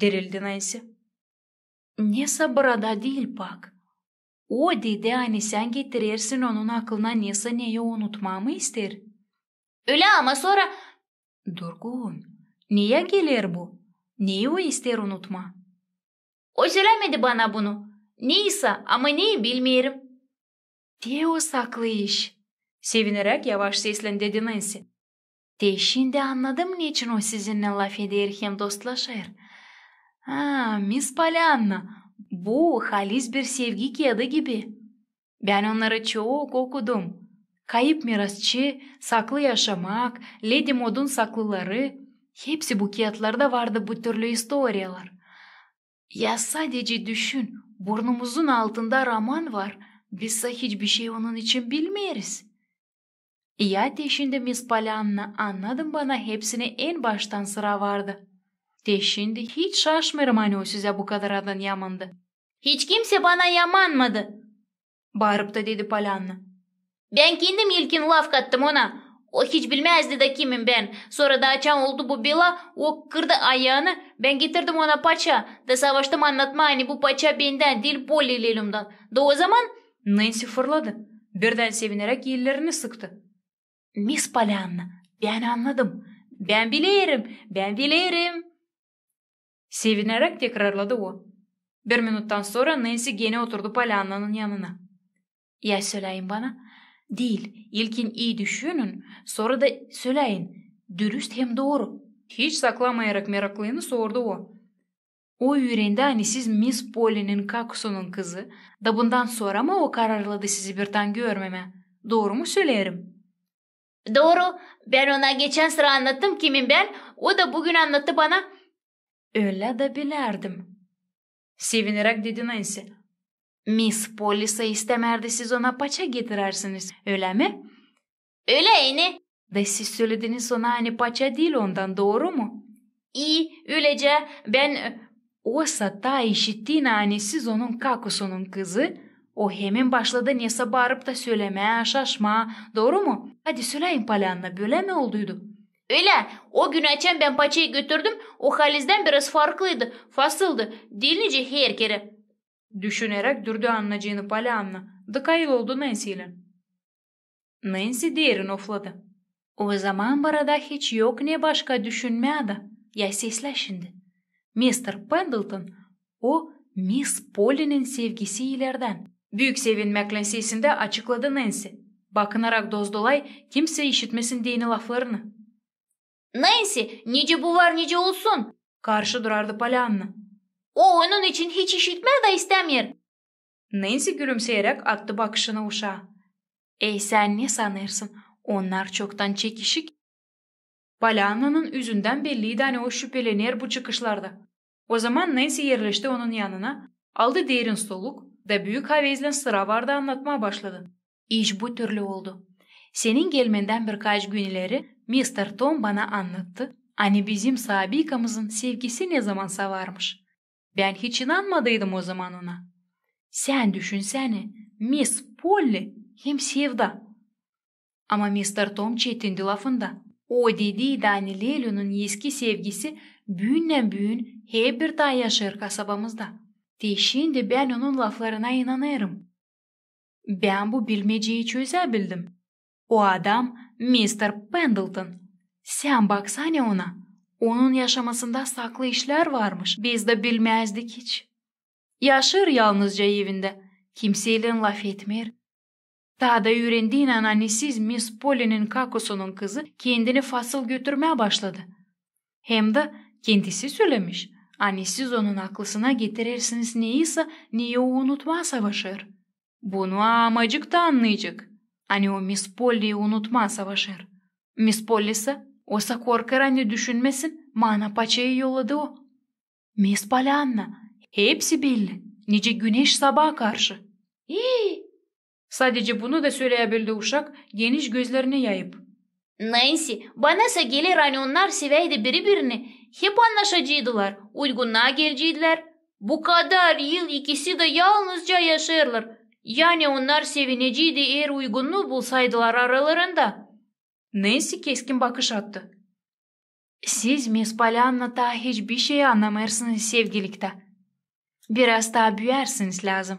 dirildi Nancy. Nesä burada diil pak. O dedi, ani sän getirersin onun aklına nesä, neyi o unutmaa mı isteer? Ölä, ama sora... Durgun, neyä geler bu? Neyi o isteer unutmaa? O sölämedi bana bunu. Neysä, ama neyi, bilmeerim. Te o saklı iş, sevineräk yavaş seslän dedi Nensi. Te şindi annadım, neçin o sizinnän lafeder hem dostlaşêr. A, Miss Pollyanna, bu haliz bir sevgi kiyadı gibi. Bän onnarı çok okudum. Kayıp mirasçı, saklı yaşamak, Ledi Modun saklıları, hepsi bu kiyatlarda vardı, bu türlü istoriyalar. Ya sadecä düşün, burnumuzun altında roman var, bizsä hiç bişey onun için bilmeeriz. Ya te şindi, Miss Pollyanna, annadım, bana hepsini en baştan sıra vardı. Te şindi hiç şaşmêêrım, ani o sizä bu kadar adan yamandı. Hiç kimsä bana yamanmadı, baarıp ta dedi Pollyanna. Bän kendim ilkin lafkattım ona. O hiç bilmäzdi da, kimim bän. Sora da, açan oldu bu bela, o kırdı ayaanı, bän getirdim ona paça da savaştım annatmaa, ani bu paça bendän diil, Polli Lelumdan. Da o zaman... Nensi fırladı. Birdän sevineräk ellerini sıktı. Miss Pollyanna, bän annadım. Bän bilerim, bän bilerim, sevineräk tekrarladı o. Bir minuttan sora Nensi genä oturdu Pollyannanın yanına. Ya söläyin bana. Diil, ilkin ii düşünün, sora da söläyin, dürüst hem dooru. Hiç saklamêêrak meraklını sordu o. O üürendi, ani siz Miss Pollinin kakusunun kızı, da bundan sora mı o kararladı sizi bir taa görmemää? Dooru mu söleerim? Dooru. Bän ona geçän sıra annattım, kimim bän, o da büün annattı bana. Ölä da bilärdim, sevineräk dedi Nensi. Miss Polli sä istämärdi, siz ona paça getirärsiniz, ölä mi? Ölä, eni. Da siz sölediniz ona, ani paça diil ondan, dooru mu? İi, ölecä, bän... O sä taa işitti, ani siz onun kakusunun kızı, o hemen başladı nesä baarıp ta sölemää, şaşmaa, dooru mu? Hadi söläyin, Pollyanna, bölä mi olduydu? Ölä, o gün açan bän paçayı götürdüm, o halizdän biraz farklıydı, fasıldı, diil nicä herkerä. Düşüneräk düürdü annacıını Pollyanna, da kayıl oldu Nensi ile. Nensi derin ofladı. O zaman burada hiç yok ne başka düşünmää da, ya seslä şindi. Mister Pendleton, o Miss Pollinin sevgisi ilerdän, büük sevinmäklän sesindä açıkladı Nensi, bakınarak doz-dolay, kimsä işitmesin deyni laflarını. Nensi, nicä bu var, nicä olsun, karşı durardı Pollyanna. O onun için hiç işitmää da istämeer. Nensi gülümseyeräk attı bakışını uşaa. Ey, sän ne sanêrsın, onnar çoktan çekişik? Pollyannanın üzündän belliydi, ani o şüpelener bu çıkışlarda. O zaman Nensi erleşti onun yanına, aldı derin soluk da büük havezlän sıra vardı annatmaa başladı. İş bu türlü oldu. Senin gelmendän birkaç gün ileri mister Tom bana annattı, ani bizim Saabikamızın sevgisi ne zamansa varmış. Bän hiç inanmadıydım o zaman ona. Sän düşünsänä, Miss Polli hem sevda. Ama mister Tom çetindi lafında. O dediydi, ani Lelunun eski sevgisi büündän-büün hep bir taa yaşêêr kasabamızda. Te şindi bän onun laflarına inanêrım. Bän bu bilmeceyi çözäbildim. O adam mister Pendleton. Sän baksanä ona. Onun yaşamasında saklı işlär varmış, biz dä bilmäzdik hiç. Yaşêêr yalnızca evindä, kimseylän lafetmeer. Taa da üürendi, ani siz Miss Pollinin kakusunun kızı kendini fasıl götürmää başladı. Hem dä kendisi sölemiş, ani siz onun aklısına getirersiniz neysä, neyi o unutmaa savaşêr. Bunu amacık da annayacek, ani o Miss Polliyi unutmaa savaşêr. Miss Polli sä, o sä korkêr, ani düşünmesin, mana paçayı yolladı o. Miss Pollyanna, hepsi belli, nicä güneş sabaa karşı. Hii! Sadecä bunu da söleyäbildi uşak, geniş gözlerini yayıp. Nensi, bana sä geler, ani onnar seväydi biri-birini, hep annaşacıydılar, uygunnaa geleceydilär. Bu kadar yıl ikisi dä yalnızca yaşêêrlar. Yani onnar sevineceydi, eer uygunnuu bulsaydılar aralarında. Nensi keskin bakış attı. Siz, Miss Pollyanna, taa hiç bişey annamêêrsınız sevgiliktä. Biraz taa büüyärsiniz lääzım.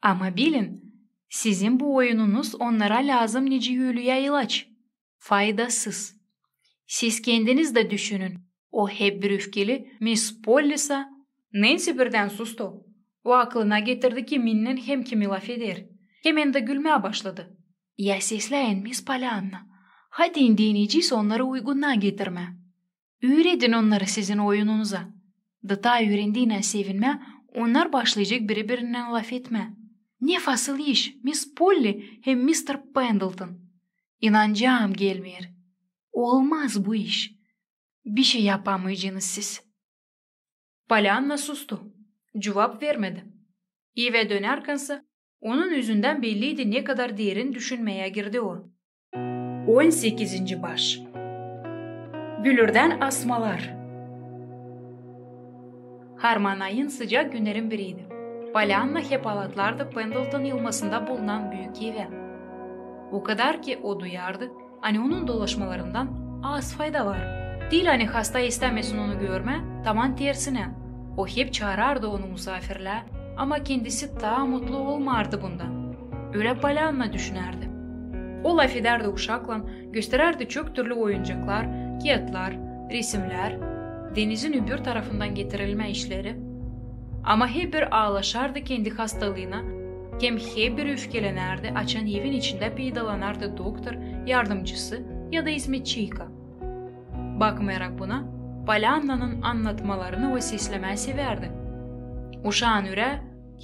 Ama bilin, sizin bu oyununuz onnara lääzım nicä ölüyä ilaç. Faydasız. Siz kendiniz dä düşünün. O hep bir üfkeli, Miss Polli sa... Nensi birdän sustu. O aklına getirdi, kiminnän hem kimi lafeder. Hemen dä gülmää başladı. Ya sesläyin, Miss Polianna. Hadi indi deneyecez onnarı uygununa getirmää. Üüredin onnarı sizin oyununuza. Da taa üürendiinä sevinmää, onnar başlayacek biri-birinnän lafetmää. Ne fasıl iş, Miss Polli hem mister Pendleton. İnancaam gelmeer. Olmaz bu iş. Bişey yapamaycınız siz. Polianna sustu. Cuvap vermedi. Evä dönärkänsä, onun üzündän belliydi, ne kadar derin düşünmeyä girdi o. On sekizinci baş. Bülürdän asmalar. Harman ayın sıcak günnerin biriydi. Polianna hep alatlardı Pendleton yılmasında bulunan büük evä. O kadar ki o duyardı, ani onun dolaşmalarından az fayda var. Diil ani hasta istämesin onu görmää, taman tersinä. O hep çaarardı onu musaafirlää, ama kendisi taa mutlu olmardı bundan. Ölä Polianna düşünärdi. O lafedärdi uşaklan, gösterärdi çok türlü oyuncaklar, kiyatlar, resimnär, denizin öbür tarafından getirilmä işleri. Ama hep bir aalaşardı kendi hastalıına, hem hep bir üfkelenärdi, açan evin içindä peydalanardı doktor, yardımcısı ya da izmetçiyka. Bakmayarak buna, Poliannanın annatmalarını o seslemää sevärdi. Uşaan ürää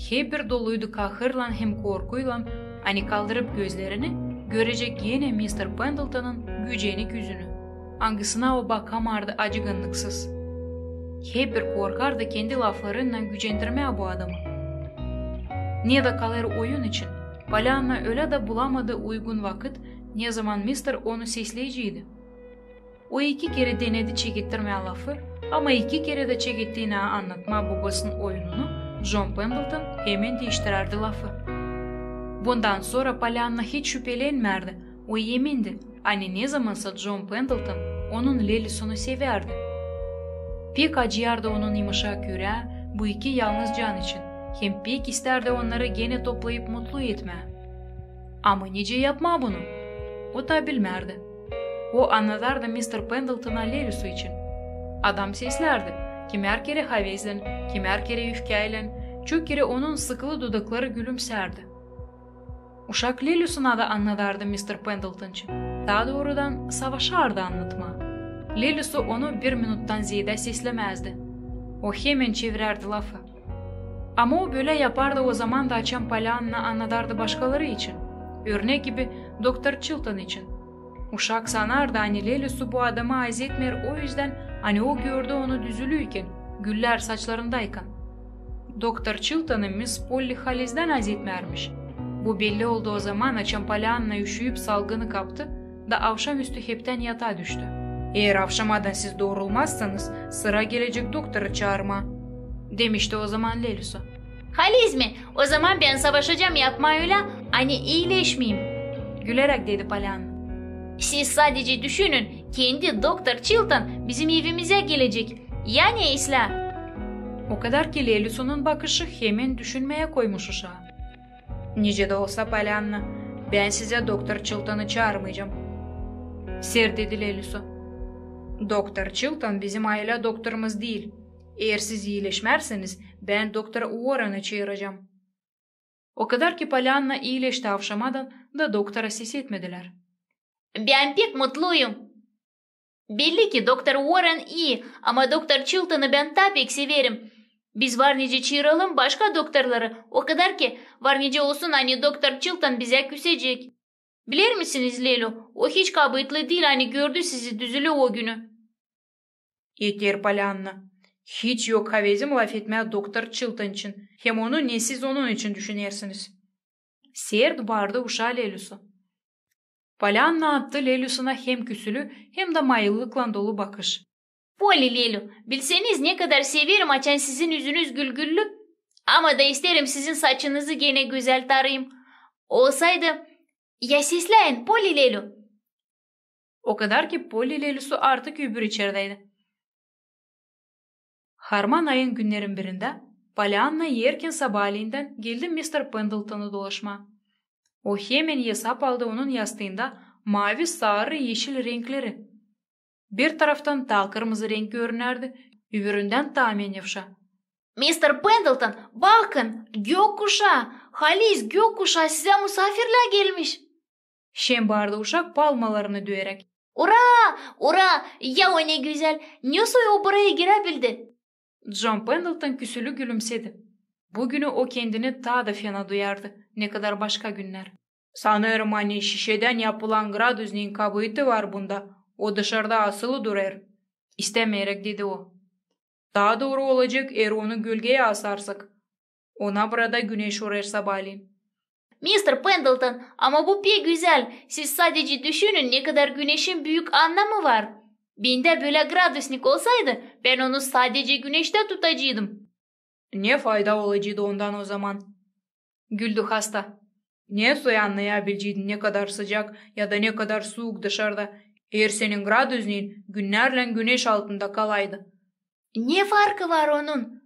hep bir doluydu kahırlan hem korkuylan, ani kaldırıp gözlerini, görecek genä mister Pendletonun gücenik üzünü, angısına o bakamardı acıgınlıksız. Hep bir korkardı kendi laflarınnan gücendirmää bu adamı. Ne dä kalêr oyun için, Polianna ölä dä bulamadı uygun vakıt, ne zaman mister onu sesleyeceydi. O iki kerä denedi çekettirmää lafı, ama iki kerä dä çekettiinä annatmaa bobasının oyununu, John Pendleton hemen diiştirärdi lafı. Bundan sora Polianna hiç şüpelenmärdi, o emindi, ani ne zamansa John Pendleton onun Lelisunu sevärdi. Pek acıyardı onun yımışak ürää bu iki yalnız can için, hem pek istärdi onnarı genä toplayıp mutlu etmää. Ama nicä yapmaa bunu? O taa bilmärdi. O annadardı mister Pendletona Lelisu için. Adam seslärdi, kimär kerä havezlän, kimär kerä üfkäylän, çok kerä onun sıkılı dudakları gülümsärdi. Uşak Lelisuna da annadardı mister Pendleton için. Taa doorudan, savaşardı annatmaa. Lelisu onu bir minuttan zeedä seslemäzdi. O hemen çevirärdi lafı. Ama o bölä yapardı o zaman da, açan Polianna annadardı başkaları için. Örnek gibi, doktor Chilton için. Uşak sanardı, ani Lelisu bu adamı azetmeer o üzdän, ani o gördü onu düzülüyken, güllär saçlarındaykan. Doktor Chiltonı Miss Polli halizdän azetmärmiş. Bu belli oldu o zaman, açan Polianna üşüyüp salgını kaptı da avşamüstü heptän yataa düştü. Eer avşamadan siz doorulmazsanız, sıra gelecek doktorı çaarmaa, demişti o zaman Lelisu. Haliz mi? O zaman bän savaşacam yapmaa ölä, ani iileşmeyim, güleräk dedi Polianna. Siz sadecä düşünün, kendi doktor Chilton bizim evimizä gelecek. Ya ne islää? O kadar ki Lelisunun bakışı hemen düşünmeyä koymuş uşaa. Nicä dä olsa, Polianna, bän sizä doktor Chiltonı çaarmayacam, sert dedi Lelisu. Doktor Chilton bizim aylä doktorumuz diil. Eer siz iileşmärseniz, bän doktor Uorreni çaaracam. O kadar ki Polianna iileşti avşamadan, da doktora ses etmedilär. Bän pek mutluyum. Belli ki doktor Uorren ii, ama doktor Chiltonı bän taa pek severim. Biz var nicä çaaralım başka doktorları, o kadar ki var nicä olsun, ani doktor Chilton bizä küsecek. Bilermisiniz, Lelu, o hiç kabııtlı diil, ani gördü sizi düzülü o günü. Eter, Polianna. Hiç yok havezim lafetmää doktor Chilton için, hem onu ne siz onun için düşünersiniz, sert baardı uşaa Lelisu. Polianna attı Lelisunna hem küsülü, hem dä mayıllıklan dolu bakış. Polli, Lelu, bilseniz, ne kadar severim, açan sizin üzünüz gülgüllü, ama da isterim sizin saçınızı genä gözäl tarayım. Olsaydı, ya sesläyin, Polli, Lelu. O kadar ki Polli Lelisu artık öbür içerdäydi. Harman ayın günnerin birindä Polianna erken sabaleyindän geldi mister Pendletonı dolaşmaa. O hemen esap aldı onun yastıında maavi, saarı, eşil renkleri. Bir taraftan taa kırmızı renk görünärdi, öbüründän taa menevşa. "Mister Pendleton, bakın, gökkuşaa, halis gökkuşaa sizä musaafirlää gelmiş!" şen baardı uşak palmalarını düüräk. "Ura! Ura! Ya o ne gözäl! Nesoy o burayı giräbildi?" John Pendleton küsülü gülümsedi. Bu günü o kendini taa da fena duyardı, ne kadar başka günnär. "Sanêrım, ani şişedän yapılan gradusniin kabutu var bunda, o dışarda asılı durêr," istämeyeräk dedi o. "Taa dooru olacek, eer onu gölgeyä asarsak. Ona burada güneş urêr sabaleyin." "Mister Pendleton, ama bu pek gözäl. Siz sadecä düşünün, ne kadar güneşin büük annamı var. Bendä bölä gradusnik olsaydı, bän onu sadecä güneştä tutaceydım." "Ne fayda olaceydı ondan ozaman?" güldü hasta. "Nesoy annayabileceydin, ne kadar sıcak ya da ne kadar suuk dışarda, eer senin gradusniin günnärlän güneş altında kalaydı?" "Ne farkı var onun?"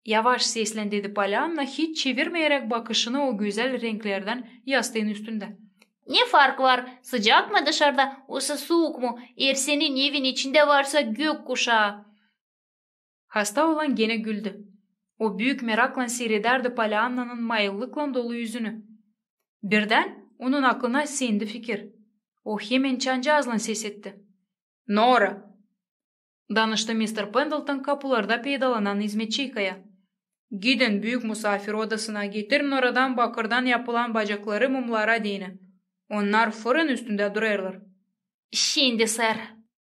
yavaş seslän dedi Polianna, hiç çevirmeyeräk bakışını o gözäl renklerdän yastıın üstündä. "Ne farkı var, sıcak mı dışarda, osa suuk mu, eer senin evin içindä varsa gökkuşaa?" Hasta oolan genä güldü. O büük meraklan siiredärdi Poliannanın mayıllıklan dolu üzünü. Birdän onun aklına sindi fikir. O hemen çancaazlan ses etti. "Nora," danıştı mister Pendleton kapularda peydalanan izmetçiykaya. "Gidin büük musaafir odasına, getirin oradan bakırdan yapılan bacakları mumlara deyni. Onnar fırın üstündä durêrlar." "Şindi, sär,"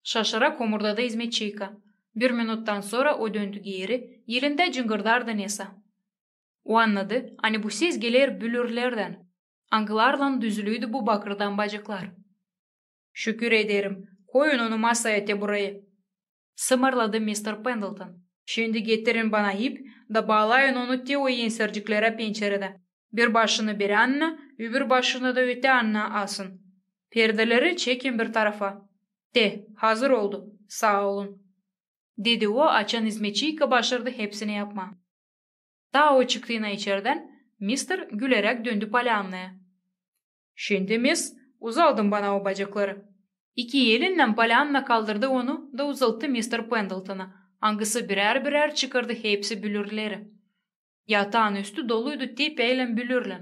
şaşarak homurdadı izmetçiyka. Bir minuttan sora o döndü geeri, elindä cıngırdardı nesä. O annadı, ani bu ses geler bülürlerdän, angılarlan düzülüydü bu bakırdan bacaklar. "Şükür ederim. Koyun onu masaya te burayı," sımarladı mister Pendleton. "Şindi getirin bana ip da baalayın onu te o ensirciklerä pençeredä. Bir başını bir annaa, öbür başını da öte annaa asın. Perdeleri çekin bir tarafa. Te, hazır oldu. Saa olun," dedi o, açan izmetçiyka başardı hepsini yapmaa. Taa o çıktıynan içerdän, mister güleräk döndü Poliannaya. "Şindi, mis, uzaldın bana o bacakları." İki elinnän Polianna kaldırdı onu da uzalttı mister Pendletona, angısı birär-birär çıkardı hepsi bülürleri. Yataan üstü doluydu te peylän bülürlän.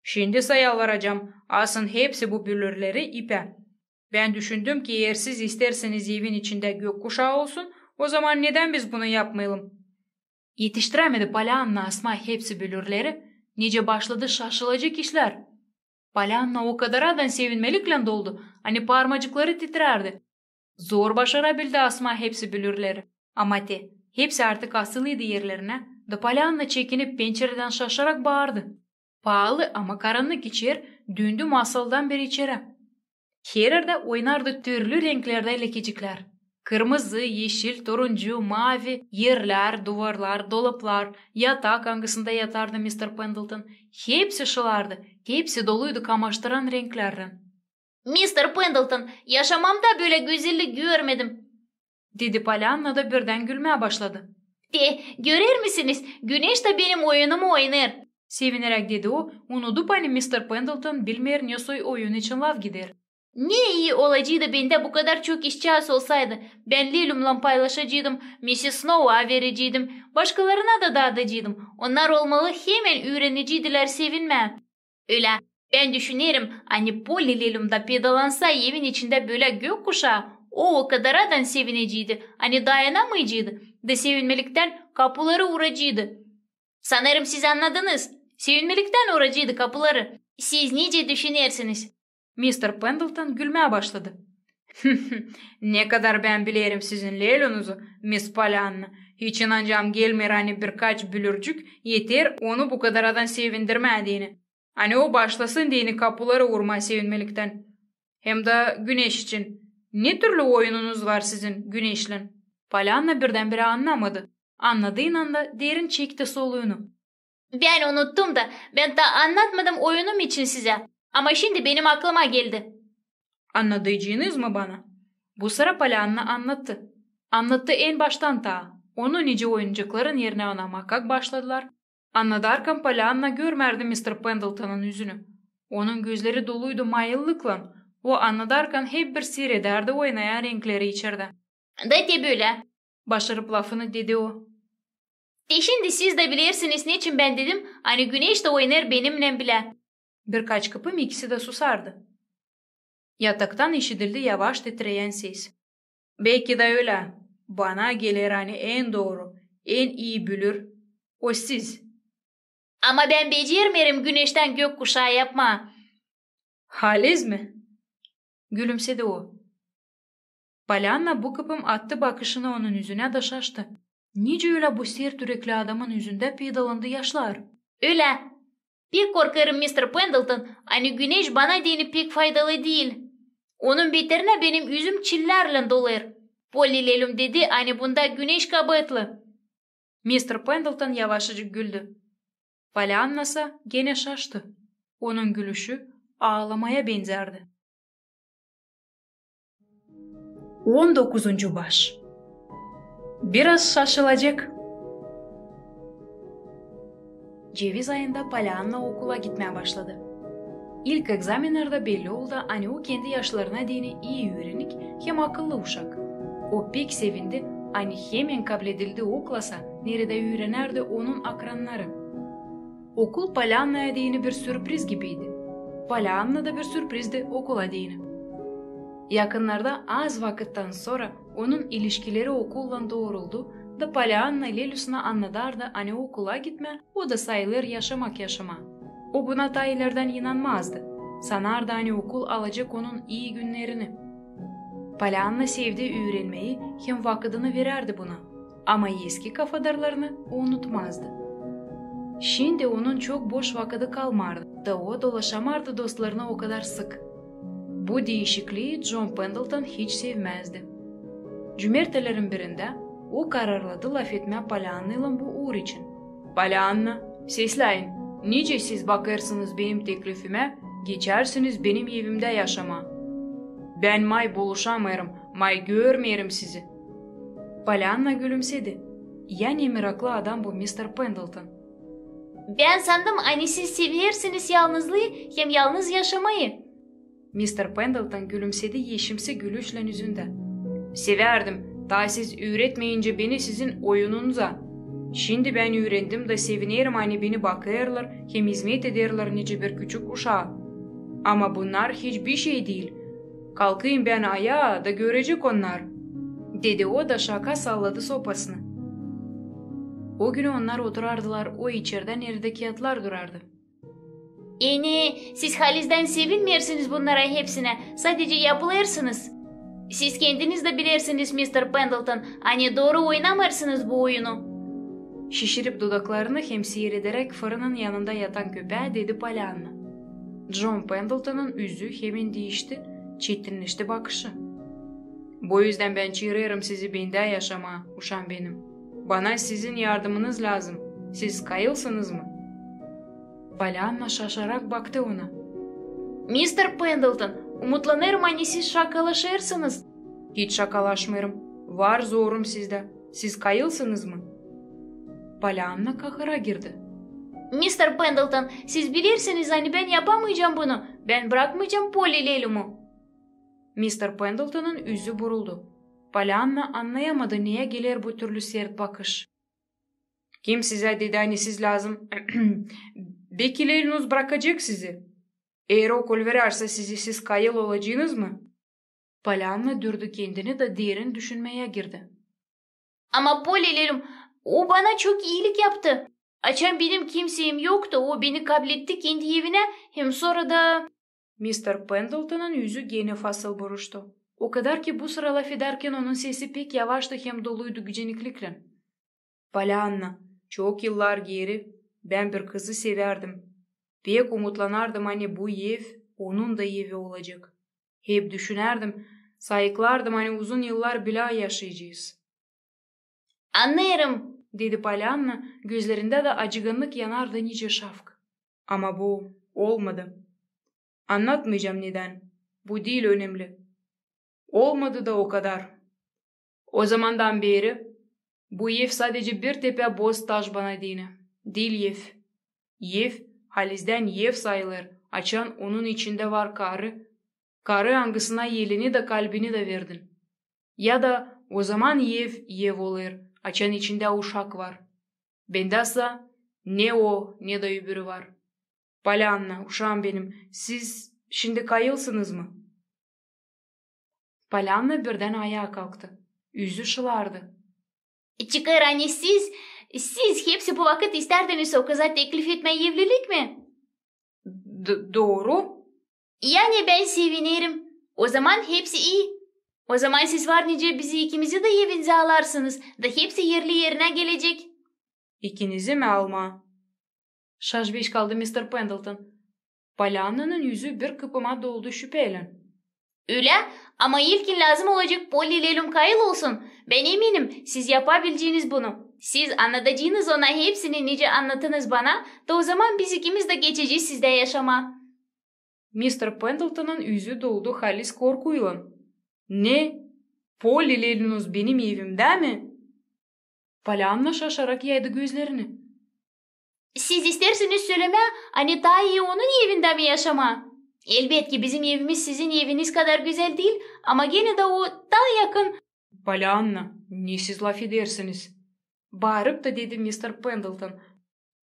"Şindi sa yalvaracam, asın hepsi bu bülürleri ipä. Bän düşündüm ki, eer siz istersiniz evin içindä gökkuşaa olsun, ozaman nedän biz bunu yapmayalım?" Etiştirämedi Polianna asmaa hepsi bülürleri, nicä başladı şaşılacek işlär. Polianna o kadaradan sevinmeliklän doldu, ani parmacıkları titrärdi. Zor başarabildi asmaa hepsi bülürleri. Ama te, hepsi artık asılıydı erlerinä, da Polianna çekinip pençeredän şaşarak baardı. Paalı, ama karannık içer döndü masaldan beri içerä. Her erdä oynardı türlü renklerdä lekeciklär. Kırmızı, eşil, turuncu, maavi, erlär, duvarlar, dolaplar, yatak, angısında yatardı mister Pendleton, hepsi şılardı, hepsi doluydu kamaştıran renklärlän. "Mister Pendleton, yaşamamda bölä gözellik görmedim," dedi Polianna da birdän gülmää başladı. "Te, görer misiniz, güneş tä benim oyunumu oynêêr," sevineräk dedi o, unudup, ani mister Pendleton bilmeer, ne soy oyun için laf gider. "Ne ii olaceydı bendä bu kadar çok işçiaz olsaydı. Bän Lelumnan paylaşaceydım, missis Snow'a vereceydim, başkalarına da daadaceydım. Onnar olmalı hemen üüreneceydilär sevinmää. Ölä, bän düşünerim, ani Polli Lelum da peydalansa evin içindä bölä gökkuşaa, o o kadaradan sevineceydi, ani dayanamayaceydı, da sevinmeliktän kapuları uraceydı. Sanêrım, siz annadınız. Sevinmeliktän uraceydı kapuları. Siz nicä düşünersiniz?" Mister Pendleton gülmää başladı. "Ne kadar bän bilerim sizin Lelunuzu, mis Polianna, hiç inancam gelmeer, ani birkaç bülürcük eter onu bu kadaradan sevindirmää deyni. Ani o başlasın deyni kapuları urmaa sevinmeliktän. Hem dä güneş için. Ne türlü oyununuz var sizin güneşlän?" Polianna birdän-birä annamadı. Annadıynan da derin çekti soluyunu. "Bän unuttum da, bän taa annatmadım oyunum için sizä. Ama şindi benim aklıma geldi." "Annadacınız mı bana?" Bu sıra Polianna annattı. Annattı en baştan taa. Onu nicä oyuncakların erinä oynamaa başladılar. Annadarkan Polyanna görmärdi mister Pendletonun üzünü. Onun gözleri doluydu mayıllıklan. O annadarkan hep bir siiredärdi oynayan renkleri içerdä. Da te bölä, başarıp lafını dedi o. Te şindi siz dä bilersiniz, neçin bän dedim, ani güneş tä oynêêr benimnän bilä. Birkaç kıpım ikisi dä susardı. Yataktan işidildi yavaş titreyän ses. Beki dä ölä. Bana geler, ani en dooru, en ii bilür o siz. Ama bän becermeerim güneştän gökkuşaa yapmaa. Haliz mi? Gülümsedi o. Polyanna bu kıpım attı bakışını onun üzünä da şaştı. Nicä ölä bu sert ürekli adamın üzündä peydalandı yaşlar? Ölä. Pek korkêrım, mister Pendleton, ani güneş bana deyni pek faydalı diil. Onun beterinä benim üzüm çillärlän dolêr. Polli Lelum dedi, ani bunda güneş kabaatlı. Mister Pendleton yavaşacık güldü. Polyanna sa genä şaştı. Onun gülüşü aalamaya benzärdi. On dokuzuncu baş. Biraz şaşılacek. Ceviz ayında Polyanna okula gitmää başladı. İlk egzamennerdä belli oldu, ani o kendi yaşlarına deyni ii üürenik hem akıllı uşak. O pek sevindi, ani hemen kabledildi o klasa, neredä üürenärdi onun akrannarı. Okul Polyannaya deyni bir sürpriz gibiydi. Polyanna da bir sürprizdi okula deyni. Yakınnarda az vakıttan sora onun ilişkileri okullan dooruldu, da Polyanna Lelusuna annadardı, ani okula gitmää, o da sayılêr yaşamak yaşamaa. O buna taa ilerdän inanmazdı. Sanardı, ani okul alacek onun ii günnerini. Polyanna sevdi üürenmeyi hem vakıdını verärdi buna. Ama eski kafadarlarını o unutmazdı. Şindi onun çok boş vakıdı kalmardı, da o dolaşamardı dostlarına o kadar sık. Bu diişiklii Con Pendleton hiç sevmäzdi. Cumertelerin birindä o kararladı lafetmää Polyannaylan bu uur için. Polyanna, sesläyin, nicä siz bakêrsınız benim teklifimä, geçersiniz benim evimdä yaşamaa? Bän may buluşamêêrım, may görmeerim sizi. Polyanna gülümsedi. Ya ne meraklı adam bu mister Pendleton? Bän sandım, ani siz seversiniz yalnızlıı hem yalnız yaşamayı. Mister Pendleton gülümsedi eşimsi gülüşlän üzündä. Sevärdim, taa siz üüretmeyincä beni sizin oyununuza. Şindi bän üürendim da sevinerim, ani beni bakêrlar hem izmet ederlär nicä bir küçük uşaa. Ama bunnar hiç bişey diil. Kalkayım bän ayaa da görecek onnar, dedi o da şaka salladı sopasını. O günü onnar oturardılar o içerdä, neredä kiyatlar durardı. Eni, siz halizdän sevinmeersiniz bunnara hepsinä, sadecä yapılêrsınız. Siz kendiniz dä bilersiniz, mister Pendleton, ani dooru oynamêêrsınız bu oyunu. Şişirip dudaklarını hem siirederäk fırının yanında yatan köpää dedi Polyanna. Con Pendletonun üzü hemen diişti, çetinleşti bakışı. Bu üzdän bän çaarêrım sizi bendä yaşamaa, uşam benim. Bana sizin yardımınız lääzım. Siz kayılsınız mı? Polyanna şaşarak baktı ona. Mister Pendleton, umutlanêrım, ani siz şakalaşêrsınız. Hiç şakalaşmêêrım. Var zorum sizdä. Siz kayılsınız mı? Polyanna kahıra girdi. Mister Pendleton, siz bilersiniz, ani bän yapamayacam bunu. Bän brakmayacam Polli Lelumu. Mister Pendletonun üzü buruldu. Polyanna annayamadı, neyä geler bu türlü sert bakış. Kim sizä dedi, ani siz lääzım? Beki Lelunuz brakacek sizi? Eer o kolverärsä sizi, siz kayıl olacınız mı? Polyanna dürdu kendini da derin düşünmeyä girdi. Ama Polli Lelum, o bana çok iilik yaptı. Açan benim kimseyim yoktu, o beni kabletti kendi evinä, hem sora da... Mister Pendletonun üzü genä fasıl buruştu. O kadar ki bu sıra lafedärkän onun sesi pek yavaştı hem doluydu gücenikliklän. Polyanna, çok yıllar geeri bän bir kızı sevärdim. Pek umutlanardım, ani bu ev onun da evi olacek. Hep düşünärdim, sayıklardım, ani uzun yıllar bilä yaşayacez. Annêêrım, dedi Polyanna, gözlerindä dä acıgannık yanardı nicä şafk. Ama bu olmadı. Annatmayacam nedän. Bu diil önemli. Olmadı da o kadar. O zamandan beeri Bu ev sadecä bir tepä boz taş bana deyni. Diil ev. Ev halizdän ev sayılêr, açan onun içindä var karı. Karı, angısına elini da, kalbini da verdin. Ya da ozaman ev ev olêr, açan içindä uşak var. Bendä sa ne o, ne da öbürü var. Polyanna, uşaam benim, siz şindi kayılsınız mı? Polyanna birdän ayaa kalktı. Üzü şılardı. Çıkêr, ani siz, siz hepsi bu vakıt istärdiniz o kıza teklif etmää evlilik mi? D-, dooru. Yani bän sevinerim. Ozaman hepsi ii. Ozaman siz var nicä bizi ikimizi dä evinizä alarsınız, da hepsi erli erinä gelecek. İkinizi mi almaa? Şaş-beş kaldı mister Pendleton. Polyannanın üzü bir kıpıma doldu şüpeylän. Ölä, ama ilkin lääzım olacek Polli Lelum kayıl olsun. Bän eminim, siz yapabileceniz bunu. Siz annadacınız ona hepsini, nicä annattınız bana, da ozaman biz ikimiz dä geçecez sizdä yaşamaa. Mister Pendletonun üzü doldu halis korkuylan. Ne? Polli Lelunuz benim evimdä mi? Polyanna şaşarak yaydı gözlerini. Siz isteersiniz sölemää, ani taa ii onun evindä mi yaşamaa? Elbetki, bizim evimiz sizin eviniz kadar gözäl diil, ama genä dä o taa yakın. Polyanna, ne siz lafedersiniz? Baarıp da dedi mister Pendleton.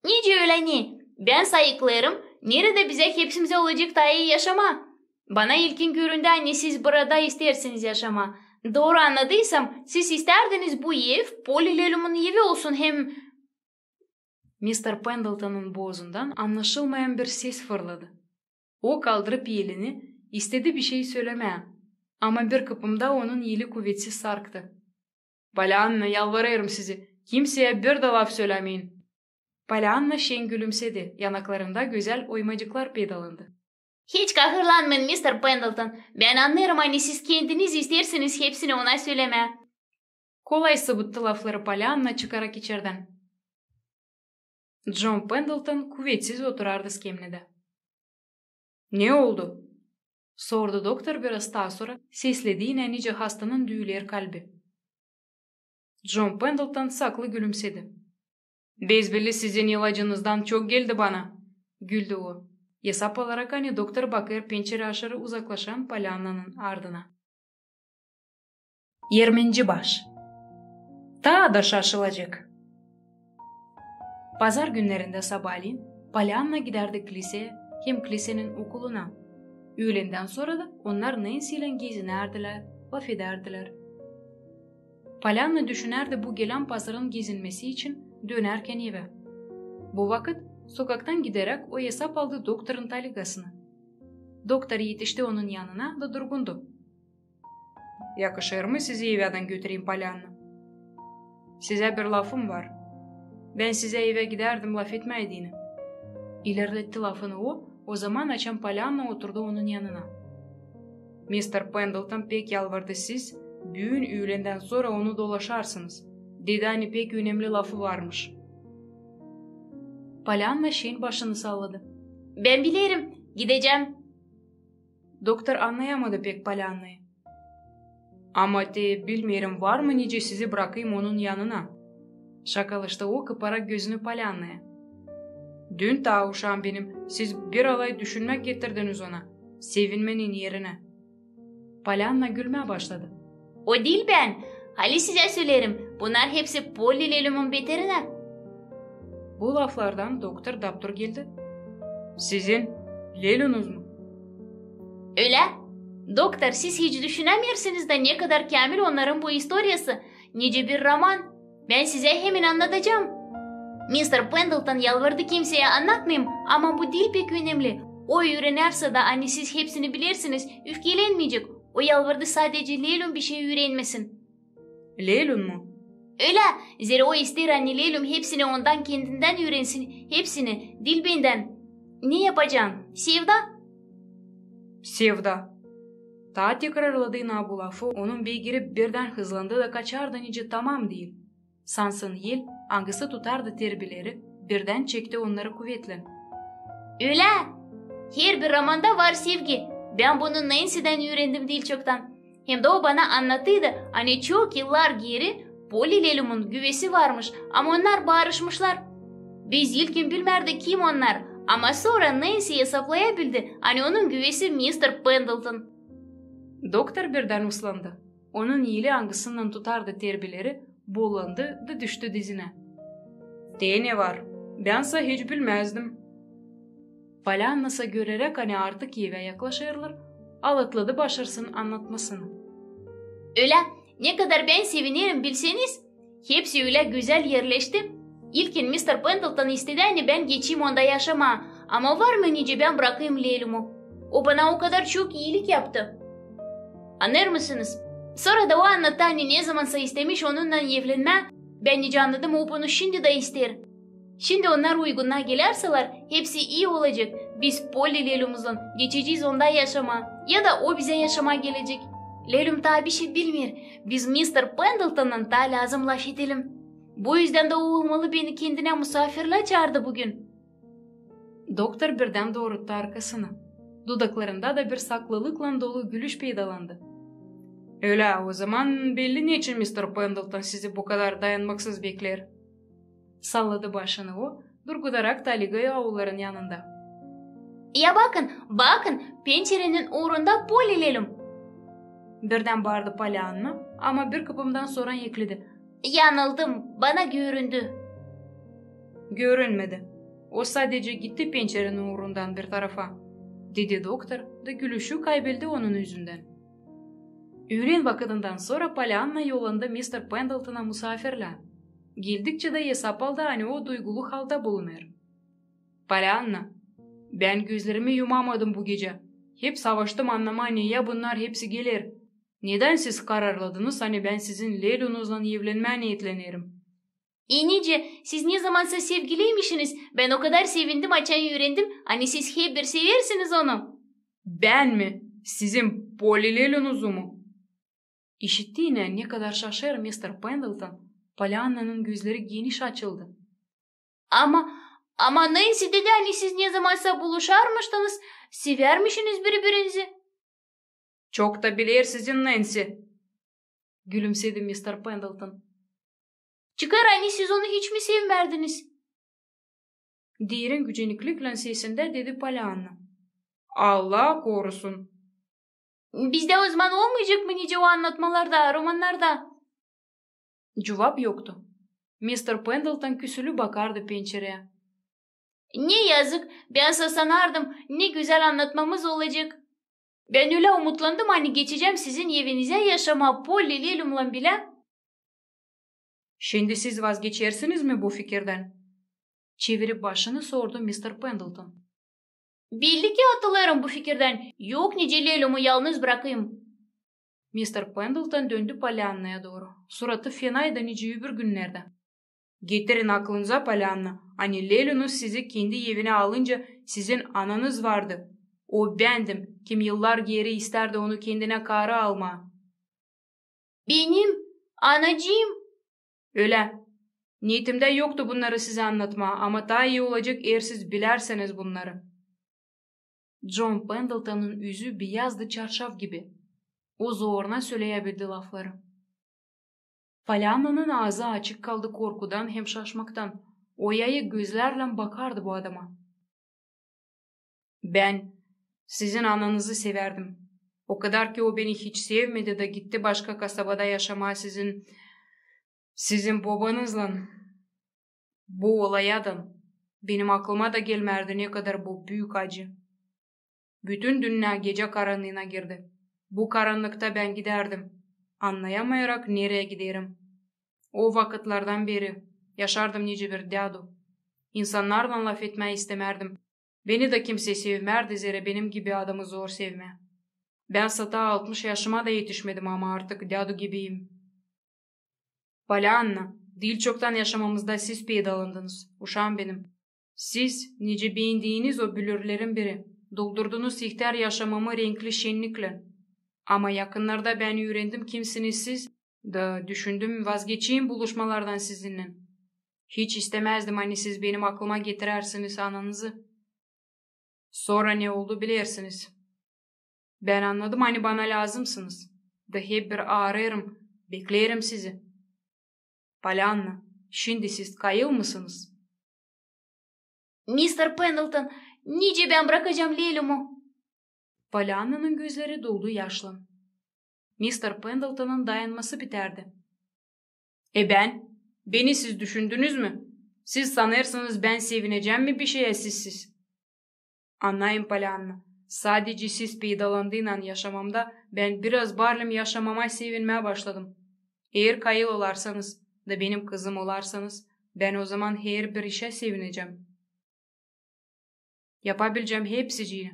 Nicä ölä ne? Bän sayıklêêrım, neredä bizä hepsimizä olacek taa ii yaşamaa. Bana ilkin göründü, ani siz burada isteersiniz yaşamaa. Dooru annadıysam, siz istärdiniz bu ev Polli Lelumun evi olsun hem... Mister Pendletonun boozundan annaşılmayan bir ses fırladı. O kaldırıp elini, istedi bişey sölemää, ama bir kıpımda onun eli kuvetsiz sarktı. Polyanna, yalvarêrım sizi, kimseyä bir dä laf sölämeyin. Polyanna şen gülümsedi, yanaklarında gözäl oymacıklar peydalandı. Hiç kahırlanmayın, mister Pendleton. Bän annêêrım, ani siz kendiniz isteersiniz hepsini ona sölemää. Kolay sıbıttı lafları Polyanna, çıkarak içerdän. John Pendleton kuvetsiz oturardı skemnedä. Ne oldu? Sordu doktor biraz taa sora, seslediynä, nicä hastanın düüler kalbi. John Pendleton saklı gülümsedi. Bezbelli sizin ilacınızdan çok geldi bana, güldü o, esap alarak, ani doktor bakêr pençerä aşırı uzaklaşan Polyannanın ardına. Irminci baş. Taa da şaşılacek. Pazar günnerindä sabaalän Polyanna gidärdi kliseä hem klisenin okuluna. Üülendän sora da onnar Nensilän gezinärdilär, lafedärdilär. Polyanna düşünärdi bu gelän pazarın gezinmesi için dönärkän evä. Bu vakıt sokaktan gideräk o esap aldı doktorun taligasını. Doktor etişti onun yanına da durgundu. Yakışêr mı sizi evdän götüreyim, Polyanna? Sizä bir lafım var. Bän sizä evä gidärdim lafetmää deyni. İlerletti lafını o, ozaman açan Polyanna oturdu onun yanına. Mister Pendleton pek yalvardı, siz büün üülendän sora onu dolaşarsınız. Dedi, ani pek önemli lafı varmış. Polyanna şen başını salladı. Bän bilerim, gidecäm. Doktor annayamadı pek Polyannayı. Ama te bilmeerim, var mı nicä sizi brakayım onun yanına? Şakalaştı o, kıparak gözünü Polyannaya. Dün taa, uşaam benim, siz bir alay düşünmäk getirdiniz ona, sevinmenin erinä. Polyanna gülmää başladı. O diil bän. Halizdän sizä söleerim, bunnar hepsi Polli Lelumun beterinä. Bu laflardan doktor daptur geldi. Sizin Lelunuz mu? Ölä. Doktor, siz hiç düşünämeersiniz da, ne kadar käämil onnarın bu istoriyası, nicä bir roman. Bän sizä hemen annadacam. Mister Pendleton yalvardı kimseyä annatmayım, ama bu diil pek önemli. O üürenärsä da, ani siz hepsini bilersiniz, üfkelenmeyecek. O yalvardı sadecä Lelun bişey üürenmesin. Lelun mu? Ölä, zerä o isteer, ani Lelun hepsini ondan kendindän üürensin, hepsini, diil bendän. Ne yapacan? Sevda? Sevda. Taa tekrarladıynan bu lafı, onun beygiri birdän hızlandı da kaçardı nicä tamam diil. Sansın yel, angısı tutardı terbileri, birdän çekti onnarı kuvetlän. Ölä! Herbir romanda var sevgi. Bän bunu Nensiden üürendim diil çoktan. Hem dä o bana annattıydı, ani çok yıllar geeri Polli Lelumnun güvesi varmış, ama onnar barışmışlar. Biz ilkin bilmärdik, kim onnar, ama sora Nänsi esaplayabildi, ani onun güvesi mister Pendleton. Doktor birdän uslandı. Onun eli, angısınnan tutardı terbileri, bullandı da düştü dizinä. Te ne var? Bän sä hiç bilmäzdim. Polyanna sä, göreräk, ani artık evä yaklaşêrlar, alatladı başarısının annatmasını. Ölä, ne kadar bän sevinerim, bilseniz. Hepsi ölä gözäl erleşti. İlkin mister Pendleton istedi, ani bän geçeyim onda yaşamaa, ama var mı nicä bän brakayım Lelumu? O bana o kadar çok iilik yaptı. Annêêrsınız? Sora da o annattı, ani nezamansa istemiş onunnan evlenmää. Bän nicä annadım, o bunu şindi dä isteer. Şindi onnar uygununa gelärsälär, hepsi ii olacek. Biz Polli Lelumuzlan geçecez onda yaşamaa, ya da o bizä yaşamaa gelecek. Lelum taa bişey bilmeer. Biz mister Pendletonnan taa lääzım lafedelim. Bu üzdän dä o olmalı beni kendinä musaafirlää çaardı büün. Doktor birdän dooruttu arkasını. Dudaklarında da bir saklılıklan dolu gülüş peydalandı. Ölä, ozaman belli, neçin mister Pendleton sizi bu kadar dayanmaksız bekleer. Salladı başını o, durgudarak Taligay aulların yanında. Ya bakın, bakın, pençerenin uurunda Polli Lelum! Birdän baardı Polyanna, ama bir kıpımdan sora ekledi: Yanıldım, bana göründü. Görünmedi. O sadecä gitti pençerenin uurundan bir tarafa, dedi doktor, da gülüşü kaybeldi onun üzündän. Üülen vakıdından sora Polyanna yollandı mister Pendletona musaafirlää. Geldikçä dä esap aldı, ani o duygulu halda bulunêr. Polyanna, bän gözlerimi yumamadım bu gecä. Hep savaştım annamaa, neyä bunnar hepsi geler. Nedän siz kararladınız, ani bän sizin Lelunuzlan evlenmää neetlenerim? E nicä, siz nezamansa sevgiliymişiniz, bän o kadar sevindim, açan üürendim, ani siz hep bir seversiniz onu. Bän mi? Sizin Polli Lelunuzu mu? İşittiinä, ne kadar şaşêr mister Pendleton, Polyannanın gözleri geniş açıldı. Ama, ama Nänsi dedi, ani siz nezamansa buluşarmıştınız, sevärmişiniz biri-birinizi. Çok ta biler sizin Nänsi, gülümsedi mister Pendleton. Çıkêr, ani siz onu hiç mi sevmärdiniz? Derin gücenikliklän sesindä dedi Polyanna. Allah korusun! Bizdä ozaman olmayacek mı nicä o annatmalarda, romannarda? Cuvap yoktu. Mister Pendleton küsülü bakardı pençereä. Ne yazık, bän sä sanardım, ne gözäl annatmamız olacek. Bän ölä umutlandım, ani geçecäm sizin evinizä yaşamaa Polli Lelumlan bilä. Şindi siz vazgeçersiniz mi bu fikirdän? Çevirip başını sordu mister Pendleton. Belli ki atılêrım bu fikirdän. Yok nicä Lelumu yalnız brakayım. Mister Pendleton döndü Polyannaya dooru. Suratı fenaydı nicä öbür günnerdä. Getirin aklınıza, Polyanna, ani Lelunuz sizi kendi evinä alınca sizin ananız vardı. O bändim, kim yıllar geeri istärdi onu kendinä karı almaa. Benim anacıım? Ölä. Niyetimdä yoktu bunnarı sizä annatmaa, ama taa ii olacek, eer siz bilärseniz bunnarı. John Pendletonun üzü beyazdı çarşaf gibi. O zoruna söleyäbildi lafları. Polyannanın aazı açık kaldı korkudan hem şaşmaktan. O yayık gözlärlän bakardı bu adama. Bän sizin ananızı sevärdim. O kadar ki o beni hiç sevmedi da gitti başka kasabada yaşamaa sizin, sizin bobanızlan. Bu olayadan benim aklıma da gelmärdi, ne kadar bu büük acı. Bütün dünnä gecä karannıına girdi. Bu karannıkta bän gidärdim, annayamayarak, nereyi giderim. O vakıtlardan beeri yaşardım nicä bir dädu. İnsannarlan lafetmää istemärdim. Beni dä kimsey sevmärdä, zerä benim gibi adamı zor sevmää. Bän sä taa altmış yaşıma da etişmedim, ama artık dädu gibiyim. Polyanna, diil çoktan yaşamamızda siz peydalandınız, uşaam benim. Siz, nicä beendiiniz o bülürlerin biri, doldurdunuz ihtär yaşamamı renkli şenniklän. Ama yakınnarda bän üürendim, kimsiniz siz, da düşündüm, vazgeçeyim buluşmalardan sizinnän. Hiç istämäzdim, ani siz benim aklıma getirärsiniz ananızı. Sora ne oldu, bilersiniz. Bän annadım, ani bana lääzımsınız. Da hep bir aarêêrım, bekleerim sizi. Polyanna, şindi siz kayıl mısınız? Mister Pendleton, nicä bän brakacam Lelümu? Polyannanın gözleri doldu yaşlan. Mister Pendletonun dayanması bitärdi. E bän? Beni siz düşündünüz mü? Siz sanêrsınız, bän sevinecäm mi bişeyä sizsiz? Annayın, Polyanna, sadecä siz peydalandıynan yaşamamda bän biraz barlim yaşamama sevinmää başladım. Eer kayıl olarsanız da benim kızım olarsanız, bän ozaman herbir işä sevinecäm. Yapabilecäm hepsicini.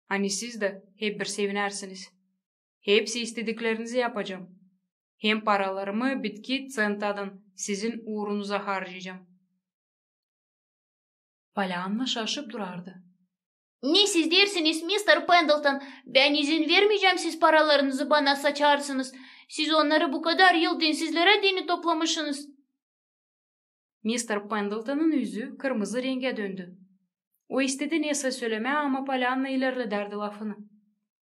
Ani siz dä hep bir sevinärsiniz. Hepsi istediklerinizi yapacam. Hem paralarımı bitki tsentadan sizin uurunuza harcayacam. Polyanna şaşıp durardı. Ne siz deersiniz, mister Pendleton? Bän izin vermeycäm, siz paralarınızı bana saçarsınız. Siz onnarı bu kadar yıl dinsizlerä deyni toplamışınız. Mister Pendletonun üzü kırmızı rengä döndü. O istedi nesä sölemää, ama Polyanna ilerledärdi lafını.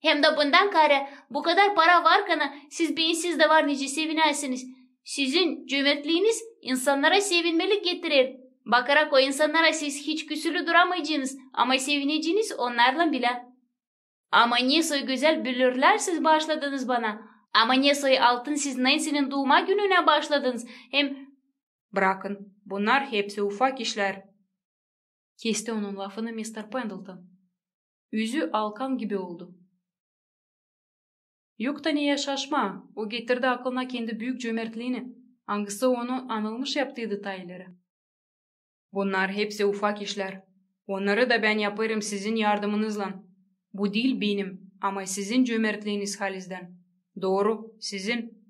Hem dä bundan kaarä, bu kadar para varkana, siz beni siz dä var nicä sevinäsiniz. Sizin cömertliiniz insannara sevinmelik getirer. Bakarak o insannara, siz hiç küsülü duramaycınız, ama sevineciniz onnarlan bilä. Ama ne soy gözäl büllürlär siz baaşladınız bana. Ama ne soy altın siz Nensinin duuma gününä baaşladınız. Hem... Brakın, bunnar hepsi ufak işlär. Kesti onun lafını mister Pendleton. Üzü alkan gibi oldu. Yok da neyä şaşmaa, o getirdi aklına kendi büük cömertliini, angısı onu anılmış yaptıydı ta ileri. Bunnar hepsi ufak işlär. Onnarı da bän yapêrım sizin yardımınızlan. Bu diil benim, ama sizin cömertliiniz halizdän. Dooru, sizin.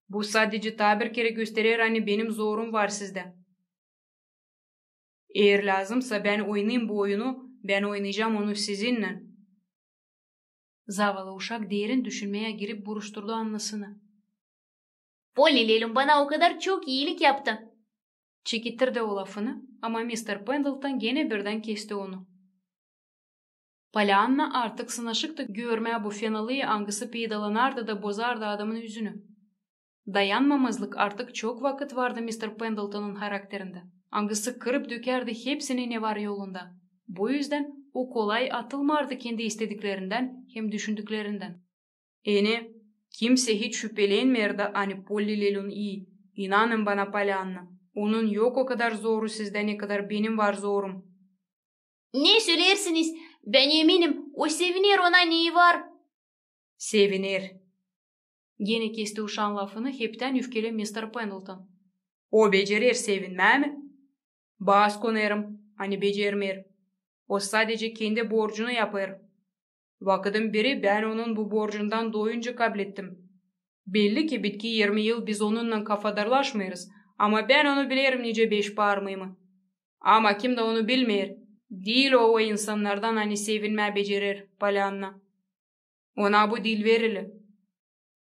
Bu sadecä taa bir kerä gösterer, ani benim zorum var sizdä. Eer lääzımsa bän oynayım bu oyunu, bän oynayacam onu sizinnän. Zavallı uşak derin düşünmeyä girip buruşturdu annasını. Polli Lelüm bana o kadar çok iilik yaptı. Çekettirdi o lafını, ama mister Pendleton genä birdän kesti onu. Polyanna artık sınaşıktı görmää bu fenalıyı, angısı peydalanardı da bozardı adamın üzünü. Dayanmamazlık artık çok vakıt vardı mister Pendletonun harakterindä, angısı kırıp dökärdä hepsini, ne var yolunda. Bu üzdän o kolay atılmardı kendi istediklerindän hem düşündüklerindän. Eni, kimsä hiç şüpelenmeer dä, ani Polli Lelüm ii. İnanın bana, Polyanna, onun yok o kadar zoru sizdä, ne kadar benim var zorum. Ne söleersiniz? Bän eminim, o seviner, ona neyi var. Seviner. Genä kesti uşaan lafını heptän üfkeli mister Pendleton. O becerer sevinmää mi? Baas konêrım, ani becermeer. O sadecä kendi borcunu yapêr. Vakıdın biri bän onun bu borcundan doyunca kablettim. Belli ki, bitki irmi yıl biz onunnan kafadarlaşmêêrız, ama bän onu bilerim nicä beş parmıımı. Ama kim dä onu bilmeer. Diil o o insannardan, ani sevinmää becerer, Polyanna. Ona bu diil verili.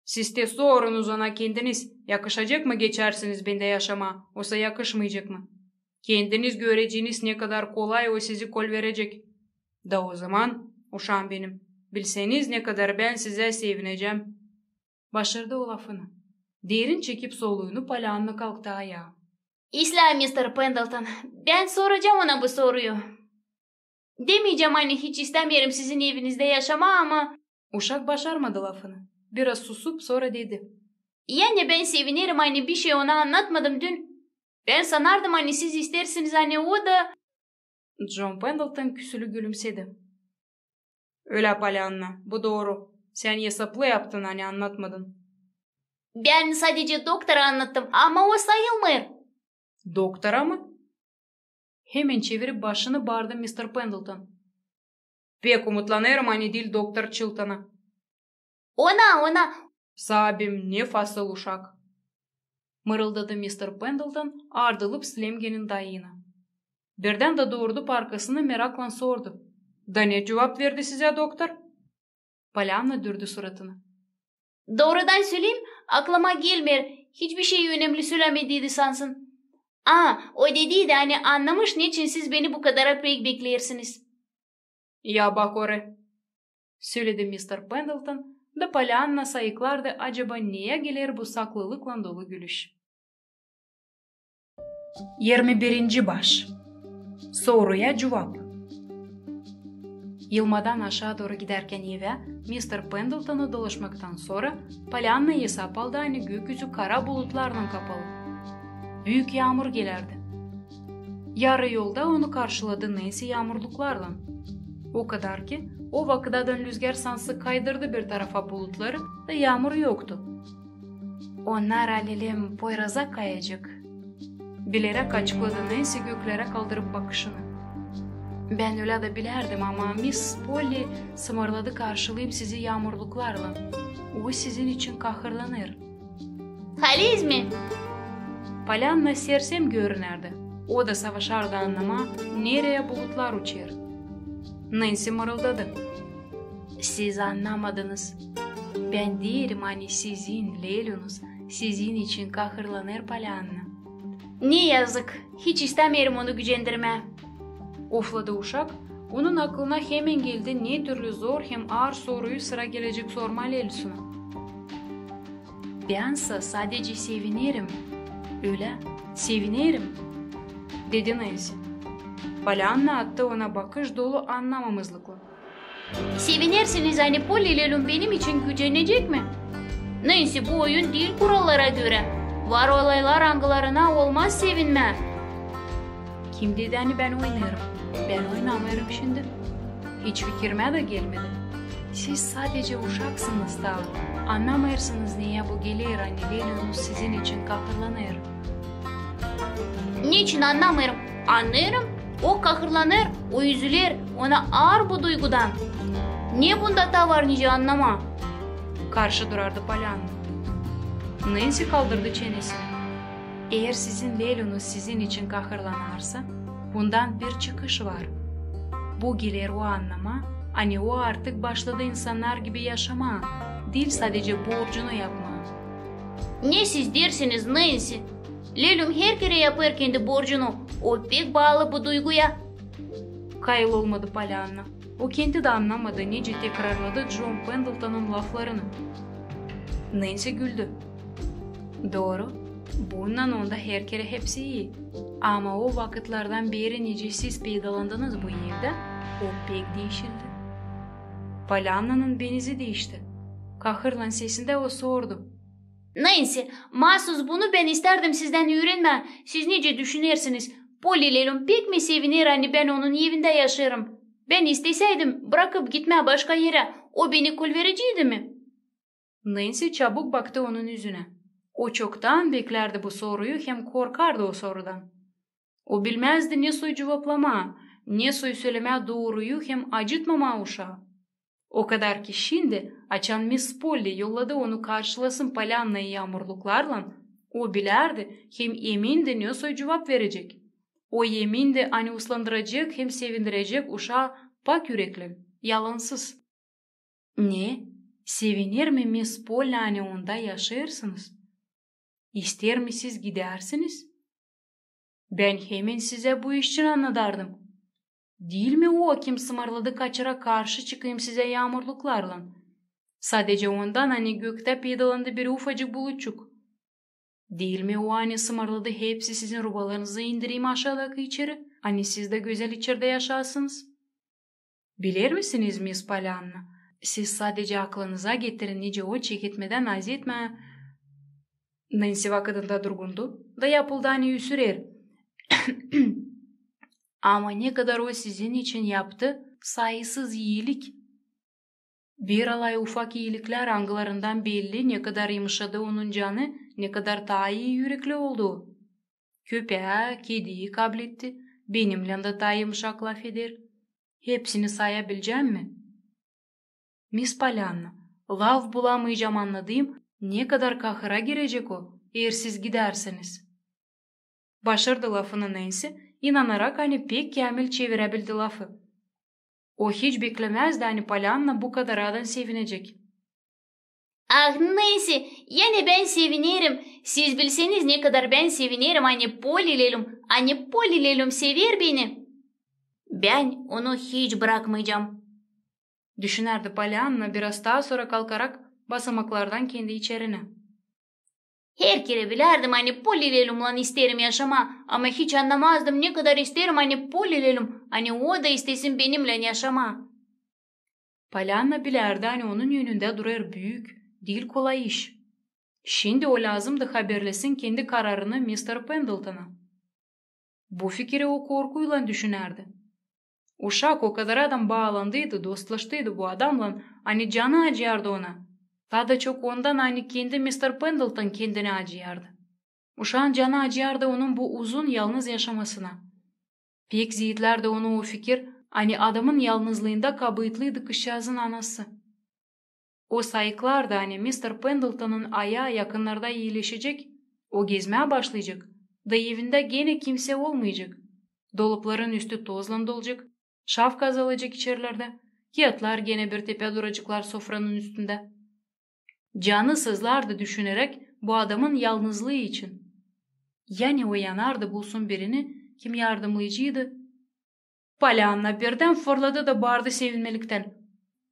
Siz te sorunuz ona kendiniz, yakışacek mı geçersiniz bendä yaşamaa, osa yakışmayacek mı? Kendiniz göreceniz, ne kadar kolay o sizi kolverecek. Da ozaman, uşaam benim, bilseniz, ne kadar bän sizä sevinecäm. Başardı o lafını. Derin çekip soluunu, Polyanna kalktı ayaa. İslää, mister Pendleton, bän soracam ona bu soruyu. Demeycäm, ani hiç istämeerim sizin evinizdä yaşamaa, ama... Uşak başarmadı lafını. Biraz susup, sora dedi. Yani bän sevinerim, ani bişey ona annatmadım dün. Bän sanardım, ani siz isteersiniz, ani o da... John Pendleton küsülü gülümsedi. Ölä, Polyanna, bu dooru. Sän esaplı yaptın, ani annatmadın. Bän sadecä doktora annattım, ama o sayılmêêr. Doktora mı? Hemen çevirip başını, baardı mister Pendleton. Pek umutlanêrım, ani diil doktor Çiltona. Ona, ona! Saabim, ne fasıl uşak! Mırıldadı mister Pendleton, aardılıp Slemgenin dayına. Birdän dä durdu parkasını, meraklan sordu. Da ne cuvap verdi sizä doktor? Polyanna dürdi suratını. Doorudan söleyim, aklıma gelmeer, hiçbir şey önemli sölämediydi sansın. A, o dediydi, ani annamış, neçin siz beni bu kadara pek bekleersiniz. Ya bak orayı, söledi mister Pendleton, da Polyanna sayıklardı, acaba neyä geler bu saklılıklan dolu gülüş. Yirmi birinci baş. Soruya cuvap. Yılmadan aşaa dooru gidärkän evä, mister Pendletonı dolaşmaktan sora, Polyanna esap aldı, ani göküzü kara bulutlarlan kapalı. Büük yaamur gelärdi. Yarı yolda onu karşıladı Nensi yaamurluklarlan. O kadar ki, o vakıdadan lüzgär sansın kaydırdı bir tarafa bulutları, da yaamur yoktu. Onnar alelem poyraza kayacek, bileräk açıkladı Nensi, göklerä kaldırıp bakışını. Bän ölä dä bilärdim, ama Miss Polli sımarladı karşılayım sizi yaamurluklarlan. O sizin için kahırlanêr. Haliz mi? Polyanna sersem görünärdi. O da savaşardı annamaa, nereyi bulutlar uçêr. Nensi mırıldadı. Siz annamadınız. Bän deerim, ani sizin Lelunuz sizin için kahırlanêr, Polyanna. Ne yazık, hiç istämeerim onu gücendirmää. Ofladı uşak, onun aklına hemen geldi, ne türlü zor hem aar soruyu sıra gelecek sormaa Lelusuna. Bän sä sadece sevinerim. Ölä, sevinerim, dedi Nensi. Polyanna attı ona bakış dolu annamamazlıklan. Sevinersiniz, ani Polli Lelum benim için gücenecek mi? Nensi, bu oyun diil kurallara görä. Var olaylar, angılarına olmaz sevinmää. Kim dedi, ani bän oynêêrım? Bän oynamêêrım şindi. Hiç fikirimä dä gelmedi. Siz sadece uşaksınız taa. Annamêêrsınız, neyä bu geler, ani Lelunuz sizin için kahırlanêr. Neçin annamêêrım? Annêêrım. O kahırlanêr, o üzüler, ona aar bu duygudan. Ne bunda taa var nicä annamaa? Karşı durardı Polyanna. Nensi kaldırdı çenesini. Eer sizin Lelunuz sizin için kahırlanarsa, bundan bir çıkış var. Bu geler o annamaa, ani o artık başladı insannar gibi yaşamaa, diil sadece borcunu yapmaa. Ne siz deersiniz, Nensi? Lelum her kerä yapêr kendi borcunu, o pek baalı bu duyguya. Kayıl olmadı Polyanna. O kendi dä annamadı, nicä tekrarladı John Pendletonun laflarını. Nensi güldü. Dooru, bununnan onda her kerä hepsi ii. Ama o vakıtlardan beeri, nicä siz peydalandınız bu evdä, o pek diişildi. Polyannanın benizi diişti. Kahırlan sesindä o sordu. Nensi, maasuz bunu bän istärdim sizdän üürenmää. Siz nicä düşünersiniz? Polli Lelum pek mi seviner, ani bän onun evindä yaşêêrım? Bän istesäydim brakıp gitmää başka erä, o beni kolvereceydi mi? Nensi çabuk baktı onun üzünä. O çoktan beklärdi bu soruyu hem korkardı o sorudan. O bilmäzdi, ne soy cuvaplamaa, ne soy sölemää dooruyu hem acıtmamaa uşaa. O kadar ki şindi, açan Miss Polli yolladı onu karşılasın Polyannayı yaamurluklarlan, o bilärdi hem emindi, ne soy cuvap verecek. O emindi, ani uslandıracek hem sevindirecek uşaa pak ürekli, yalansız. Ne, seviner mi Miss Polli, ani onda yaşêêrsınız? İsteer mi siz gidärsiniz? Bän hemen sizä bu iş için annadardım. Diil mi o, kim sımarladı kaçıra karşı çıkayım sizä yaamurluklarlan? Sadece ondan, ani göktä peydalandı bir ufacık bulutçuk. Diil mi o, ani sımarladı hepsi sizin rubalarınızı indireyim aşaadakı içeri, ani siz dä gözäl içerdä yaşayasınız? Biler misiniz, Miss Polyanna, siz sadece aklınıza getirin, nicä o çeketmedän azetmää. Nensi vakıdında durgundu da yapıldı, ani üürer. Ama ne kadar o sizin için yaptı sayısız iilik. Bir alay ufak iiliklär, angılarından belli, ne kadar yımışadı onun canı, ne kadar taa ii ürekli oldu o. Köpää, kediyi kabletti, benimnän dä taa yımışak lafeder. Hepsini sayabilecäm mi? Miss Polyanna, laf bulamayacam annadayım, ne kadar kahıra girecek o, eer siz gidärseniz. Başardı lafını Nensi, inanarak, ani pek käämil çeviräbildi lafı. O hiç beklemäzdi, ani Polyanna bu kadar adan sevinecek. Ah, Nensi, ani bän sevinerim. Siz bilseniz, ne kadar bän sevinerim, ani Polli Lelum, ani Polli Lelum sever beni. Bän onu hiç brakmayacam, düşünärdi Polyanna, biraz taa sora kalkarak basamaklardan kendi içerinä. Her kerä bilärdim, ani Poli Lelumnan isteerim yaşamaa, ama hiç annamazdım, ne kadar isteerim, ani Poli Lelum, ani o da istesin benimnän yaşamaa. Polyanna bilärdi, ani onun önündä durêr büük, diil kolay iş. Şindi o lääzımdı haberlesin kendi kararını mister Pendletona. Bu fikiri o korkuylan düşünärdi. Uşak o kadar adam baalandıydı, dostlaştıydı bu adamnan, ani canı acıyardı ona. Taa da çok ondan, ani kendi mister Pendleton kendinä acıyardı. Uşaan canı acıyardı onun bu uzun yalnız yaşamasına. Pek zeetlärdi onu o fikir, ani adamın yalnızlıında kabaatlıydı kızçaazın anası. O sayıklardı, ani mister Pendletonun ayaa yakınnarda iileşecek, o gezmää başlayacek, da evindä genä kimsä olmayacek. Dolupların üstü tozlan dolacek, şafka azalayacek içerilerdä, kiyatlar genä bir tepä duraceklar sofranın üstündä. Canı sızlardı düşüneräk bu adamın yalnızlıı için. Ya ne o yanardı, bulsun birini, kim yardımlayaceydı? Polyanna birdän fırladı da baardı sevinmeliktän.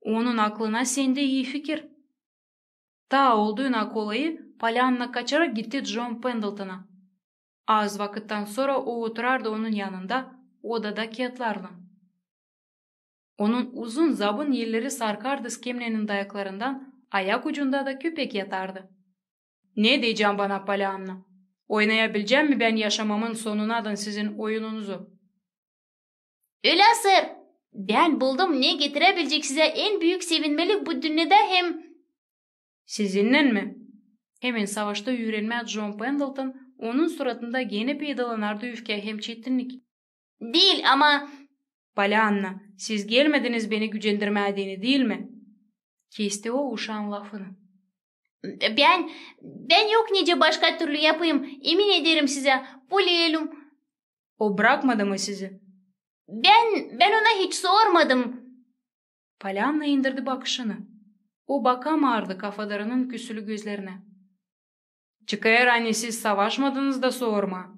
Onun aklına sendi ii fikir. Taa olduynan kolayı, Polyanna kaçarak gitti John Pendletona. Az vakıttan sora o oturardı onun yanında, odada kiyatlarlan. Onun uzun zabun elleri sarkardı skemnenin dayaklarından, ayak ucunda da köpek yatardı. Ne deycän bana, Polyanna? Oynayabilecäm mi bän yaşamamın sonunadan sizin oyununuzu? Ölä, sir. Bän buldum, ne getirebilecek sizä en büük sevinmelik bu dünnedä hem... Sizinnän mi? Hemen savaştı üüränmää John Pendleton, onun suratında genä peydalanardı üfkä hem çetinnik. Diil, ama... Polyanna, siz gelmediniz beni gücendirmää deyni, diil mi? Kesti o uşaan lafını. Bän, bän yok nicä başka türlü yapayım, emin ederim sizä, Poli Lelum. O brakmadı mı sizi? Bän, bän ona hiç sormadım. Polyanna indirdi bakışını. O bakamaardı kafadarının küsülü gözlerinä. Çıkêr, ani siz savaşmadınız da sormaa.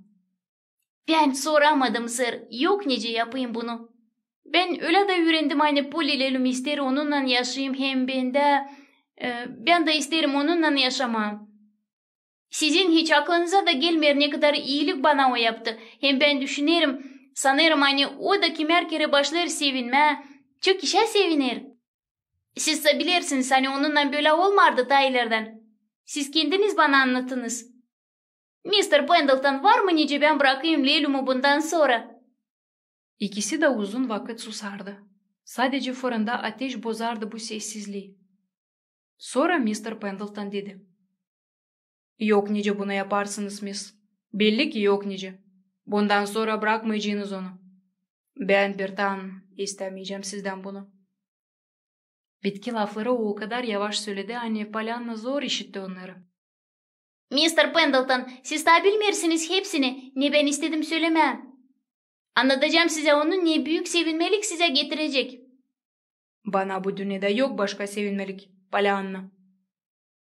Bän soramadım, sir, yok nicä yapayım bunu. Bän ölä dä üürendim, ani Poli Lelum isteer onunnan yaşayım hem bän dä, e, bän dä isteerim onunnan yaşamaa. Sizin hiç aklınıza da gelmeer, ne kadar iilik bana o yaptı. Hem bän düşünerim, sanêrım, ani o da kimär kerä başlêêr sevinmää, çok işä sevineer. Siz sa bilersiniz, ani onunnan bölä olmardı taa ilerdän. Siz kendiniz bana annadınız. Mister Pendleton, var mı nicä bän brakayım Lelumu bundan sora? İkisi dä uzun vakıt susardı. Sadece fırında ateş bozardı bu sessizlii. Sora mister Pendleton dedi: Yok nicä bunu yaparsınız, mis. Belli ki yok nicä. Bundan sora brakmayacınız onu. Bän bir taa istämeycäm sizdän bunu. Bitki lafları o kadar yavaş söledi, ani Polyanna zor işitti onnarı. Mister Pendleton, siz taa bilmeersiniz hepsini, ne bän istedim sölemää. Annadacam sizä onu, ne büük sevinmelik sizä getirecek. Bana bu dünnedä yok başka sevinmelik, Polyanna.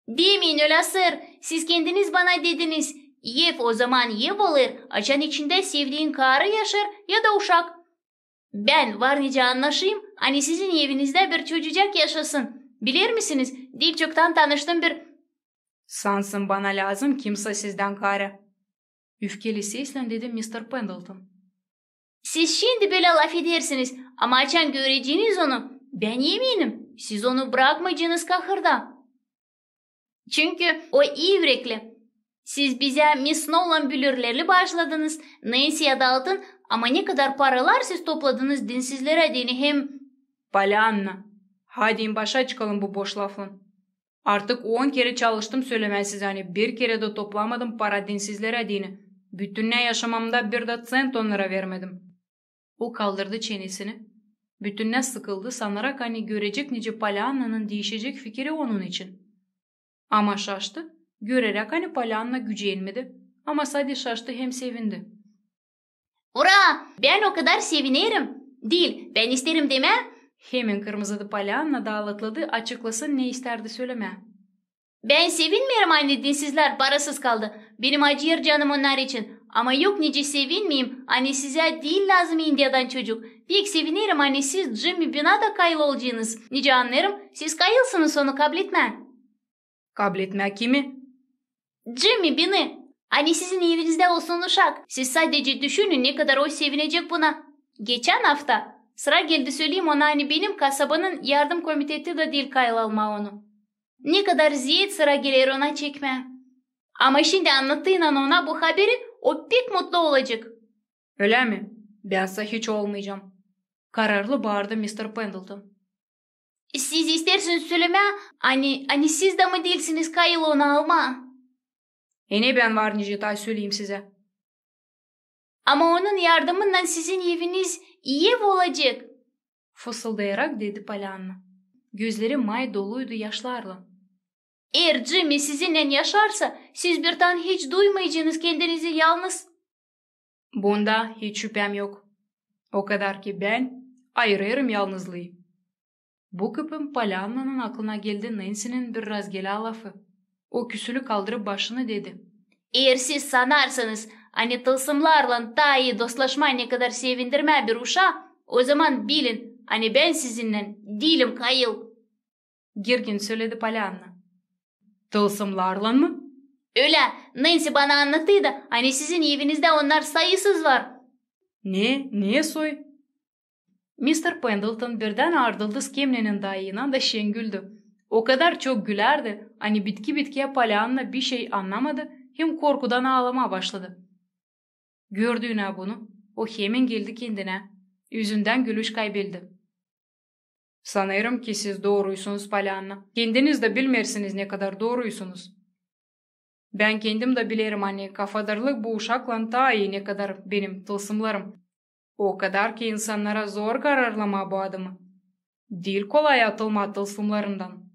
Demeyin ölä, sir, siz kendiniz bana dediniz, ev o zaman ev olêr, açan içindä sevdiin karı yaşêêr ya da uşak. Bän var nicä annaşayım, ani sizin evinizdä bir çocucak yaşasın. Biler misiniz, diil çoktan tanıştım bir... Sansın bana lääzım kimsä sizdän kaarä, öfkeli seslän dedi mister Pendleton. Siz şindi bölä lafedersiniz, ama açan göreceniz onu, bän eminim, siz onu brakmaycınız kahırda. Çünkü o ii ürekli. Siz bizä Miss Snowlan bülürleri baaşladınız, Nensiyä daattın, ama ne kadar paralar siz topladınız dinsizlerä deyni hem... Polyanna, hadi başa çıkalım bu boş laflan. Artık on kerä çalıştım sölemää sizä, ani bir kerä dä toplamadım para dinsizlerä deyni. Bütünnä yaşamamda bir dä sent onnara vermedim. O kaldırdı çenesini, bütünnä sıkıldı, sanarak, ani görecek nicä Polyannanın diişecek fikiri onun için. Ama şaştı, göreräk, ani Polyanna gücenmedi, ama sade şaştı hem sevindi. Ura! Bän o kadar sevinerim. Diil, bän isterim demää. Hemen kırmızıdı Polyanna, daalatladı, açıklasın, ne istärdi sölemää. Bän sevinmeerim, ani dinsizlär parasız kaldı. Benim acıyêr canım onnar için. Ama yok nicä sevinmeyim, ani sizä diil lääzım İndiyadan çocuk. Pek sevinerim, ani siz Jimmi Bina da kayıl olacınız. Nicä annêêrım, siz kayılsınız onu kabletmää. Kabletmää kimi? Jimmy Binni. Ani sizin evinizdä olsun uşak. Siz sadecä düşünün, ne kadar o sevinecek buna. Geçän afta sıra geldi söleyim ona, ani benim kasabanın yardım komiteti dä diil kayıl almaa onu. Ne kadar zeet sıra geler ona çekmää. Ama şindi annadıynan ona bu haberi, o pek mutlu olacek. Ölä mi? Bän sä hiç olmayacam, kararlı baardı mister Pendleton. Siz isteersiniz sölemää, ani, ani siz dä mı diilsiniz kayıl onu almaa? E, ne bän var nicä taa söleyim sizä? Ama onun yardımınnan sizin eviniz ev olacek, fısıldayarak dedi Polyanna. Gözleri may doluydu yaşlarlan. Eer Jimmy sizinnän yaşarsa, siz bir taa hiç duymayacenız kendinizi yalnız. Bunda hiç şüpääm yok. O kadar ki bän ayırêrım yalnızlıı. Bu kipin Polyannanın aklına geldi Nensinin bir razgelä lafı. O küsülü kaldırıp başını dedi: Eer siz sanarsanız, ani tılsımlarlan taa ii dostlaşmaa ne kadar sevindirmää bir uşaa, o zaman bilin, ani bän sizinnän diilim kayıl. Girgin söledi Polyanna. Tılsımlarlan mı? Ölä, Nensi bana annattıydı, ani sizin evinizdä onnar sayısız var. Ne, ne soy? Mister Pendleton birdän aardıldı skemnenin dayına da şengüldü. O kadar çok gülärdi, ani bitki-bitkiyä Polyanna bişey annamadı hem korkudan aalamaa başladı. Gördüünä bunu, o hemen geldi kendinä, üzündän gülüş kaybeldi. Sanêrım ki siz dooruysunuz, Polyanna. Kendiniz dä bilmeersiniz, ne kadar dooruysunuz. Bän kendim dä bilerim, ani kafadarlık bu uşaklan taa ii, ne kadar benim tılsımlarım. O kadar ki insannara zor kararlamaa bu adamı. Diil kolay atılmaa tılsımlarından.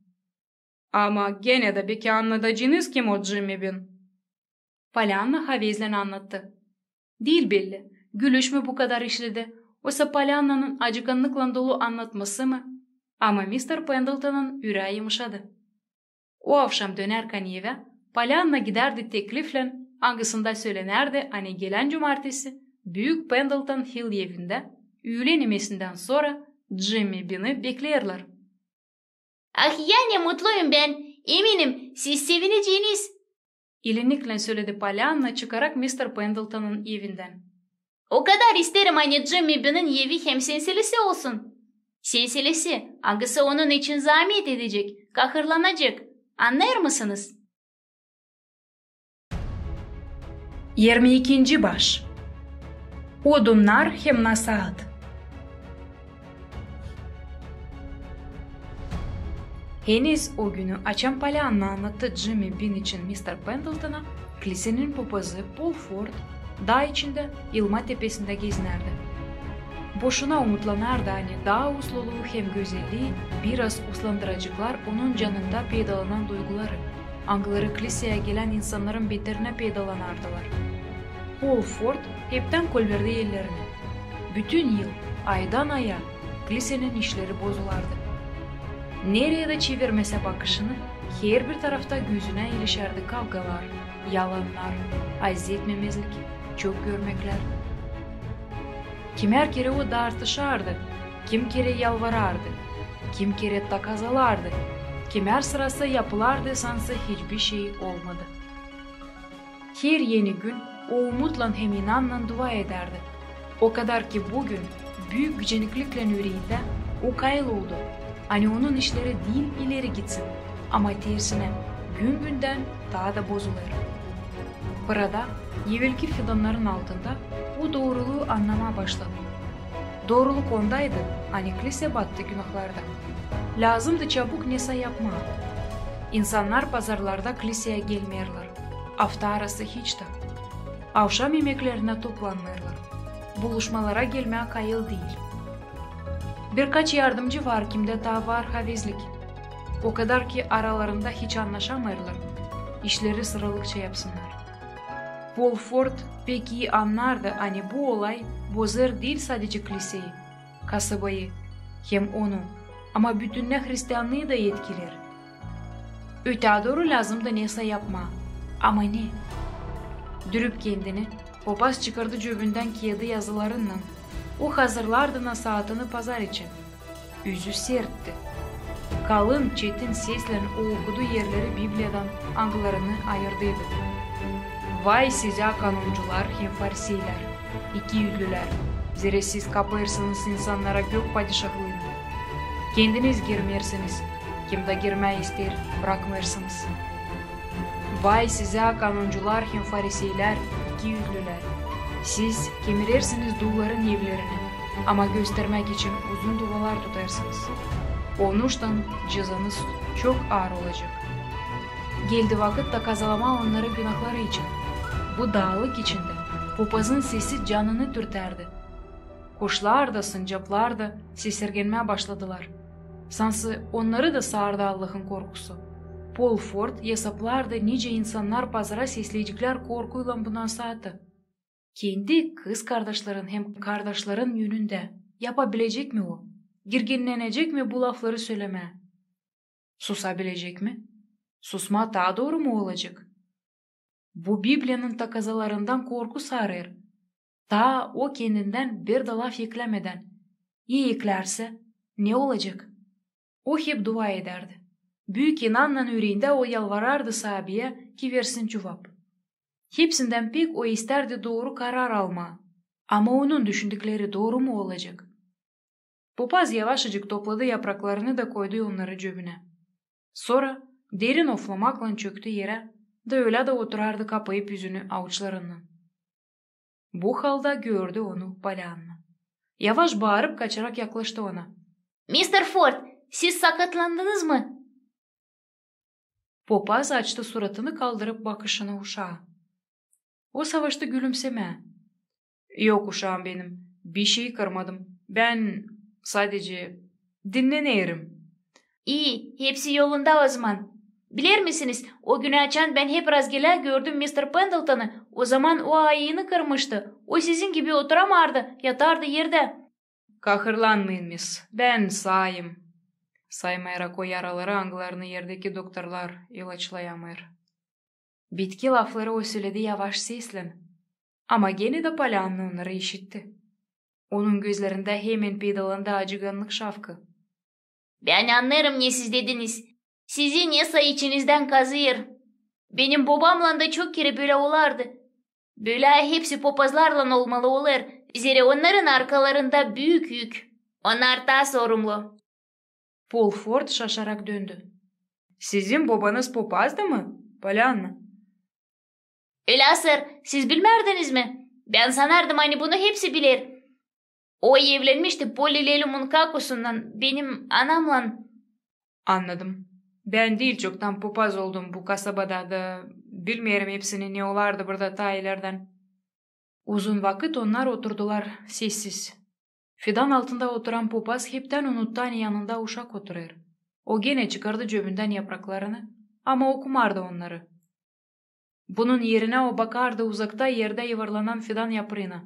Ama genä dä beki annadacenız, kim o Jimmy Bin? Polyanna havezlän annattı. Diil belli, gülüş mü bu kadar işledi, osa Polyannanın acıkannıklan dolu annatması mı, ama mister Pendletonun ürää yımışadı. O avşam dönärkan evä, Polyanna gidärdi tekliflän, angısında sölenärdi, ani gelän cumartesi Büük Pendleton Hill evindä üülen imesindän sora Jimmy Bini bekleerlär. Ah, ya ne mutluyum bän! Eminim, siz sevineceniz! İliniklän söledi Polyanna, çıkarak mister Pendletonun evindän. O kadar isteerim, ani Jimmy Binin evi hem senselisi olsun. Senselisi, angısı onun için zaamet edecek, kahırlanacek. Annêêr mısınız? İrmi ikinci baş. Odunnar hem nasaat. Heniz o günü, açan Polyanna annattı Jimmy Bin için mister Pendletona, klisenin popazı Pol Ford daa içindä, Ilma tepesindä gezinärdi. Boşuna umutlanardı, ani daa usluluu hem gözellii biraz uslandıraceklar onun canında peydalanan duyguları, angıları kliseyä gelän insannarın beterinä peydalanardılar. Pol Ford heptän kolverdi ellerini. Bütün yıl, aydan aya, klisenin işleri bozulardı. Nereyä dä çevirmesä bakışını, herbir tarafta gözünä ilişärdi kavgalar, yalannar, azetmemezlik, çok görmeklär. Kimär kerä o dartışardı, kim kerä yalvarardı, kim kerä takazalardı, kimär sırası yapılardı, sansı hiçbir şey olmadı. Her eni gün o umutlan hem inamnan dua edärdi. O kadar ki büün, büük gücenikliklän üreendä, o kayıl oldu, ani onun işleri diil ileri gitsin, ama tersinä, gün-gündän taa da bozulêr. Pırada, evelki fidannarın altında o dooruluu annamaa başladı. Dooruluk ondaydı, ani klise battı günahlarda. Lääzımdı çabuk nesä yapmaa. İnsannar pazarlarda kliseyä gelmeerlär. Afta arası hiç taa. Avşam imeklerinä toplanmêêrlar. Buluşmalara gelmää kayıl diil. Birkaç yardımcı var, kimdä taa var havezlik. O kadar ki aralarında hiç annaşamêêrlar, işleri sıralıkça yapsınnar. Pol Ford pek ii annardı, ani bu olay bozêr diil sadecä kliseyi, kasabayı, hem onu, ama bütünnä hristiannıı da etkileer. Ötää dooru lääzımdı nesä yapmaa. Ama ne? Dürüp kendini, popaz çıkardı cöbündän keedi yazılarınnan. O hazırlardı nasaatını pazar için. Üzü sertti. Kalın, çetin seslän o okuduu erleri Bibliyadan, angılarını ayırdıydı. Vay sizä, kanoncular hem fariseylär, ikiyüzlülär! Zerä siz kapêrsınız insannara gök padişahlıını, kendiniz girmeersiniz, kim da girmää isteer, brakmêêrsınız. Vay sizä, kanoncular hem fariseylär, ikiyüzlülär! Siz kemirersiniz duuların evlerini, ama göstermäk için uzun duvalar tutêrsınız. Onuştan cezanız çok aar olacek. Geldi vakıt da kazalamaa onnarı günahları için. Bu daalık içindä popazın sesi canını türtärdi. Kuşlar da, sıncaaplar da sesergenmää başladılar. Sansı onnarı da saardı Allahın korkusu. Pol Ford esaplardı, nicä insannar pazara sesleyeceklär korkuylan bu nasaatı. Kendi kızkardaşların hem kardaşların önündä yapabilecek mi o? Girginnenecek mi bu lafları sölemää? Susabilecek mi? Susmaa taa dooru mu olacek? Bu Bibliyanın takazalarından korku saarêr. Taa o kendindän bir dä laf eklämedän. Ya eklärsä, ne olacek? O hep dua edärdi. Büük inamnan üreendä o yalvarardı Saabiyä, ki versin cuvap. Hepsindän pek o istärdi dooru karar almaa. Ama onun düşündükleri dooru mu olacek? Popaz yavaşacık topladı yapraklarını da koydu onnarı cöbünä. Sora derin oflamaklan çöktü erä da ölä da oturardı, kapayıp üzünü avuçlarınnan. Bu halda gördü onu Polyanna. Yavaş baarıp, kaçarak yaklaştı ona. Mister Ford, siz sakatlandınız mı? Popaz açtı suratını, kaldırıp bakışını uşaa. O savaştı gülümsemää. Yok, uşaam benim, bişey kırmadım. Bän sadece dinnenerim. İi, hepsi yolunda ozaman. Biler misiniz, o günü açan bän hep rastgelä gördüm mister Pendletonı, ozaman o ayını kırmıştı. O sizin gibi oturamardı, yatardı erdä. Kahırlanmayın, mis, bän saayım. Saymayarak o yaraları, angılarını erdeki doktorlar ilaçlayamêêr. Bitki lafları o söledi yavaş seslän. Ama genä dä Polyanna onnarı işitti. Onun gözlerindä hemen peydalandı acıgannık şafkı. Bän annêêrım, ne siz dediniz. Sizi nesä içinizdän kazêr. Benim bobamlan da çok kerä bölä olardı. Bölä hepsi popazlarlan olmalı olêr, zerä onnarın arkalarında büük yük. Onnar taa sorumlu. Pol Ford şaşarak döndü. Sizin bobanız popazdı mı, Polyanna? Ölä, sir, siz bilmärdiniz mi? Bän sanardım, ani bunu hepsi biler. O evlenmişti Polli Lelum'un kakusunnan, benim anamlan. Annadım. Bän diil çoktan popaz oldum bu kasabada da bilmeerim hepsini, ne olardı burada taa ilerdän. Uzun vakıt onnar oturdular sessiz. Fidan altında oturan popaz heptän unuttu, ani yanında uşak oturêr. O genä çıkardı cöbündän yapraklarını, ama okumardı onnarı. Bunun erinä o bakardı uzakta erdä yuvarlanan fidan yaprıına.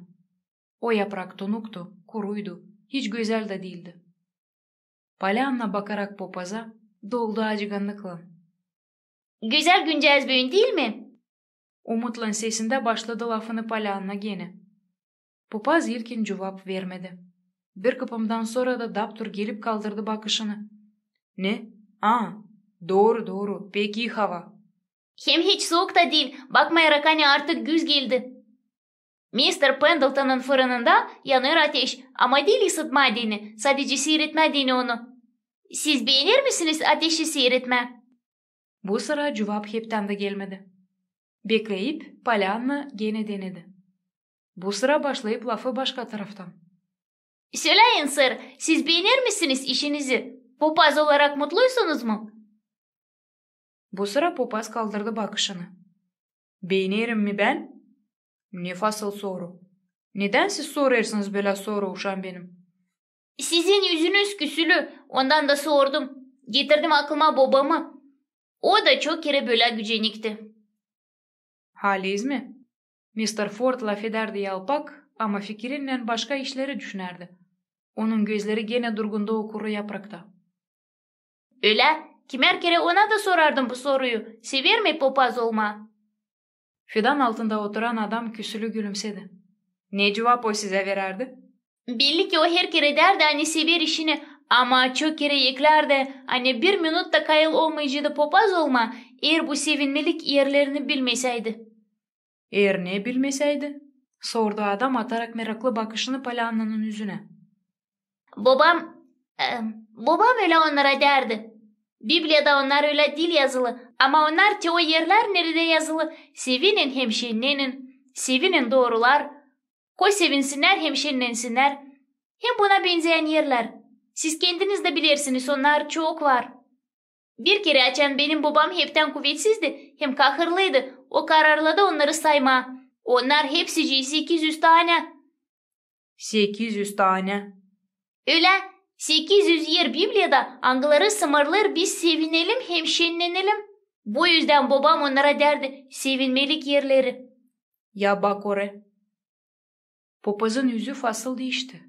O yaprak tunuktu, kuruydu, hiç gözäl dä diildi. Polyanna, bakarak popaza, doldu acıgannıklan. Gözäl güncääz büün, diil mi? Umutlan sesindä başladı lafını Polyanna genä. Popaz ilkin cuvap vermedi. Bir kıpımdan sora da daptur gelip kaldırdı bakışını. Ne? A, dooru, dooru, pek ii hava. Hem hiç suuk ta diil, bakmayarak, ani artık güz geldi. Mister Pendletonun fırınında yanêr ateş, ama diil ısıtmaa deyni, sadece siiretmää deyni onu. Siz beener misiniz ateşi siiretmää? Bu sıra cuvap heptän dä gelmedi. Bekleyip, Polyanna genä denedi. Bu sıra başlayıp lafı başka taraftan. Söläyin, sir, siz beener misiniz işinizi? Popaz olarak mutluysunuz mu? Bu sıra popaz kaldırdı bakışını. Beenerim mi bän? Ne fasıl soru? Nedän siz sorêrsınız bölä soru, uşaam benim? Sizin üzünüz küsülü, ondan da sordum. Getirdim aklıma bobamı. O da çok kerä bölä gücenikti. Haliz mi? Mister Ford lafedärdi yalpak, ama fikirinnän başka işleri düşünärdi. Onun gözleri genä durgundu o kuru yaprakta. Ölä, kimär kerä ona da sorardım bu soruyu, sever mi popaz olmaa? Fidan altında oturan adam küsülü gülümsedi. Ne cuvap o sizä verärdi? Belli ki, o her kerä därdi, ani sever işini, Ama çok kerä eklärdi, ani bir minut da kayıl olmayaceydı popaz olmaa, eer bu sevinmelik erlerini bilmesäydi. "Eer ne bilmesäydi?" sordu adam, atarak meraklı bakışını Polyannanın üzünä. Bobam, e, bobam ölä onnara därdi. Bibliyada onnar ölä diil yazılı, ama onnar te o erlär, neredä yazılı: sevinin hem şennenin, sevinin, doorular, koy sevinsinnär hem şennensinnär, hem buna benzeyän erlär. Siz kendiniz dä bilersiniz, onnar çok var. Bir kerä, açan benim bobam heptän kuvetsizdä hem kahırlıydı, o kararladı onnarı saymaa. Onnar hepsicii sekiz üz tanä. Sekiz üz tanä. Ölä, sekiz üz er Bibliyada, angıları sımırlêêr biz sevinelim hem şennenelim. Bu üzdän bobam onnara därdi sevinmelik erleri. Ya bak oraya. Popazın üzü fasıl diişti.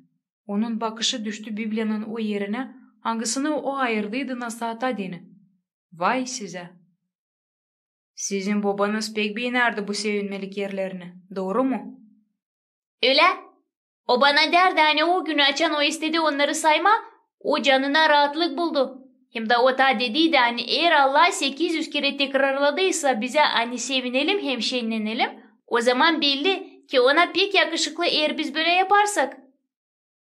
Onun bakışı düştü Bibliyanın o erinä, angısını o ayırdıydı nasaata deyni. Vay sizä! Sizin bobanız pek beenärdi bu sevinmelik erlerini, dooru mu? Ölä. O bana därdi, ani o günü, açan o istedi onnarı saymaa, o canına raatlık buldu. Hem dä o taa dediydi, ani eer Allah sekiz üz kerä tekrarladıysa bizä, ani sevinelim hem şennenelim, o zaman belli, ki ona pek yakışıklı, eer biz bölä yaparsak.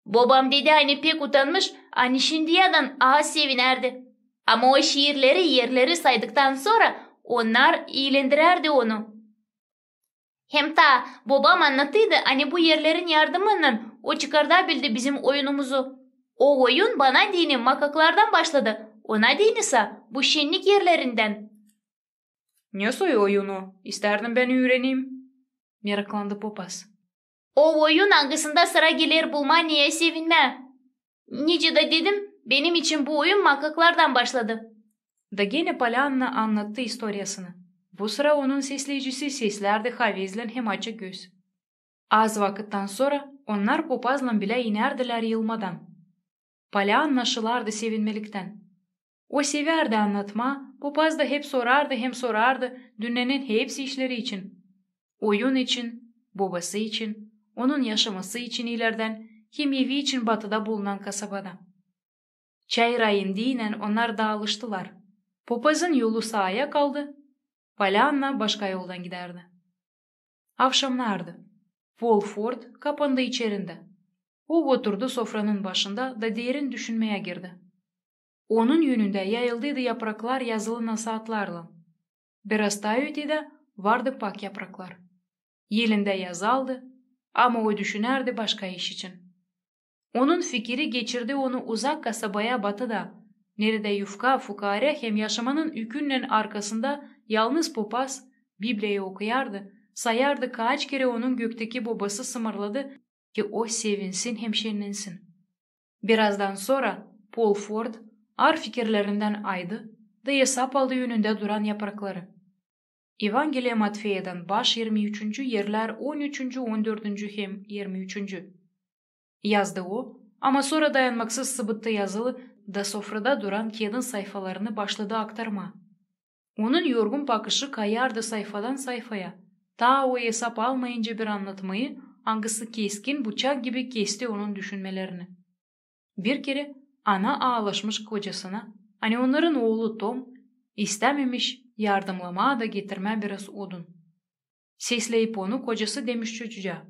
Bobam dedi, ani pek utanmış, ani şindiyädän az sevinärdi. Ama o şiirleri, erleri saydıktan sora onnar iilendirärdi onu. Hem taa bobam annattıydı, ani bu erlerin yardımınnan o çıkardabildi bizim oyunumuzu. O oyun bana deyni makaklardan başladı, ona deyni sa bu şennik erlerindän. Ne soy oyun o? İstärdim bän üüreneyim, meraklandı popaz. O oyun, angısında sıra geler bulmaa neyä sevinmää. Nicä dä dedim, benim için bu oyun makaklardan başladı. Da genä Polyanna annattı istoriyasını. Bu sıra onun sesleyicisi seslärdi havezlän hem açık göz. Az vakıttan sora onnar popazlan bilä inärdilär yılmadan. Polyanna şılardı sevinmeliktän. O sevärdi annatmaa, popaz da hep sorardı hem sorardı dünnänin hepsi işleri için. Oyun için, bobası için, onun yaşaması için ilerdän hem evi için batıda bulunan kasabada. Çay rayın diinän onnar daalıştılar. Popazın yolu saaya kaldı, Polyanna başka yoldan gidärdi. Avşamnardı. Polford kapandı içerindä. O oturdu sofranın başında da derin düşünmeyä girdi. Onun önündä yayıldıydı yapraklar yazılı nasaatlarlan. Biraz taa ötedä vardı pak yapraklar. Elindä yazaldı, ama o düşünärdi başka iş için. Onun fikiri geçirdi onu uzak kasabaya batıda, neredä yufka, fukaarä hem yaşamanın ükünnän arkasında yalnız popaz Bibliyayı okuyardı, sayardı, kaaç kerä onun gökteki bobası sımırladı, ki o sevinsin hem şennensin. Birazdan sora Polford ar fikirlerindän aydı da esap aldı önündä duran yaprakları. Evangeliya Matfeyadan, baş irmi üçüncü, erlär on üçüncü, on dördüncü hem irmi üçüncü. Yazdı o, ama sora dayanmaksız sıbıttı yazılı da sofrada duran kiyadın sayfalarını başladı aktarmaa. Onun yorgun bakışı kayardı sayfadan sayfaya, taa o esap almayınca bir annatmayı, angısı keskin bıçak gibi kesti onun düşünmelerini. Bir kerä ana aalaşmış kocasına, ani onnarın oolu Tom istämemiş yardımlamaa da getirmää biraz odun. Sesleyip onu, kocası demiş çocujaa: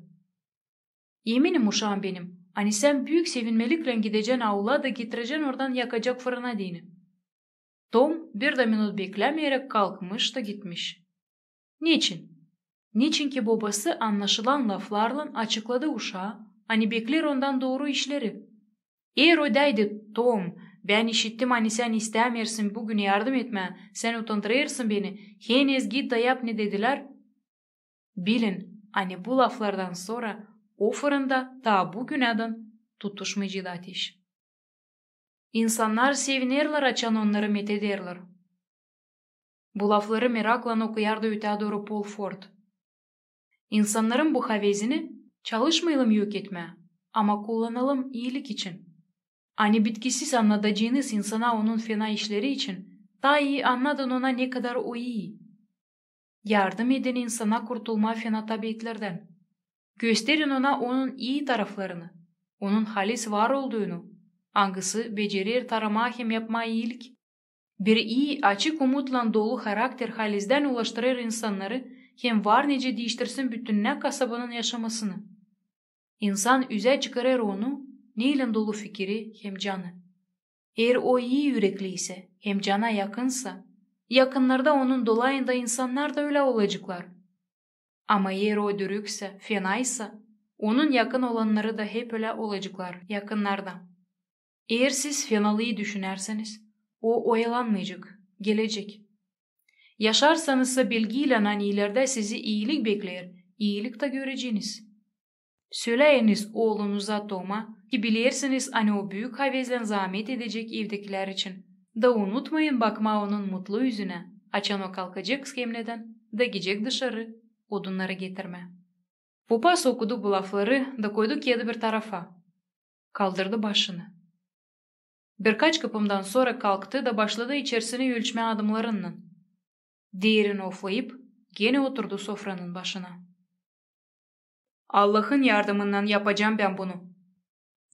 "Eminim, uşaam benim, ani sän büük sevinmeliklän gidecän aula da getirecän oradan yakacak fırına deyni." Tom bir dä minut beklämeyeräk kalkmış da gitmiş. Neçin? Neçinki bobası annaşılan laflarlan açıkladı uşaa, ani bekleer ondan dooru işleri. Eer o deydi: "Tom, bän işittim, ani sän istämeersin büün yardım etmää, sän utandırêrsın beni, henüz git da yap, ne dedilär." Bilin, ani bu laflardan sora o fırında taa büünädän tutuşmayaceydı ateş. İnsannar sevinerlär, açan onnarı met ederlär. Bu lafları meraklan okuyardı ötää dooru Polford. İnsannarın bu havezini çalışmayalım yok etmää, ama kullanalım iilik için. Ani bitkisiz annadaceenız insana onun fena işleri için, taa ii annadın ona, ne kadar o ii. Yardım edin insana kurtulmaa fena tabiatlerdän. Kösterin ona onun ii taraflarını, onun halis var olduunu, angısı becerer taramaa hem yapmaa iilik. Bir ii, açık umutlan dolu harakter halizdän ulaştırêr insannarı hem var nicä diiştirsin bütünnä kasabanın yaşamasını. İnsan üzä çıkarêr onu, neylän dolu fikiri hem canı. Eer o ii ürekli isä hem cana yakınsa, yakınnarda onun dolayında insannar da ölä olaceklar. Ama eer o dürüksä, fenaysa, onun yakın olannarı da hep ölä olaceklar yakınnarda. Eer siz fenalıyı düşünärseniz, o oyalanmayacek, gelecek. Yaşarsanızsa bilgiylän, ani ilerdä sizi iilik bekleer, iilik ta göreceniz. Söläyiniz oolunuza Toma, ki bilersiniz, ani o büük havezlän zaamet edecek evdekilär için. Da unutmayın bakmaa onun mutlu üzünä, açan o kalkacek skemnedän da gidecek dışarı odunnarı getirmää. Popaz okudu bu lafları da koydu keedi bir tarafa. Kaldırdı başını. Birkaç kıpımdan sora kalktı da başladı içerisini ölçmää adımlarınnan. Derin oflayıp, genä oturdu sofranın başına. Allahın yardımınnan yapacam bän bunu,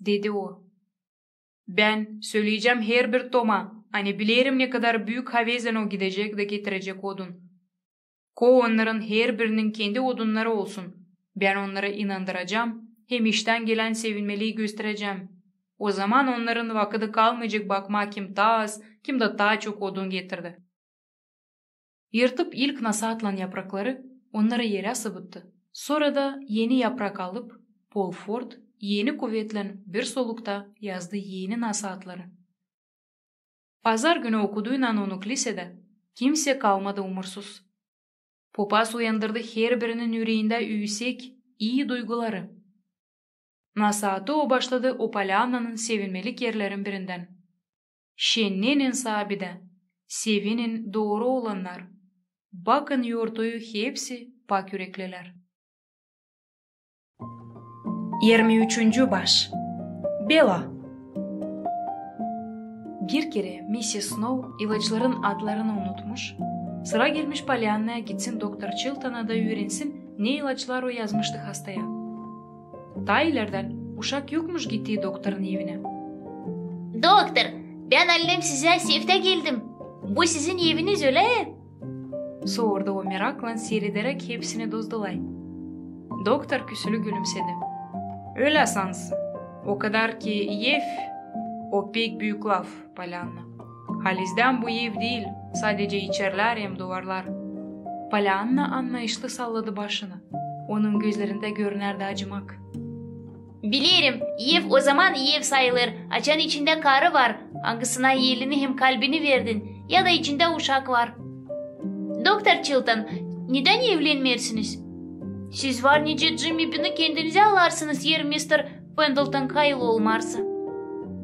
dedi o. Bän söleyecäm herbir Toma, ani bilerim, ne kadar büük havezlän o gidecek da getirecek odun. Ko onnarın herbirinin kendi odunnarı olsun. Bän onnarı inandıracam hem iştän gelän sevinmelii gösterecäm. O zaman onnarın vakıdı kalmayacek bakmaa, kim taa az, kim da taa çok odun getirdi. Yırtıp ilk nasaatlan yaprakları, onnarı erä sıbıttı. Sora da eni yaprak alıp, Polford eni kuvetlän bir solukta yazdı eni nasaatları. Pazar günü okuduynan onu klisedä kimsey kalmadı umursuz. Popaz uyandırdı herbirinin üreendä üüsek, ii duyguları. Nasaatı o başladı o Polyannanın sevinmelik erlerin birindän. Şennenin, saabidä, sevinin, dooru olannar. Bakın yortuyu, hepsi pak üreklilär. Irmi üçüncü baş. Bela. Bir kerä missis Snow ilaçların adlarını unutmuş, sıra gelmiş Polyannaya gitsin doktor Çiltona da üürensin, ne ilaçlar o yazmıştı hastaya. Taa ilerdän uşak yokmuş gittii doktorun evinä. Doktor, bän annem sizä seftä geldim. Bu sizin eviniz, ölä? Sordu o meraklan, siirederäk hepsini dozdulay. Doktor küsülü gülümsedi. Ölä sansın. O kadar ki ev, o pek büük laf, Polyanna. Halizdän bu ev diil, sadecä içerlär hem duvarlar. Polyanna annayışlı salladı başını. Onun gözlerindä görünärdi acımak. Bilerim, ev o zaman ev sayılêr, açan içindä karı var, angısına elini hem kalbini verdin, ya da içindä uşak var. Doktor Çilton, nedän evlenmeersiniz? Siz var nicä Jimmi Binnı kendinizä alarsınız, eer mister Pendleton kayıl olmarsa.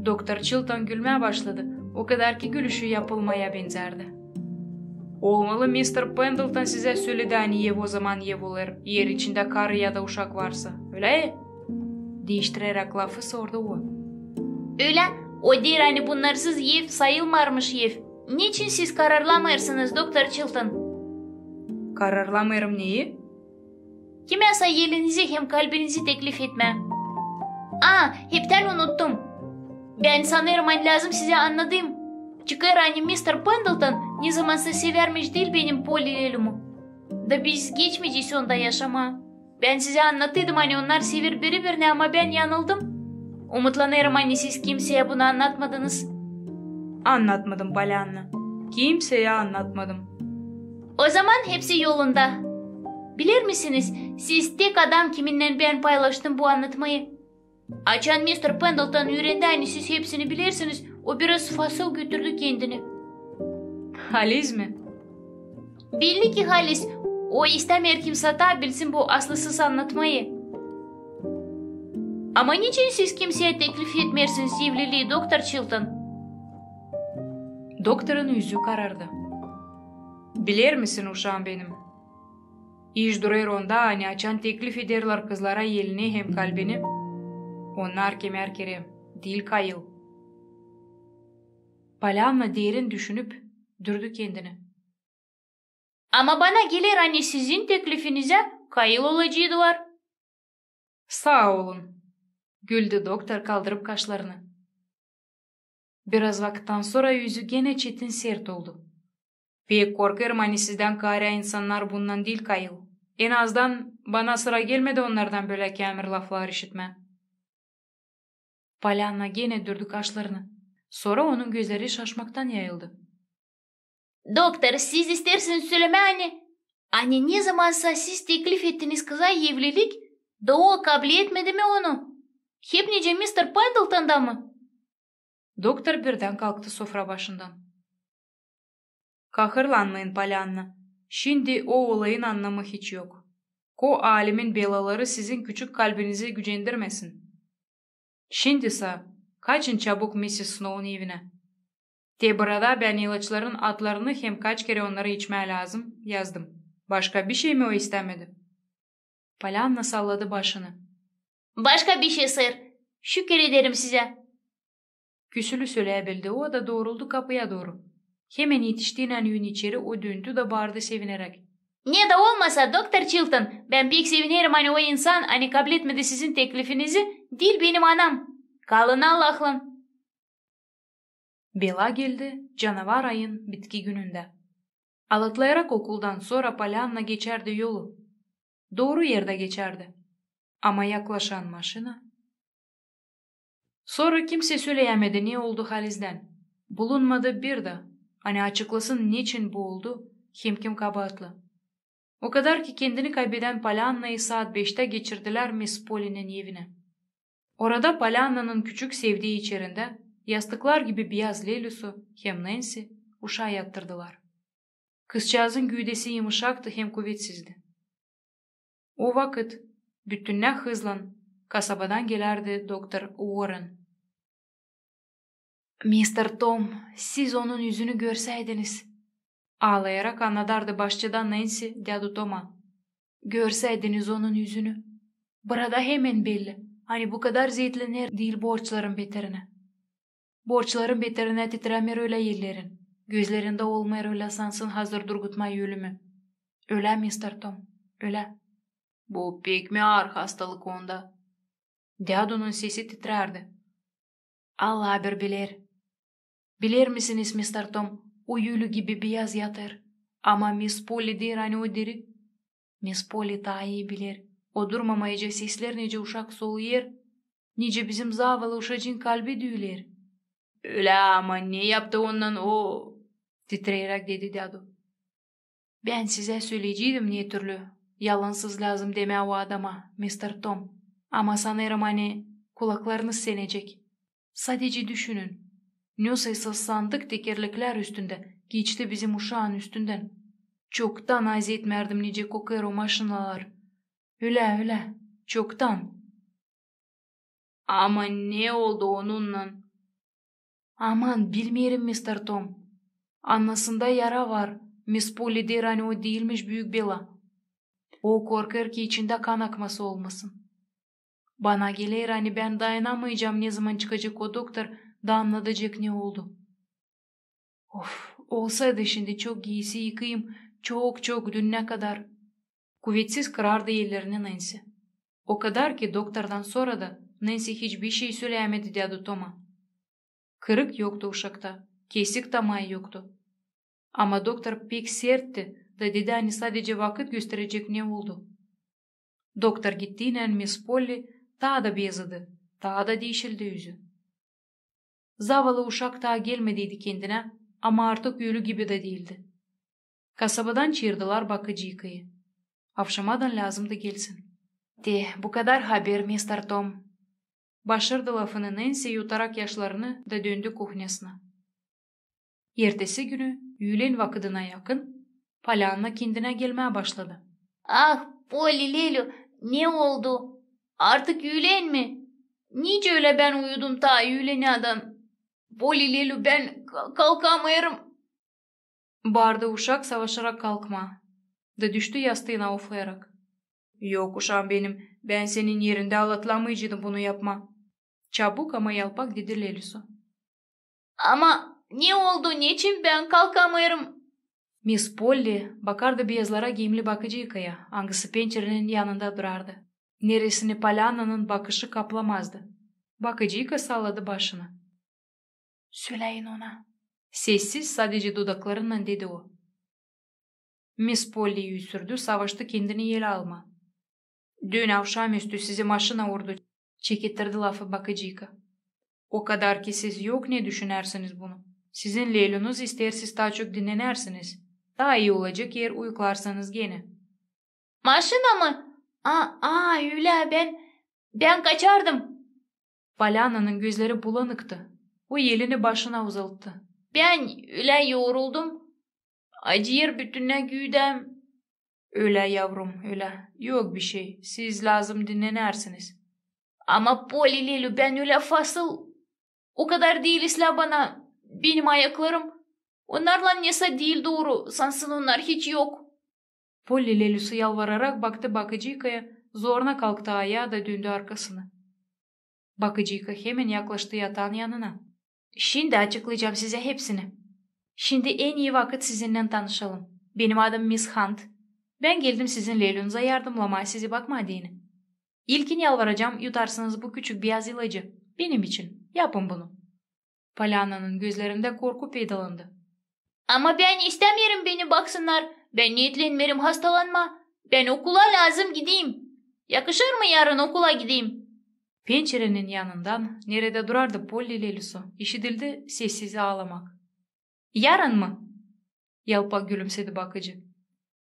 Doktor Çilton gülmää başladı, o kadar ki gülüşü yapılmaya benzärdi. Olmalı, mister Pendleton sizä söledi, ani ev o zaman ev olêr, eer içindä karı ya da uşak varsa, ölä? Diiştireräk lafı sordu o. Ölä, o deer, ani bunnarsız ev sayılmarmış ev. Neçin siz kararlamêêrsınız, doktor Çilton? Kararlamêêrım neyi? Kimseyä elinizi hem kalbinizi teklif etmää. A, heptän unuttum. Bän sanêrım, ani lääzım sizä annadayım. Çıkêr, ani mister Pendleton nezamansa sevärmiş diil benim Polli Lelumu. Da biz geçmeycez onda yaşamaa. Bän sizä annadıydım, ani onnar sever biri-birini, ama bän yanıldım. Umutlanêrım, ani siz kimseyä bunu annatmadınız. Annatmadım, Polyanna. Kimseyä annatmadım. O zaman hepsi yolunda. Bilermisiniz, siz tek adam, kiminnän bän paylaştım bu annatmayı. Açan mister Pendleton üürendi, ani siz hepsini bilersiniz, o biraz fasıl götürdü kendini. Haliz mi? Belli ki haliz. O istämeer, kimsey taa bilsin bu aslısız annatmayı. Ama neçin siz kimseyä teklif etmeersiniz evlilii, doktor Çilton? Doktorun üzü karardı. Bilermisin, uşaam benim, iş durêr onda, ani açan teklif ederlär kızlara elini hem kalbini, onnar kimär kerä diil kayıl. Polyanna derin düşünüp, dürdi kendini. Ama bana geler, ani sizin teklifinizä kayıl olaceydılar. Saa olun, güldü doktor, kaldırıp kaşlarını. Biraz vakıttan sora üzü genä çetin sert oldu. Pek korkêrım, ani sizdän kaarä insannar bundan diil kayıl. En azdan bana sıra gelmedi onnardan bölä käämir laflar işitmää. Polyanna genä dürdu kaşlarını. Sora onun gözleri şaşmaktan yayıldı. Doktor, siz isteersiniz sölemää, ani, ani nezamansa siz teklif ettiniz kıza evlilik, da o kabletmedi mi onu? Hep nicä mister Pendletonda mı? Doktor birdän kalktı sofra başından. Kahırlanmayın, Polyanna. Şindi o olayın annamı hiç yok. Ko alemin belaları sizin küçük kalbinizi gücendirmesin. Şindi sa kaçın çabuk missis Snow'un evinä. Te burada bän ilaçların adlarını hem kaç kerä onnarı içmää lääzım yazdım. Başka bişey mi o istämedi? Polyanna salladı başını. Başka bişey, sir. Şükür ederim sizä. Küsülü söleyäbildi o da dooruldu kapıya dooru. Hemen etiştiynän ün içeri o döndü da baardı sevineräk. Ne dä olmasa, doktor Chilton, bän pek sevinerim, ani o insan, ani kabletmedi sizin teklifinizi, diil benim anam. Kalın Allahlan. Bela geldi canavar ayın bitki günündä. Alatlayarak okuldan sora Polyanna geçärdi yolu. Dooru erdä geçärdi. Ama yaklaşan maşina. Sora kimsey söleyämedi, ne oldu halizdän. Bulunmadı bir dä, ani açıklasın, neçin bu oldu hem kim kabaatlı. O kadar ki kendini kaybedän Polyannayı saat beştä geçirdilär Miss Polly'nin evinä. Orada Polyannanın küçük sevdii içerindä yastıklar gibi biyaz Lelüsü hem Nensini uşaa yattırdılar. Kızçaazın güüdesi yımışaktı hem kuvetsizdi. O vakıt bütünnä hızlan kasabadan gelärdi doktor Uorren. Mister Tom, siz onun üzünü görsäydiniz! Aalayarak annadardı başçadan Nensi dädu Toma. Görsäydiniz onun üzünü! Burada hemen belli, ani bu kadar zeetlener diil borçların beterinä. Borçların beterinä titrämeer ölä ellerin, gözlerindä olmêêr ölä sansın hazır durgutmaa ölümi. Ölä, mister Tom, ölä. Bu pek mi aar hastalık onda? Dädunun sesi titrärdi. Allah bir biler. Biler misiniz, mister Tom, o ölü gibi biyaz yatêr. Ama Miss Polly deer, ani o diri. Miss Polly taa ii biler. O durmamayıcı sesler, nicä uşak soluyêr, nicä bizim zavalı uşacıın kalbi düüler. Ölä, ama ne yaptı ondan o? Titreyeräk dedi dädu. Bän sizä söleyeceydim, ne türlü yalan sözlär lääzım demää o adama, mister Tom. Ama sanêrım, ani kulaklarınız senecek. Sadecä düşünün. Nesoysa sandık tekerleklär üstündä geçti bizim uşaan üstündän. Çoktan azetmärdim, nicä kokêr o maşinalar. Ölä, ölä, çoktan. Ama ne oldu onunnan? Aman, bilmeerim, mister Tom. Annasında yara var. Miss Polly deer, ani o diilmiş büük bela. O korkêr, ki içindä kan akması olmasın. Bana geler, ani bän dayanamayacam, nezaman çıkacek o doktor da annadacek, ne oldu. Of, olsaydı şindi çok giisi yıkayım, çok-çok dünnä kadar. Kuvetsiz kırardı ellerini Nensi. O kadar ki doktordan sora da Nensi hiç bişey söleyämedi dädu Toma. Kırık yoktu uşakta, kesik tamaa yoktu. Ama doktor pek sertti da dedi, ani sadecä vakıt gösterecek, ne oldu. Doktor gittiynän Miss Polly taa da bezedi, taa da diişildi üzü. Zavalı uşak taa gelmediydi kendinä, ama artık ölü gibi dä diildi. Kasabadan çaardılar bakıcıykayı. Avşamadan lääzımdı gelsin. Te, bu kadar haber, mister Tom. Başardı lafını Nensi, yutarak yaşlarını, da döndü kuhnyasına. Ertesi günü üülen vakıdına yakın Polyanna kendinä gelmää başladı. Ah, Polly Lelü, ne oldu? Artık üülen mi? Nicä ölä bän uyudum taa üülenädän? Polly Lelü, bän ka-, kalkamêêrım. Baardı uşak, savaşarak kalkmaa. Da düştü yastıına oflayarak. Yok, uşaam benim, bän senin erindä alatlamayaceydım bunu yapmaa. Çabuk, ama yalpak dedi Lelüsü. Ama ne oldu, neçin bän kalkamêêrım? Miss Polly bakardı beyazlara giyimli bakıcıykaya, angısı pençerenin yanında durardı. Neresini Polyannanın bakışı kaplamazdı. Bakıcıyka salladı başını. Söläyin ona. Sessiz, sadece dodaklarınnan dedi o. Miss Polliyi üsürdü, savaştı kendini ele almaa. Dün avşamüstü sizi maşina urdu, çekettirdi lafı bakıcıyka. O kadar ki siz yok ne düşünersiniz bunu. Sizin Lelünüz isteer, siz taa çok dinnenärsiniz. Taa ii olacek, eer uyuklarsanız genä. Maşina mı? A, a, ölä, bän, bän kaçardım. Polyannanın gözleri bulanıktı. O elini başına uzattı. Bän ölä yoruldum. Acıyêr bütünnä güüdäm. Ölä, yavrum, ölä. Yok bişey. Siz lääzım dinnenärsiniz. Ama Polli Lelü, bän ölä fasıl. O kadar diil islää bana benim ayaklarım. Onnarlan nesä diil dooru, sansın onnar hiç yok. Polli Lelüsü yalvararak baktı bakıcıykaya, zoruna kalktı ayaa da döndü arkasını. Bakıcıyka hemen yaklaştı yatağın yanına. Şindi açıklayacam sizä hepsini. Şindi en ii vakıt sizinnän tanışalım. Benim adım Miss Hunt. Bän geldim sizin Lelünüzä yardımlamaa, sizi bakmaa deyni. İlkin yalvaracam, yutarsınız bu küçük biyaz ilacı. Benim için. Yapın bunu. Polyannanın gözlerindä korku peydalandı. Ama bän istämeerim beni baksınnar. Bän neetlenmeerim hastalanmaa. Bän okula lääzım gideyim. Yakışır mı yarın okula gideyim? Pençerenin yanından, neredä durardı Polli Lelüsü, işidildi sessiz aalamak. Yarın mı? Yalpak gülümsedi bakıcı.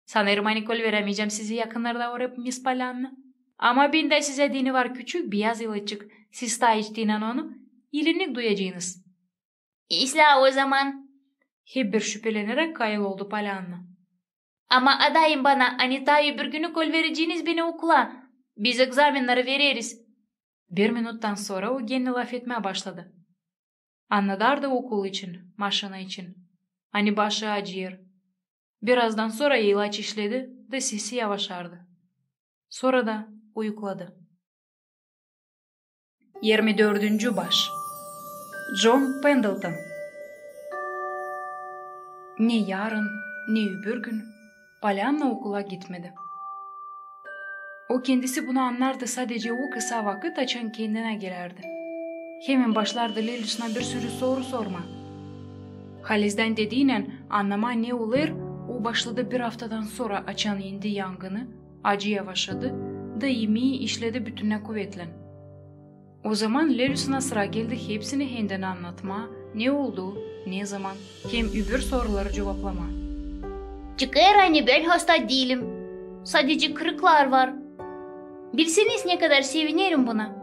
Sanêrım, ani kolverämeyecäm sizi yakınlarda, o rep Miss Polyanna. Ama bän dä sizä deyni var küçük biyaz ilaçık. Siz taa içtiynän onu, iilik duyacınız. İslää ozaman. Hep bir şüpeleneräk kayıl oldu Polyanna. Ama adayın bana, ani taa öbür günü kolvereceniz beni okula. Biz ekzamennarı vereriz. Bir minuttan sora o genä lafetmää başladı. Annadardı okul için, maşina için. Ani başı acıyêr. Birazdan sora ilaç işledi da sesi yavaşardı. Sora da uyukladı. Yirmi dördüncü baş. John Pendleton. Ne yarın, ne öbür gün Polyanna okula gitmedi. O kendisi bunu annardı sadece o kısa vakıt, açan kendinä gelärdi. Hemen başlardı Lelüsünä bir sürü soru sormaa. Halizdän dediynän annamaa ne olêr, o başladı bir aftadan sora, açan endi yangını, acı yavaşadı da imeyi işledi bütünnä kuvetlän. Ozaman Lelüsünä sıra geldi hepsini hendän annatmaa, ne oldu, ne zaman, hem öbür soruları cuvaplamaa. Çıkêr, ani bän hasta diilim. Sadece kırıklar var. Bilseniz, ne kadar sevinerim buna.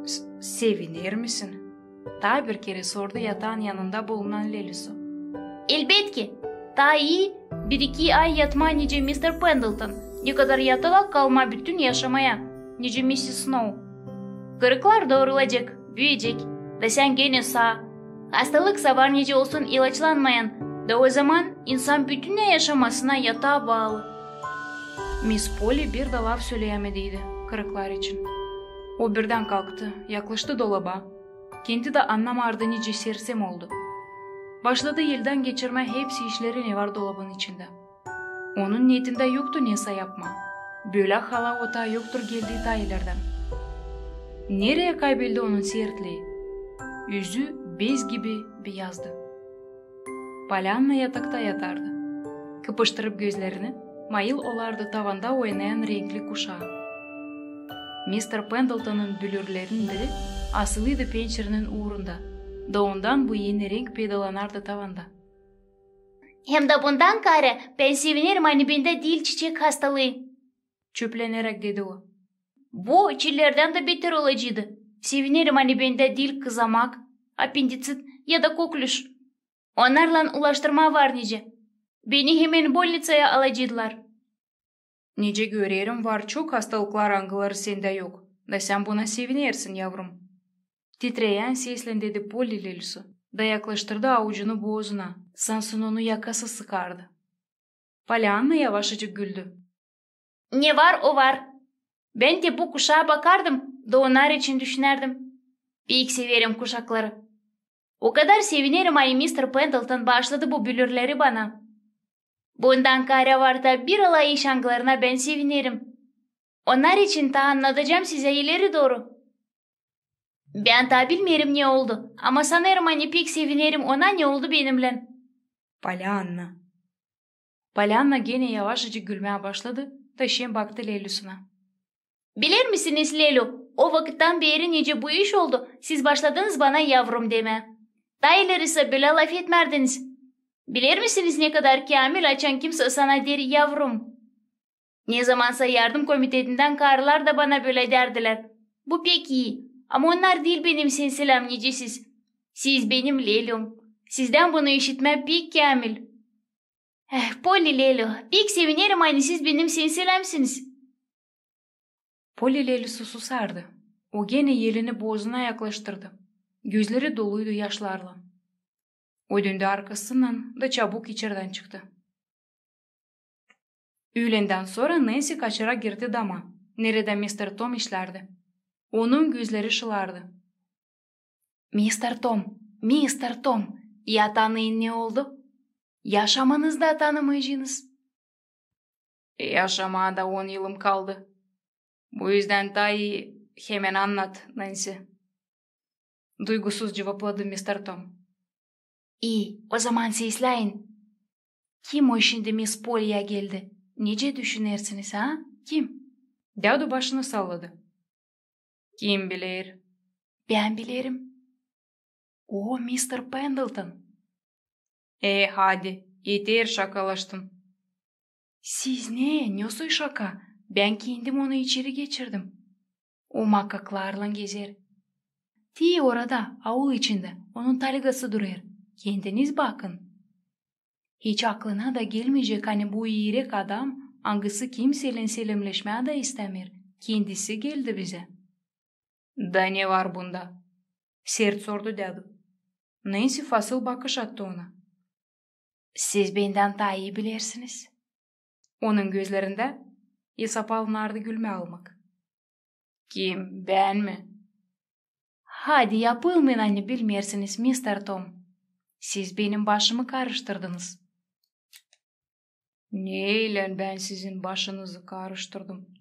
S-, seviner misin? Taa bir kerä sordu yatağın yanında bulunan Lelüsü. Elbetki, taa ii bir-iki ay yatmaa nicä mister Pendleton, ne kadar yatalak kalmaa bütün yaşamaya, nicä missis Snow. Kırıklar doorulacek, büüyecek, da sän genä saa. Hastalık sa var nicä olsun ilaçlanmayan, da ozaman insan bütünnä yaşamasına yataa baalı. Miss Polly bir dä laf söleyämediydi kırıklar için. O birdän kalktı, yaklaştı dolaba. Kendi dä annamardı, nicä sersem oldu. Başladı eldän geçirmää hepsi işleri, ne var dolabın içindä. Onun neetindä yoktu nesä yapmaa. Bölä hala o taa yoktur geldii taa ilerdän. Nereyi kaybeldi onun sertlii? Üzü bez gibi biyazdı. Polyanna yatakta yatardı. Kıpıştırıp gözlerini, mayıl olardı tavanda oynayan renkli kuşaa. Mister Pendletonun bülürlerinin biri asılıydı pençerenin uurunda, da ondan bu eni renk peydalanardı tavanda. Hem dä bundan kaarä bän sevinerim, ani bendä diil çiçek hastalıı, çöpleneräk dedi o. Bu çillerdän dä beter olaceydı. Sevinerim, ani bendä diil kızamak, apenditsit ya da koklüş. Onnarlan ulaştırma var nicä. Beni hemen bolnitsaya alaceydılar. Nicä görerim, var çok hastalıklar, angıları sendä yok. Da sän buna sevinersin, yavrum. Titreyän seslän dedi Polli Lelüsü, da yaklaştırdı avucunu boozuna, sansın onu yakası sıkardı. Polyanna yavaşacık güldü. Ne var, o var. Bän dä bu kuşaa bakardım, da onnar için düşünärdim. Pek severim kuşakları. O kadar sevinerim, ani mister Pendleton baaşladı bu bülürleri bana. Bundan kaarä var taa bir alay iş, angılarına bän sevinerim. Onnar için taa annadacam sizä ileri dooru. Bän taa bilmeerim, ne oldu, ama sanêrım, ani pek sevinerim ona, ne oldu benimnän. Polyanna. Polyanna genä yavaşçacık gülmää başladı da şen baktı Lelüsünä. Biler misiniz, Lelü, o vakıttan beeri, nicä bu iş oldu, siz başladınız bana yavrum demää. Taa ileri isä bölä lafetmärdiniz. Biler misiniz, ne kadar käämil, açan kimsä sana deer yavrum. Nezamansa yardım komitetindän karılar da bana bölä derdilär. Bu pek ii, ama onnar diil benim senselääm, nicä siz. Siz benim Lelüm. Sizdän bunu işitmää pek käämil. Eh, Polli Lelü, pek sevinerim, ani siz benim senseläämsiniz. Polli Lelüsü susardı. O genä elini boozuna yaklaştırdı. Gözleri doluydu yaşlarlan. O döndü arkasınnan da çabuk içerdän çıktı. Üülendän sora Nänsi kaçarak girdi dama, neredä mister Tom işlärdi. Onun gözleri şılardı. Mister Tom, mister Tom, ya tanıyın, ne oldu? Yaşamanız da tanımaycınız. Yaşamaa da on yılım kaldı. Bu üzdän taa ii hemän annat, Nänsi. Duygusuz cevapladı mister Tom. İi, ozaman sesläyin. Kim o şindi Miss Polliya geldi? Nicä düşünersiniz, a? Kim? Dädu başını salladı. Kim biler? Bän bilerim. O, mister Pendleton. E, hadi, eter şakalaştın. Siz ne, ne soy şaka? Bän kendim onu içeri geçirdim. O makaklarlan gezer. Tii orada, aul içindä, onun taligası durêr. Kendiniz bakın. Hiç aklına da gelmeycek, ani bu iirek adam, angısı kimseylän selemleşmää da istämeer, kendisi geldi bizä. Da ne var bunda? Sert sordu dädu. Nänsi fasıl bakış attı ona. Siz bendän taa ii bilersiniz. Onun gözlerindä esap alınardı gülmää almak. Kim, bän mi? Hadi yapılmayın, ani bilmeersiniz, mister Tom. Siz benim başımı karıştırdınız. Neylän bän sizin başınızı karıştırdım?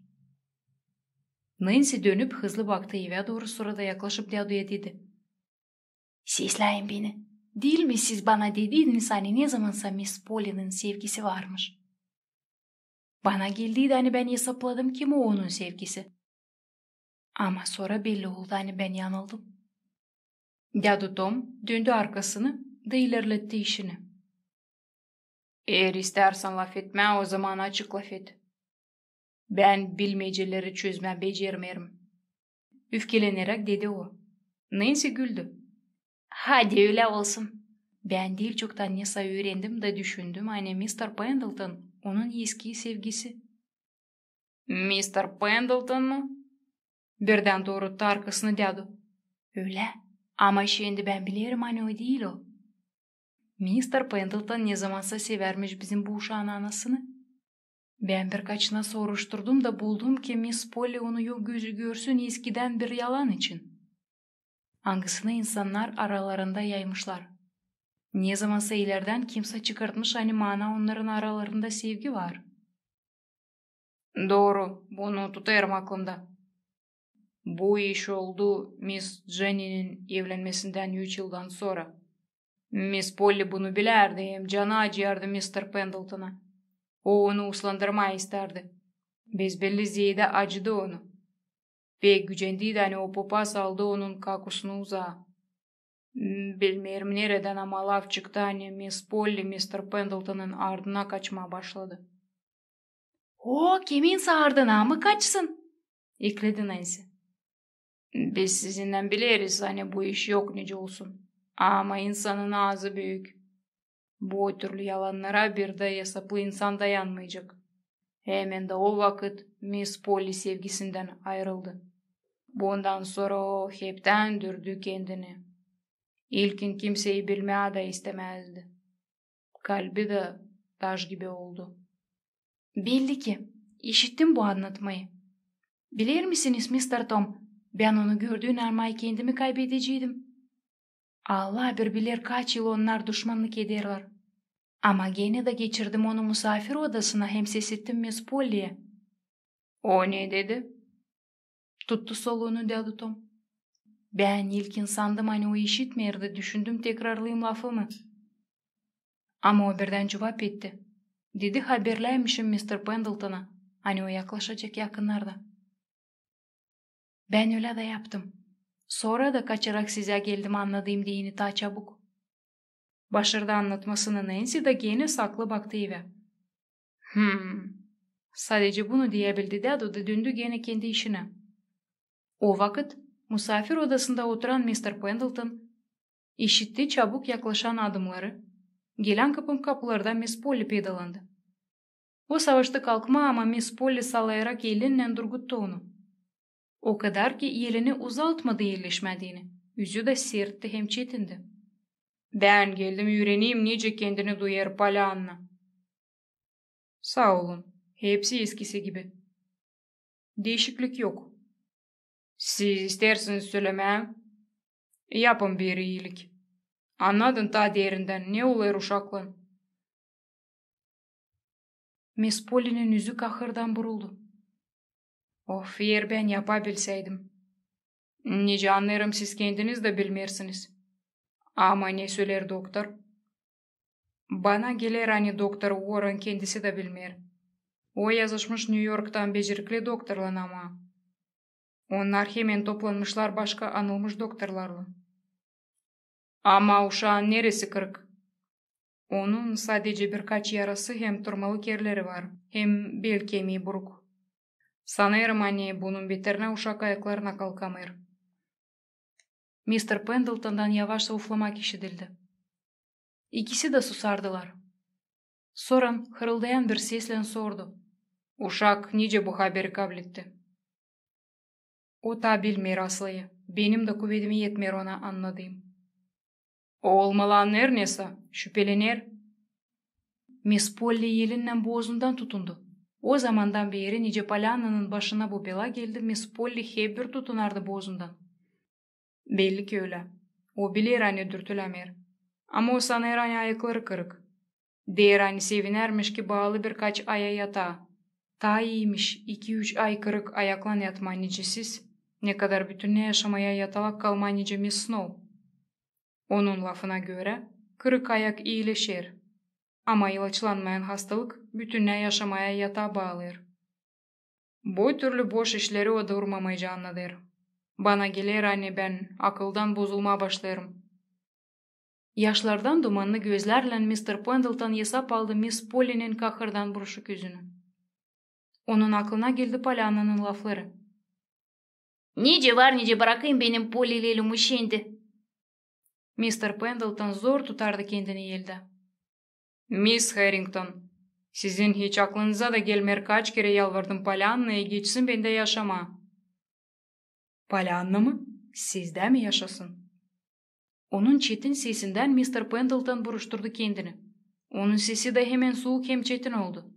Nänsi dönüp hızlı baktı evä dooru, sora da yaklaşıp däduya dedi. Sesläyin beni. Diil mi siz bana dediydiniz, ani nezamansa Miss Pollinin sevgisi varmış? Bana geldiydi, ani bän esapladım, kim o onun sevgisi. Ama sora belli oldu, ani bän yanıldım. Dädu Tom döndü arkasını da ilerletti işini. Eer istärsän lafetmää, ozaman açık lafet. Bän bilmeceleri çözmää becermeerim. Üfkeleneräk dedi o. Nänsi güldü. Hadi, ölä olsun. Bän diil çoktan nesä üürendim da düşündüm, ani mister Pendleton onun eski sevgisi. Mister Pendleton mı? Birdän dooruttu arkasını dädu. Ölä. Ama şindi bän bilerim, ani o diil o. Mister Pendleton nezamansa sevärmiş bizim bu uşaan anasını. Bän birkaçına soruşturdum da buldum, ki Miss Polli onu yok gözü görsün eskidän bir yalan için. Angısını insannar aralarında yaymışlar. Nezamansa ilerdän kimsä çıkartmış, ani maana onnarın aralarında sevgi var. Dooru, bunu tutêrım aklımda. Bu iş oldu Miss Jennynin evlenmesindän üç yıldan sora. Miss Polli bunu bilärdi, hem canı acıyardı mister Pendletona. O onu uslandırmaa istärdi. Bes-belli zeedä acıdı onu. Pek gücendiydi, ani o popaa saldı onun kakusunu uzaa. Bilmeerim neredän, ama laf çıktı, ani Miss Polli mister Pendletonun ardına kaçmaa başladı. O, kiminsä ardına mı kaçsın? Ekledi Nänsi. Biz sizinnän bileriz, ani bu iş yok nicä olsun. Ama insanın aazı büük. Bu türlü yalannara bir dä esaplı insan dayanmayacek. Hemen dä o vakıt Miss Polli sevgisindän ayırıldı. Bundan sora o heptän dürdü kendini. İlkin kimseyi bilmää dä istämäzdi. Kalbi dä taş gibi oldu. Belli ki, işittim bu annatmayı. Biler misiniz, mister Tom, bän onu gördüynän may kendimi kaybedeceydim. Alla bir biler, kaç yıl onnar duşmannık ederlär. Ama genä dä geçirdim onu musaafir odasına hem sesettim Miss Polliyä. O ne dedi? Tuttu soluunu dädu Tom. Bän ilkin sandım, ani o işitmeer, da düşündüm, tekrarlayım lafımı. Ama o birdän cuvap etti. Dedi, haberläymişim mister Pendletona, ani o yaklaşacek yakınnarda. Bän ölä dä yaptım. Sora da kaçarak sizä geldim, annadayım deyni taa çabuk. Başardı annatmasını Nensi da genä saklı baktı evä. Hmm. Sadece bunu deyäbildi dädu da döndü genä kendi işinä. O vakıt musaafir odasında oturan mister Pendleton işitti çabuk yaklaşan adımnarı, gelän kapım-kapulardan Miss Polli peydalandı. O savaştı kalkmaa, ama Miss Polli sallayarak elinnän durguttı onu. O kadar ki elini uzatmadı elleşmää deyni, üzü dä sertti hem çetindi. Bän geldim üüreneyim, nicä kendini duyêr Polyanna. Saa olun, hepsi eskisi gibi. Diişiklik yok. Siz isteersiniz sölemää? Yapın bir iilik. Annadın taa derindän, ne olêr uşaklan. Miss Pollinin üzü kahırdan buruldu. Of, eer bän yapabilsäydim. Nicä annêêrım, siz kendiniz dä bilmeersiniz. Ama ne söleer doktor? Bana geler, ani doktor Uorren kendisi dä bilmeer. O yazışmış Nyu-Yorktan becerikli doktorlan, ama onnar hemen toplanmışlar başka anılmış doktorlarlan. Ama uşaan neresi kırık? Onun sadece birkaç yarası hem turmalı erleri var, hem bel kemii buruk. Sanêrım, ani bunun beterinä uşak ayaklarına kalkamêêr. Mister Pendletondan yavaşça uflamak işidildi. İkisi dä susardılar. Sora hırıldayan bir seslän sordu: Uşak nicä bu haberi kabletti? O taa bilmeer aslayı. Benim dä kuvedim etmeer ona annadayım. O olmalı annêêr nesä, şüpelener. Miss Polli elinnän boozundan tutundu. O zamandan beeri, nicä Polyannanın başına bu bela geldi, Miss Polli hep bir tutunardı boozundan. Belli ki ölä. O biler, ani dürtülämeer. Ama o sanêr, ani ayakları kırık. Deer, ani sevinärmiş ki baalı birkaç aya yataa. Taa iiymiş iki-üç ay kırık ayaklan yatmaa, nicä siz, ne kadar bütünnä yaşamaya yatalak kalmaa, nicä Miss Snow. Onun lafına görä, kırık ayak iileşer. Ama ilaçlanmayan hastalık bütünnä yaşamaya yataa baalêêr. Bu türlü boş işleri o durmamaycaa annadêr. Bana geler, ani bän akıldan bozulmaa başlêêrım. Yaşlardan dumannı gözlärlän mister Pendleton esap aldı Miss Pollinin kahırdan buruşuk üzünü. Onun aklına geldi Polyannanın lafları. Nicä var-nicä brakayım benim Polli lelümü şindi. Mister Pendleton zor tutardı kendini eldä. Miss Harrington, sizin hiç aklınıza da gelmeer, kaç kerä yalvardım Polyannaya geçsin bendä yaşamaa. Polyanna mı? Sizdä mi yaşasın? Onun çetin sesindän mister Pendleton buruşturdu kendini. Onun sesi dä hemen suuk hem çetin oldu.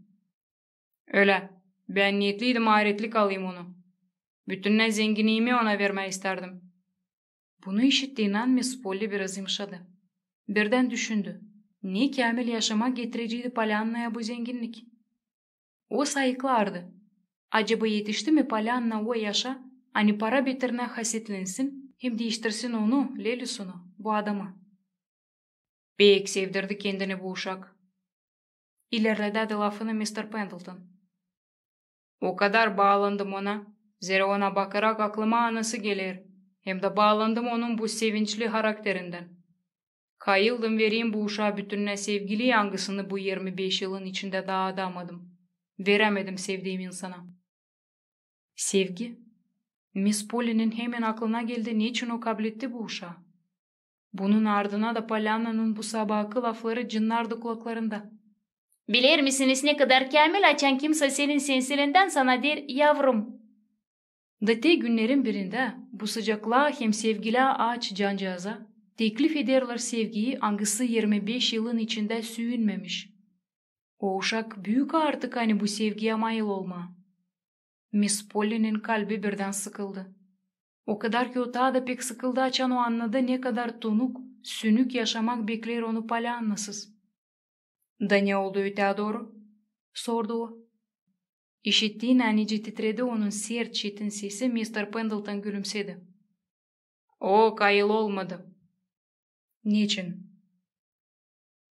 Ölä, bän niyetliydim aaretlik alayım onu. Bütünnä zenginniimi ona vermää istärdim. Bunu işittiinän Miss Polli biraz yımşadı. Birdän düşündü, ne käämil yaşamaa getireceydi Polyannaya bu zenginnik. O sayıklardı. Acaba etişti mi Polyanna o yaşa, ani para beterinä hasetlensin hem diiştirsin onu, lelüsünü, bu adamı? Pek sevdirdi kendini bu uşak. İlerledärdi lafını mister Pendleton. O kadar baalandım ona, zerä ona bakarak aklıma anası geler, hem dä baalandım onun bu sevinçli harakterindän. Hayıldım vereyim bu uşaa bütünnä sevgiliyi, angısını bu irmi beş yılın içindä taa adamadım, verämedim sevdiim insana. Sevgi. Miss Pollinin hemen aklına geldi, neçin o kabletti bu uşaa. Bunun ardına da Polyannanın bu sabaakı lafları cınardı kulaklarında. Bilermisiniz, ne kadar käämil, açan kimsä senin senselindän sana der yavrum. Da te günnerin birindä bu sıcaklaa hem sevgilää aaç cancaaza teklif ederlär sevgiyi, angısı irmi beş yılın içindä süüyünmemiş. O uşak büük artık, ani bu sevgiyä mayıl olmaa. Miss Pollinin kalbi birdän sıkıldı. O kadar ki o taa da pek sıkıldı, açan o annadı, ne kadar tunuk, sünük yaşamak bekleer onu Polyannasız. Da ne oldu ötää dooru? Sordu o. İşittiinän, nicä titredi onun sert, çetin sesi, mister Pendleton gülümsedi. O kayıl olmadı. Neçin?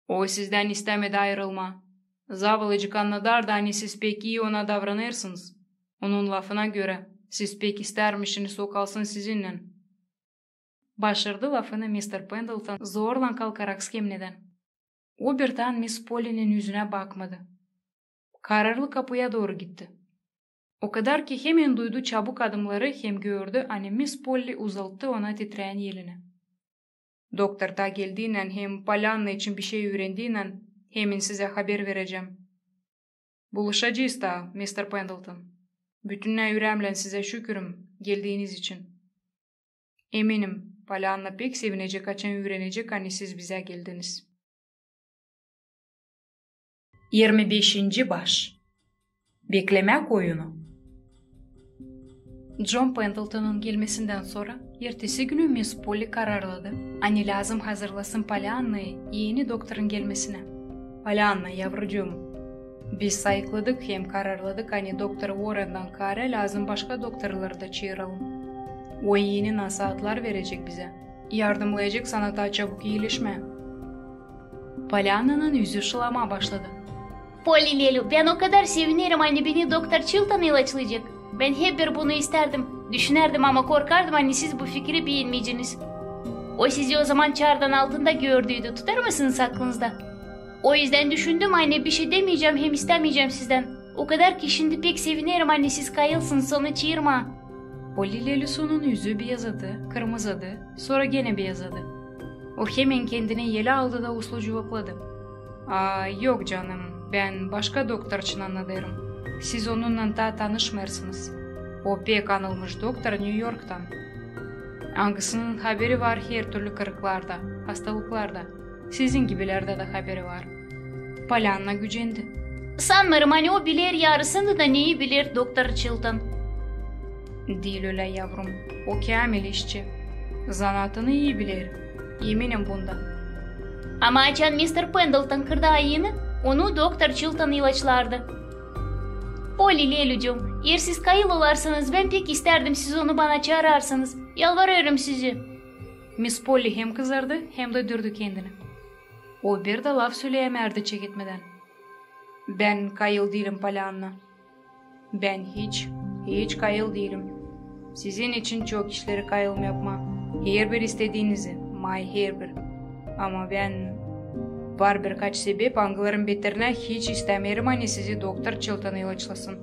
O sizdän istämedi ayırılmaa. Zavallıcık annadardı, ani siz pek ii ona davranêrsınız. Onun lafına görä, siz pek istärmişsiniz, o kalsın sizinnän. Başardı lafını mister Pendleton, zorlan kalkarak skemnedän. O bir taa Miss Pollynin üzünä bakmadı. Kararlı kapuya dooru gitti. O kadar ki hemen duydu çabuk adımnarı hem gördü, ani Miss Polly uzalttı ona titreyän elini. Doktor taa geldiynän hem Polyanna için bişey üürendiynän hemen sizä haber verecäm. Buluşacez taa, mister Pendleton. Bütünnä üreemnän sizä şükürüm geldiiniz için. Eminim, Polyanna pek sevinecek, açan üürenecek, ani siz bizä geldiniz. Yirmi beşinci baş. Beklemää koyunu. John Pendletonun gelmesindän sora ertesi günü Miss Polly kararladı, ani lääzım hazırlasın Polyannayı eni doktorun gelmesinä. Polyanna, yavrucuum, biz sayıkladık hem kararladık, ani doktor Uorrendän kaarä lääzım başka doktorları da çaaralım. O eni nasaatlar verecek bizä, yardımnayacek sana taa çabuk iileşmää. Polyannanın üzü şılamaa başladı. Polly lelü, bän o kadar sevinerim, ani beni doktor Chilton ilaçlayacek. Bän hep bir bunu istärdim. Düşünärdim, ama korkardım, ani siz bu fikiri beenmeyeceniz. O sizi ozaman çardan altında gördüydü, tutar mısınız aklınızda? O üzdän düşündüm, ani bişey demeyecäm hem istämeyecäm sizdän. O kadar ki şindi pek sevinerim, ani siz kayılsınız onu çaarmaa. Polly lelüsunun üzü beyazadı, kırmızadı, sora genä beyazadı. O hemen kendinä elä aldı da uslu cuvapladı. A, yok, canım, bän başka doktor için annadêrım. Siz onunnan taa tanışmêêrsınız. O pek anılmış doktor Nyu-Yorktan, angısının haberi var hertürlü kırıklarda, hastalıklarda. Sizin gibilerdä dä haberi var. Polyanna gücendi. Sanmêêrım, ani o biler yarısını da, neyi biler doktor Chilton. Diil ölä, yavrum. O käämil işçi. Zanaatını ii biler. Eminim bundan. Ama açan mister Pendleton kırdı ayını, onu doktor Chilton ilaçlardı. Polly lelücuum, eer siz kayıl olarsanız, bän pek istärdim, siz onu bana çaararsanız. Yalvarêrım sizi. Miss Polly hem kızardı, hem dä düürdü kendini. O bir dä laf söleyämärdi çeketmedän. Bän kayıl diilim, Polyanna. Bän hiç, hiç kayıl diilim. Sizin için çok işleeri kayılım yapmaa. Herbir istediinizi, may herbir. Ama bän, var birkaç sebep, angıların beterinä hiç istämeerim, ani sizi doktor Chilton ilaçlasın.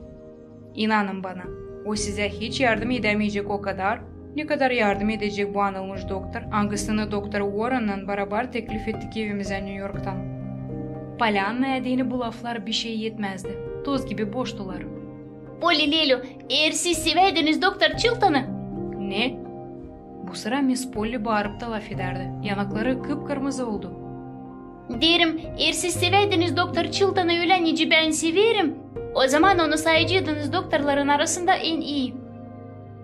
İnanın bana, o sizä hiç yardım edämeyecek o kadar, ne kadar yardım edecek bu anılmış doktor, angısını doktor Uorrennän barabar teklif ettik evimizä Nyu-Yorktan. Polyannaya deyni bu laflar bişeyä etmäzdi. Toz gibi boştular. Polly lelü, eer siz seväydiniz doktor Chiltonı... Ne? Bu sıra Miss Polly baarıp da lafedärdi. Yanakları kıp-kırmızı oldu. Deerim, eer siz seväydiniz doktor Chiltonı ölä, nicä bän severim, ozaman onu sayacêydınız doktorların arasında en ii.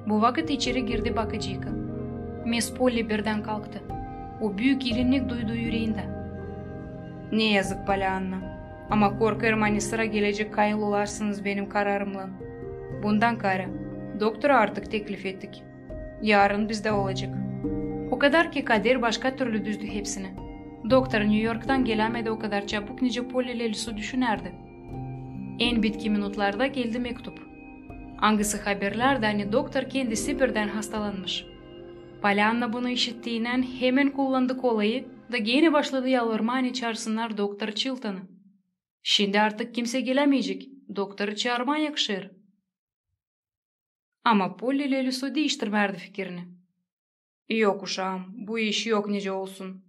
Bu vakıt içeri girdi bakıcıyka. Miss Polly birdän kalktı. O büük ilinnik duydu üreendä. Ne yazık, Polyanna. Ama korkêrım, ani sıra gelecek, kayıl olarsınız benim kararımnan. Bundan kaarä, doktoru artık teklif ettik. Yarın bizdä olacek. O kadar ki kader başka türlü düzdü hepsini. Doktor Nyu-Yorktan gelämedi o kadar çabuk, nicä Polly lelüsu düşünärdi. En bitki minutlarda geldi mektup, angısı haberlärdi, ani doktor kendisi birdän hastalanmış. Polyanna bunu işittiynän hemen kullandı kolayı da genä başladı yalvarmaa, ani çaarsınnar doktor Chiltonı. Şindi artık kimsey gelämeyecek, doktoru çaarmaa yakışêr. Ama Polly lelüsu diiştirmärdi fikirini. Yok, uşaam, bu iş yok nicä olsun.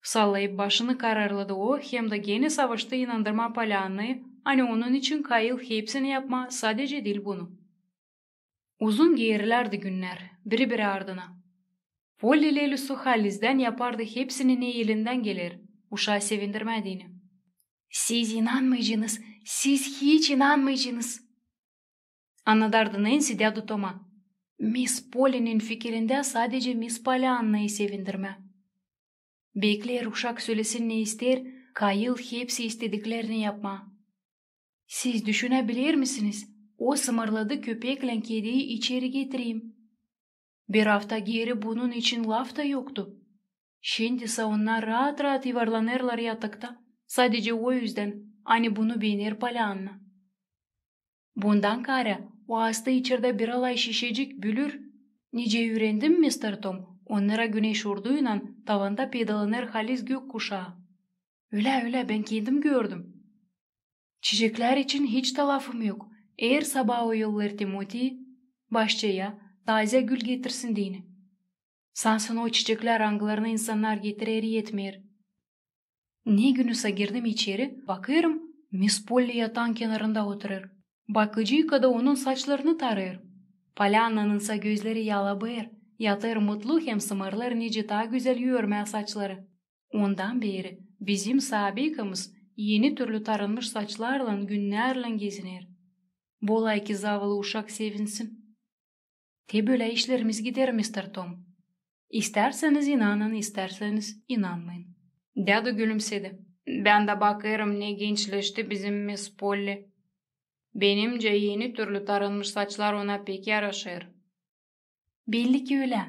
Sallayıp başını, kararladı o, hem dä genä savaştı inandırmaa Polyannayı, ani onun için kayıl hepsini yapmaa, sadecä diil bunu. Uzun geerilärdi günnär, biri-biri ardına. Polly lelüsu halizdän yapardı hepsini, ne elindän geler, uşaa sevindirmää deyni. Siz inanmaycınız, siz hiç inanmaycınız. Annadardı Nensidä da Toma. Miss Pollynin fikirindä sadecä Miss Polyannayı sevindirmää. Bekleer, uşak sölesin ne isteer, kayıl hepsi istediklerini yapmaa. Siz düşünäbilermisiniz, o sımırladı köpeklän kediyi içeri getireyim. Bir afta geeri bunun için laf da yoktu. Şindisä onnar raat-raat yuvarlanêrlar yatakta, sadecä o üzdän, ani bunu beener Polyanna. Bundan kaarä o asta içerdä bir alay şişecik bülür. Nicä üürendim, mister Tom, onnara güneş urduynan tavanda peydalanêr halis gök kuşaa. Ölä, ölä, bän kendim gördüm. Çiçeklär için hiç ta lafım yok. Er sabaa o yollar Timoti başçaya taaze gül getirsin deyni. Sansın o çiçeklär, angılarını insannar getirer, etmeer. Ne günüsä girdim içeri, bakêrım, Miss Polli yataan kenarında oturêr. Bakıcıyka da onun saçlarını tarêêr. Polyannanınsä gözleri yalabêr, yatêr mutlu hem sımarlêêr, nicä taa gözäl görmää saçları. Ondan beeri bizim Sabikamız eni türlü taranmış saçlarlan günnärlän geziner. Bolay ki zaalı uşak sevinsin. Te bölä işlerimiz gider, mister Tom. İstärseniz inanın, istärseniz inanmayın. Dädu gülümsedi. Bän dä bakêrım, ne gençleşti bizim Miss Polli. Benimcä eni türlü taranmış saçlar ona pek yaraşêr. Belli ki ölä.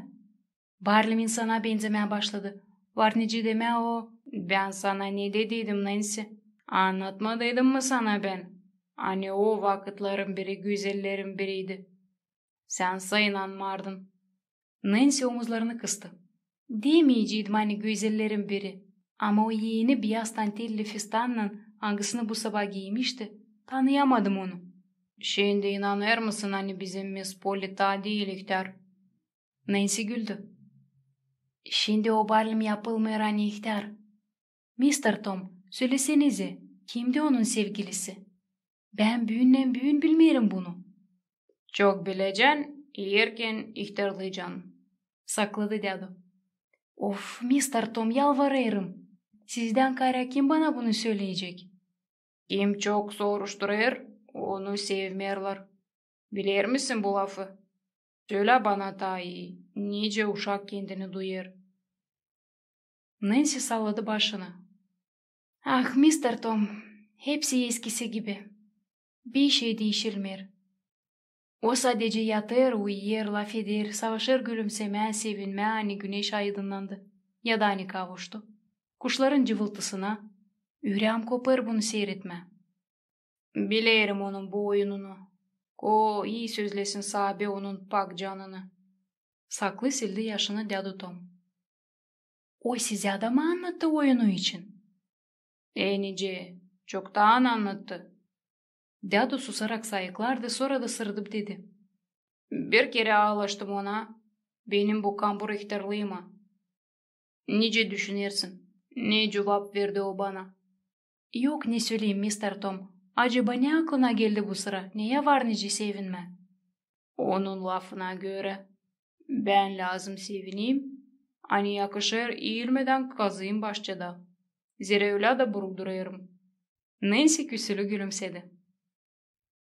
Barlim insana benzemää başladı. Var nicä demää o. Bän sana ne dediydim, Nensi? Annatmadıydım mı sana bän, ani o vakıtların biri gözellerin biriydi? Sän sä inanmardın. Nensi omuzlarını kıstı. Demeyeceydim, ani gözellerin biri. Ama o eni biyaz dantelli fistannan, angısını bu sabaa giymişti, tanıyamadım onu. Şindi inanêr mısın, ani bizim Miss Polli taa diil ihtär? Nensi güldü. Şindi o barlim yapılmêêr, ani ihtär. Mister Tom, sölesenizä, kimdi onun sevgilisi? Bän büünnän-büün bilmeerim bunu. Çok bilecän, erken ihtärleycan, sakladı dädu. Of, mister Tom, yalvarêrım. Sizdän kaarä kim bana bunu söleyecek? Kim çok soruşturêr, onu sevmeerlär. Biler misin bu lafı? Sölä bana taa ii, nicä uşak kendini duyêr. Nensi salladı başını. Ah, mister Tom, hepsi eskisi gibi. Bir şey diişilmeer. O sadecä yatêr, uyêr, lafeder, savaşêr gülümsemää, sevinmää, ani güneş aydınnandı ya da ani kavuştu. Kuşların cıvıltısına. Üreem kopêr bunu siiretmää. Bilerim onun bu oyununu. Ko ii sözlesin saabi onun pak canını. Saklı sildi yaşını dädu Tom. O sizä dä mı annattı oyunu için? E nicä, çoktan annattı. Dädu susarak sayıklardı, sora da sırıdıp dedi. Bir kerä aalaştım ona, benim bu kambur ihtärlııma. Nicä düşünersin, ne cuvap verdi o bana? Yok ne söleyim, mister Tom. Acaba ne aklına geldi bu sıra, neyä var nicä sevinmää? Onun lafına görä, bän lääzım sevineyim, ani yakışêr iilmedän kazayım başçada. Zerä ölä dä buruk durêrım. Nensi küsülü gülümsedi.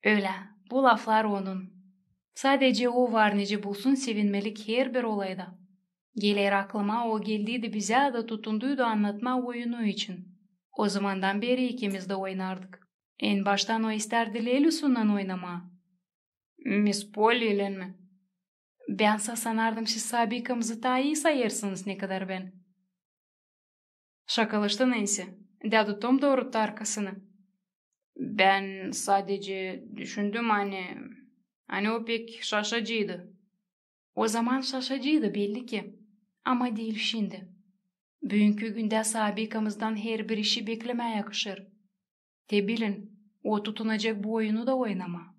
Ölä, bu laflar onun. Sadecä o var nicä bulsun sevinmelik herbir olayda. Geler aklıma, o geldiydi bizä da tutunduydu annatmaa oyunu için. O zamandan beri ikimiz dä oynardık. En baştan o istärdi Lelüsunnän oynamaa. Miss Polli ilän mi? Bän sä sanardım, siz Sabikamızı taa ii sayêrsınız, nekadar bän. Şakalaştı Nensi. Dädu Tom dooruttu arkasını. Bän sadecä düşündüm, ani, ani o pek şaşacıydı. O zaman şaşacıydı, belli ki. Ama diil şindi. Büünkü gündä Sabikamızdan herbir işi beklemää yakışêr. Te bilin, o tutunacek bu oyunu da oynamaa.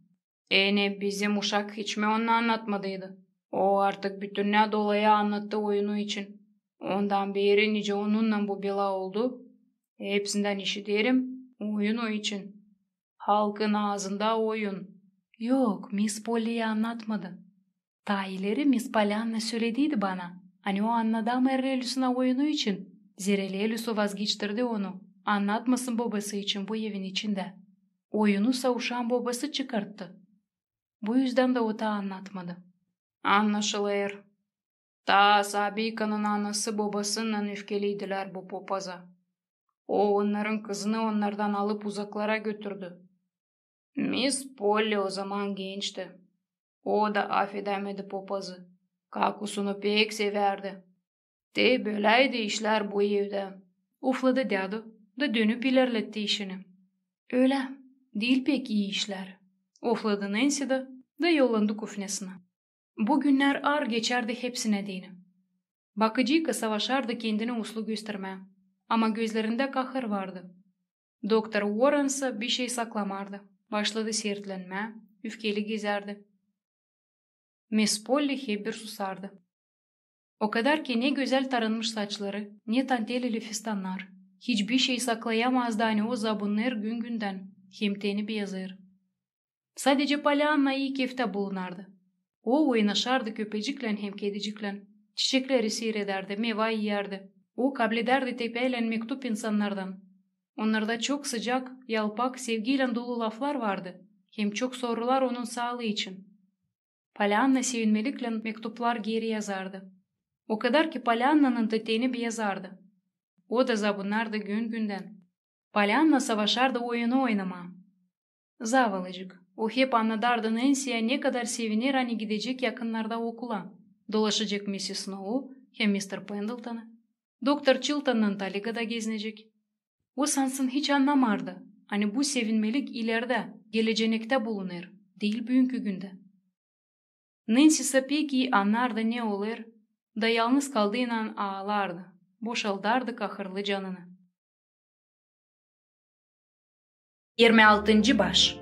E ne, bizim uşak hiç mi onu annatmadıydı? O artık bütünnä dolaya annattı oyunu için. Ondan beeri nicä onunnan bu bela oldu, hepsindän işiderim, oyun o için. Halkın aazında oyun. Yok, Miss Polliyä annatmadı. Taa ileri Miss Polyanna sölediydi bana, ani o annadamêêr Lelüsuna oyunu için, zerä Lelüsu vazgeçtirdi onu, annatmasın bobası için bu evin içindä. Oyunu sa uşaan bobası çıkarttı. Bu üzdän dä o taa annatmadı. Annaşılêr. Taa Sabikanın anası bobasınnan öfkeliydilär bu popaza. O onnarın kızını onnardan alıp uzaklara götürdü. Miss Polli o zaman gençti. O da afedämedi popazı. Kakusunu pek sevärdi. Te böläydi işlär bu evdä, ofladı dädu da dönüp ilerletti işini. Ölä, diil pek ii işlär, ofladı Nensi da, da yollandı kufnesinä. Bu günnär aar geçärdi hepsinä deyni. Bakıcıyka savaşardı kendini uslu göstermää, ama gözlerindä kahır vardı. Doktor Uorrensa bişey saklamardı, başladı siirtlenmää, üfkeli gezärdi. Mis Polli hep bir susardı. O kadar ki ne gözäl tarınmış saçları, ne tantelili fistannar, hiç bişey saklayamazdı, ani o zabunnêêr gün-gündän hem teni beyazêêr. Sadece Polyanna ii keftä bulunardı. O oynaşardı köpeciklän hem kediciklän, çiçekleri siiredärdi, meva iyärdi. O kabledärdi tepäylän mektup insannardan. Onnarda çok sıcak, yalpak, sevgiylän dolu laflar vardı, hem çok sorular onun saalıı için. Polyanna sevinmeliklän mektuplar geeri yazardı. O kadar ki Polyannanın da teni beyazardı. O da zabunnardı gün-gündän. Polyanna savaşardı oyunu oynamaa. Zavallıcık, o hep annadardı Nensiyä, ne kadar sevineer, ani gidecek yakınnarda okula, dolaşacek missis Snouu hem mister Pendletonı, doktor Çiltonnan Taligada gezinecek. O sansın hiç annamardı, ani bu sevinmelik ilerdä, gelecenektä bulunêr, diil büünkü gündä. Nensi sä pek ii annardı, ne olêr, da yalnız kaldıınan aalardı, boşaldardı kahırlı canını. İrmi altıncı baş.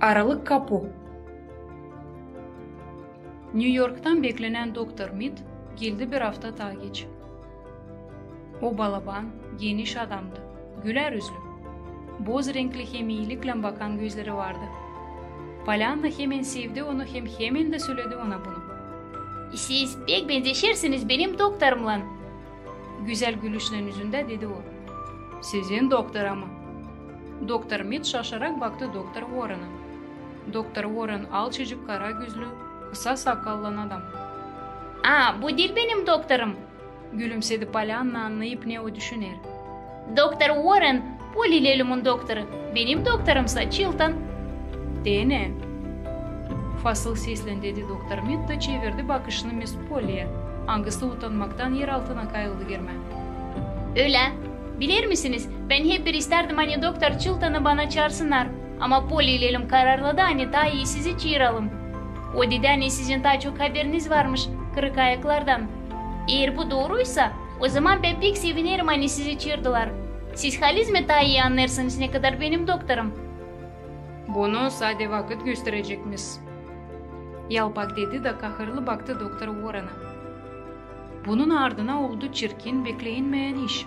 Aralık kapu. Nyu-Yorktan beklenän doktor Mit geldi bir afta taa geç. O balaban, geniş adamdı, gülär üzlü. Boz renkli hem iiliklän bakan gözleri vardı. Polyanna hemen sevdi onu hem hemen dä söledi ona bunu. Siz pek benzeşersiniz benim doktorumnan, gözäl gülüşlän üzündä dedi o. Sizin doktora mı? Doktor Mit şaşarak baktı doktor Uorrena. Doktor Uorren alçacık, kara gözlü, kısa sakallan adam. A, bu diil benim doktorum, gülümsedi Polyanna, annayıp, ne o düşüner. Doktor Uorren, Polli Lelumun doktoru, benim doktorumsa Çilton. Te ne? Fasıl seslän dedi doktor Mit da çevirdi bakışını mis Polliyä, angısı utanmaktan er altına kayıldı girmää. Ölä. Biler misiniz, bän hep bir istärdim, ani doktor Çiltonı bana çaarsınnar, ama Polli Lelum kararladı, ani taa ii sizi çaaralım. O dedi, ani sizin taa çok haberiniz varmış kırık ayaklardan. Eer bu dooruysa, ozaman bän pek sevinerim, ani sizi çaardılar. Siz halizdä taa ii annêêrsınız, nekadar benim doktorum. Bunu sade vakıt gösterecek, mis. Yalpak dedi da kahırlı baktı doktor Uorrena. Bunun ardına oldu çirkin, bekleyilmeyän iş.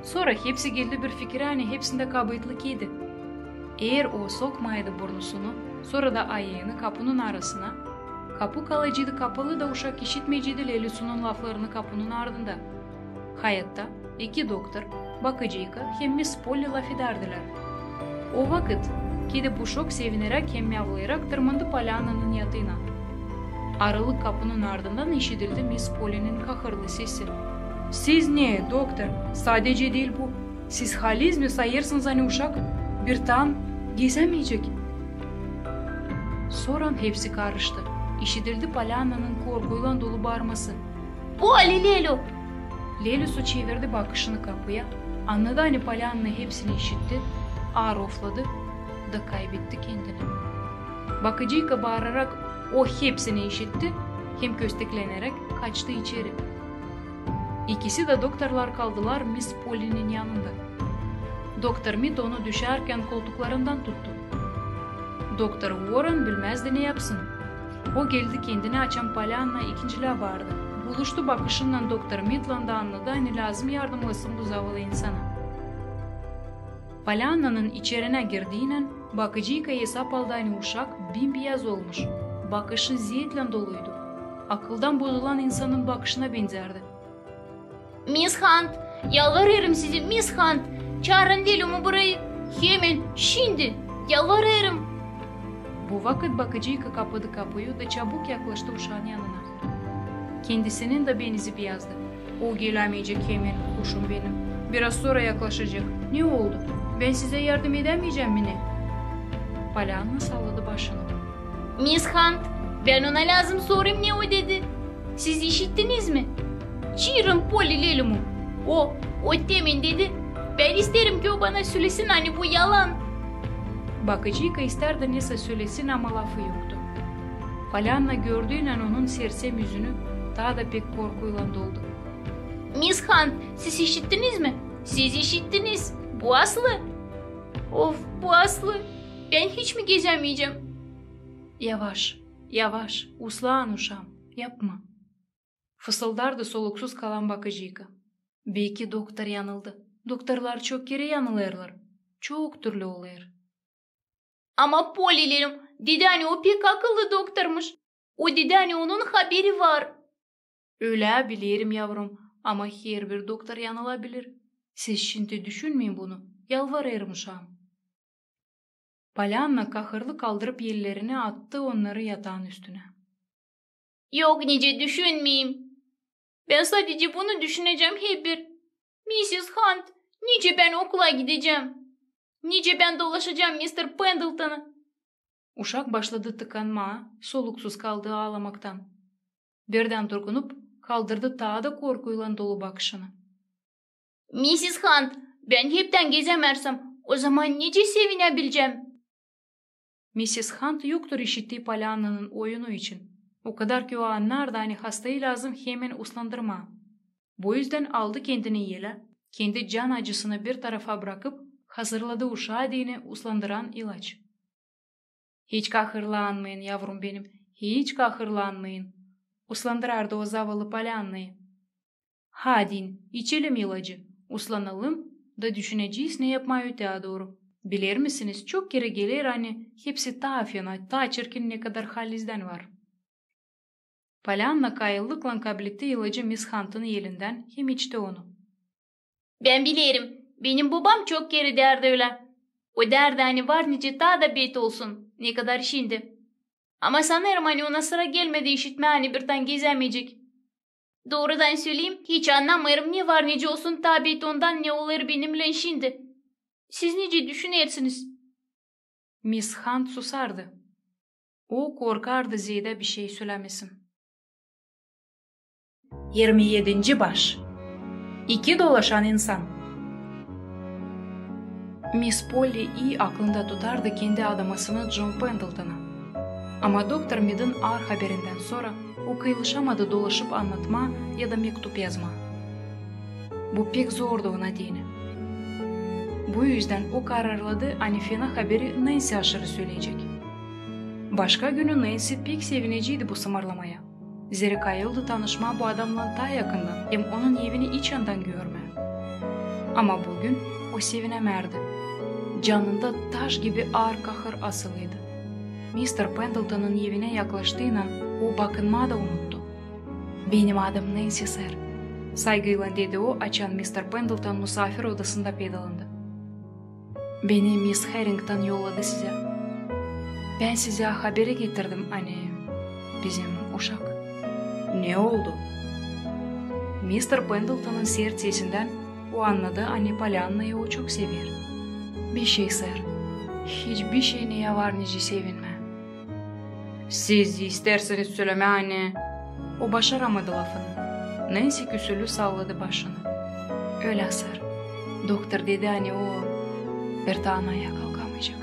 Sora hepsi geldi bir fikirä, ani hepsindä kabaatlı kedi. Eer o sokmaydı burnusunu, sora da ayını kapunun arasına, kapu kalaceydı kapalı da uşak işitmeyeceydi Lelusunun laflarını kapunun ardında. Hayatta iki doktor, bakıcıyka hem mis Polli lafedärdilär. O vakıt kedi puşok sevineräk hem miyavlayarak tırmandı Polyannanın yatına. Aralık kapunun ardından işidildi mis Pollinin kahırlı sesi. Siz ne, doktor, sadece diil bu. Siz halizdä sayêrsınız, ani uşak bir taan gezämeyecek. Sora hepsi karıştı. İşidildi Polyannanın korkuylan dolu baarması. Polli Lelu! Lelusu çevirdi bakışını kapuya, annadı, ani Polyanna hepsini işitti, aar ofladı da kaybetti kendini. Bakıcıyka baararak "O hepsini işitti" hem köstekleneräk kaçtı içeri. İkisi dä doktorlar kaldılar mis Pollinin yanında. Doktor Mit onu düşärkän koltuklarından tuttu. Doktor Uorren bilmäzdi, ne yapsın. O geldi kendinä, açan Polyanna ikincilää baardı. Buluştu bakışınnan doktor Mitlän da annadı, ani lääzım yardımlasın bu zavalı insana. Polyannanın içerinä girdiinän, bakıcıyka esap aldı, ani uşak bimbiyaz olmuş, bakışı zeetlän doluydu. Akıldan bozulan insanın bakışına benzärdi. Mis Hant, yalvarêrım sizi, mis Hant, çaarın Lelumu burayı, hemen, şindi, yalvarêrım. Bu vakıt bakıcıyka kapadı kapuyu da çabuk yaklaştı uşaan yanına. Kendisinin dä benizi biyazdı. O gelämeyecek hemen, kuşum benim. Biraz sora yaklaşacek. Ne oldu? Bän sizä yardım edämeyecäm mi ne? Polyanna salladı başını. Mis Hant, Bän ona lääzım sorêrım, ne o dedi. Siz işittiniz mi? Çiirın Polli lelumum. O, o temin dedi: bän isteerim, ki o bana sölesin, ani bu yalan. Bakıcıyka istärdi nesä sölesin, ama lafı yoktu. Polyanna, gördüynän onun sersem üzünü, taa da pek korkuylan doldu. Miss Hunt, siz işittiniz mi? Siz işittiniz. Bu aslı. Of, bu aslı. Bän hiç mi gezämeyecäm? Yavaş, yavaş, uslan, uşaam, yapma. Fısıldardı soluksuz kalan bakıcıyka. Beki doktor yanıldı. Doktorlar çok kerä yanılêrlar. Çok türlü olêr. Ama Polli lelum dedi, ani o pek akıllı doktormuş. O dedi, ani onun haberi var. Ölä bilerim, yavrum, ama herbir doktor yanılabilir. Siz şindi düşünmeyin bunu, yalvarêrım, uşaam. Polyanna kahırlı kaldırıp ellerini, attı onnarı yataan üstünä. Yok, nicä düşünmeyim. Bän sadecä bunu düşünecäm hep bir. Missis Hunt, nicä bän okula gidecäm? Nicä bän dolaşacam mister Pendletonı? Uşak başladı tıkanmaa, soluksuz kaldı aalamaktan. Birdän durgunup, kaldırdı taa da korkuylan dolu bakışını. Missis Hunt, bän heptän gezämärsem, o zaman nicä sevinäbilecäm? Missis Hunt yoktur işittii Polyannanın oyunu için. O kadar ki o annardı, ani hastayı lääzım hemen uslandırmaa. Bu üzdän aldı kendini elä, kendi can acısını bir tarafa brakıp, hazırladı uşaa deyni uslandıran ilaç. Hiç kahırlanmayın, yavrum benim, hiç kahırlanmayın, uslandırardı o zavallı Polyannayı. Hadi, içelim ilacı, uslanalım da düşünecez, ne yapmaa öteyä dooru. Biler misiniz, çok kerä geler, ani hepsi taa fena, taa çirkin, ne kadar halizdän var. Polyanna kayıllıklan kabletti ilacı Miss Huntın elindän hem içti onu. Bän bilerim, benim bobam çok kerä därdi ölä. O därdi, ani var nicä taa da beter olsun, ne kadar şindi. Ama sanêrım, ani ona sıra gelmedi işitmää, ani birtan gezämeyecek. Doorudan söleyim, hiç annamêêrım, ne var nicä olsun taa beter ondan, ne olêr benimnän şindi. Siz nicä düşünersiniz? Miss Hunt susardı. O korkardı zeedä bişey sölämesin. İrmi edinci baş. İki dolaşan insan. Miss Polli ii aklında tutardı kendi adamasını John Pendletona. Ama doktor Midin aar haberindän sora o kıyılışamadı dolaşıp annatmaa ya da mektup yazmaa. Bu pek zordu ona deyni. Bu üzdän o kararladı, ani fena haberi Nansi aşırı söleyecek. Başka günü Nansi pek sevineceydi bu sımarlamaya. Zerä kayıldı tanışmaa bu adamnan taa yakından hem onun evini iç yandan görmää. Ama büün o sevinämärdi. Canında taş gibi aar kahır asılıydı. Mister Pendletonun evinä yaklaştıynan o bakınmaa da unuttu. Benim adım Nansi, sär, saygıylan dedi o, açan mister Pendleton musaafir odasında peydalındı. Beni Miss Harrington yolladı sizä. Bän sizä haberi getirdim, ani bizim uşak. Ne oldu? Mister Pendletonun sert sesindän o annadı, ani Polyannayı o çok sever. Bişey, sär. Hiç bişey, neyä var nicä sevinmää. Siz istärsiniz sölemää, ani... O başaramadı lafını. Nansi küsülü salladı başını. Ölä, sär. Doktor dedi, ani o birtaan ayaa kalkamayacek.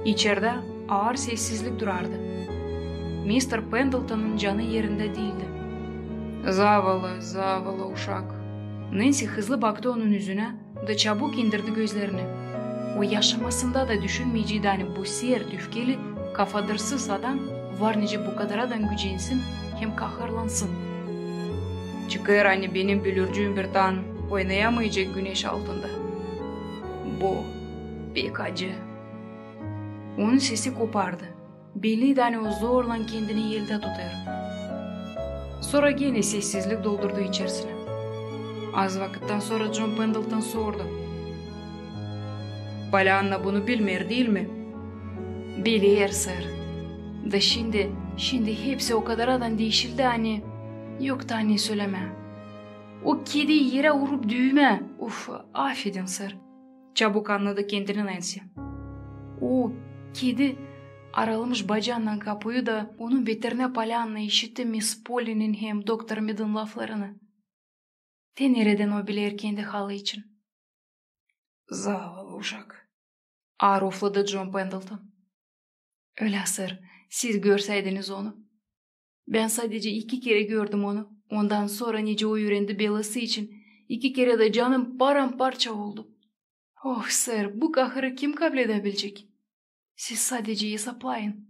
İçerdä aar sessizlik durardı. Mister Pendletonun canı erindä diildi. Zavallı, zavallı uşak. Nansi hızlı baktı onun üzünä da çabuk indirdi gözlerini. O yaşamasında da düşünmeyeceydi, ani bu sert, üfkeli, kafadırsız adam var nicä bu kadaradan gücensin hem kahırlansın. Çıkêr, ani benim bülürcüüm birtaan oynayamayacek güneş altında. Bu pek acı. Onun sesi kopardı. Belliydi, ani o zorlan kendini eldä tutêr. Sora genä sessizlik doldurdu içerisini. Az vakıttan sora John Pendleton sordu. Polyanna bunu bilmeer, diil mi? Biler, sär. Da şindi, şindi hepsi o kadaradan diişildi, ani yok taa ne sölemää. O kedi erä urup düümää. Uf, afedin, sär. Çabuk annadı kendini Nansi. O kedi Aralamış bacannan kapuyu da onun beterinä Polyanna işitti Miss Polinin hem doktor Midin laflarını. Te neredän o biler kendi halı için? Zavallı uşak, aar ufladı John Pendleton. Ölä, sir, siz görsäydiniz onu. Bän sadecä iki kerä gördüm onu. Ondan sora, nicä o üürendi belası için, iki kerä dä canım paramparça oldu. Oh, sir, bu kahırı kim kabledebilecek? Siz sadecä esaplayın.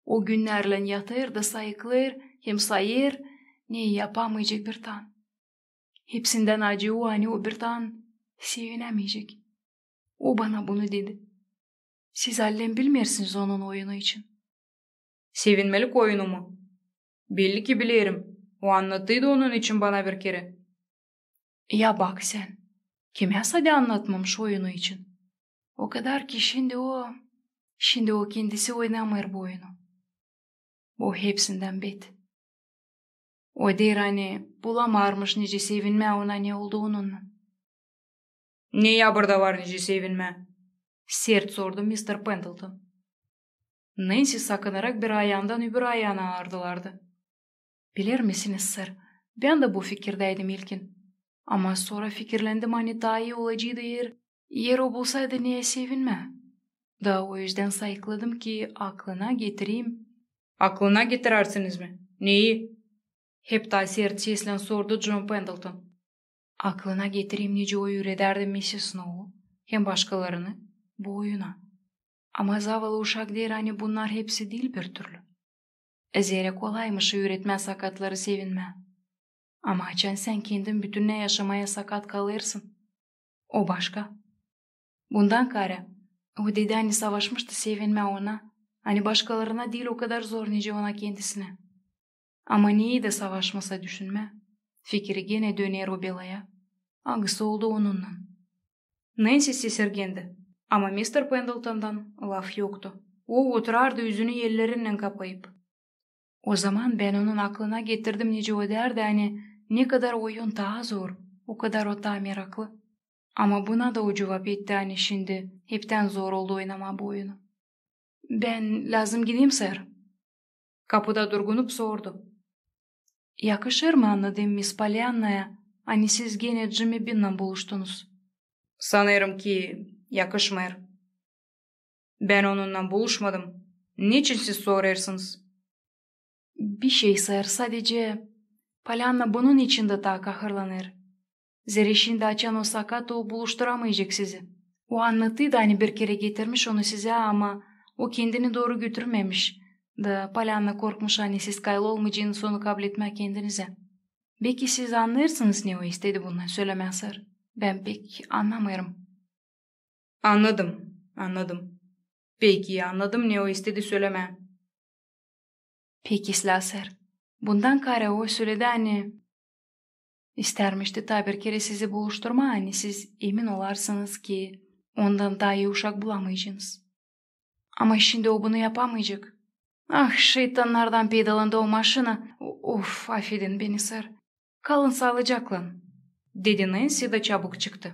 O günnärlän yatêr da sayıklêêr hem sayêr, ne yapamayacek bir tan. Hepsindän acı o, ani o bir tan sevinämeyecek. O bana bunu dedi. Siz allän bilmeersiniz onun oyunu için. Sevinmelik oyunu mu? Belli ki bilerim. O annattıydı onun için bana bir kerä. Ya bak sän, kimä sade annatmamış oyunu için? O kadar ki şindi o, şindi o kendisi oynamêêr bu oyunu. O hepsindän bet. O deer, ani bulamêêrmış nicä sevinmää ona, ne oldu onunnan. Ne ya burada var nicä sevinmää? Sert sordu mister Pendleton. Nänsi sakınarak bir ayandan öbür ayana aardılardı. Biler misiniz, sir, bän dä bu fikirdäydim ilkin. Ama sora fikirlendim, ani taa ii olaceydı, eer, eer o bulsaydı neyä sevinmää. Da o üzdän sayıkladım ki aklına getireyim. Aklına getirärsiniz mi? Neyi? Hep taa sert seslän sordu John Pendleton. Aklına getireyim, nicä o üüredärdi missis Snow hem başkalarını bu oyuna. Ama zavallı uşak deer, ani bunnar hepsi diil bir türlü. Zerä kolaymış üüretmää sakatları sevinmää. Ama açan sän kendin bütünnä yaşamaya sakat kalêrsın, o başka. Bundan kaarä, o dedi, ani savaşmıştı sevinmää ona, ani başkalarına diil o kadar zor, nicä ona kendisinä. Ama neyi dä savaşmasa düşünmää, fikiri genä döner o belaya, angısı oldu onunnan. Nänsi sesirgendi, ama mister Pendletondan laf yoktu. O oturardı üzünü ellerinnän kapayıp. O zaman bän onun aklına getirdim, nicä o därdi, ani ne kadar oyun taa zor, o kadar o taa meraklı. Ama buna da o cuvap etti, ani şindi heptän zor oldu oynamaa bu oyunu. Bän lääzım gideyim, sir. Kapuda durgunup sordu. Yakışêr mı, annadayım, Miss Polyannaya, ani siz genä Jimmy Binnän buluştunuz? Sanêrım ki, yakışmêêr. Bän onunnan buluşmadım. Neçin siz sorêrsınız? Bişey, sir, sadecä Polyanna bunun için dä taa kahırlanêr. Zerä şindi, açan o sakat, o buluşturamayacek sizi. O annattıydı, ani bir kerä getirmiş onu sizä, ama o kendini dooru götürmemiş. Da Polyanna korkmuş, ani siz kayıl olmaycınız onu kabletmää kendinizä. Beki siz annêêrsınız, ne o istedi bundan sölemää, sir. Bän pek annamêêrım. Annadım, annadım. Pek ii annadım, ne o istedi sölemää. Pek islää, sir. Bundan kaarä o söledi, ani istärmişti taa bir kerä sizi buluşturmaa, ani siz emin olarsınız, ki ondan taa ii uşak bulamaycınız. Ama şindi o bunu yapamayacek. Ah, şeytannardan peydalandı o maşina. O-, of, afedin beni, sir. Kalın saalıcaklan, dedi Nänsi da çabuk çıktı.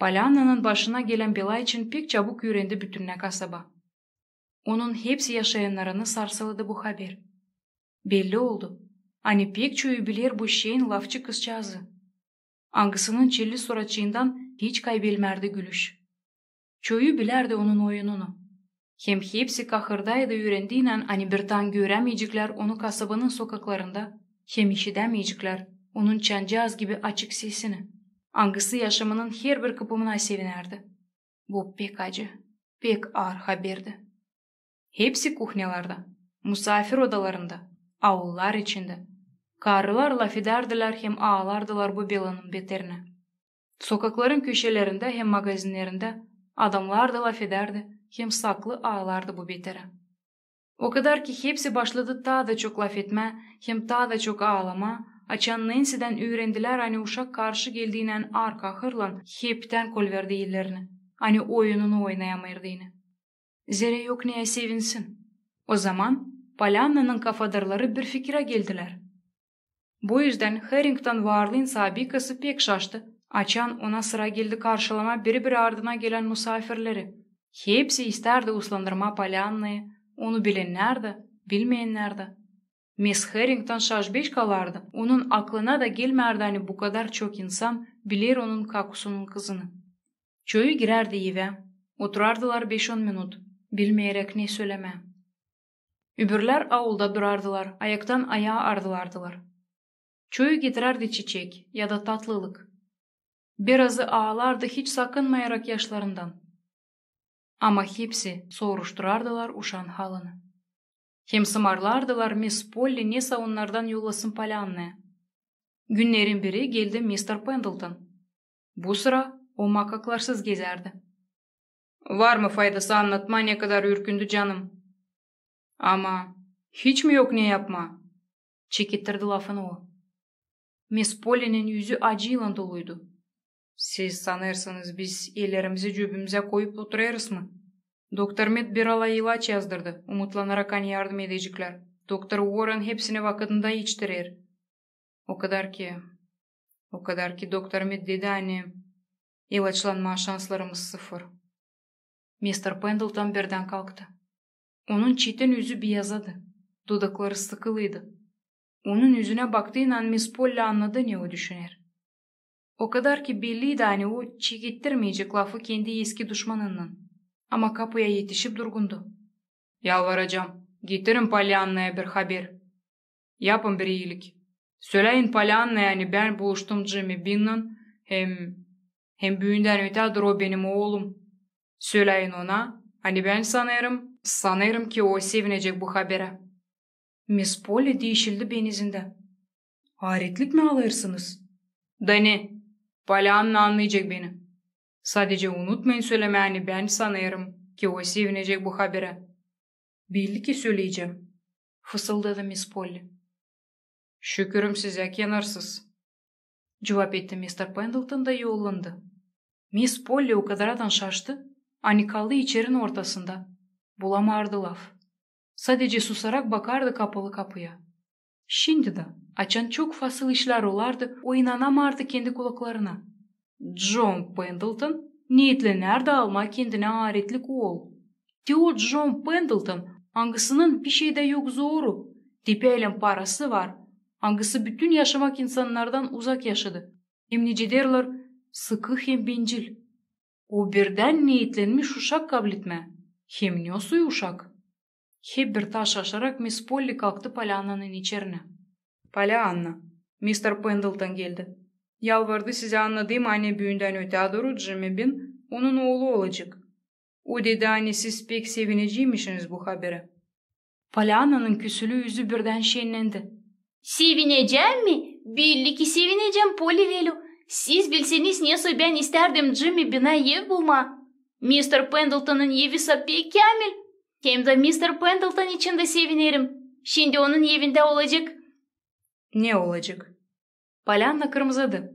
Polyannanın başına gelän bela için pek çabuk üürendi bütünnä kasaba. Onun hepsi yaşayannarını sarsaladı bu haber. Belli oldu, ani pek çoyu biler bu şeyin lafçı kızçaazı, angısının çilli suratçıından hiç kaybelmärdi gülüş. Çoyu bilärdi onun oyununu. Hem hepsi kahırdaydı üürendiynän, ani bir tan görämeyceklär onu kasabanın sokaklarında, hem işidämeyceklär onun çancaaz gibi açık sesini, angısı yaşamanın herbir kıpımına sevinärdi. Bu pek acı, pek aar haberdi. Hepsi kuhnyalarda, musaafir odalarında, aullar içindä karılar lafedärdilär hem aalardılar bu belanın beterinä. Sokakların köşelerindä hem magazinnerindä adamnar da lafedärdi hem saklı aalardı bu beterä. O kadar ki hepsi başladı taa da çok lafetmää hem taa da çok aalamaa, açan Nänsidän üürendilär, ani uşak karşı geldiynän aar kahırlan heptän kolverdi ellerini, ani oyununu oynayamêêrdı. Zerä yok neyä sevinsin. O zaman Polyannanın kafadarları bir fikirä geldilär. Bu üzdän Harrington varlıın sabikası pek şaştı, açan ona sıra geldi karşılamaa biri-biri ardına gelän musaafirleri. Hepsi istärdi uslandırmaa Polyannayı, Onu bilennär dä, bilmeyennär dä. Miss Harrington şaşbeş kalardı, onun aklına da gelmärdi, ani bu kadar çok insan biler onun kakusunun kızını. Çoyu girärdi evä, oturardılar beş-on minut, bilmeyeräk ne sölemää. Öbürlär aulda durardılar, ayaktan ayaa ardılardılar. Çoyu getirärdi çiçek ya da tatlılık. Birazı aalardı hiç sakınmayarak yaşlarından. Ama hepsi soruşturardılar uşaan halını. Hem sımarlardılar Miss Polli nesä onnardan yollasın Polyannaya. Günnerin biri geldi mister Pendleton. Bu sıra o makaklarsız gezärdi. Var mı faydası annatmaa, ne kadar ürkündü canım? Ama hiç mi yok ne yapmaa? Çekettirdi lafını o. Miss Pollinin üzü acıylan doluydu. Siz sanêrsınız, biz ellerimizi cübümüzä koyup oturêrız mı? Doktor Mid bir alay ilaç yazdırdı, umutlanarak, ani yardım edeceklär. Doktor Warren hepsini vakıdında içtirer. O kadar ki, o kadar ki doktor Mid dedi, ani ilaçlanmaa şanslarımız sıfır. Mister Pendleton birdän kalktı. Onun çetin üzü beyazadı, dodakları sıkılıydı. Onun üzünä baktıynan Miss Polli annadı, ne o düşüner. O kadar ki belliydi, ani o çekettirmeyecek lafı kendi eski duşmanınnan. Ama kapuya etişip durgundu. Yalvaracam, getirin Polyannaya bir haber. Yapın bir iilik. Söläyin Polyannaya, ani bän buluştum Jimmy Binnän, hem, hem büündän ötää dur o benim oolum. Söläyin ona, ani bän sanêrım, sanêrım ki o sevinecek bu haberä. Miss Polli diişildi benizindä. Aaretlik mi alêrsınız? Da ne? Polyanna annayacek beni. Sadecä unutmayın sölemää, ani bän sanêrım ki o sevinecek bu haberä. Belli ki söleyecäm, fısıldadı Miss Polli. Şükürüm sizä, kenarsız, cuvap etti mister Pendleton da yollandı. Miss Polli o kadaradan şaştı, ani kaldı içerin ortasında, bulamardı laf. Sadecä susarak bakardı kapalı kapuya. Şindi dä, açan çok fasıl işlär olardı, o inanamardı kendi kulaklarına. John Pendleton neetlenärdi almaa kendinä aaretlik ool. Te o John Pendleton, angısının bişeydä yok zoru, tepäylän parası var, angısı bütün yaşamak insannardan uzak yaşadı. Hem, nicä deerlär, sıkı hem bencil. O birdän neetlenmiş uşak kabletmää. Hem ne soy uşak? Hep bir taa şaşarak Miss Polli kalktı Polyannanın içerinä. Polyanna, mister Pendleton geldi. Yalvardı sizä annadayım, ani büündän ötää dooru Jimmy Binn onun oolu olacek. O dedi, ani siz pek sevineceymişiniz bu haberä. Polyannanın küsülü üzü birdän şennendi. Sevinecäm mi? Belli ki sevinecäm, Polli Lelü. Siz bilseniz, nesoy bän istärdim Jimmy Binnä ev bulmaa. Mister Pendletonun evi sa pek käämil. Hem dä mister Pendleton için dä sevinerim. Şindi onun evindä olacek. Ne olacek? Polyanna kırımzadı.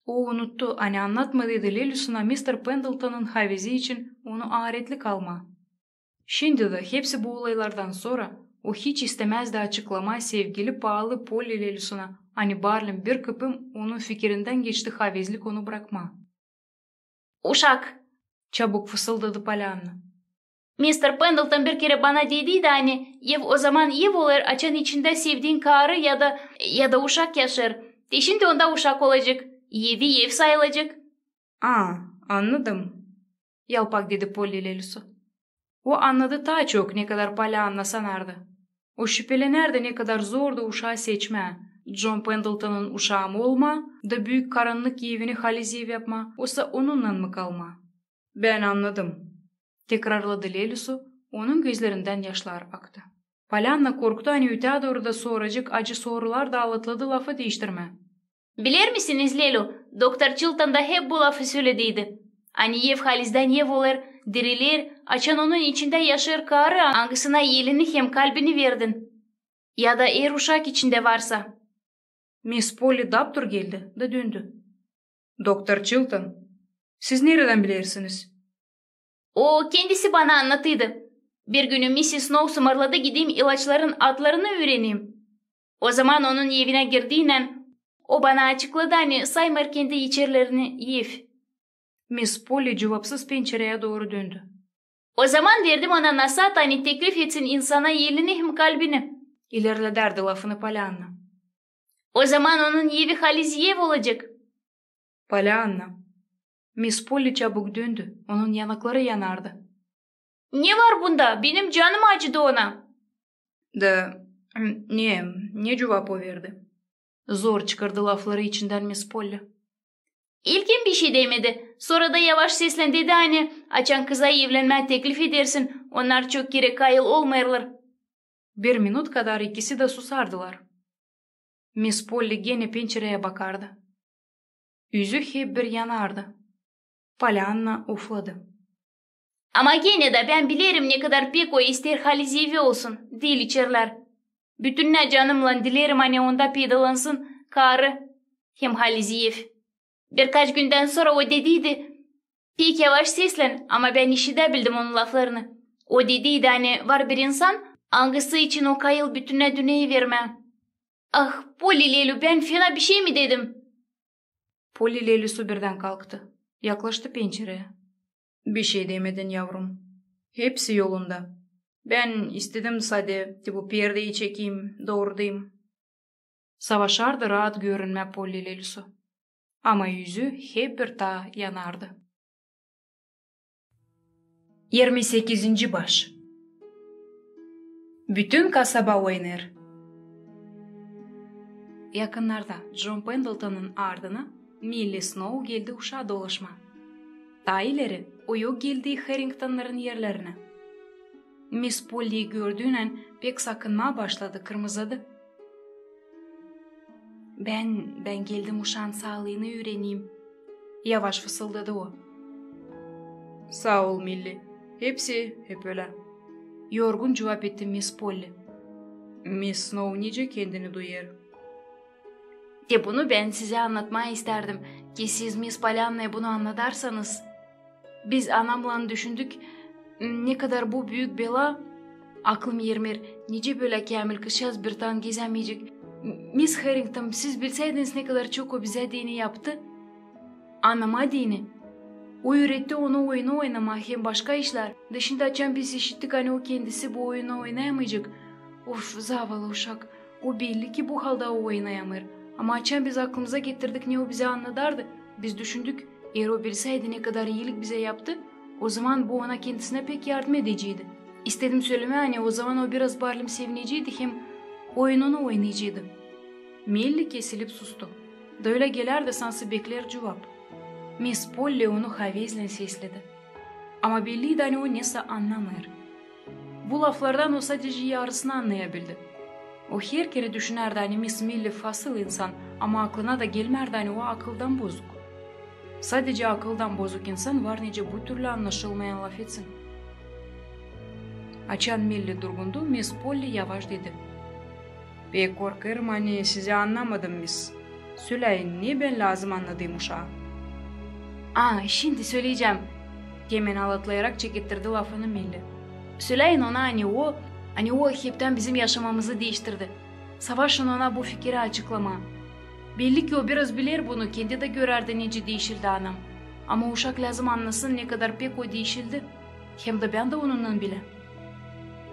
O unuttu, ani annatmadıydı Lelüsuna mister Pendletonun havezi için onu aaretlik almaa. Şindi dä hepsi bu olaylardan sora o hiç istämäzdi açıklamaa sevgili paalı Polli Lelüsuna, ani barlin bir kıpım onun fikirindän geçti havezlik onu brakmaa. Uşak! Çabuk fısıldadı Polyanna. Mister Pendleton bir kerä bana dediydi, ani ev ozaman ev olêr, açan içindä sevdiin karı ya da, ya da uşak yaşêêr. Te şindi onda uşak olacek. Evi ev sayılacek. A, annadım, yalpak dedi Polli Lelüsu. O annadı taa çok, nekadar Polyanna sanardı. O şüpelenärdi, nekadar zordu uşaa seçmää: John Pendletonun uşaa mı olmaa, da büük karannık evini haliz ev yapmaa, osa onunnan mı kalmaa. Bän annadım, tekrarladı Lelüsu, onun gözlerindän yaşlar aktı. Polyanna korktu, ani ötää dooru da soracek acı sorular, da alatladı lafı diiştirmää. Bilermisiniz, Lelü, doktor Çilton da hep bu lafı sölediydi, ani ev halizdän ev olêr, diriler, açan onun içindä yaşêêr karı, angısına elini hem kalbini verdin, ya da er uşak içindä varsa. Miss Polli daptur geldi da döndü. Doktor Çilton, siz neredän bilersiniz? O kendisi bana annadıydı. Bir günü missis Snow sımarladı gideyim, ilaçların adlarını üüreneyim. Ozaman onun evinä girdiynän, o bana açıkladı, ani saymêêr kendi içerilerini ev. Miss Polli cuvapsız pençereyä dooru döndü. Ozaman verdim ona nasaat, ani teklif etsin insana elini hem kalbini. İlerledärdi lafını Polyanna. Ozaman onun evi haliz ev olacek. Polyanna. Miss Polli çabuk döndü. Onun yanakları yanardı. Ne var bunda? Benim canım acıdı ona. Da ne, ne cuvap o verdi? Zor çıkardı lafları içindän Miss Polli. İlkin bişey demedi. Sora da yavaş seslän dedi, ani açan kıza evlenmää teklif edersin, onnar çok kerä kayıl olmêêrlar. Bir minut kadar ikisi dä susardılar. Miss Polli genä pençereyä bakardı. Üzü hep bir yanardı. Polyanna ufladı. Ama genä dä bän bilerim, ne kadar pek o isteer haliz evi olsun, diil içerlär. Bütünnä canımnan dilerim, ani onda peydalansın karı hem haliz ev. Birkaç gündän sora o dediydi, pek yavaş seslän, ama bän işidebildim onun laflarını. O dediydi, ani var bir insan, angısı için o kayıl bütünnä dünneyi vermää. Ah, Polli lelü, bän fena bişey mi dedim? Polli lelüsü birdän kalktı, yaklaştı pençereyä. Bişey demedin, yavrum. Hepsi yolunda. Bän istedim sade, te bu perdeyi çekeyim, doorudayım. Savaşardı raat görünmää Polli lelüsü. Ama üzü hep bir taa yanardı. Yirmi sekizinci baş. Bütün kasaba oynêêr. Yakınnarda Džon Pendletonun ardına Milli Snou geldi uşaa dolaşmaa. Taa ileri o yok geldi Harringtonnarın erlerinä. Miss Polliyi gördüünän pek sakınmaa başladı, kırmızıdı. Bän, bän geldim uşaan saalıını üüreneyim, yavaş fısıldadı o. Saa ol, Milli. Hepsi hep ölä, yorgun cuvap etti Miss Polli. Miss Snou nicä kendini duyêr? Te bunu bän sizä annatmaa istärdim, ki siz Miss Polyannaya bunu annadarsanız. Biz anamnan düşündük, ne kadar bu büük bela. Aklım ermeer, nicä bölä käämil kızçaaz bir taa gezämeyecek. Miss Harrington, siz bilsäydiniz, ne kadar çok o bizä deyni yaptı. Anama deyni. O üüretti onu oyunu oynamaa hem başka işlär. Da şindi açan biz işittik, ani o kendisi bu oyunu oynayamayacek. Of, zavallı uşak. O belli, ki bu halda o oynayamêêr. Ama açan biz aklımıza getirdik, ne o bizä annadardı, biz düşündük, eer o bilsäydi, ne kadar iilik bizä yaptı, ozaman bu ona kendisinä pek yardım edeceydi. İstedim sölemää, ani ozaman o biraz barlim sevineceydi hem oyununu oynayaceydı. Milli kesilip sustu. Da ölä gelärdi, sansı bekleer cuvap. Miss Polli onu havezlän sesledi. Ama belliydi, ani o nesä annamêêr. Bu laflardan o sadecä yarısını annayabildi. O her kerä düşünärdi, ani Miss Milli fasıl insan, ama aklına da gelmärdi, ani o akıldan bozuk. Sadecä akıldan bozuk insan var nicä bu türlü annaşılmayan laf etsin. Açan Milli durgundu, Miss Polli yavaş dedi: Pek korkêrım, ani sizi annamadım, Miss. Söläyin, ne bän lääzım annadayım uşaa? A, şindi söleyecäm, hemen alatlayarak çekettirdi lafını Milli. Söläyin ona, ani o, ani o heptän bizim yaşamamızı diiştirdi. Savaşın ona bu fikiri açıklamaa. Belli, ki o biraz biler bunu, kendi dä görärdi, nicä diişildi anam. Ama uşak lääzım annasın, ne kadar pek o diişildi. Hem dä bän dä onunnan bilä.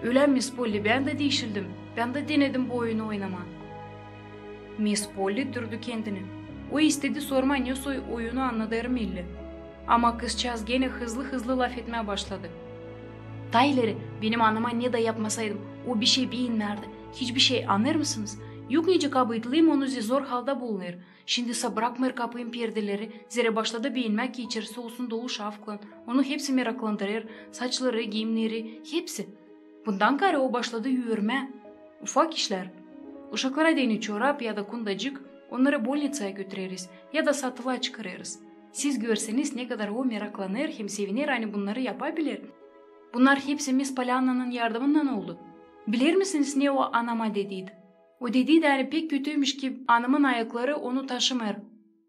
Ölä, Miss Polli, bän dä diişildim. Bän dä denedim bu oyunu oynamaa. Miss Polli düürdü kendini. O istedi sormaa, ne soy oyunu annadêr Milli. Ama kızçaaz genä hızlı-hızlı lafetmää başladı. Taa ileri benim anama ne dä yapmasaydım, o bişey beenmärdi. Hiç bişey, annêêr mısınız? Yok nicä kabaatlayım onu, zor halda bulunêr. Şindi sa brakmêêr kapayım perdeleri, zerä başladı beenmää, ki içerisi olsun dolu şafklan. Onu hepsi meraklandırêr, saçları, giimneri, hepsi. Bundan kaarä o başladı üürmää. Ufak işlär. Uşaklara deyni çorap ya da kundacık, onnarı bolnitsaya götüreriz ya da satılaa çıkarêrız. Siz görseniz, ne kadar o meraklanêr hem sevinêr, ani bunnarı yapabiler. Bunnar hepsi Miss Polyannanın yardımınnan oldu. Biler misiniz, ne o anama dediydi? O dediydi, ani pek kötüymüş, ki anamın ayakları onu taşımêêr.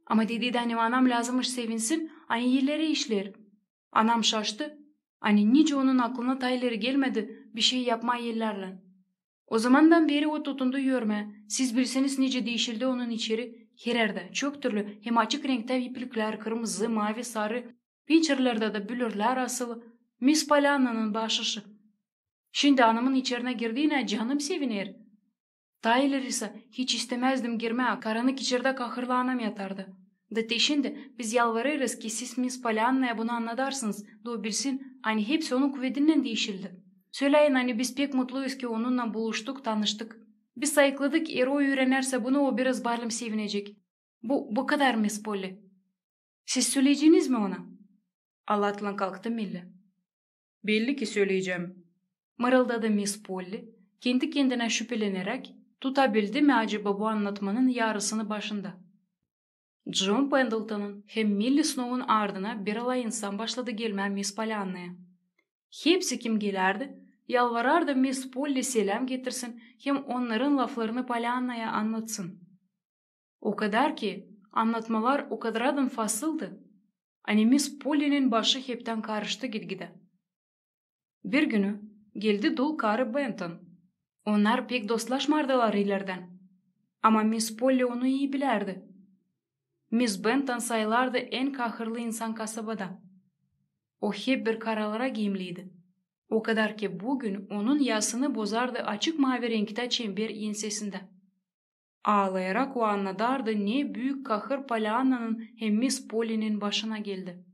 Ama dediydi, ani anam lääzımmış sevinsin, ani elleri işleer. Anam şaştı, ani nicä onun aklına taa ileri gelmedi bişey yapmaa ellärlän. Ozamandan beri o tutundu üürmää. Siz bilseniz, nicä diişildi onun içeri, her erdä, çok türlü, hem açık renktä ipliklär, kırmızı, maavi, sarı, pinçerlerdä dä bülürlär asılı. Mis Pollyannanın başışı. Şindi anamın içerinä girdiinä canım seviner. Taa ileri sa hiç istämäzdim girmää, karannık içerdä kahırlı anam yatardı. Da te şindi biz yalvarêrız, ki siz Mis Pollyannaya bunu annadarsınız, da o bilsin, ani hepsi onun kuvedindän diişildi. Söläyin, ani biz pek mutluyuz, ki onunnan buluştuk, tanıştık. Biz sayıkladık, eer o üürenärsä bunu, o biraz barlim sevinecek. Bu, bu kadar, Mis Polli. Siz söleyeceniz mi ona? Alatlan kalktı Milli. Belli ki söleyecäm, mırıldadı Mis Polli, kendi-kendinä şüpeleneräk, tutabildi mi acaba bu annatmanın yarısını başında. Con Pendletonun hem Milli Snoun ardına bir alay insan başladı gelmää Mis Pollyannaya. Hepsi, kim gelärdi, yalvarardı Mis Polli seläm getirsin hem onnarın laflarını Pollyannaya annatsın. O kadar ki annatmalar o kadaradan fasıldı, ani Mis Pollinin başı heptän karıştı gitgidä. Bir günü geldi dul karı Benton. Onnar pek dostlaşmardılar ilerdän. Ama Mis Polli onu ii bilärdi. Mis Benton sayılardı en kahırlı insan kasabada. O hep bir karalara giimliydi. O kadar ki bugün onun yasını bozardı açık maavi renktä çember ensesindä. Aalayarak o annadardı, ne büük kahır Pollyannanın hem Mis Pollinin başına geldi.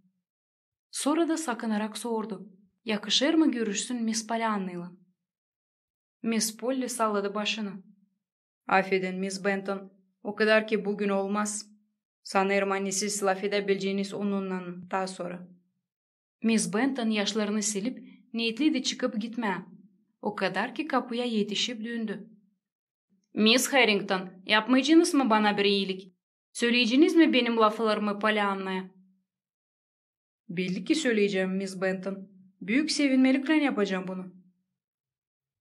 Sora da sakınarak sordu: "Yakışêr mı görüşsün Mis Pollyannalan?" Mis Polli salladı başını. "Afedin, Mis Benton, o kadar ki bugün olmaz. Sanêrım, ani siz lafedäbileceniz onunnan taa sora." Mis Benton yaşlarını silip, niyetliydi çıkıp gitmää. O kadar ki kapuya etişip döndü. "Mis Harrington, yapmayaceniz mı bana bir iilik? Söleyeceniz mi benim laflarımı Pollyannaya?" "Belli ki söleyecäm, Mis Benton. Büük sevinmeliklän yapacam bunu."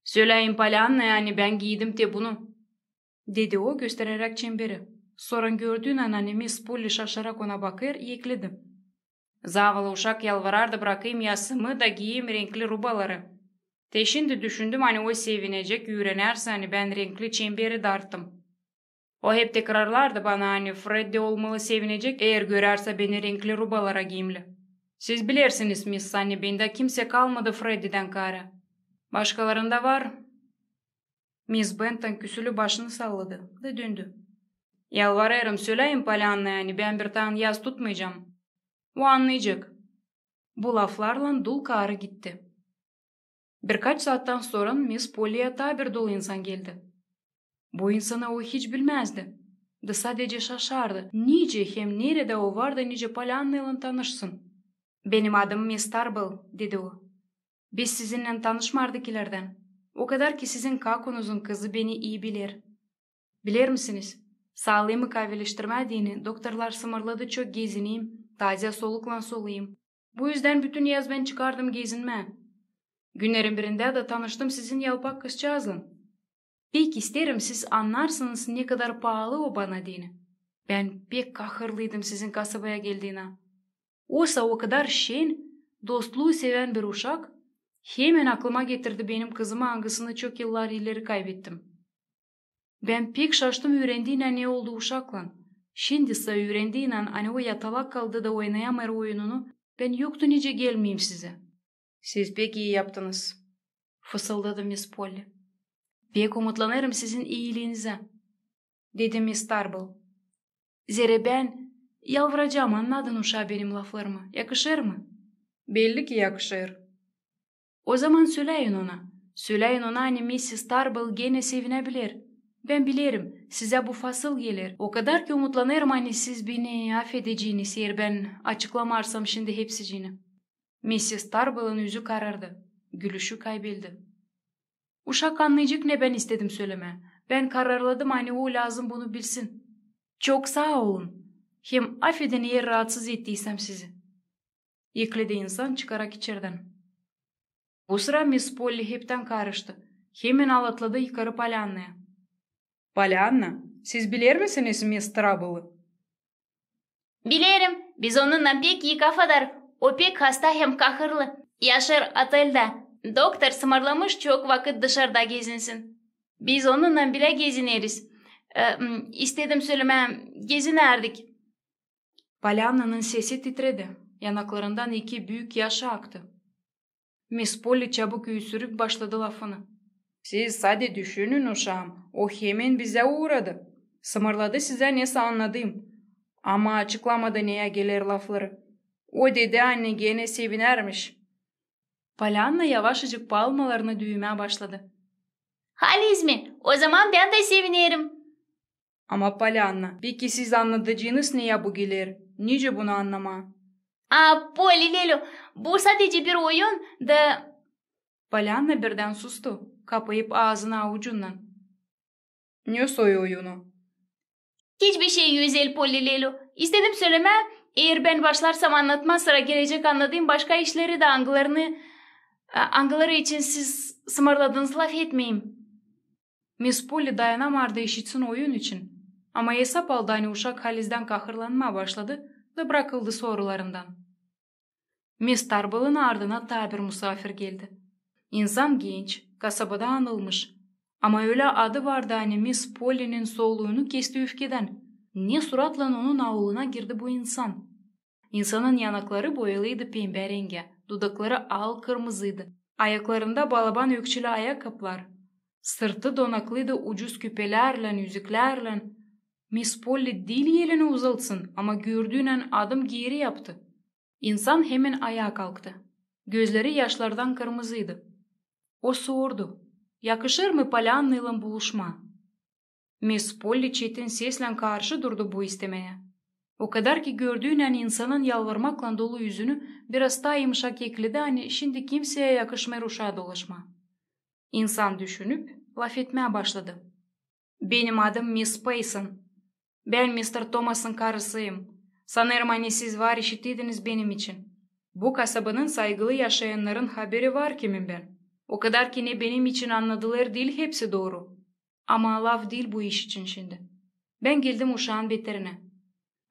"Söläyin Pollyannaya, ani bän giydim te bunu," dedi o, gösteräräk çemberi. Sora gördüynän, ani Mis Polli şaşarak ona bakêr, ekledi: "Zavallı uşak yalvarardı brakayım yasımı da giyeyim renkli rubaları. Te şindi düşündüm, ani o sevinecek, üürenärsä, ani bän renkli çemberi darttım. O hep tekrarlardı bana, ani Freddi olmalı sevinecek, eer görärsä beni renkli rubalara giimli. Siz bilersiniz, Mis, ani bendä kimsä kalmadı Freddidän kaarä. Başkalarında var." Mis Benton küsülü başını salladı da döndü. "Yalvarêrım, söläyin Pollyannaya, ani bän bir taa yas tutmayacam. O annayacek." Bu laflarlan dul karı gitti. Birkaç saattan sora Mis Polliya taa bir dul insan geldi. Bu insanı o hiç bilmäzdi. Da sadecä şaşardı, nicä hem neredä o vardı, nicä Pollyannaylan tanışsın. "Benim adım Mis Tarbell," dedi o. "Biz sizinnän tanışmardık ilerdän. O kadar ki sizin kakunuzun kızı beni ii biler. Biler misiniz, saalıımı kavileştirmää deyni doktorlar sımırladı çok gezineyim, taazä soluklan soluyum. Bu üzdän bütün yaz bän çıkardım gezinmää. Günnerin birindä dä tanıştım sizin yalpak kızçaazlan. Pek isteerim, siz annarsınız, ne kadar paalı o bana deyni. Bän pek kahırlıydım sizin kasabaya geldiinä. O sa o kadar şen, dostluu sevän bir uşak, hemen aklıma getirdi benim kızımı, angısını çok yıllar ileri kaybettim. Bän pek şaştım üürendiinän, ne oldu uşaklan. Şindi sa üürendiinän, ani o yatalak kaldı da oynayamêêr oyununu, bän yoktu nicä gelmeyim sizä." "Siz pek ii yaptınız," fısıldadı Mis Polli. "Pek umutlanêrım sizin iiliinizä," dedi Mis Tarbell. "Zerä bän yalvaracam, annadın uşaa benim laflarımı. Yakışêr mı?" "Belli ki yakışêr." "O zaman söläyin ona. Söläyin ona, ani missis Tarbell genä sevinäbiler. Bän bilerim, sizä bu fasıl geler. O kadar ki umutlanêrım, ani siz beni afedeceniz, eer bän açıklamarsam şindi hepsicini." Missis Tarbellın üzü karardı, gülüşü kaybeldi. "Uşak annayacek, ne bän istedim sölemää. Bän kararladım, ani o lääzım bunu bilsin. Çok saa olun. Hem afedin, eer raatsız ettiysäm sizi," ekledi insan, çıkarak içerdän. Bu sıra Mis Polli heptän karıştı. Hemen alatladı yukarı Pollyannaya. "Pollyanna, siz biler misiniz Mis Tarbellı?" "Bilerim, biz onunnan pek ii kafadarık. O pek hasta hem kahırlı. Yaşêêr oteldä. Doktor sımırlamış çok vakıt dışarda gezinsin. Biz onunnan bilä gezineriz. E, m, istedim sölemää, gezinärdik." Pollyannanın sesi titredi, yanaklarından iki büük yaşı aktı. Miss Polly çabuk üüsürüp başladı lafını. Siz sade düşünün, uşaam, o hemen bizä uuradı. Sımırladı sizä nesä annadayım. Ama açıklamadı, neyä geler lafları. O dedi, ani genä sevinärmiş. Polyanna yavaşıcık palmalarını düümää başladı. Haliz mi? Ozaman bän dä sevinerim. Ama, Polyanna, peki siz annadacınız, neyä bu geler? Nicä bunu annamaa? A, Polli lelö, bu sadecä bir oyun da... Polyanna birdän sustu, kapayıp aazını avucunnan. Ne soy oyunu? Hiçbir şey özel, Polli lelö. İstedim sölemää, eer bän başlarsam annatmaa, sıra gelecek annadayım başka işleri dä, angılarını, a, angıları için siz sımırladınız, lafetmeyim. Miss Polli dayanamardı işitsin oyun için, ama esap aldı, ani uşak halizdän kahırlanmaa başladı da brakıldı sorularından. Miss Tarbalın ardına taa bir musaafir geldi. İnsan genç, kasabada anılmış. Ama ölä adı vardı, ani Miss Pollinin soluunu kesti üfkedän. Ne suratlan onun auluna girdi bu insan? İnsanın yanakları boyalıydı pembä rengä, dudakları al-kırmızıydı. Ayaklarında balaban ökçeli ayakkapılar, sırtı donaklıydı ucuz küpelärlän, üzüklärlän. Miss Polli diil elini uzaltsın, ama gördüünän adım geeri yaptı. İnsan hemen ayaa kalktı. Gözleri yaşlardan kırmızıydı. O sordu, yakışır mı Polyannaylan buluşmaa? Miss Polli çetin seslän karşı durdu bu istemeä. O kadar ki gördüünän insanın yalvarmaklan dolu üzünü biraz taa yımışak ekledi, ani şindi kimseyä yakışmêêr uşaa dolaşmaa. İnsan düşünüp, lafetmää başladı. Benim adım Miss Payson. Bän mister Tomasın karısıyım. Sanêrım, ani siz var işittiniz benim için. Bu kasabanın saygılı yaşayannarın haberi var, kimim bän. O kadar ki ne benim için annadılêr, diil hepsi dooru. Ama laf diil bu iş için şindi. Bän geldim uşaan beterinä.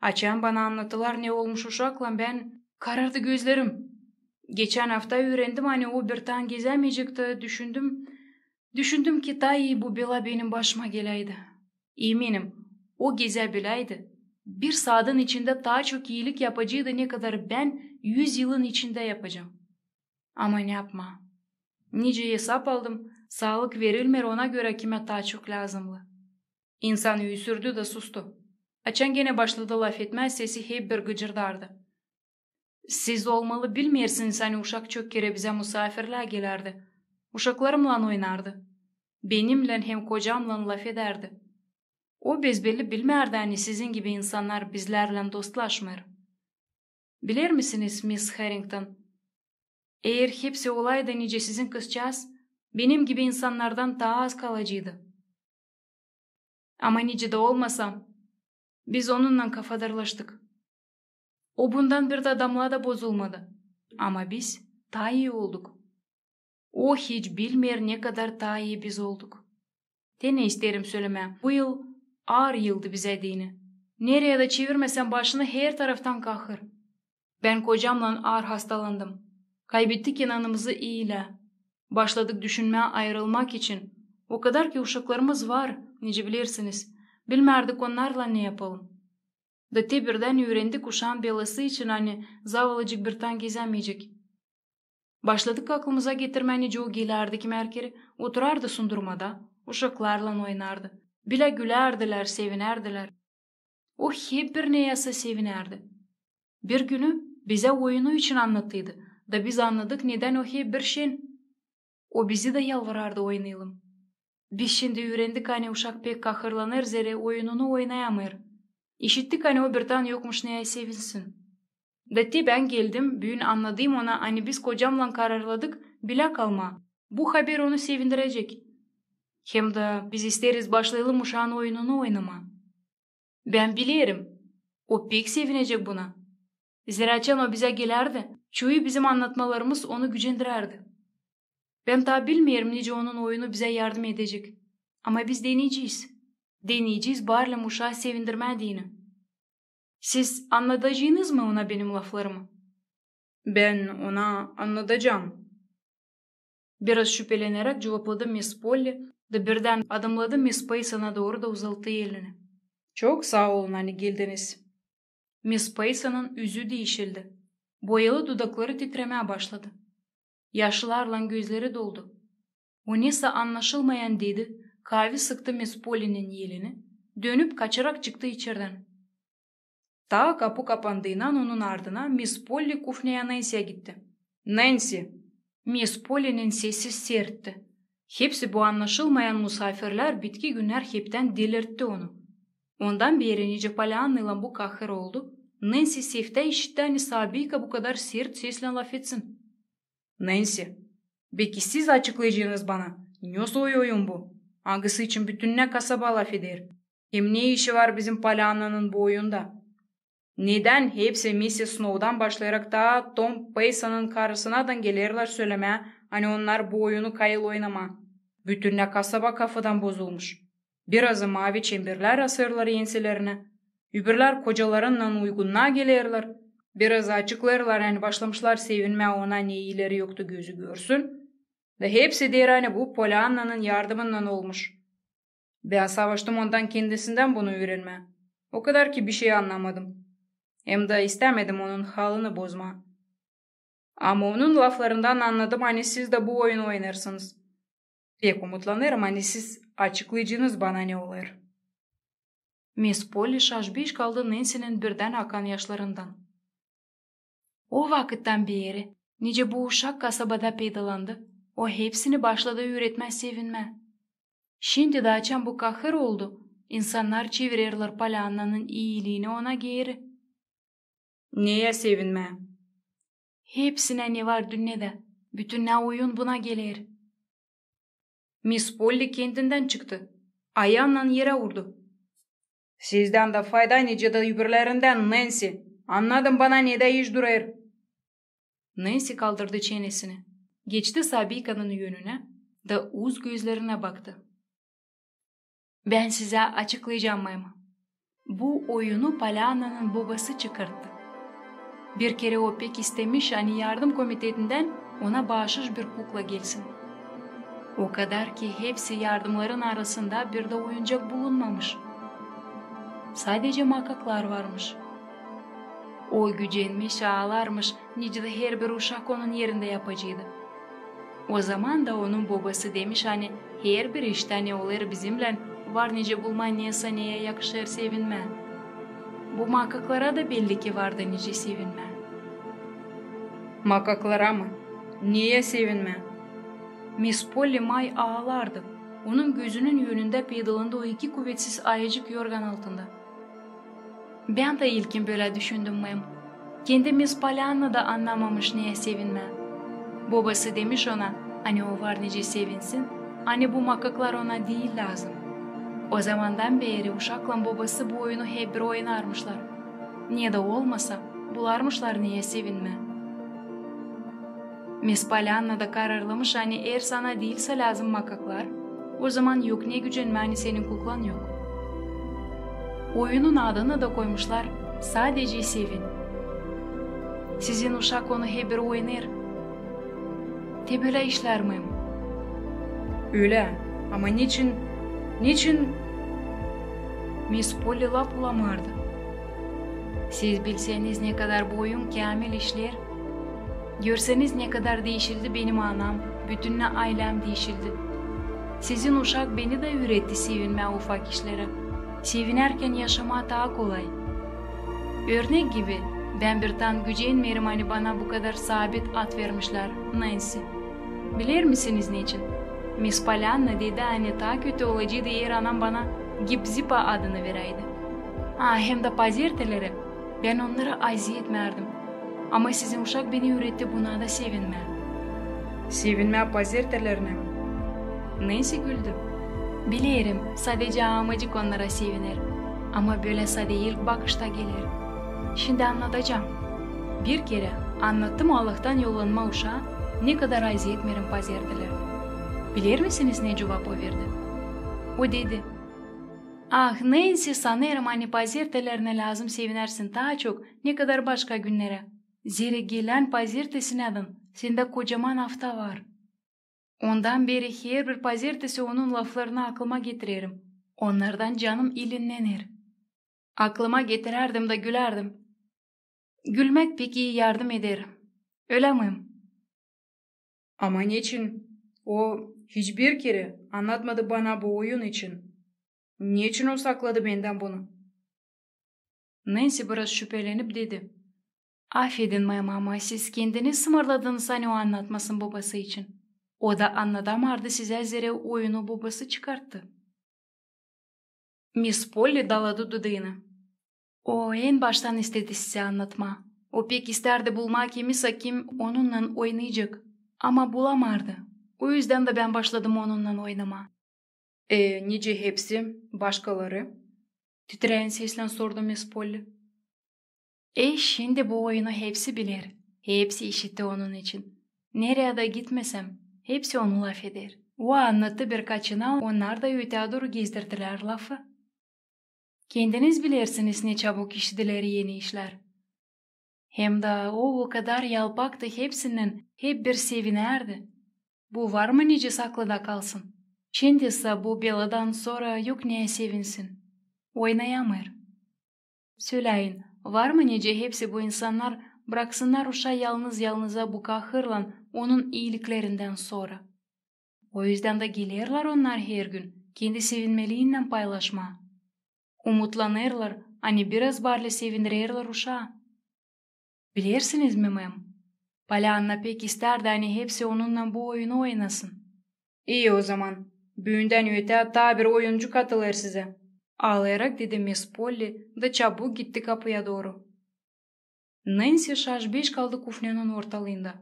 Açan bana annattılar, ne olmuş uşaklan, bän karardı gözlerim. Geçän afta üürendim, ani o bir taa gezämeyecek, da düşündüm, düşündüm ki taa ii bu bela benim başıma geläydi. Eminim, o gezä biläydi, bir saadın içindä taa çok iilik yapaceydı, ne kadar bän üz yılın içindä yapacam. Ama ne yapmaa? Nicä esap aldım, saalık verilmeer ona görä, kimä taa çok lääzımlı. İnsan üüsürdü da sustu. Açan genä başladı lafetmää, sesi hep bir gıcırdardı. Siz olmalı bilmeersiniz, ani uşak çok kerä bizä musaafirlää gelärdi. Uşaklarımlan oynardı. Benimlän hem kocamlan lafedärdi. O bezbelli bilmärdi, ani sizin gibi insannar bizlärlän dostlaşmêêr. Biler misiniz, Miss Harrington, eer hepsi olaydı nicä sizin kızçaaz, benim gibi insannardan taa az kalaceydı. Ama nicä dä olmasa, biz onunnan kafadarlaştık. O bundan bir dä damla da bozulmadı. Ama biz taa ii olduk. O hiç bilmeer, ne kadar taa ii biz olduk. Te ne isteerim sölemää, bu yıl aar yıldı bizä deyni. Nereyä dä çevirmäsän başını, her taraftan kahır. Bän kocamlan aar hastalandım. Kaybettik inanımızı iilää. Başladık düşünmää ayırılmak için. O kadar ki uşaklarımız var, nicä bilersiniz. Bilmärdik onnarlan ne yapalım. Da te birdän üürendik uşaan belası için, ani zavallıcık bir taa gezämeyecek. Başladık aklımıza getirmää, nicä o gelärdi kimär kerä, oturardı sundurmada, uşaklarlan oynardı. Bilä gülärdilär, sevinärdilär. O hep bir neyäsä sevinärdi. Bir günü bizä oyunu için annattıydı, da biz annadık, nedän o hep bir şen. O bizi dä yalvarardı oynayalım. Biz şindi üürendik, ani uşak pek kahırlanêr, zerä oyununu oynayamêêr. İşittik, ani o bir taa yokmuş neyä sevinsin. Da te bän geldim, büün annadayım ona, ani biz kocamlan kararladık bilä kalmaa. Bu haber onu sevindirecek. Hem dä biz isteeriz başlayalım uşaan oyununu oynamaa. Bän bilerim, o pek sevinecek buna. Zerä açan o bizä gelärdi, çoyu bizim annatmalarımız onu gücendirärdi. Bän taa bilmeerim, nicä onun oyunu bizä yardım edecek. Ama biz deneyecez. Deneyecez barlim uşaa sevindirmää deyni. Siz annadacınız mı ona benim laflarımı? Bän ona annadacam. Biraz şüpeleneräk cuvapladı Miss Polli, da birdän adımladı Miss Paysona dooru da uzattı elini. Çok saa olun, ani geldiniz. Miss Paysonun üzü diişildi. Boyalı dudakları titremää başladı. Yaşlarlan gözleri doldu. O nesä annaşılmayan dedi, kaavi sıktı Miss Pollinin elini, dönüp kaçarak çıktı içerdän. Taa kapu kapandıynan onun ardına Miss Polli kufnäyä Nensiyä gitti. Nensi! Miss Pollinin sesi sertti. Hepsi bu annaşılmayan musaafirlär bitki günnär heptän delirtti onu. Ondan beeri nicä Poliannaylan bu kahır oldu, Nensi seftä işitti, ani Sabiyka bu kadar sert seslän lafetsin. Nensi, beki siz açıklayacenız bana, ne soy oyun bu, angısı için bütünnä kasaba lafeder? Hem ne işi var bizim Poliannanın bu oyunda? Nedän hepsi missis Snowdan başlayarak taa Tom Peysanın karısınadan gelerlär sölemää, ani onnar bu oyunu kayıl oynamaa? Bütünnä kasaba kafadan bozulmuş. Birazı maavi çemberlär asêrlar enselerinä, öbürlär kocalarınnan uygunnaa gelerlär, birazı açıklêêrlar, ani başlamışlar sevinmää ona, ne iileri yoktu gözü görsün. Da hepsi deer, ani bu Poliannanın yardımınnan olmuş. Bän savaştım ondan kendisindän bunu üürenmää. O kadar ki bişey annamadım. Hem dä istämedim onun halını bozmaa. Ama onun laflarından annadım, ani siz dä bu oyunu oynêêrsınız. Pek umutlanêrım, ani siz açıklayacenız bana, ne olêr. Miss Polli şaşbış kaldı Nensinin birdän akan yaşlarından. O vakıttan beeri, nicä bu uşak kasabada peydalandı, o hepsini başladı üüretmää sevinmää. Şindi dä açan bu kahır oldu, insannar çevirerlär Poliannanın iiliini ona geeri. Neyä sevinmää? Hepsinä, ne var dünnedä, bütünnä oyun buna geler. Miss Polli kendindän çıktı. Ayaannan erä urdu. Sizdän dä fayda, nicä dä öbürlerindän, Nensi. Annadın bana, nedä iş durêr. Nensi kaldırdı çenesini, geçti Sabiykanın önünä da uz gözlerinä baktı. Bän sizä açıklayacam, mem. Bu oyunu Poliannanın bobası çıkarttı. Bir kerä o pek istemiş, ani yardım komitetindän ona baaşış bir kukla gelsin. O kadar ki hepsi yardımların arasında bir dä oyuncak bulunmamış. Sadecä makaklar varmış. O gücenmiş, aalarmış, nicä dä herbir uşak onun erindä yapaceydı. O zaman da onun bobası demiş, ani herbir iştä, ne olêr bizimnän, var nicä bulmaa nesä, neyä yakışêr sevinmää. Bu makaklara da belli ki vardı nicä sevinmää. Makaklara mı? Neyä sevinmää? Miss Polli may aalardı. Onun gözünün önündä peydalandı o iki kuvetsiz ayıcık yorgan altında. Bän dä ilkin bölä düşündüm, mem. Kendi Miss Polianna da annamamış, neyä sevinmää. Bobası demiş ona, ani o var nicä sevinsin, ani bu makaklar ona diil lääzım. O zamandan beeri uşaklan bobası bu oyunu hep bir oynarmışlar. Ne dä olmasa, bularmışlar neyä sevinmää. Miss Polianna da kararlamış, ani eer sana diilsä lääzım makaklar, o zaman yok ne gücenmää, ani senin kuklan yok. Oyunun adını da koymuşlar "Sadecä sevin". Sizin uşak onu hep bir oynêêr. Te bölä işlär, mem? Ölä. Ama neçin, neçin? Miss Polli lap ulamardı. Siz bilseniz, ne kadar bu oyun käämil işleer, görseniz, ne kadar diişildi benim anam, bütünnä aylääm diişildi. Sizin uşak beni dä üüretti sevinmää ufak işlerä. Sevinärkän yaşamaa taa kolay. Örnek gibi, bän bir taa gücenmeerim, ani bana bu kadar sabit ad vermişlär, Nansi. Biler misiniz neçin? Miss Polianna dedi, ani taa kötü olaceydı, eer anam bana Gip-Zipa adını veräydi. A, hem dä pazerteleri. Bän onnara aziyet etmärdim. Ama sizin uşak beni üüretti buna da sevinmää. Sevinmää pazertelerinä? Nansi güldü. Bilerim, sadecä aamıcık onnara seviner. Ama bölä sade ilk bakışta geler. Şindi annadacam. Bir kerä annattım Allahtan yollanma uşaa, ne kadar aziyet etmeerim pazertelerinä. Biler misiniz, ne cuvap o verdi? O dedi: "Ah, Nansi, sanêrım, ani pazertelerinä lääzım sevinärsin taa çok, ne kadar başka günnerä. Zerä gelän pazertesinädän sendä kocaman afta var. Ondan beeri herbir pazertesi onun laflarını aklıma getirerim. Onnardan canım ilinnener. Aklıma getirärdim da gülärdim. Gülmäk pek ii yardım eder. Ölä mı?" Ama neçin? O hiçbir kerä annatmadı bana bu oyun için. Neçin o sakladı bendän bunu? Nensi biraz şüpelenip dedi: Afedin, mama, ama siz kendiniz sımarladınız, ani o annatmasın bobası için. O da annadamardı sizä, zerä oyunu bobası çıkarttı. Miss Polli daladı dudunu. O en baştan istedi sizä annatmaa. O pek istärdi bulmaa kimsä, kim onunnan oynayacek. Ama bulamardı. O üzdän dä bän başladım onunnan oynamaa. E, nicä hepsi başkaları? Titreyän seslän sordu Miss Polli. E, şindi bu oyunu hepsi biler. Hepsi işitti onun için. Nereydä gitmesäm, hepsi onu lafeder. O annattı birkaçına, onnar da ötedooru gezdirdilär lafı. Kendiniz bilersiniz, ne çabuk işidilär eni işlär. Hem dä o o kadar yalpaktı hepsinnän, hep bir sevinärdi. Bu var mı nicä saklı da kalsın? Şindi sä bu beladan sora yok neyä sevinsin. Oynayamêêr. Söläyin, var mı nicä hepsi bu insannar braksınnar uşaa yalnız-yalnıza bu kahırlan onun iiliklerindän sora? O üzdän dä gelerlär onnar hergün, kendi sevinmeliinnän paylaşmaa. Umutlanêrlar, ani biraz barley sevindirerlär uşaa. Bilersiniz mi, mem? Polyanna pek istärdi, ani hepsi onunnan bu oyunu oynasın. İi ozaman, büündän ötää taa bir oyuncu katılêr sizä, aalayarak dedi Miss Polli da çabuk gitti kapıya dooru. Nensi şaş-beş kaldı kufnenın ortalığında.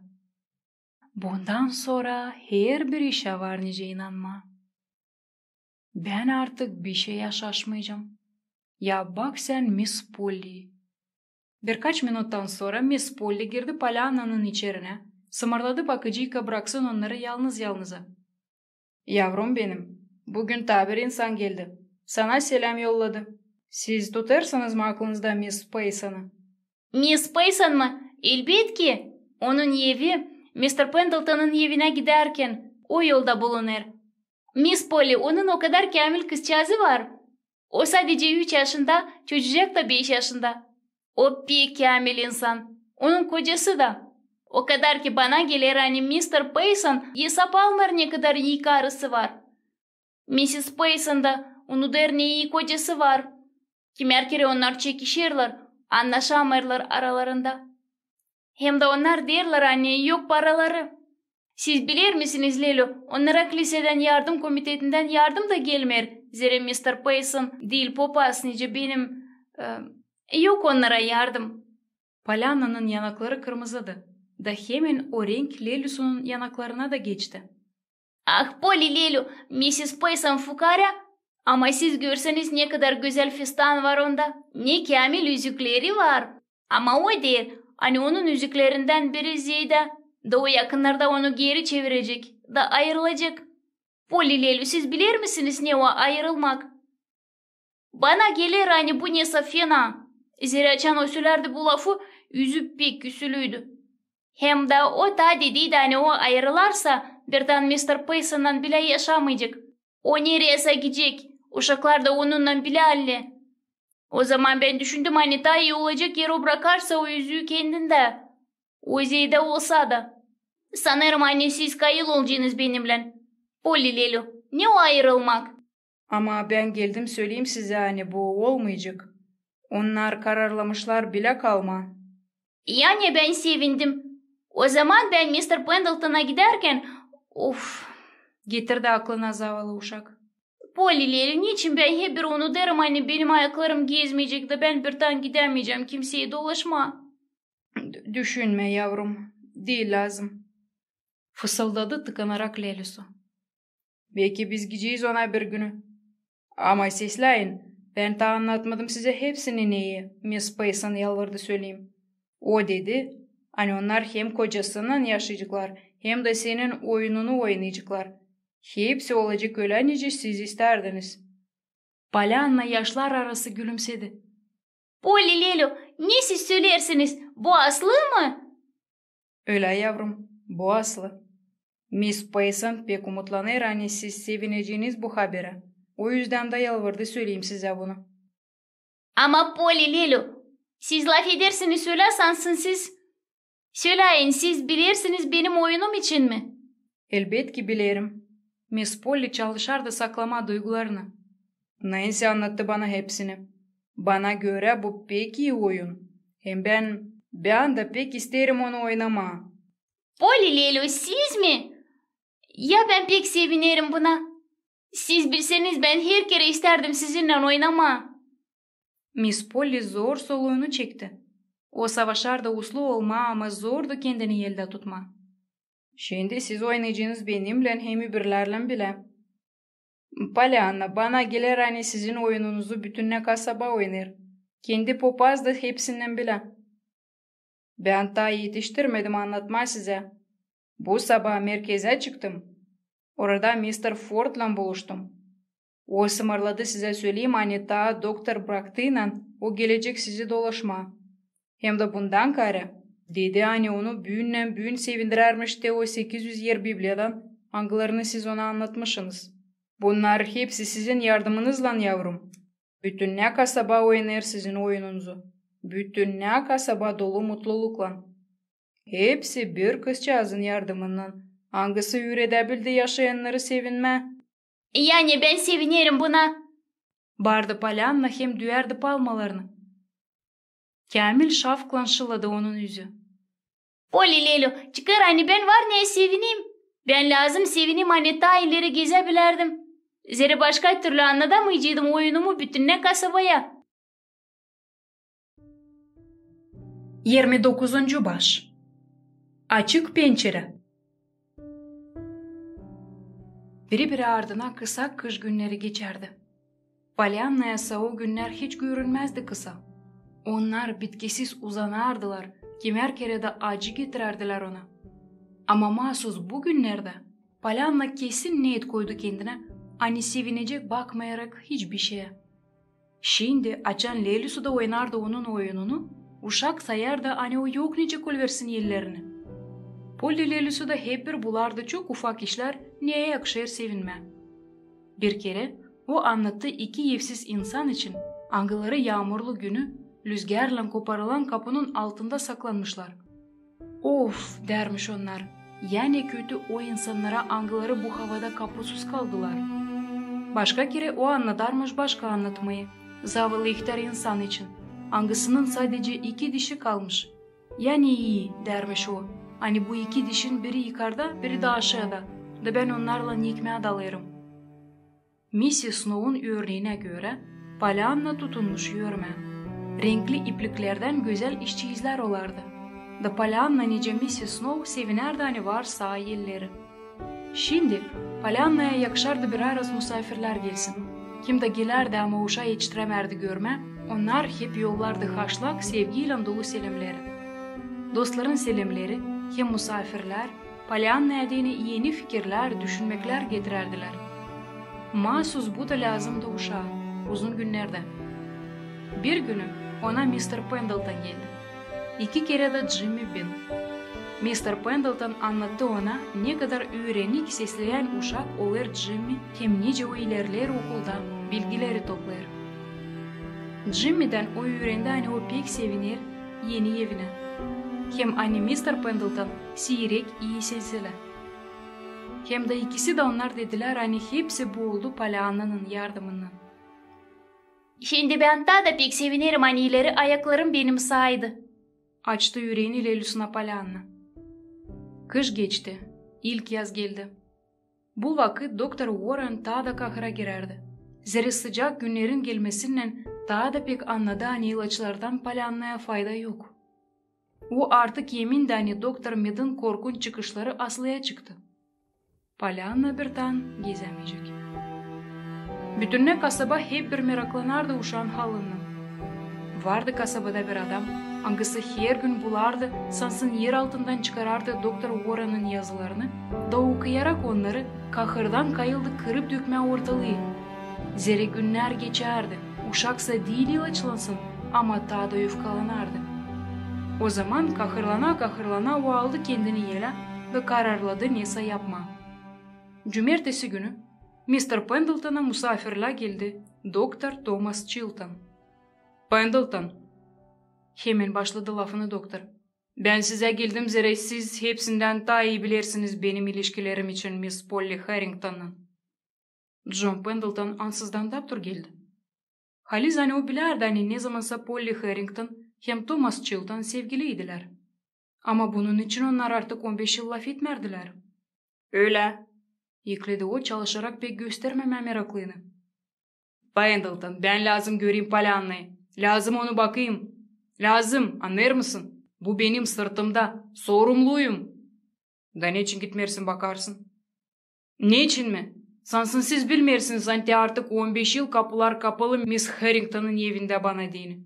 Bundan sora herbir işä var nicä inanmaa. Bän artık bişeyä şaşmayacam. Ya bak sän Miss Polli. Birkaç minuttan sora Miss Polli girdi Polyannanın içerinä, sımarladı bakıcıyka braksın onnarı yalnız-yalnıza. Yavrum benim, büün taa bir insan geldi. Sana selâm yolladı. Siz tutêrsınız mı aklınızda Miss Paysanı? Miss Paysan mı? Elbetki. Onun evi, mister Pendletonun evinä gidärkän, o yolda bulunêr. Miss Polli, onun o kadar käämil kızçaazı var. O sadecä üç yaşında, çocucak da beş yaşında. O pek käämil insan. Onun kocası da. O kadar ki bana geler, ani mister Payson esap almêêr, ne kadar ii karısı var. Missis Payson da unudêr, ne ii kocası var. Kimär kerä onnar çekişerlär, annaşamêêrlar aralarında. Hem dä onnar deerlär, ani yok paraları. Siz biler misiniz, Lelü, onnara klisedän yardım komitetindän yardım da gelmeer, zerä mister Payson diil popaz, nicä benim, e, yok onnara yardım. Polyannanın yanakları kırmızıdı, da hemen o renk Lelüsünün yanaklarına da geçti. Ah, Polli, Lelü, missis Payson fukaara, ama siz görseniz, ne kadar gözäl fistan var onda, ne käämil üzükleri var. Ama o deer, ani onun üzüklerindän biri zeedä, da o yakınnarda onu geeri çevirecek, da ayırılacek. Polli, Lelü, siz biler misiniz, ne o ayırılmak? Bana geler, ani bu nesä fena. Zerä açan o sölärdi bu lafı, üzü pek küsülüydü. Hem dä o taa dediydi, ani o ayırılarsa, birtan mister Paysonnan bilä yaşamayacek. O nereysä gidecek, uşaklar da onunnan bilä allä. O zaman bän düşündüm, ani taa ii olacek, eer o brakarsa o üzüü kendindä. O zeedä olsa da. Sanêrım, ani siz kayıl olacınız benimnän. Polli, Lelü, ne o ayırılmak? Ama bän geldim söleyim sizä, ani bu olmayacek. Onnar kararlamışlar bilä kalmaa. Ya ne bän sevindim. O zaman bän mister Pendletona gidärkän, of. Getirdi aklına zavallı uşak. Polli, Lelü, neçin bän hep bir unudêrım, ani benim ayaklarım gezmeyecek, da bän birtan gidämeyecäm kimseyä dolaşmaa. D-, düşünmä, yavrum, diil lääzım. Fısıldadı tıkanarak Lelüsü. Beki biz gidecez ona bir günü. Ama sesläyin, bän taa annatmadım sizä hepsini, neyi Miss Payson yalvardı söleyim. O dedi, ani onnar hem kocasınnan yaşayaceklar, hem dä senin oyununu oynayaceklar. Hepsi olacek ölä, nicä siz istärdiniz. Polyanna yaşlar arası gülümsedi. Polli, Lelü, ne siz söleersiniz, bu aslı mı? Ölä, yavrum, bu aslı. Miss Payson pek umutlanêr, ani siz sevineceniz bu haberä. O üzdän dä yalvardı söleyim sizä bunu. Ama, Polli, Lelü, siz lafedersiniz ölä, sansın siz... Söläyin, siz bilersiniz benim oyunum için mi? Elbetki bilerim. Miss Polli çalışardı saklamaa duygularını. Nansi annattı bana hepsini. Bana görä bu pek ii oyun. Hem bän, bän dä pek isteerim onu oynamaa. Polli Lelü, siz mi? Ya bän pek sevinerim buna. Siz bilseniz, bän her kerä istärdim sizinnän oynamaa. Miss Polli zor soluunu çekti. O savaşardı uslu olmaa, ama zordu kendini eldä tutmaa. Şindi siz oynaycınız benimnän hem öbürlärlän bilä. Polianna, bana geler, ani sizin oyununuzu bütünnä kasaba oynar. Kendi popaz da hepsinnän bilä. Bän taa etiştirmedim annatmaa sizä. Bu sabaa merkezä çıktım. Orada mister Fordlan buluştum. O sımarladı sizä söleyim, ani taa doktor braktınan o gelecek sizi dolaşmaa. Hem dä bundan kaarä, dedi, ani onu büünnän-büün sevindirärmiş te o sekiz üz er bibliyadan, angılarını siz ona annatmışınız. Bunnar hepsi sizin yardımınızlan, yavrum. Bütünnä kasaba oynar sizin oyununuzu. Bütünnä kasaba dolu mutluluklan. Hepsi bir kızçaazın yardımınnan, angısı üüredäbildi yaşayannarı sevinmää. Yani bän sevinerim buna, baardı Polianna hem düüyärdi palmalarını. Käämil şavklan şıladı onun üzü. Polli Lelü, çıkar, ani bän var neyä sevineyim. Bän lääzım sevineyim, ani taa ileri gezä bilärdim. Zerä başka türlü annadamayceydım oyunumu bütünnä kasabaya. Yirmi dokuzuncu baş. Açık pençerä. Biri-biri ardına kısa kış günneri geçärdi. Poliannaya sa o günnär hiç görünmäzdi kısa. Onnar bitkisiz uzanardılar, kimär kerä dä acı getirärdilär ona. Ama maasuz bu günnerdä Polianna kesin neet koydu kendinä, ani sevinecek bakmayarak hiçbir şeyä. Şindi, açan Lelüsü dä oynardı onun oyununu, uşak sayardı, ani o yok nicä kolversin ellerini. Polli Lelüsü dä hep bir bulardı çok ufak işlär, neyä yakışêr sevinmää. Bir kerä o annattı iki evsiz insan için, angıları yaamurlu günü lüzgärlan koparılan kapunun altında saklanmışlar. Of, därmiş onnar, yani kötü o insannara, angıları bu havada kapusuz kaldılar. Başka kerä o annadarmış başka annatmayı, zavallı ihtär insan için, angısının sadecä iki dişi kalmış. Yani ii, därmiş o, ani bu iki dişin biri yukarda, biri dä aşaada, da bän onnarlan ekmää dalêrım. Missis Snoun örneğinä görä, Polianna tutunmuş örmää. Renkli ipliklerdän gözäl işçiizlär olardı. Da Polianna, nicä missis Snow, sevinärdi, ani var saa elleri. Şindi Poliannaya yakışardı biraz musafirlär gelsin. Kim dä gelärdi, ama uşaa etiştirämärdi görmää, onnar hep yollardı haşlak, sevgiylän dolu selemleri. Dostların selemleri hem musafirlär Poliannaya deyni eni fikirlär, düşünmeklär getirärdilär. Maasuz bu da lääzımdı uşaa uzun günnerdä. Bir günü ona mister Pendleton geldi. İki kerä dä Jimmy Bean. Mister Pendleton annattı ona, nekadar üürenik sesleyän uşak olêr Jimmy hem nicä o ilerleer okulda, bilgileri toplêêr. Jimmidän o üürendi, ani o pek seviner eni evinä. Hem ani mister Pendleton siirek ii sesleer. Hem dä ikisi dä onnar dedilär, ani hepsi bu oldu Poliannanın yardımınnan. Şindi bän taa da pek sevinerim, ani ileri ayaklarım benim saaydı, açtı üüreeni Lelüsünä Polianna. Kış geçti, ilk yaz geldi. Bu vakıt doktor Uorren taa da kahıra girärdi. Zerä sıcak günnerin gelmesinnän taa da pek annadı, ani ilaçlardan Poliannaya fayda yok. O artık emindi, ani doktor Medin korkunç çıkışları aslıya çıktı. Polianna bir taa gezämeyecek. Bütünnä kasaba hep bir meraklanardı uşaan halınnan. Vardı kasabada bir adam, angısı her gün bulardı, sansın er altından çıkarardı doktor Uorrenın yazılarını, da okuyarak onnarı, kahırdan kayıldı kırıp dökmää ortalıı. Zerä günnär geçärdi, uşak sa diil ilaçlansın, ama taa da öfkalanardı. Ozaman kahırlana-kahırlana o aldı kendini elä da kararladı nesä yapmaa. Cumertesi günü mister Pendletona musafirlää geldi doktor Tomas Çilton. Pendleton, hemen başladı lafını doktor. Bän sizä geldim, zerä siz hepsindän taa ii bilersiniz benim ilişkilerim için Miss Polli Harringtonnan. John Pendleton ansızdan daptur geldi. Halizdän o bilärdi, ani nezamansa Polli Harrington hem Tomas Chilton sevgiliydilär. Ama bunun için onnar artık on beş yıl lafetmärdilär. Ölä, ekledi o, çalışarak pek göstermemää meraklıını. Pendleton, bän lääzım göreyim Polyannayı. Lääzım onu bakayım. Lääzım, annêêrsın? Bu benim sırtımda. Sorumluyum. Da neçin gitmeersin, bakarsın? Neçin mi? Sansın siz bilmeersiniz, ani artık on beş yıl kapular kapalı Miss Harringtonun evindä bana deyni.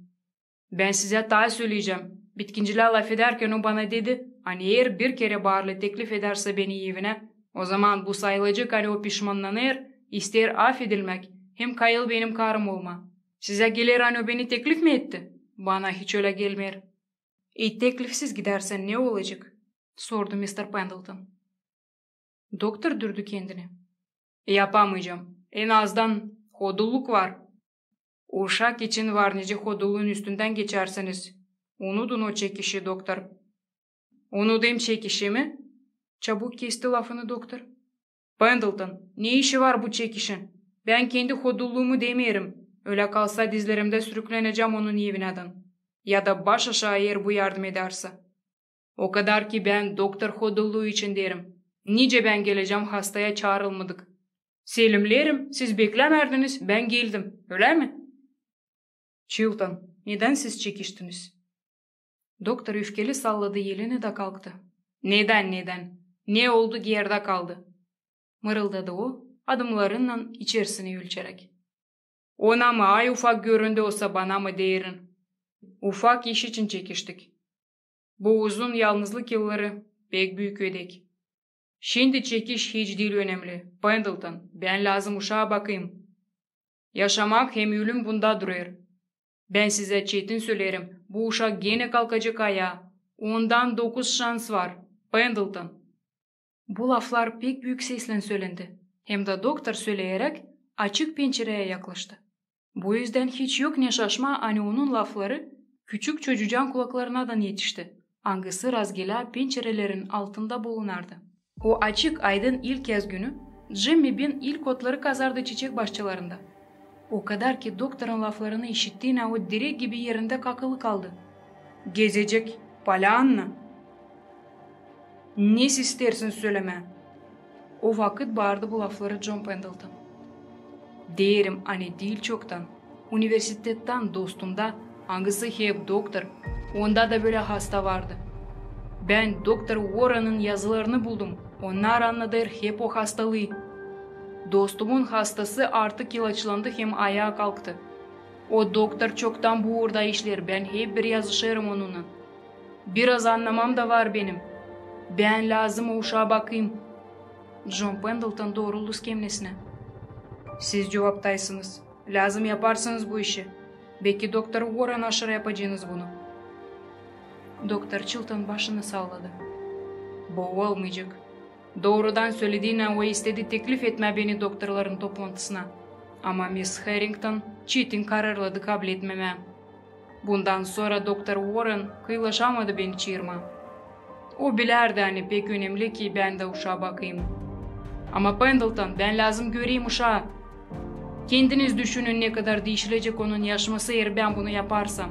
Bän sizä taa söleyecäm. Bitkincilää lafedärkän o bana dedi, ani eer bir kerä baarlı teklif edärsä beni evinä, ozaman bu sayılacek, ani o pişmannanêr, isteer afedilmäk hem kayıl benim karım olmaa. Sizä geler, ani o beni teklif mi etti? Bana hiç ölä gelmeer. E, teklifsiz gidärsän ne olacek? Sordu mister Pendleton. Doktor düürdü kendini. Yapamayacam. En azdan hodulluk var. Uşak için var nicä hodulluun üstündän geçersiniz. Unudun o çekişi, doktor. Unudayım çekişi mi? Çabuk kesti lafını doktor. Pendleton, ne işi var bu çekişin? Bän kendi hodulluumu demeerim. Ölä kalsa dizlerimdä sürüklenecäm onun evinä dän. Ya da baş aşaa, eer bu yardım edärsä. O kadar ki bän doktor hodulluu için deerim. Nicä bän gelecäm hastaya çaarılmadık? Selimneerim, siz beklämärdiniz, bän geldim. Ölä mi? Chilton, nedän siz çekiştiniz? Doktor öfkeli salladı elini da kalktı. Nedän, nedän? Ne oldu, geerdä kaldı. Mırıldadı o, adımlarınnan içerisini ölçeräk. Ona mı ay ufak göründü, osa bana mı deerin. Ufak iş için çekiştik. Bu uzun yalnızlık yılları pek büük ödek. Şindi çekiş hiç diil önemli. Pendleton, bän lääzım uşaa bakayım. Yaşamak hem ölüm bunda durêr. Bän sizä çetin söleerim, bu uşak genä kalkacek ayaa. Ondan dokuz şans var. Pendleton. Bu laflar pek büük seslän sölendi. Hem dä doktor, söleeräk, açık pençereyä yaklaştı. Bu üzdän hiç yok ne şaşmaa, ani onun lafları küçük çocucan kulaklarına dän etişti, angısı razgelä pençerelerin altında bulunardı. O açık aydın ilk yaz günü Jimmy Bean ilk otları kazardı çiçek başçalarında. O kadar ki doktorun laflarını işittiynä o direk gibi erindä kakılı kaldı. Gezecek Polyanna? Ne siz isteersiniz sölemää? O vakıt baardı bu lafları John Pendleton. Deerim, ani diil çoktan universitettän dostumda, angısı hep doktor, onda da bölä hasta vardı. Bän doktor Warren'ın yazılarını buldum, onnar annadêr hep o hastalıı. Dostumun hastası artık ilaçlandı hem ayaa kalktı. O doktor çoktan bu uurda işleer, bän hep bir yazışêrım onunnan. Biraz annamam da var benim. Bän lääzım o uşaa bakayım. John Pendleton dooruldu skemnesinä. Siz cuvaptaysınız. Lääzım yaparsınız bu işi. Beki doktor Warren aşıra yapacınız bunu. Doktor Chilton başını salladı. Bu olmayacek. Doorudan sölediynä, o istedi teklif etmää beni doktorların toplantısına. Ama Miss Harrington çetin kararladı kabletmemää. Bundan sora doktor Warren kıyılaşamadı beni çaarmaa. O bilärdi, ani pek önemli, ki bän dä uşaa bakayım. Ama, Pendleton, bän lääzım göreyim uşaa. Kendiniz düşünün, ne kadar diişilecek onun yaşaması, eer bän bunu yaparsam.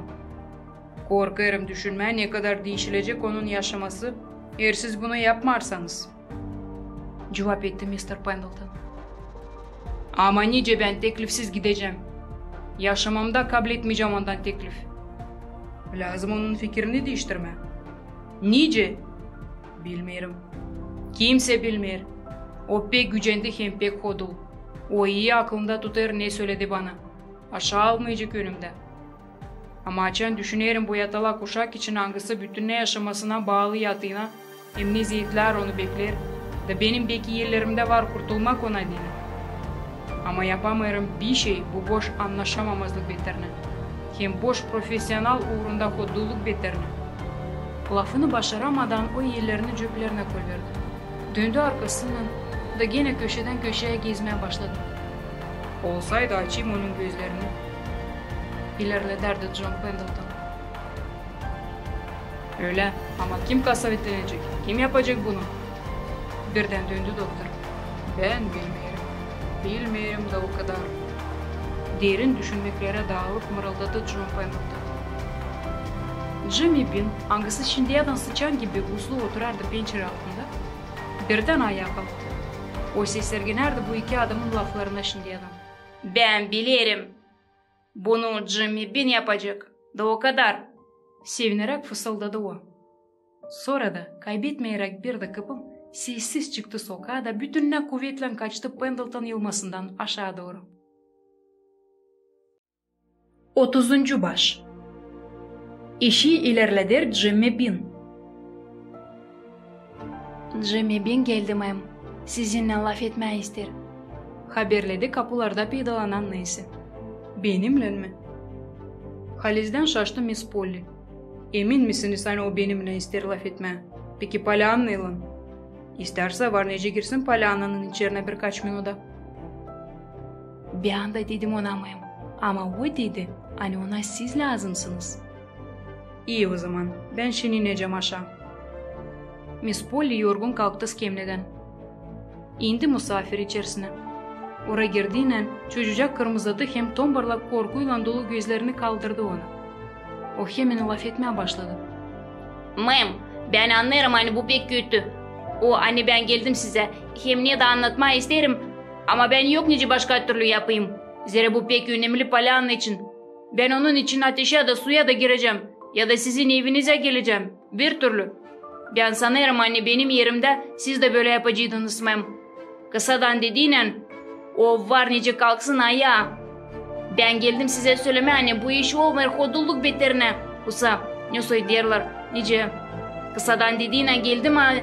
Korkêrım düşünmää, ne kadar diişilecek onun yaşaması, eer siz bunu yapmarsanız, cuvap etti mister Pendleton. Ama nicä bän teklifsiz gidecäm? Yaşamamda kabletmeyecäm ondan teklif. Lääzım onun fikirini diiştirmää. Nicä? Bilmeerim. Kimsä bilmeer. O pek gücendi hem pek hodul. O ii akılında tutêr, ne söledi bana. Aşaa almayacek önümdä. Ama açan düşünerim bu yatalak uşak için, angısı bütünnä yaşamasına baalı yatına, hem ne zeetlär onu bekleer, da benim beki ellerimdä var kurtulmak ona deyni. Ama yapamêêrım bişey bu boş annaşamamazlık beterinä hem boş profesional uurunda hodulluk beterinä. Lafını başaramadaan o ellerini cöplerinä koyverdi. Döndü arkasınnan da genä köşedän köşeyä gezmää başladı. Olsaydı, açayım onun gözlerini, ilerledärdi John Pendleton. Ölä, ama kim kasavetlenecek, kim yapacek bunu? Birdän döndü doktor. Bän bilmeerim. Bilmeerim da o kadar. Derin düşünmeklerä daalıp mırıldadı Jim Pendleton. Jimmy Bean, angısı şindiyädän sıçan gibi uslu oturardı pençere altında, birdän ayaa kalktı. O seslergenärdi bu iki adamın laflarına şindiyädän. Bän bilerim. Bunu Jimmy Bean yapacek. Da o kadar. Sevineräk fısıldadı o. Sora da, kaybetmeeräk bir dä kıpım, sessiz çıktı sokaa da bütünnä kuvetlän kaçtı Pendleton yılmasından aşaa dooru. Otuzuncu baş. İşi ilerleder Jimmy Bean. Jimmy Bean geldi, ma'am. Sizinnän lafetmää isteer. Haberledi kapularda peydalanan Nancy. Benimnän mi? Halizdän şaştı Miss Polly. Emin misiniz, ani o benimnän isteer lafetmää? Peki Polyannaylan? İstärsä, var nicä girsin Polyannanın içerinä birkaç minuta. Bän dä dedim ona, ma'am. Ama o dedi, ani ona siz lääzımsınız. İi ozaman, bän şindi inecäm aşaa. Miss Polly yorgun kalktı skemnedän. İndi musaafir içerisinä. Ora girdiynän, çocucak kırmızadı hem tombarlak korkuylan dolu gözlerini kaldırdı ona. O hemen lafetmää başladı. Ma'am, bän annêêrım, ani bu pek kötü. O, ani bän geldim sizä, hem ne dä annatmaa isteerim, ama bän yok nicä başka türlü yapayım. Zerä bu pek önemli Polyanna için. Bän onun için ateşä dä, suya da girecäm, ya da sizin evinizä gelecäm. Bir türlü. Bän sanêrım, ani benim erimdä siz dä bölä yapacaydınız, ma'am. Kısadan dediynän, o var nicä kalksın ayaa. Bän geldim sizä sölemää, ani bu iş olmêêr hodulluk beterinä. Usa, ne soy deerlär, nicä. Kısadan dediynän geldim a-,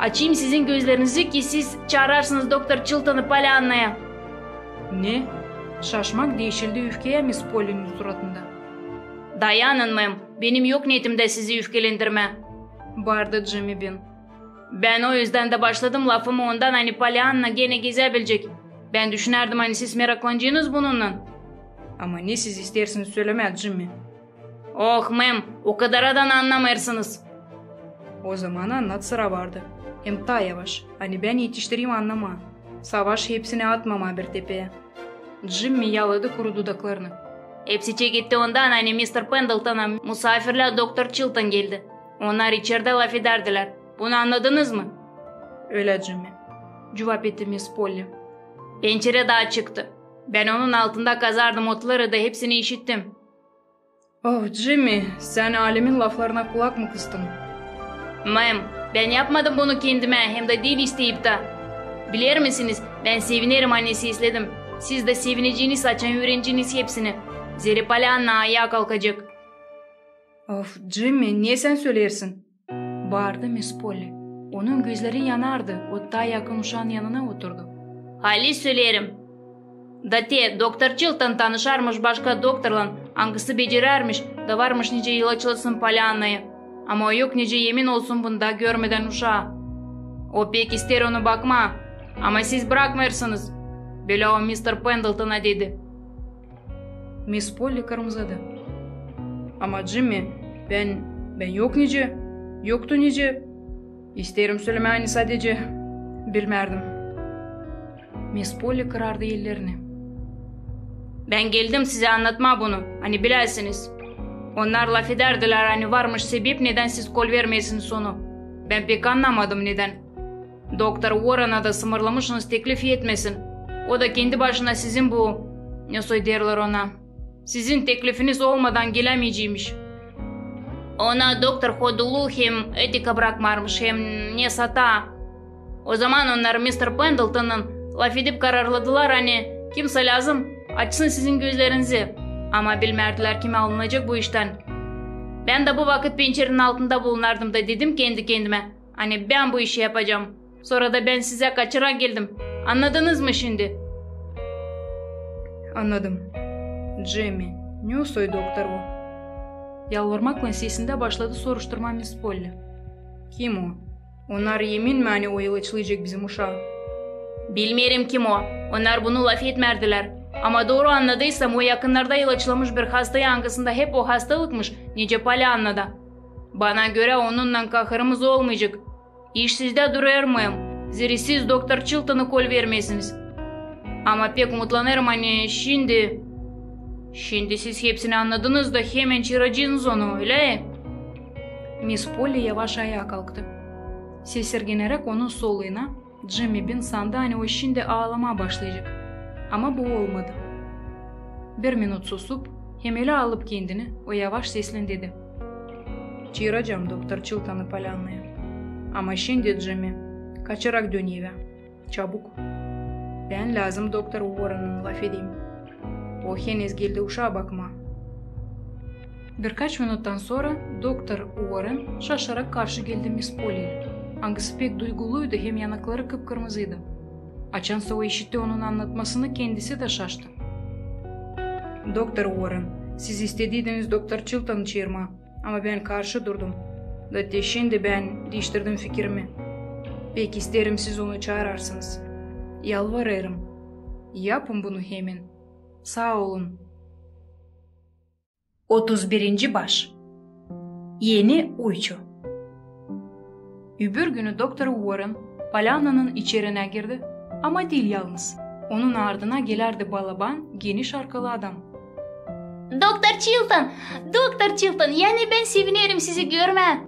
açayım sizin gözlerinizi, ki siz çaararsınız doktor Chiltonı Polyannaya. Ne? Şaşmak diişildi üfkeyä Miss Pollynin suratında. Dayanın, ma'am, benim yok neetimdä sizi üfkelendirmää, baardı Jimmy Bean. Bän o üzdän dä başladım lafımı ondan, ani Polyanna genä gezä bilecek. Bän düşünärdim, ani siz meraklanacınız bununnan. Ama ne siz isteersiniz sölemää, Jimmy? Oh, ma'am, o kadaradan annamêêrsınız. Ozaman annat, sıra vardı. Hem taa yavaş, ani bän etiştireyim annamaa. Savaş hepsini atmamaa bir tepeä. Jimmy yaladı kuru dudaklarını. Hepsi çeketti ondan, ani mister Pendletona musaafirlär doktor Chilton geldi. Onnar içerdä lafedärdilär. Bunu annadınız mı? Ölä, Jimmy, cuvap etti Miss Polly. Pençere dä açıktı. Bän onun altında kazardım otları da hepsini işittim. Oh, Jimmy, sän alemin laflarına kulak mı kıstın? Ma'am, bän yapmadım bunu kendimä, hem dä diil isteyip dä. Biler misiniz, bän sevinerim, ani sesledim. Siz dä sevineceniz, açan üüreneceniz hepsini. Zerä Polyanna ayaa kalkacek. Of, Jimmy, ne sän söleersin? Baardı Miss Polly. Onun gözleri yanardı, o taa yakın uşaan yanına oturdu. Halis söleerim. Da te doktor Chilton tanışarmış başka doktorlan, angısı becerärmiş, da varmış nicä ilaçlasın Polyannayı. Ama o yok nicä emin olsun bunda görmedän uşaa. O pek isteer onu bakmaa, ama siz brakmêêrsınız. Bölä o mister Pendletona dedi. Miss Polly kırmızadı. Ama Jimmy, bän, bän yok nicä, yoktu nicä. İsteerim sölemää, ani sadecä bilmärdim. Miss Polly kırardı ellerini. Bän geldim sizä annatmaa bunu, ani biläsiniz. Onnar lafedärdilär, ani varmış sebep, nedän siz kol vermeersiniz onu. Bän pek annamadım, nedän. Doktor Uorrena da sımırlamışsınız teklif etmesin. O da kendi başına sizin bu, ne soy deerlär ona, sizin teklifiniz olmadan gelämeyeceymiş. Ona doktor hodullu hem etika brakmarmış, hem ne sata. Ozaman onnar mister Pendletonnan lafedip kararladılar, ani kimsä lääzım açsın sizin gözlerinizi. Ama bilmärdilär, kim alınacek bu iştän. Bän dä bu vakıt pençerenin altında bulunardım da dedim kendi-kendimä, ani bän bu işi yapacam. Sora da bän sizä kaçıran geldim. Annadınız mı şindi? Annadım. Jimmy, ne soy doktor o? Yalvarmaklan sesindä başladı soruşturmaa Miss Polly. Kim o? Onnar emin mi, ani o ilaçlayacek bizim uşaa? Bilmeerim, kim o. Onnar bunu lafetmärdilär. Ama dooru annadıysam, o yakınnarda ilaçlamış bir hastayı, angısında hep o hastalıkmış, nicä Polyannada. Bana görä, onunnan kahırımız olmayacek. İş sizdä durêr, mem, zerä siz doktor Çiltonı kol vermeesiniz. Ama pek umutlanêrım, ani şindi... Şindi siz hepsini annadınız da hemän çııracenız onu, ölä? Miss Polli yavaş ayaa kalktı. Sesirgenäräk onun soluyuna, Jimmi Bin sandı, ani o şindi aalamaa başlayacek. Ama bu olmadı. Bir minut susup, hem ölä alıp kendini, o yavaş seslän dedi: Çııracam doktor Çiltonı Polyannaya. Ama şindi, Jimmi, kaçarak dön evä. Çabuk. Bän lääzım doktor Uorrennan lafedeyim. O henüz geldi uşaa bakmaa. Birkaç minuttan sora doktor Uorren şaşarak karşı geldi Miss Polliyä, angısı pek duyguluydu hem yanakları kıpkırmızıydı. Açansa o işitti onun annatmasını, kendisi dä şaştı. Doktor Uorren, siz istediydiniz doktor Çiltonı çıırmaa, ama bän karşı durdum. Da te şindi bän diiştirdim fikirimi. Pek isteerim, siz onu çaararsınız. Yalvarêrım, yapın bunu hemän. Saa olun. Otuz birinci baş. Eni uyçu. Öbür günü doktor Uorren Polyannanın içerinä girdi, ama diil yalnız. Onun ardına gelärdi balaban, geniş arkalı adam. Doktor Çilton! Doktor Çilton! Yani bän sevinerim sizi görmää!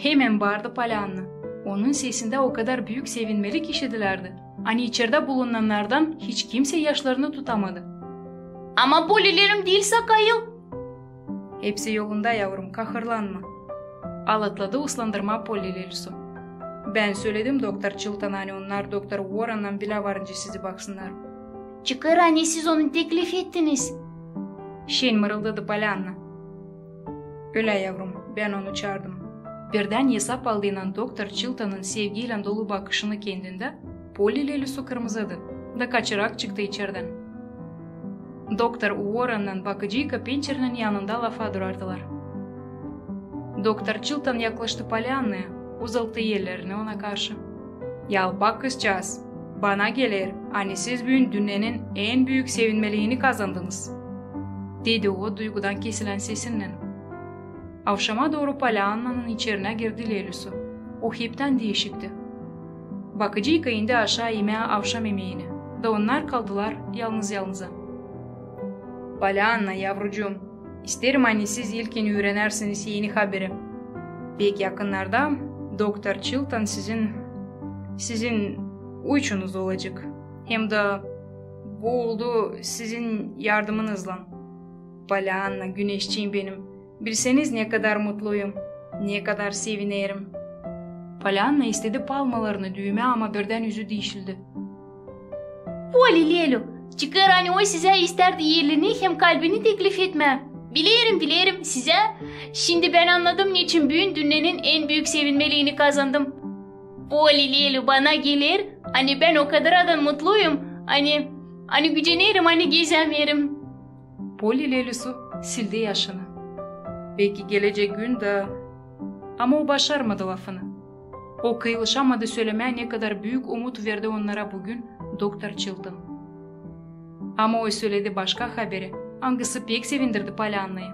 Hemän baardı Polyanna. Onun sesindä o kadar büük sevinmelik işidilärdi, ani içerdä bulunanlardan hiç kimsey yaşlarını tutamadı. Ama Polli Lelüm diil sakayıl. Hepsi yolunda, yavrum, kahırlanma, alatladı uslandırmaa Polli Lelüsü. Bän söledim doktor Çiltona, ani onnar doktor Uorrennan bilä varınca sizi baksınnar. Çıkêr, ani siz onu teklif ettiniz, şen mırıldadı Polyanna. Ölä, yavrum, bän onu çaardım. Birdän esap aldıynan doktor Çiltonun sevgiylän dolu bakışını kendindä, Polli Lelüsü kırmızıdı da kaçarak çıktı içerdän. Doktor Uorrennan bakıcıyka pençerenin yanında lafa durardılar. Doktor Çilton yaklaştı Polyannaya, uzalttı ellerini ona karşı. Yalpak kızçaaz, bana geler, ani siz büün dünnenän en büük sevinmeliini kazandınız, dedi o duygudan kesilän sesinnän. Avşama dooru Polyannanın içerinä girdi Lelüsü. O heptän diişikti. Bakıcıyka indi aşaa imää avşam imeeni, da onnar kaldılar yalnız-yalnıza. Polyanna, yavrucuum, isteerim, ani siz ilkin üürenärsiniz eni haberi. Pek yakınnarda doktor Çilton sizin, sizin uyçunuz olacek. Hem dä bu oldu sizin yardımınızlan. Polyanna, güneşçiim benim, bilseniz, ne kadar mutluyum, ne kadar sevinerim. Polyanna istedi palmalarını düümää, ama birdän üzü diişildi. Polli Lelü, çıkêr, ani o sizä istärdi elini hem kalbini teklif etmää. Bilerim, bilerim, sizä. Şindi bän annadım, neçin büün dünnenän en büük sevinmeliini kazandım. Polli Lelü, bana geler, ani bän o kadar adan mutluyum, ani, ani gücenerim, ani gezämeerim. Polli Lelüsü sildi yaşını. Beki gelecek gün dä, ama o başarmadı lafını. O kıyılışamadı sölemää, ne kadar büük umut verdi onnara bugün doktor Çilton. Ama o söledi başka haberi, angısı pek sevindirdi Polyannayı.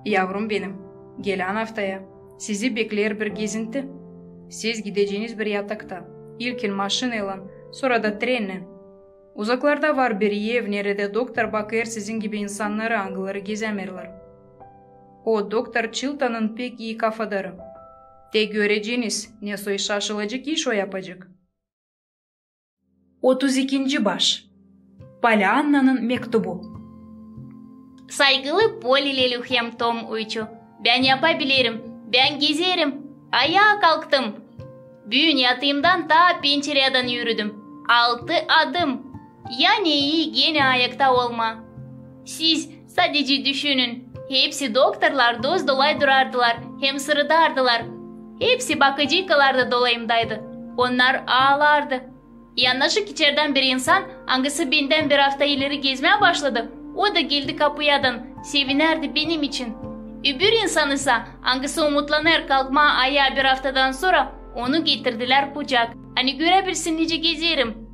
Yavrum benim, gelän aftaya sizi bekleer bir gezinti. Siz gideceniz bir yatakta, ilkin maşinaylan, sora da trennän. Uzaklarda var bir ev, neredä doktor bakêr sizin gibi insannarı, angıları gezämeerlär. O doktor Çiltonun pek ii kafadarı. Te göreceniz, ne soy şaşılacek iş o yapacek. Otuz ikinci baş. Polyannanın mektubu. Saygılı Polli Lelü hem Tom uyçu, bän yapabilerim, bän gezerim. Ayaa kalktım. Büün yatıımdan taa pençeredän üüredim. Altı adım. Ya ne ii genä ayakta olmaa. Siz sadecä düşünün. Hepsi doktorlar dost-dolay durardılar hem sırıdardılar. Hepsi bakıcıykalar da dolayımdaydı. Onnar aalardı. Yannaşık içerdän bir insan, angısı bendän bir afta ileri gezmää başladı, o da geldi kapuyadan, sevinärdi benim için. Öbür insan isä, angısı umutlanêr kalkmaa ayaa bir aftadan sora, onu getirdilär kucak, ani göräbilsin, nicä gezerim.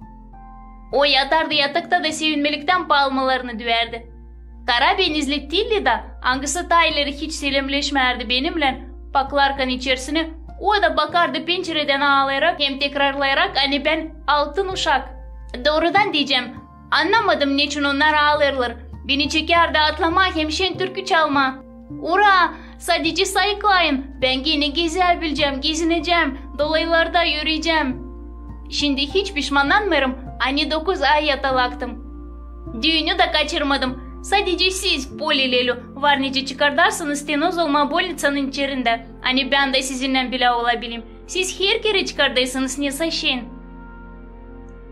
O yatardı yatakta da sevinmeliktän palmalarını düüärdi. Karabenizli Tilli dä Angısı taa ileri hiç selemleşmärdi benimnän, paklarkan içerisinä, o da bakardı pençeredän aalayarak hem tekrarlayarak, ani bän altın uşak. Doorudan deyecäm, annamadım, neçin onnar aalêêrlar. Beni çekärdi atlamaa hem şen türkü çalmaa. Ura! Sadecä sayıklayın, bän genä gezäbilecäm, gezinecäm, dolaylarda üürecäm. Şindi hiç pişmannanmêêrım, ani dokuz ay yatalaktım. Düünü da kaçırmadım. Sadecä siz, Poli Lelü, var nicä çıkardarsınız stenoz olmaa bolniţanın içerindä, ani bän dä sizinnän bilä olabileyim. Siz herkerä çıkardaysınız nesä şen.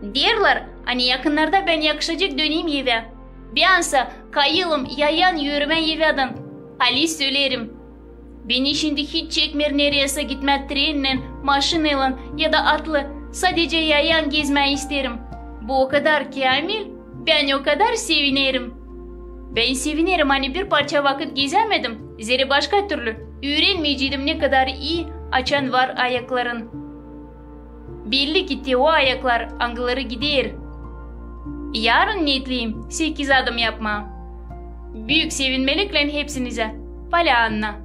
Deerlär, ani yakınnarda bän yakışacek döneyim evä. Bän sä kayılım yayan üürümää evä. Halis söleerim. Beni şindi hiç çekmeer nereysä gitmää trennän, maşinaylan ya da atlı, sadecä yayan gezmää isteerim. Bu okadar käämil, bän okadar sevinerim. Bän sevinerim, ani bir parça vakıt gezämedim, zerä başka türlü üürenmeyeceydim, nekadar ii, açan var ayakların. Belli ki, te o ayaklar, angıları gider. Yaarın neetleyim sekiz adım yapmaa. Büük sevinmeliklän hepsinizä. Polianna.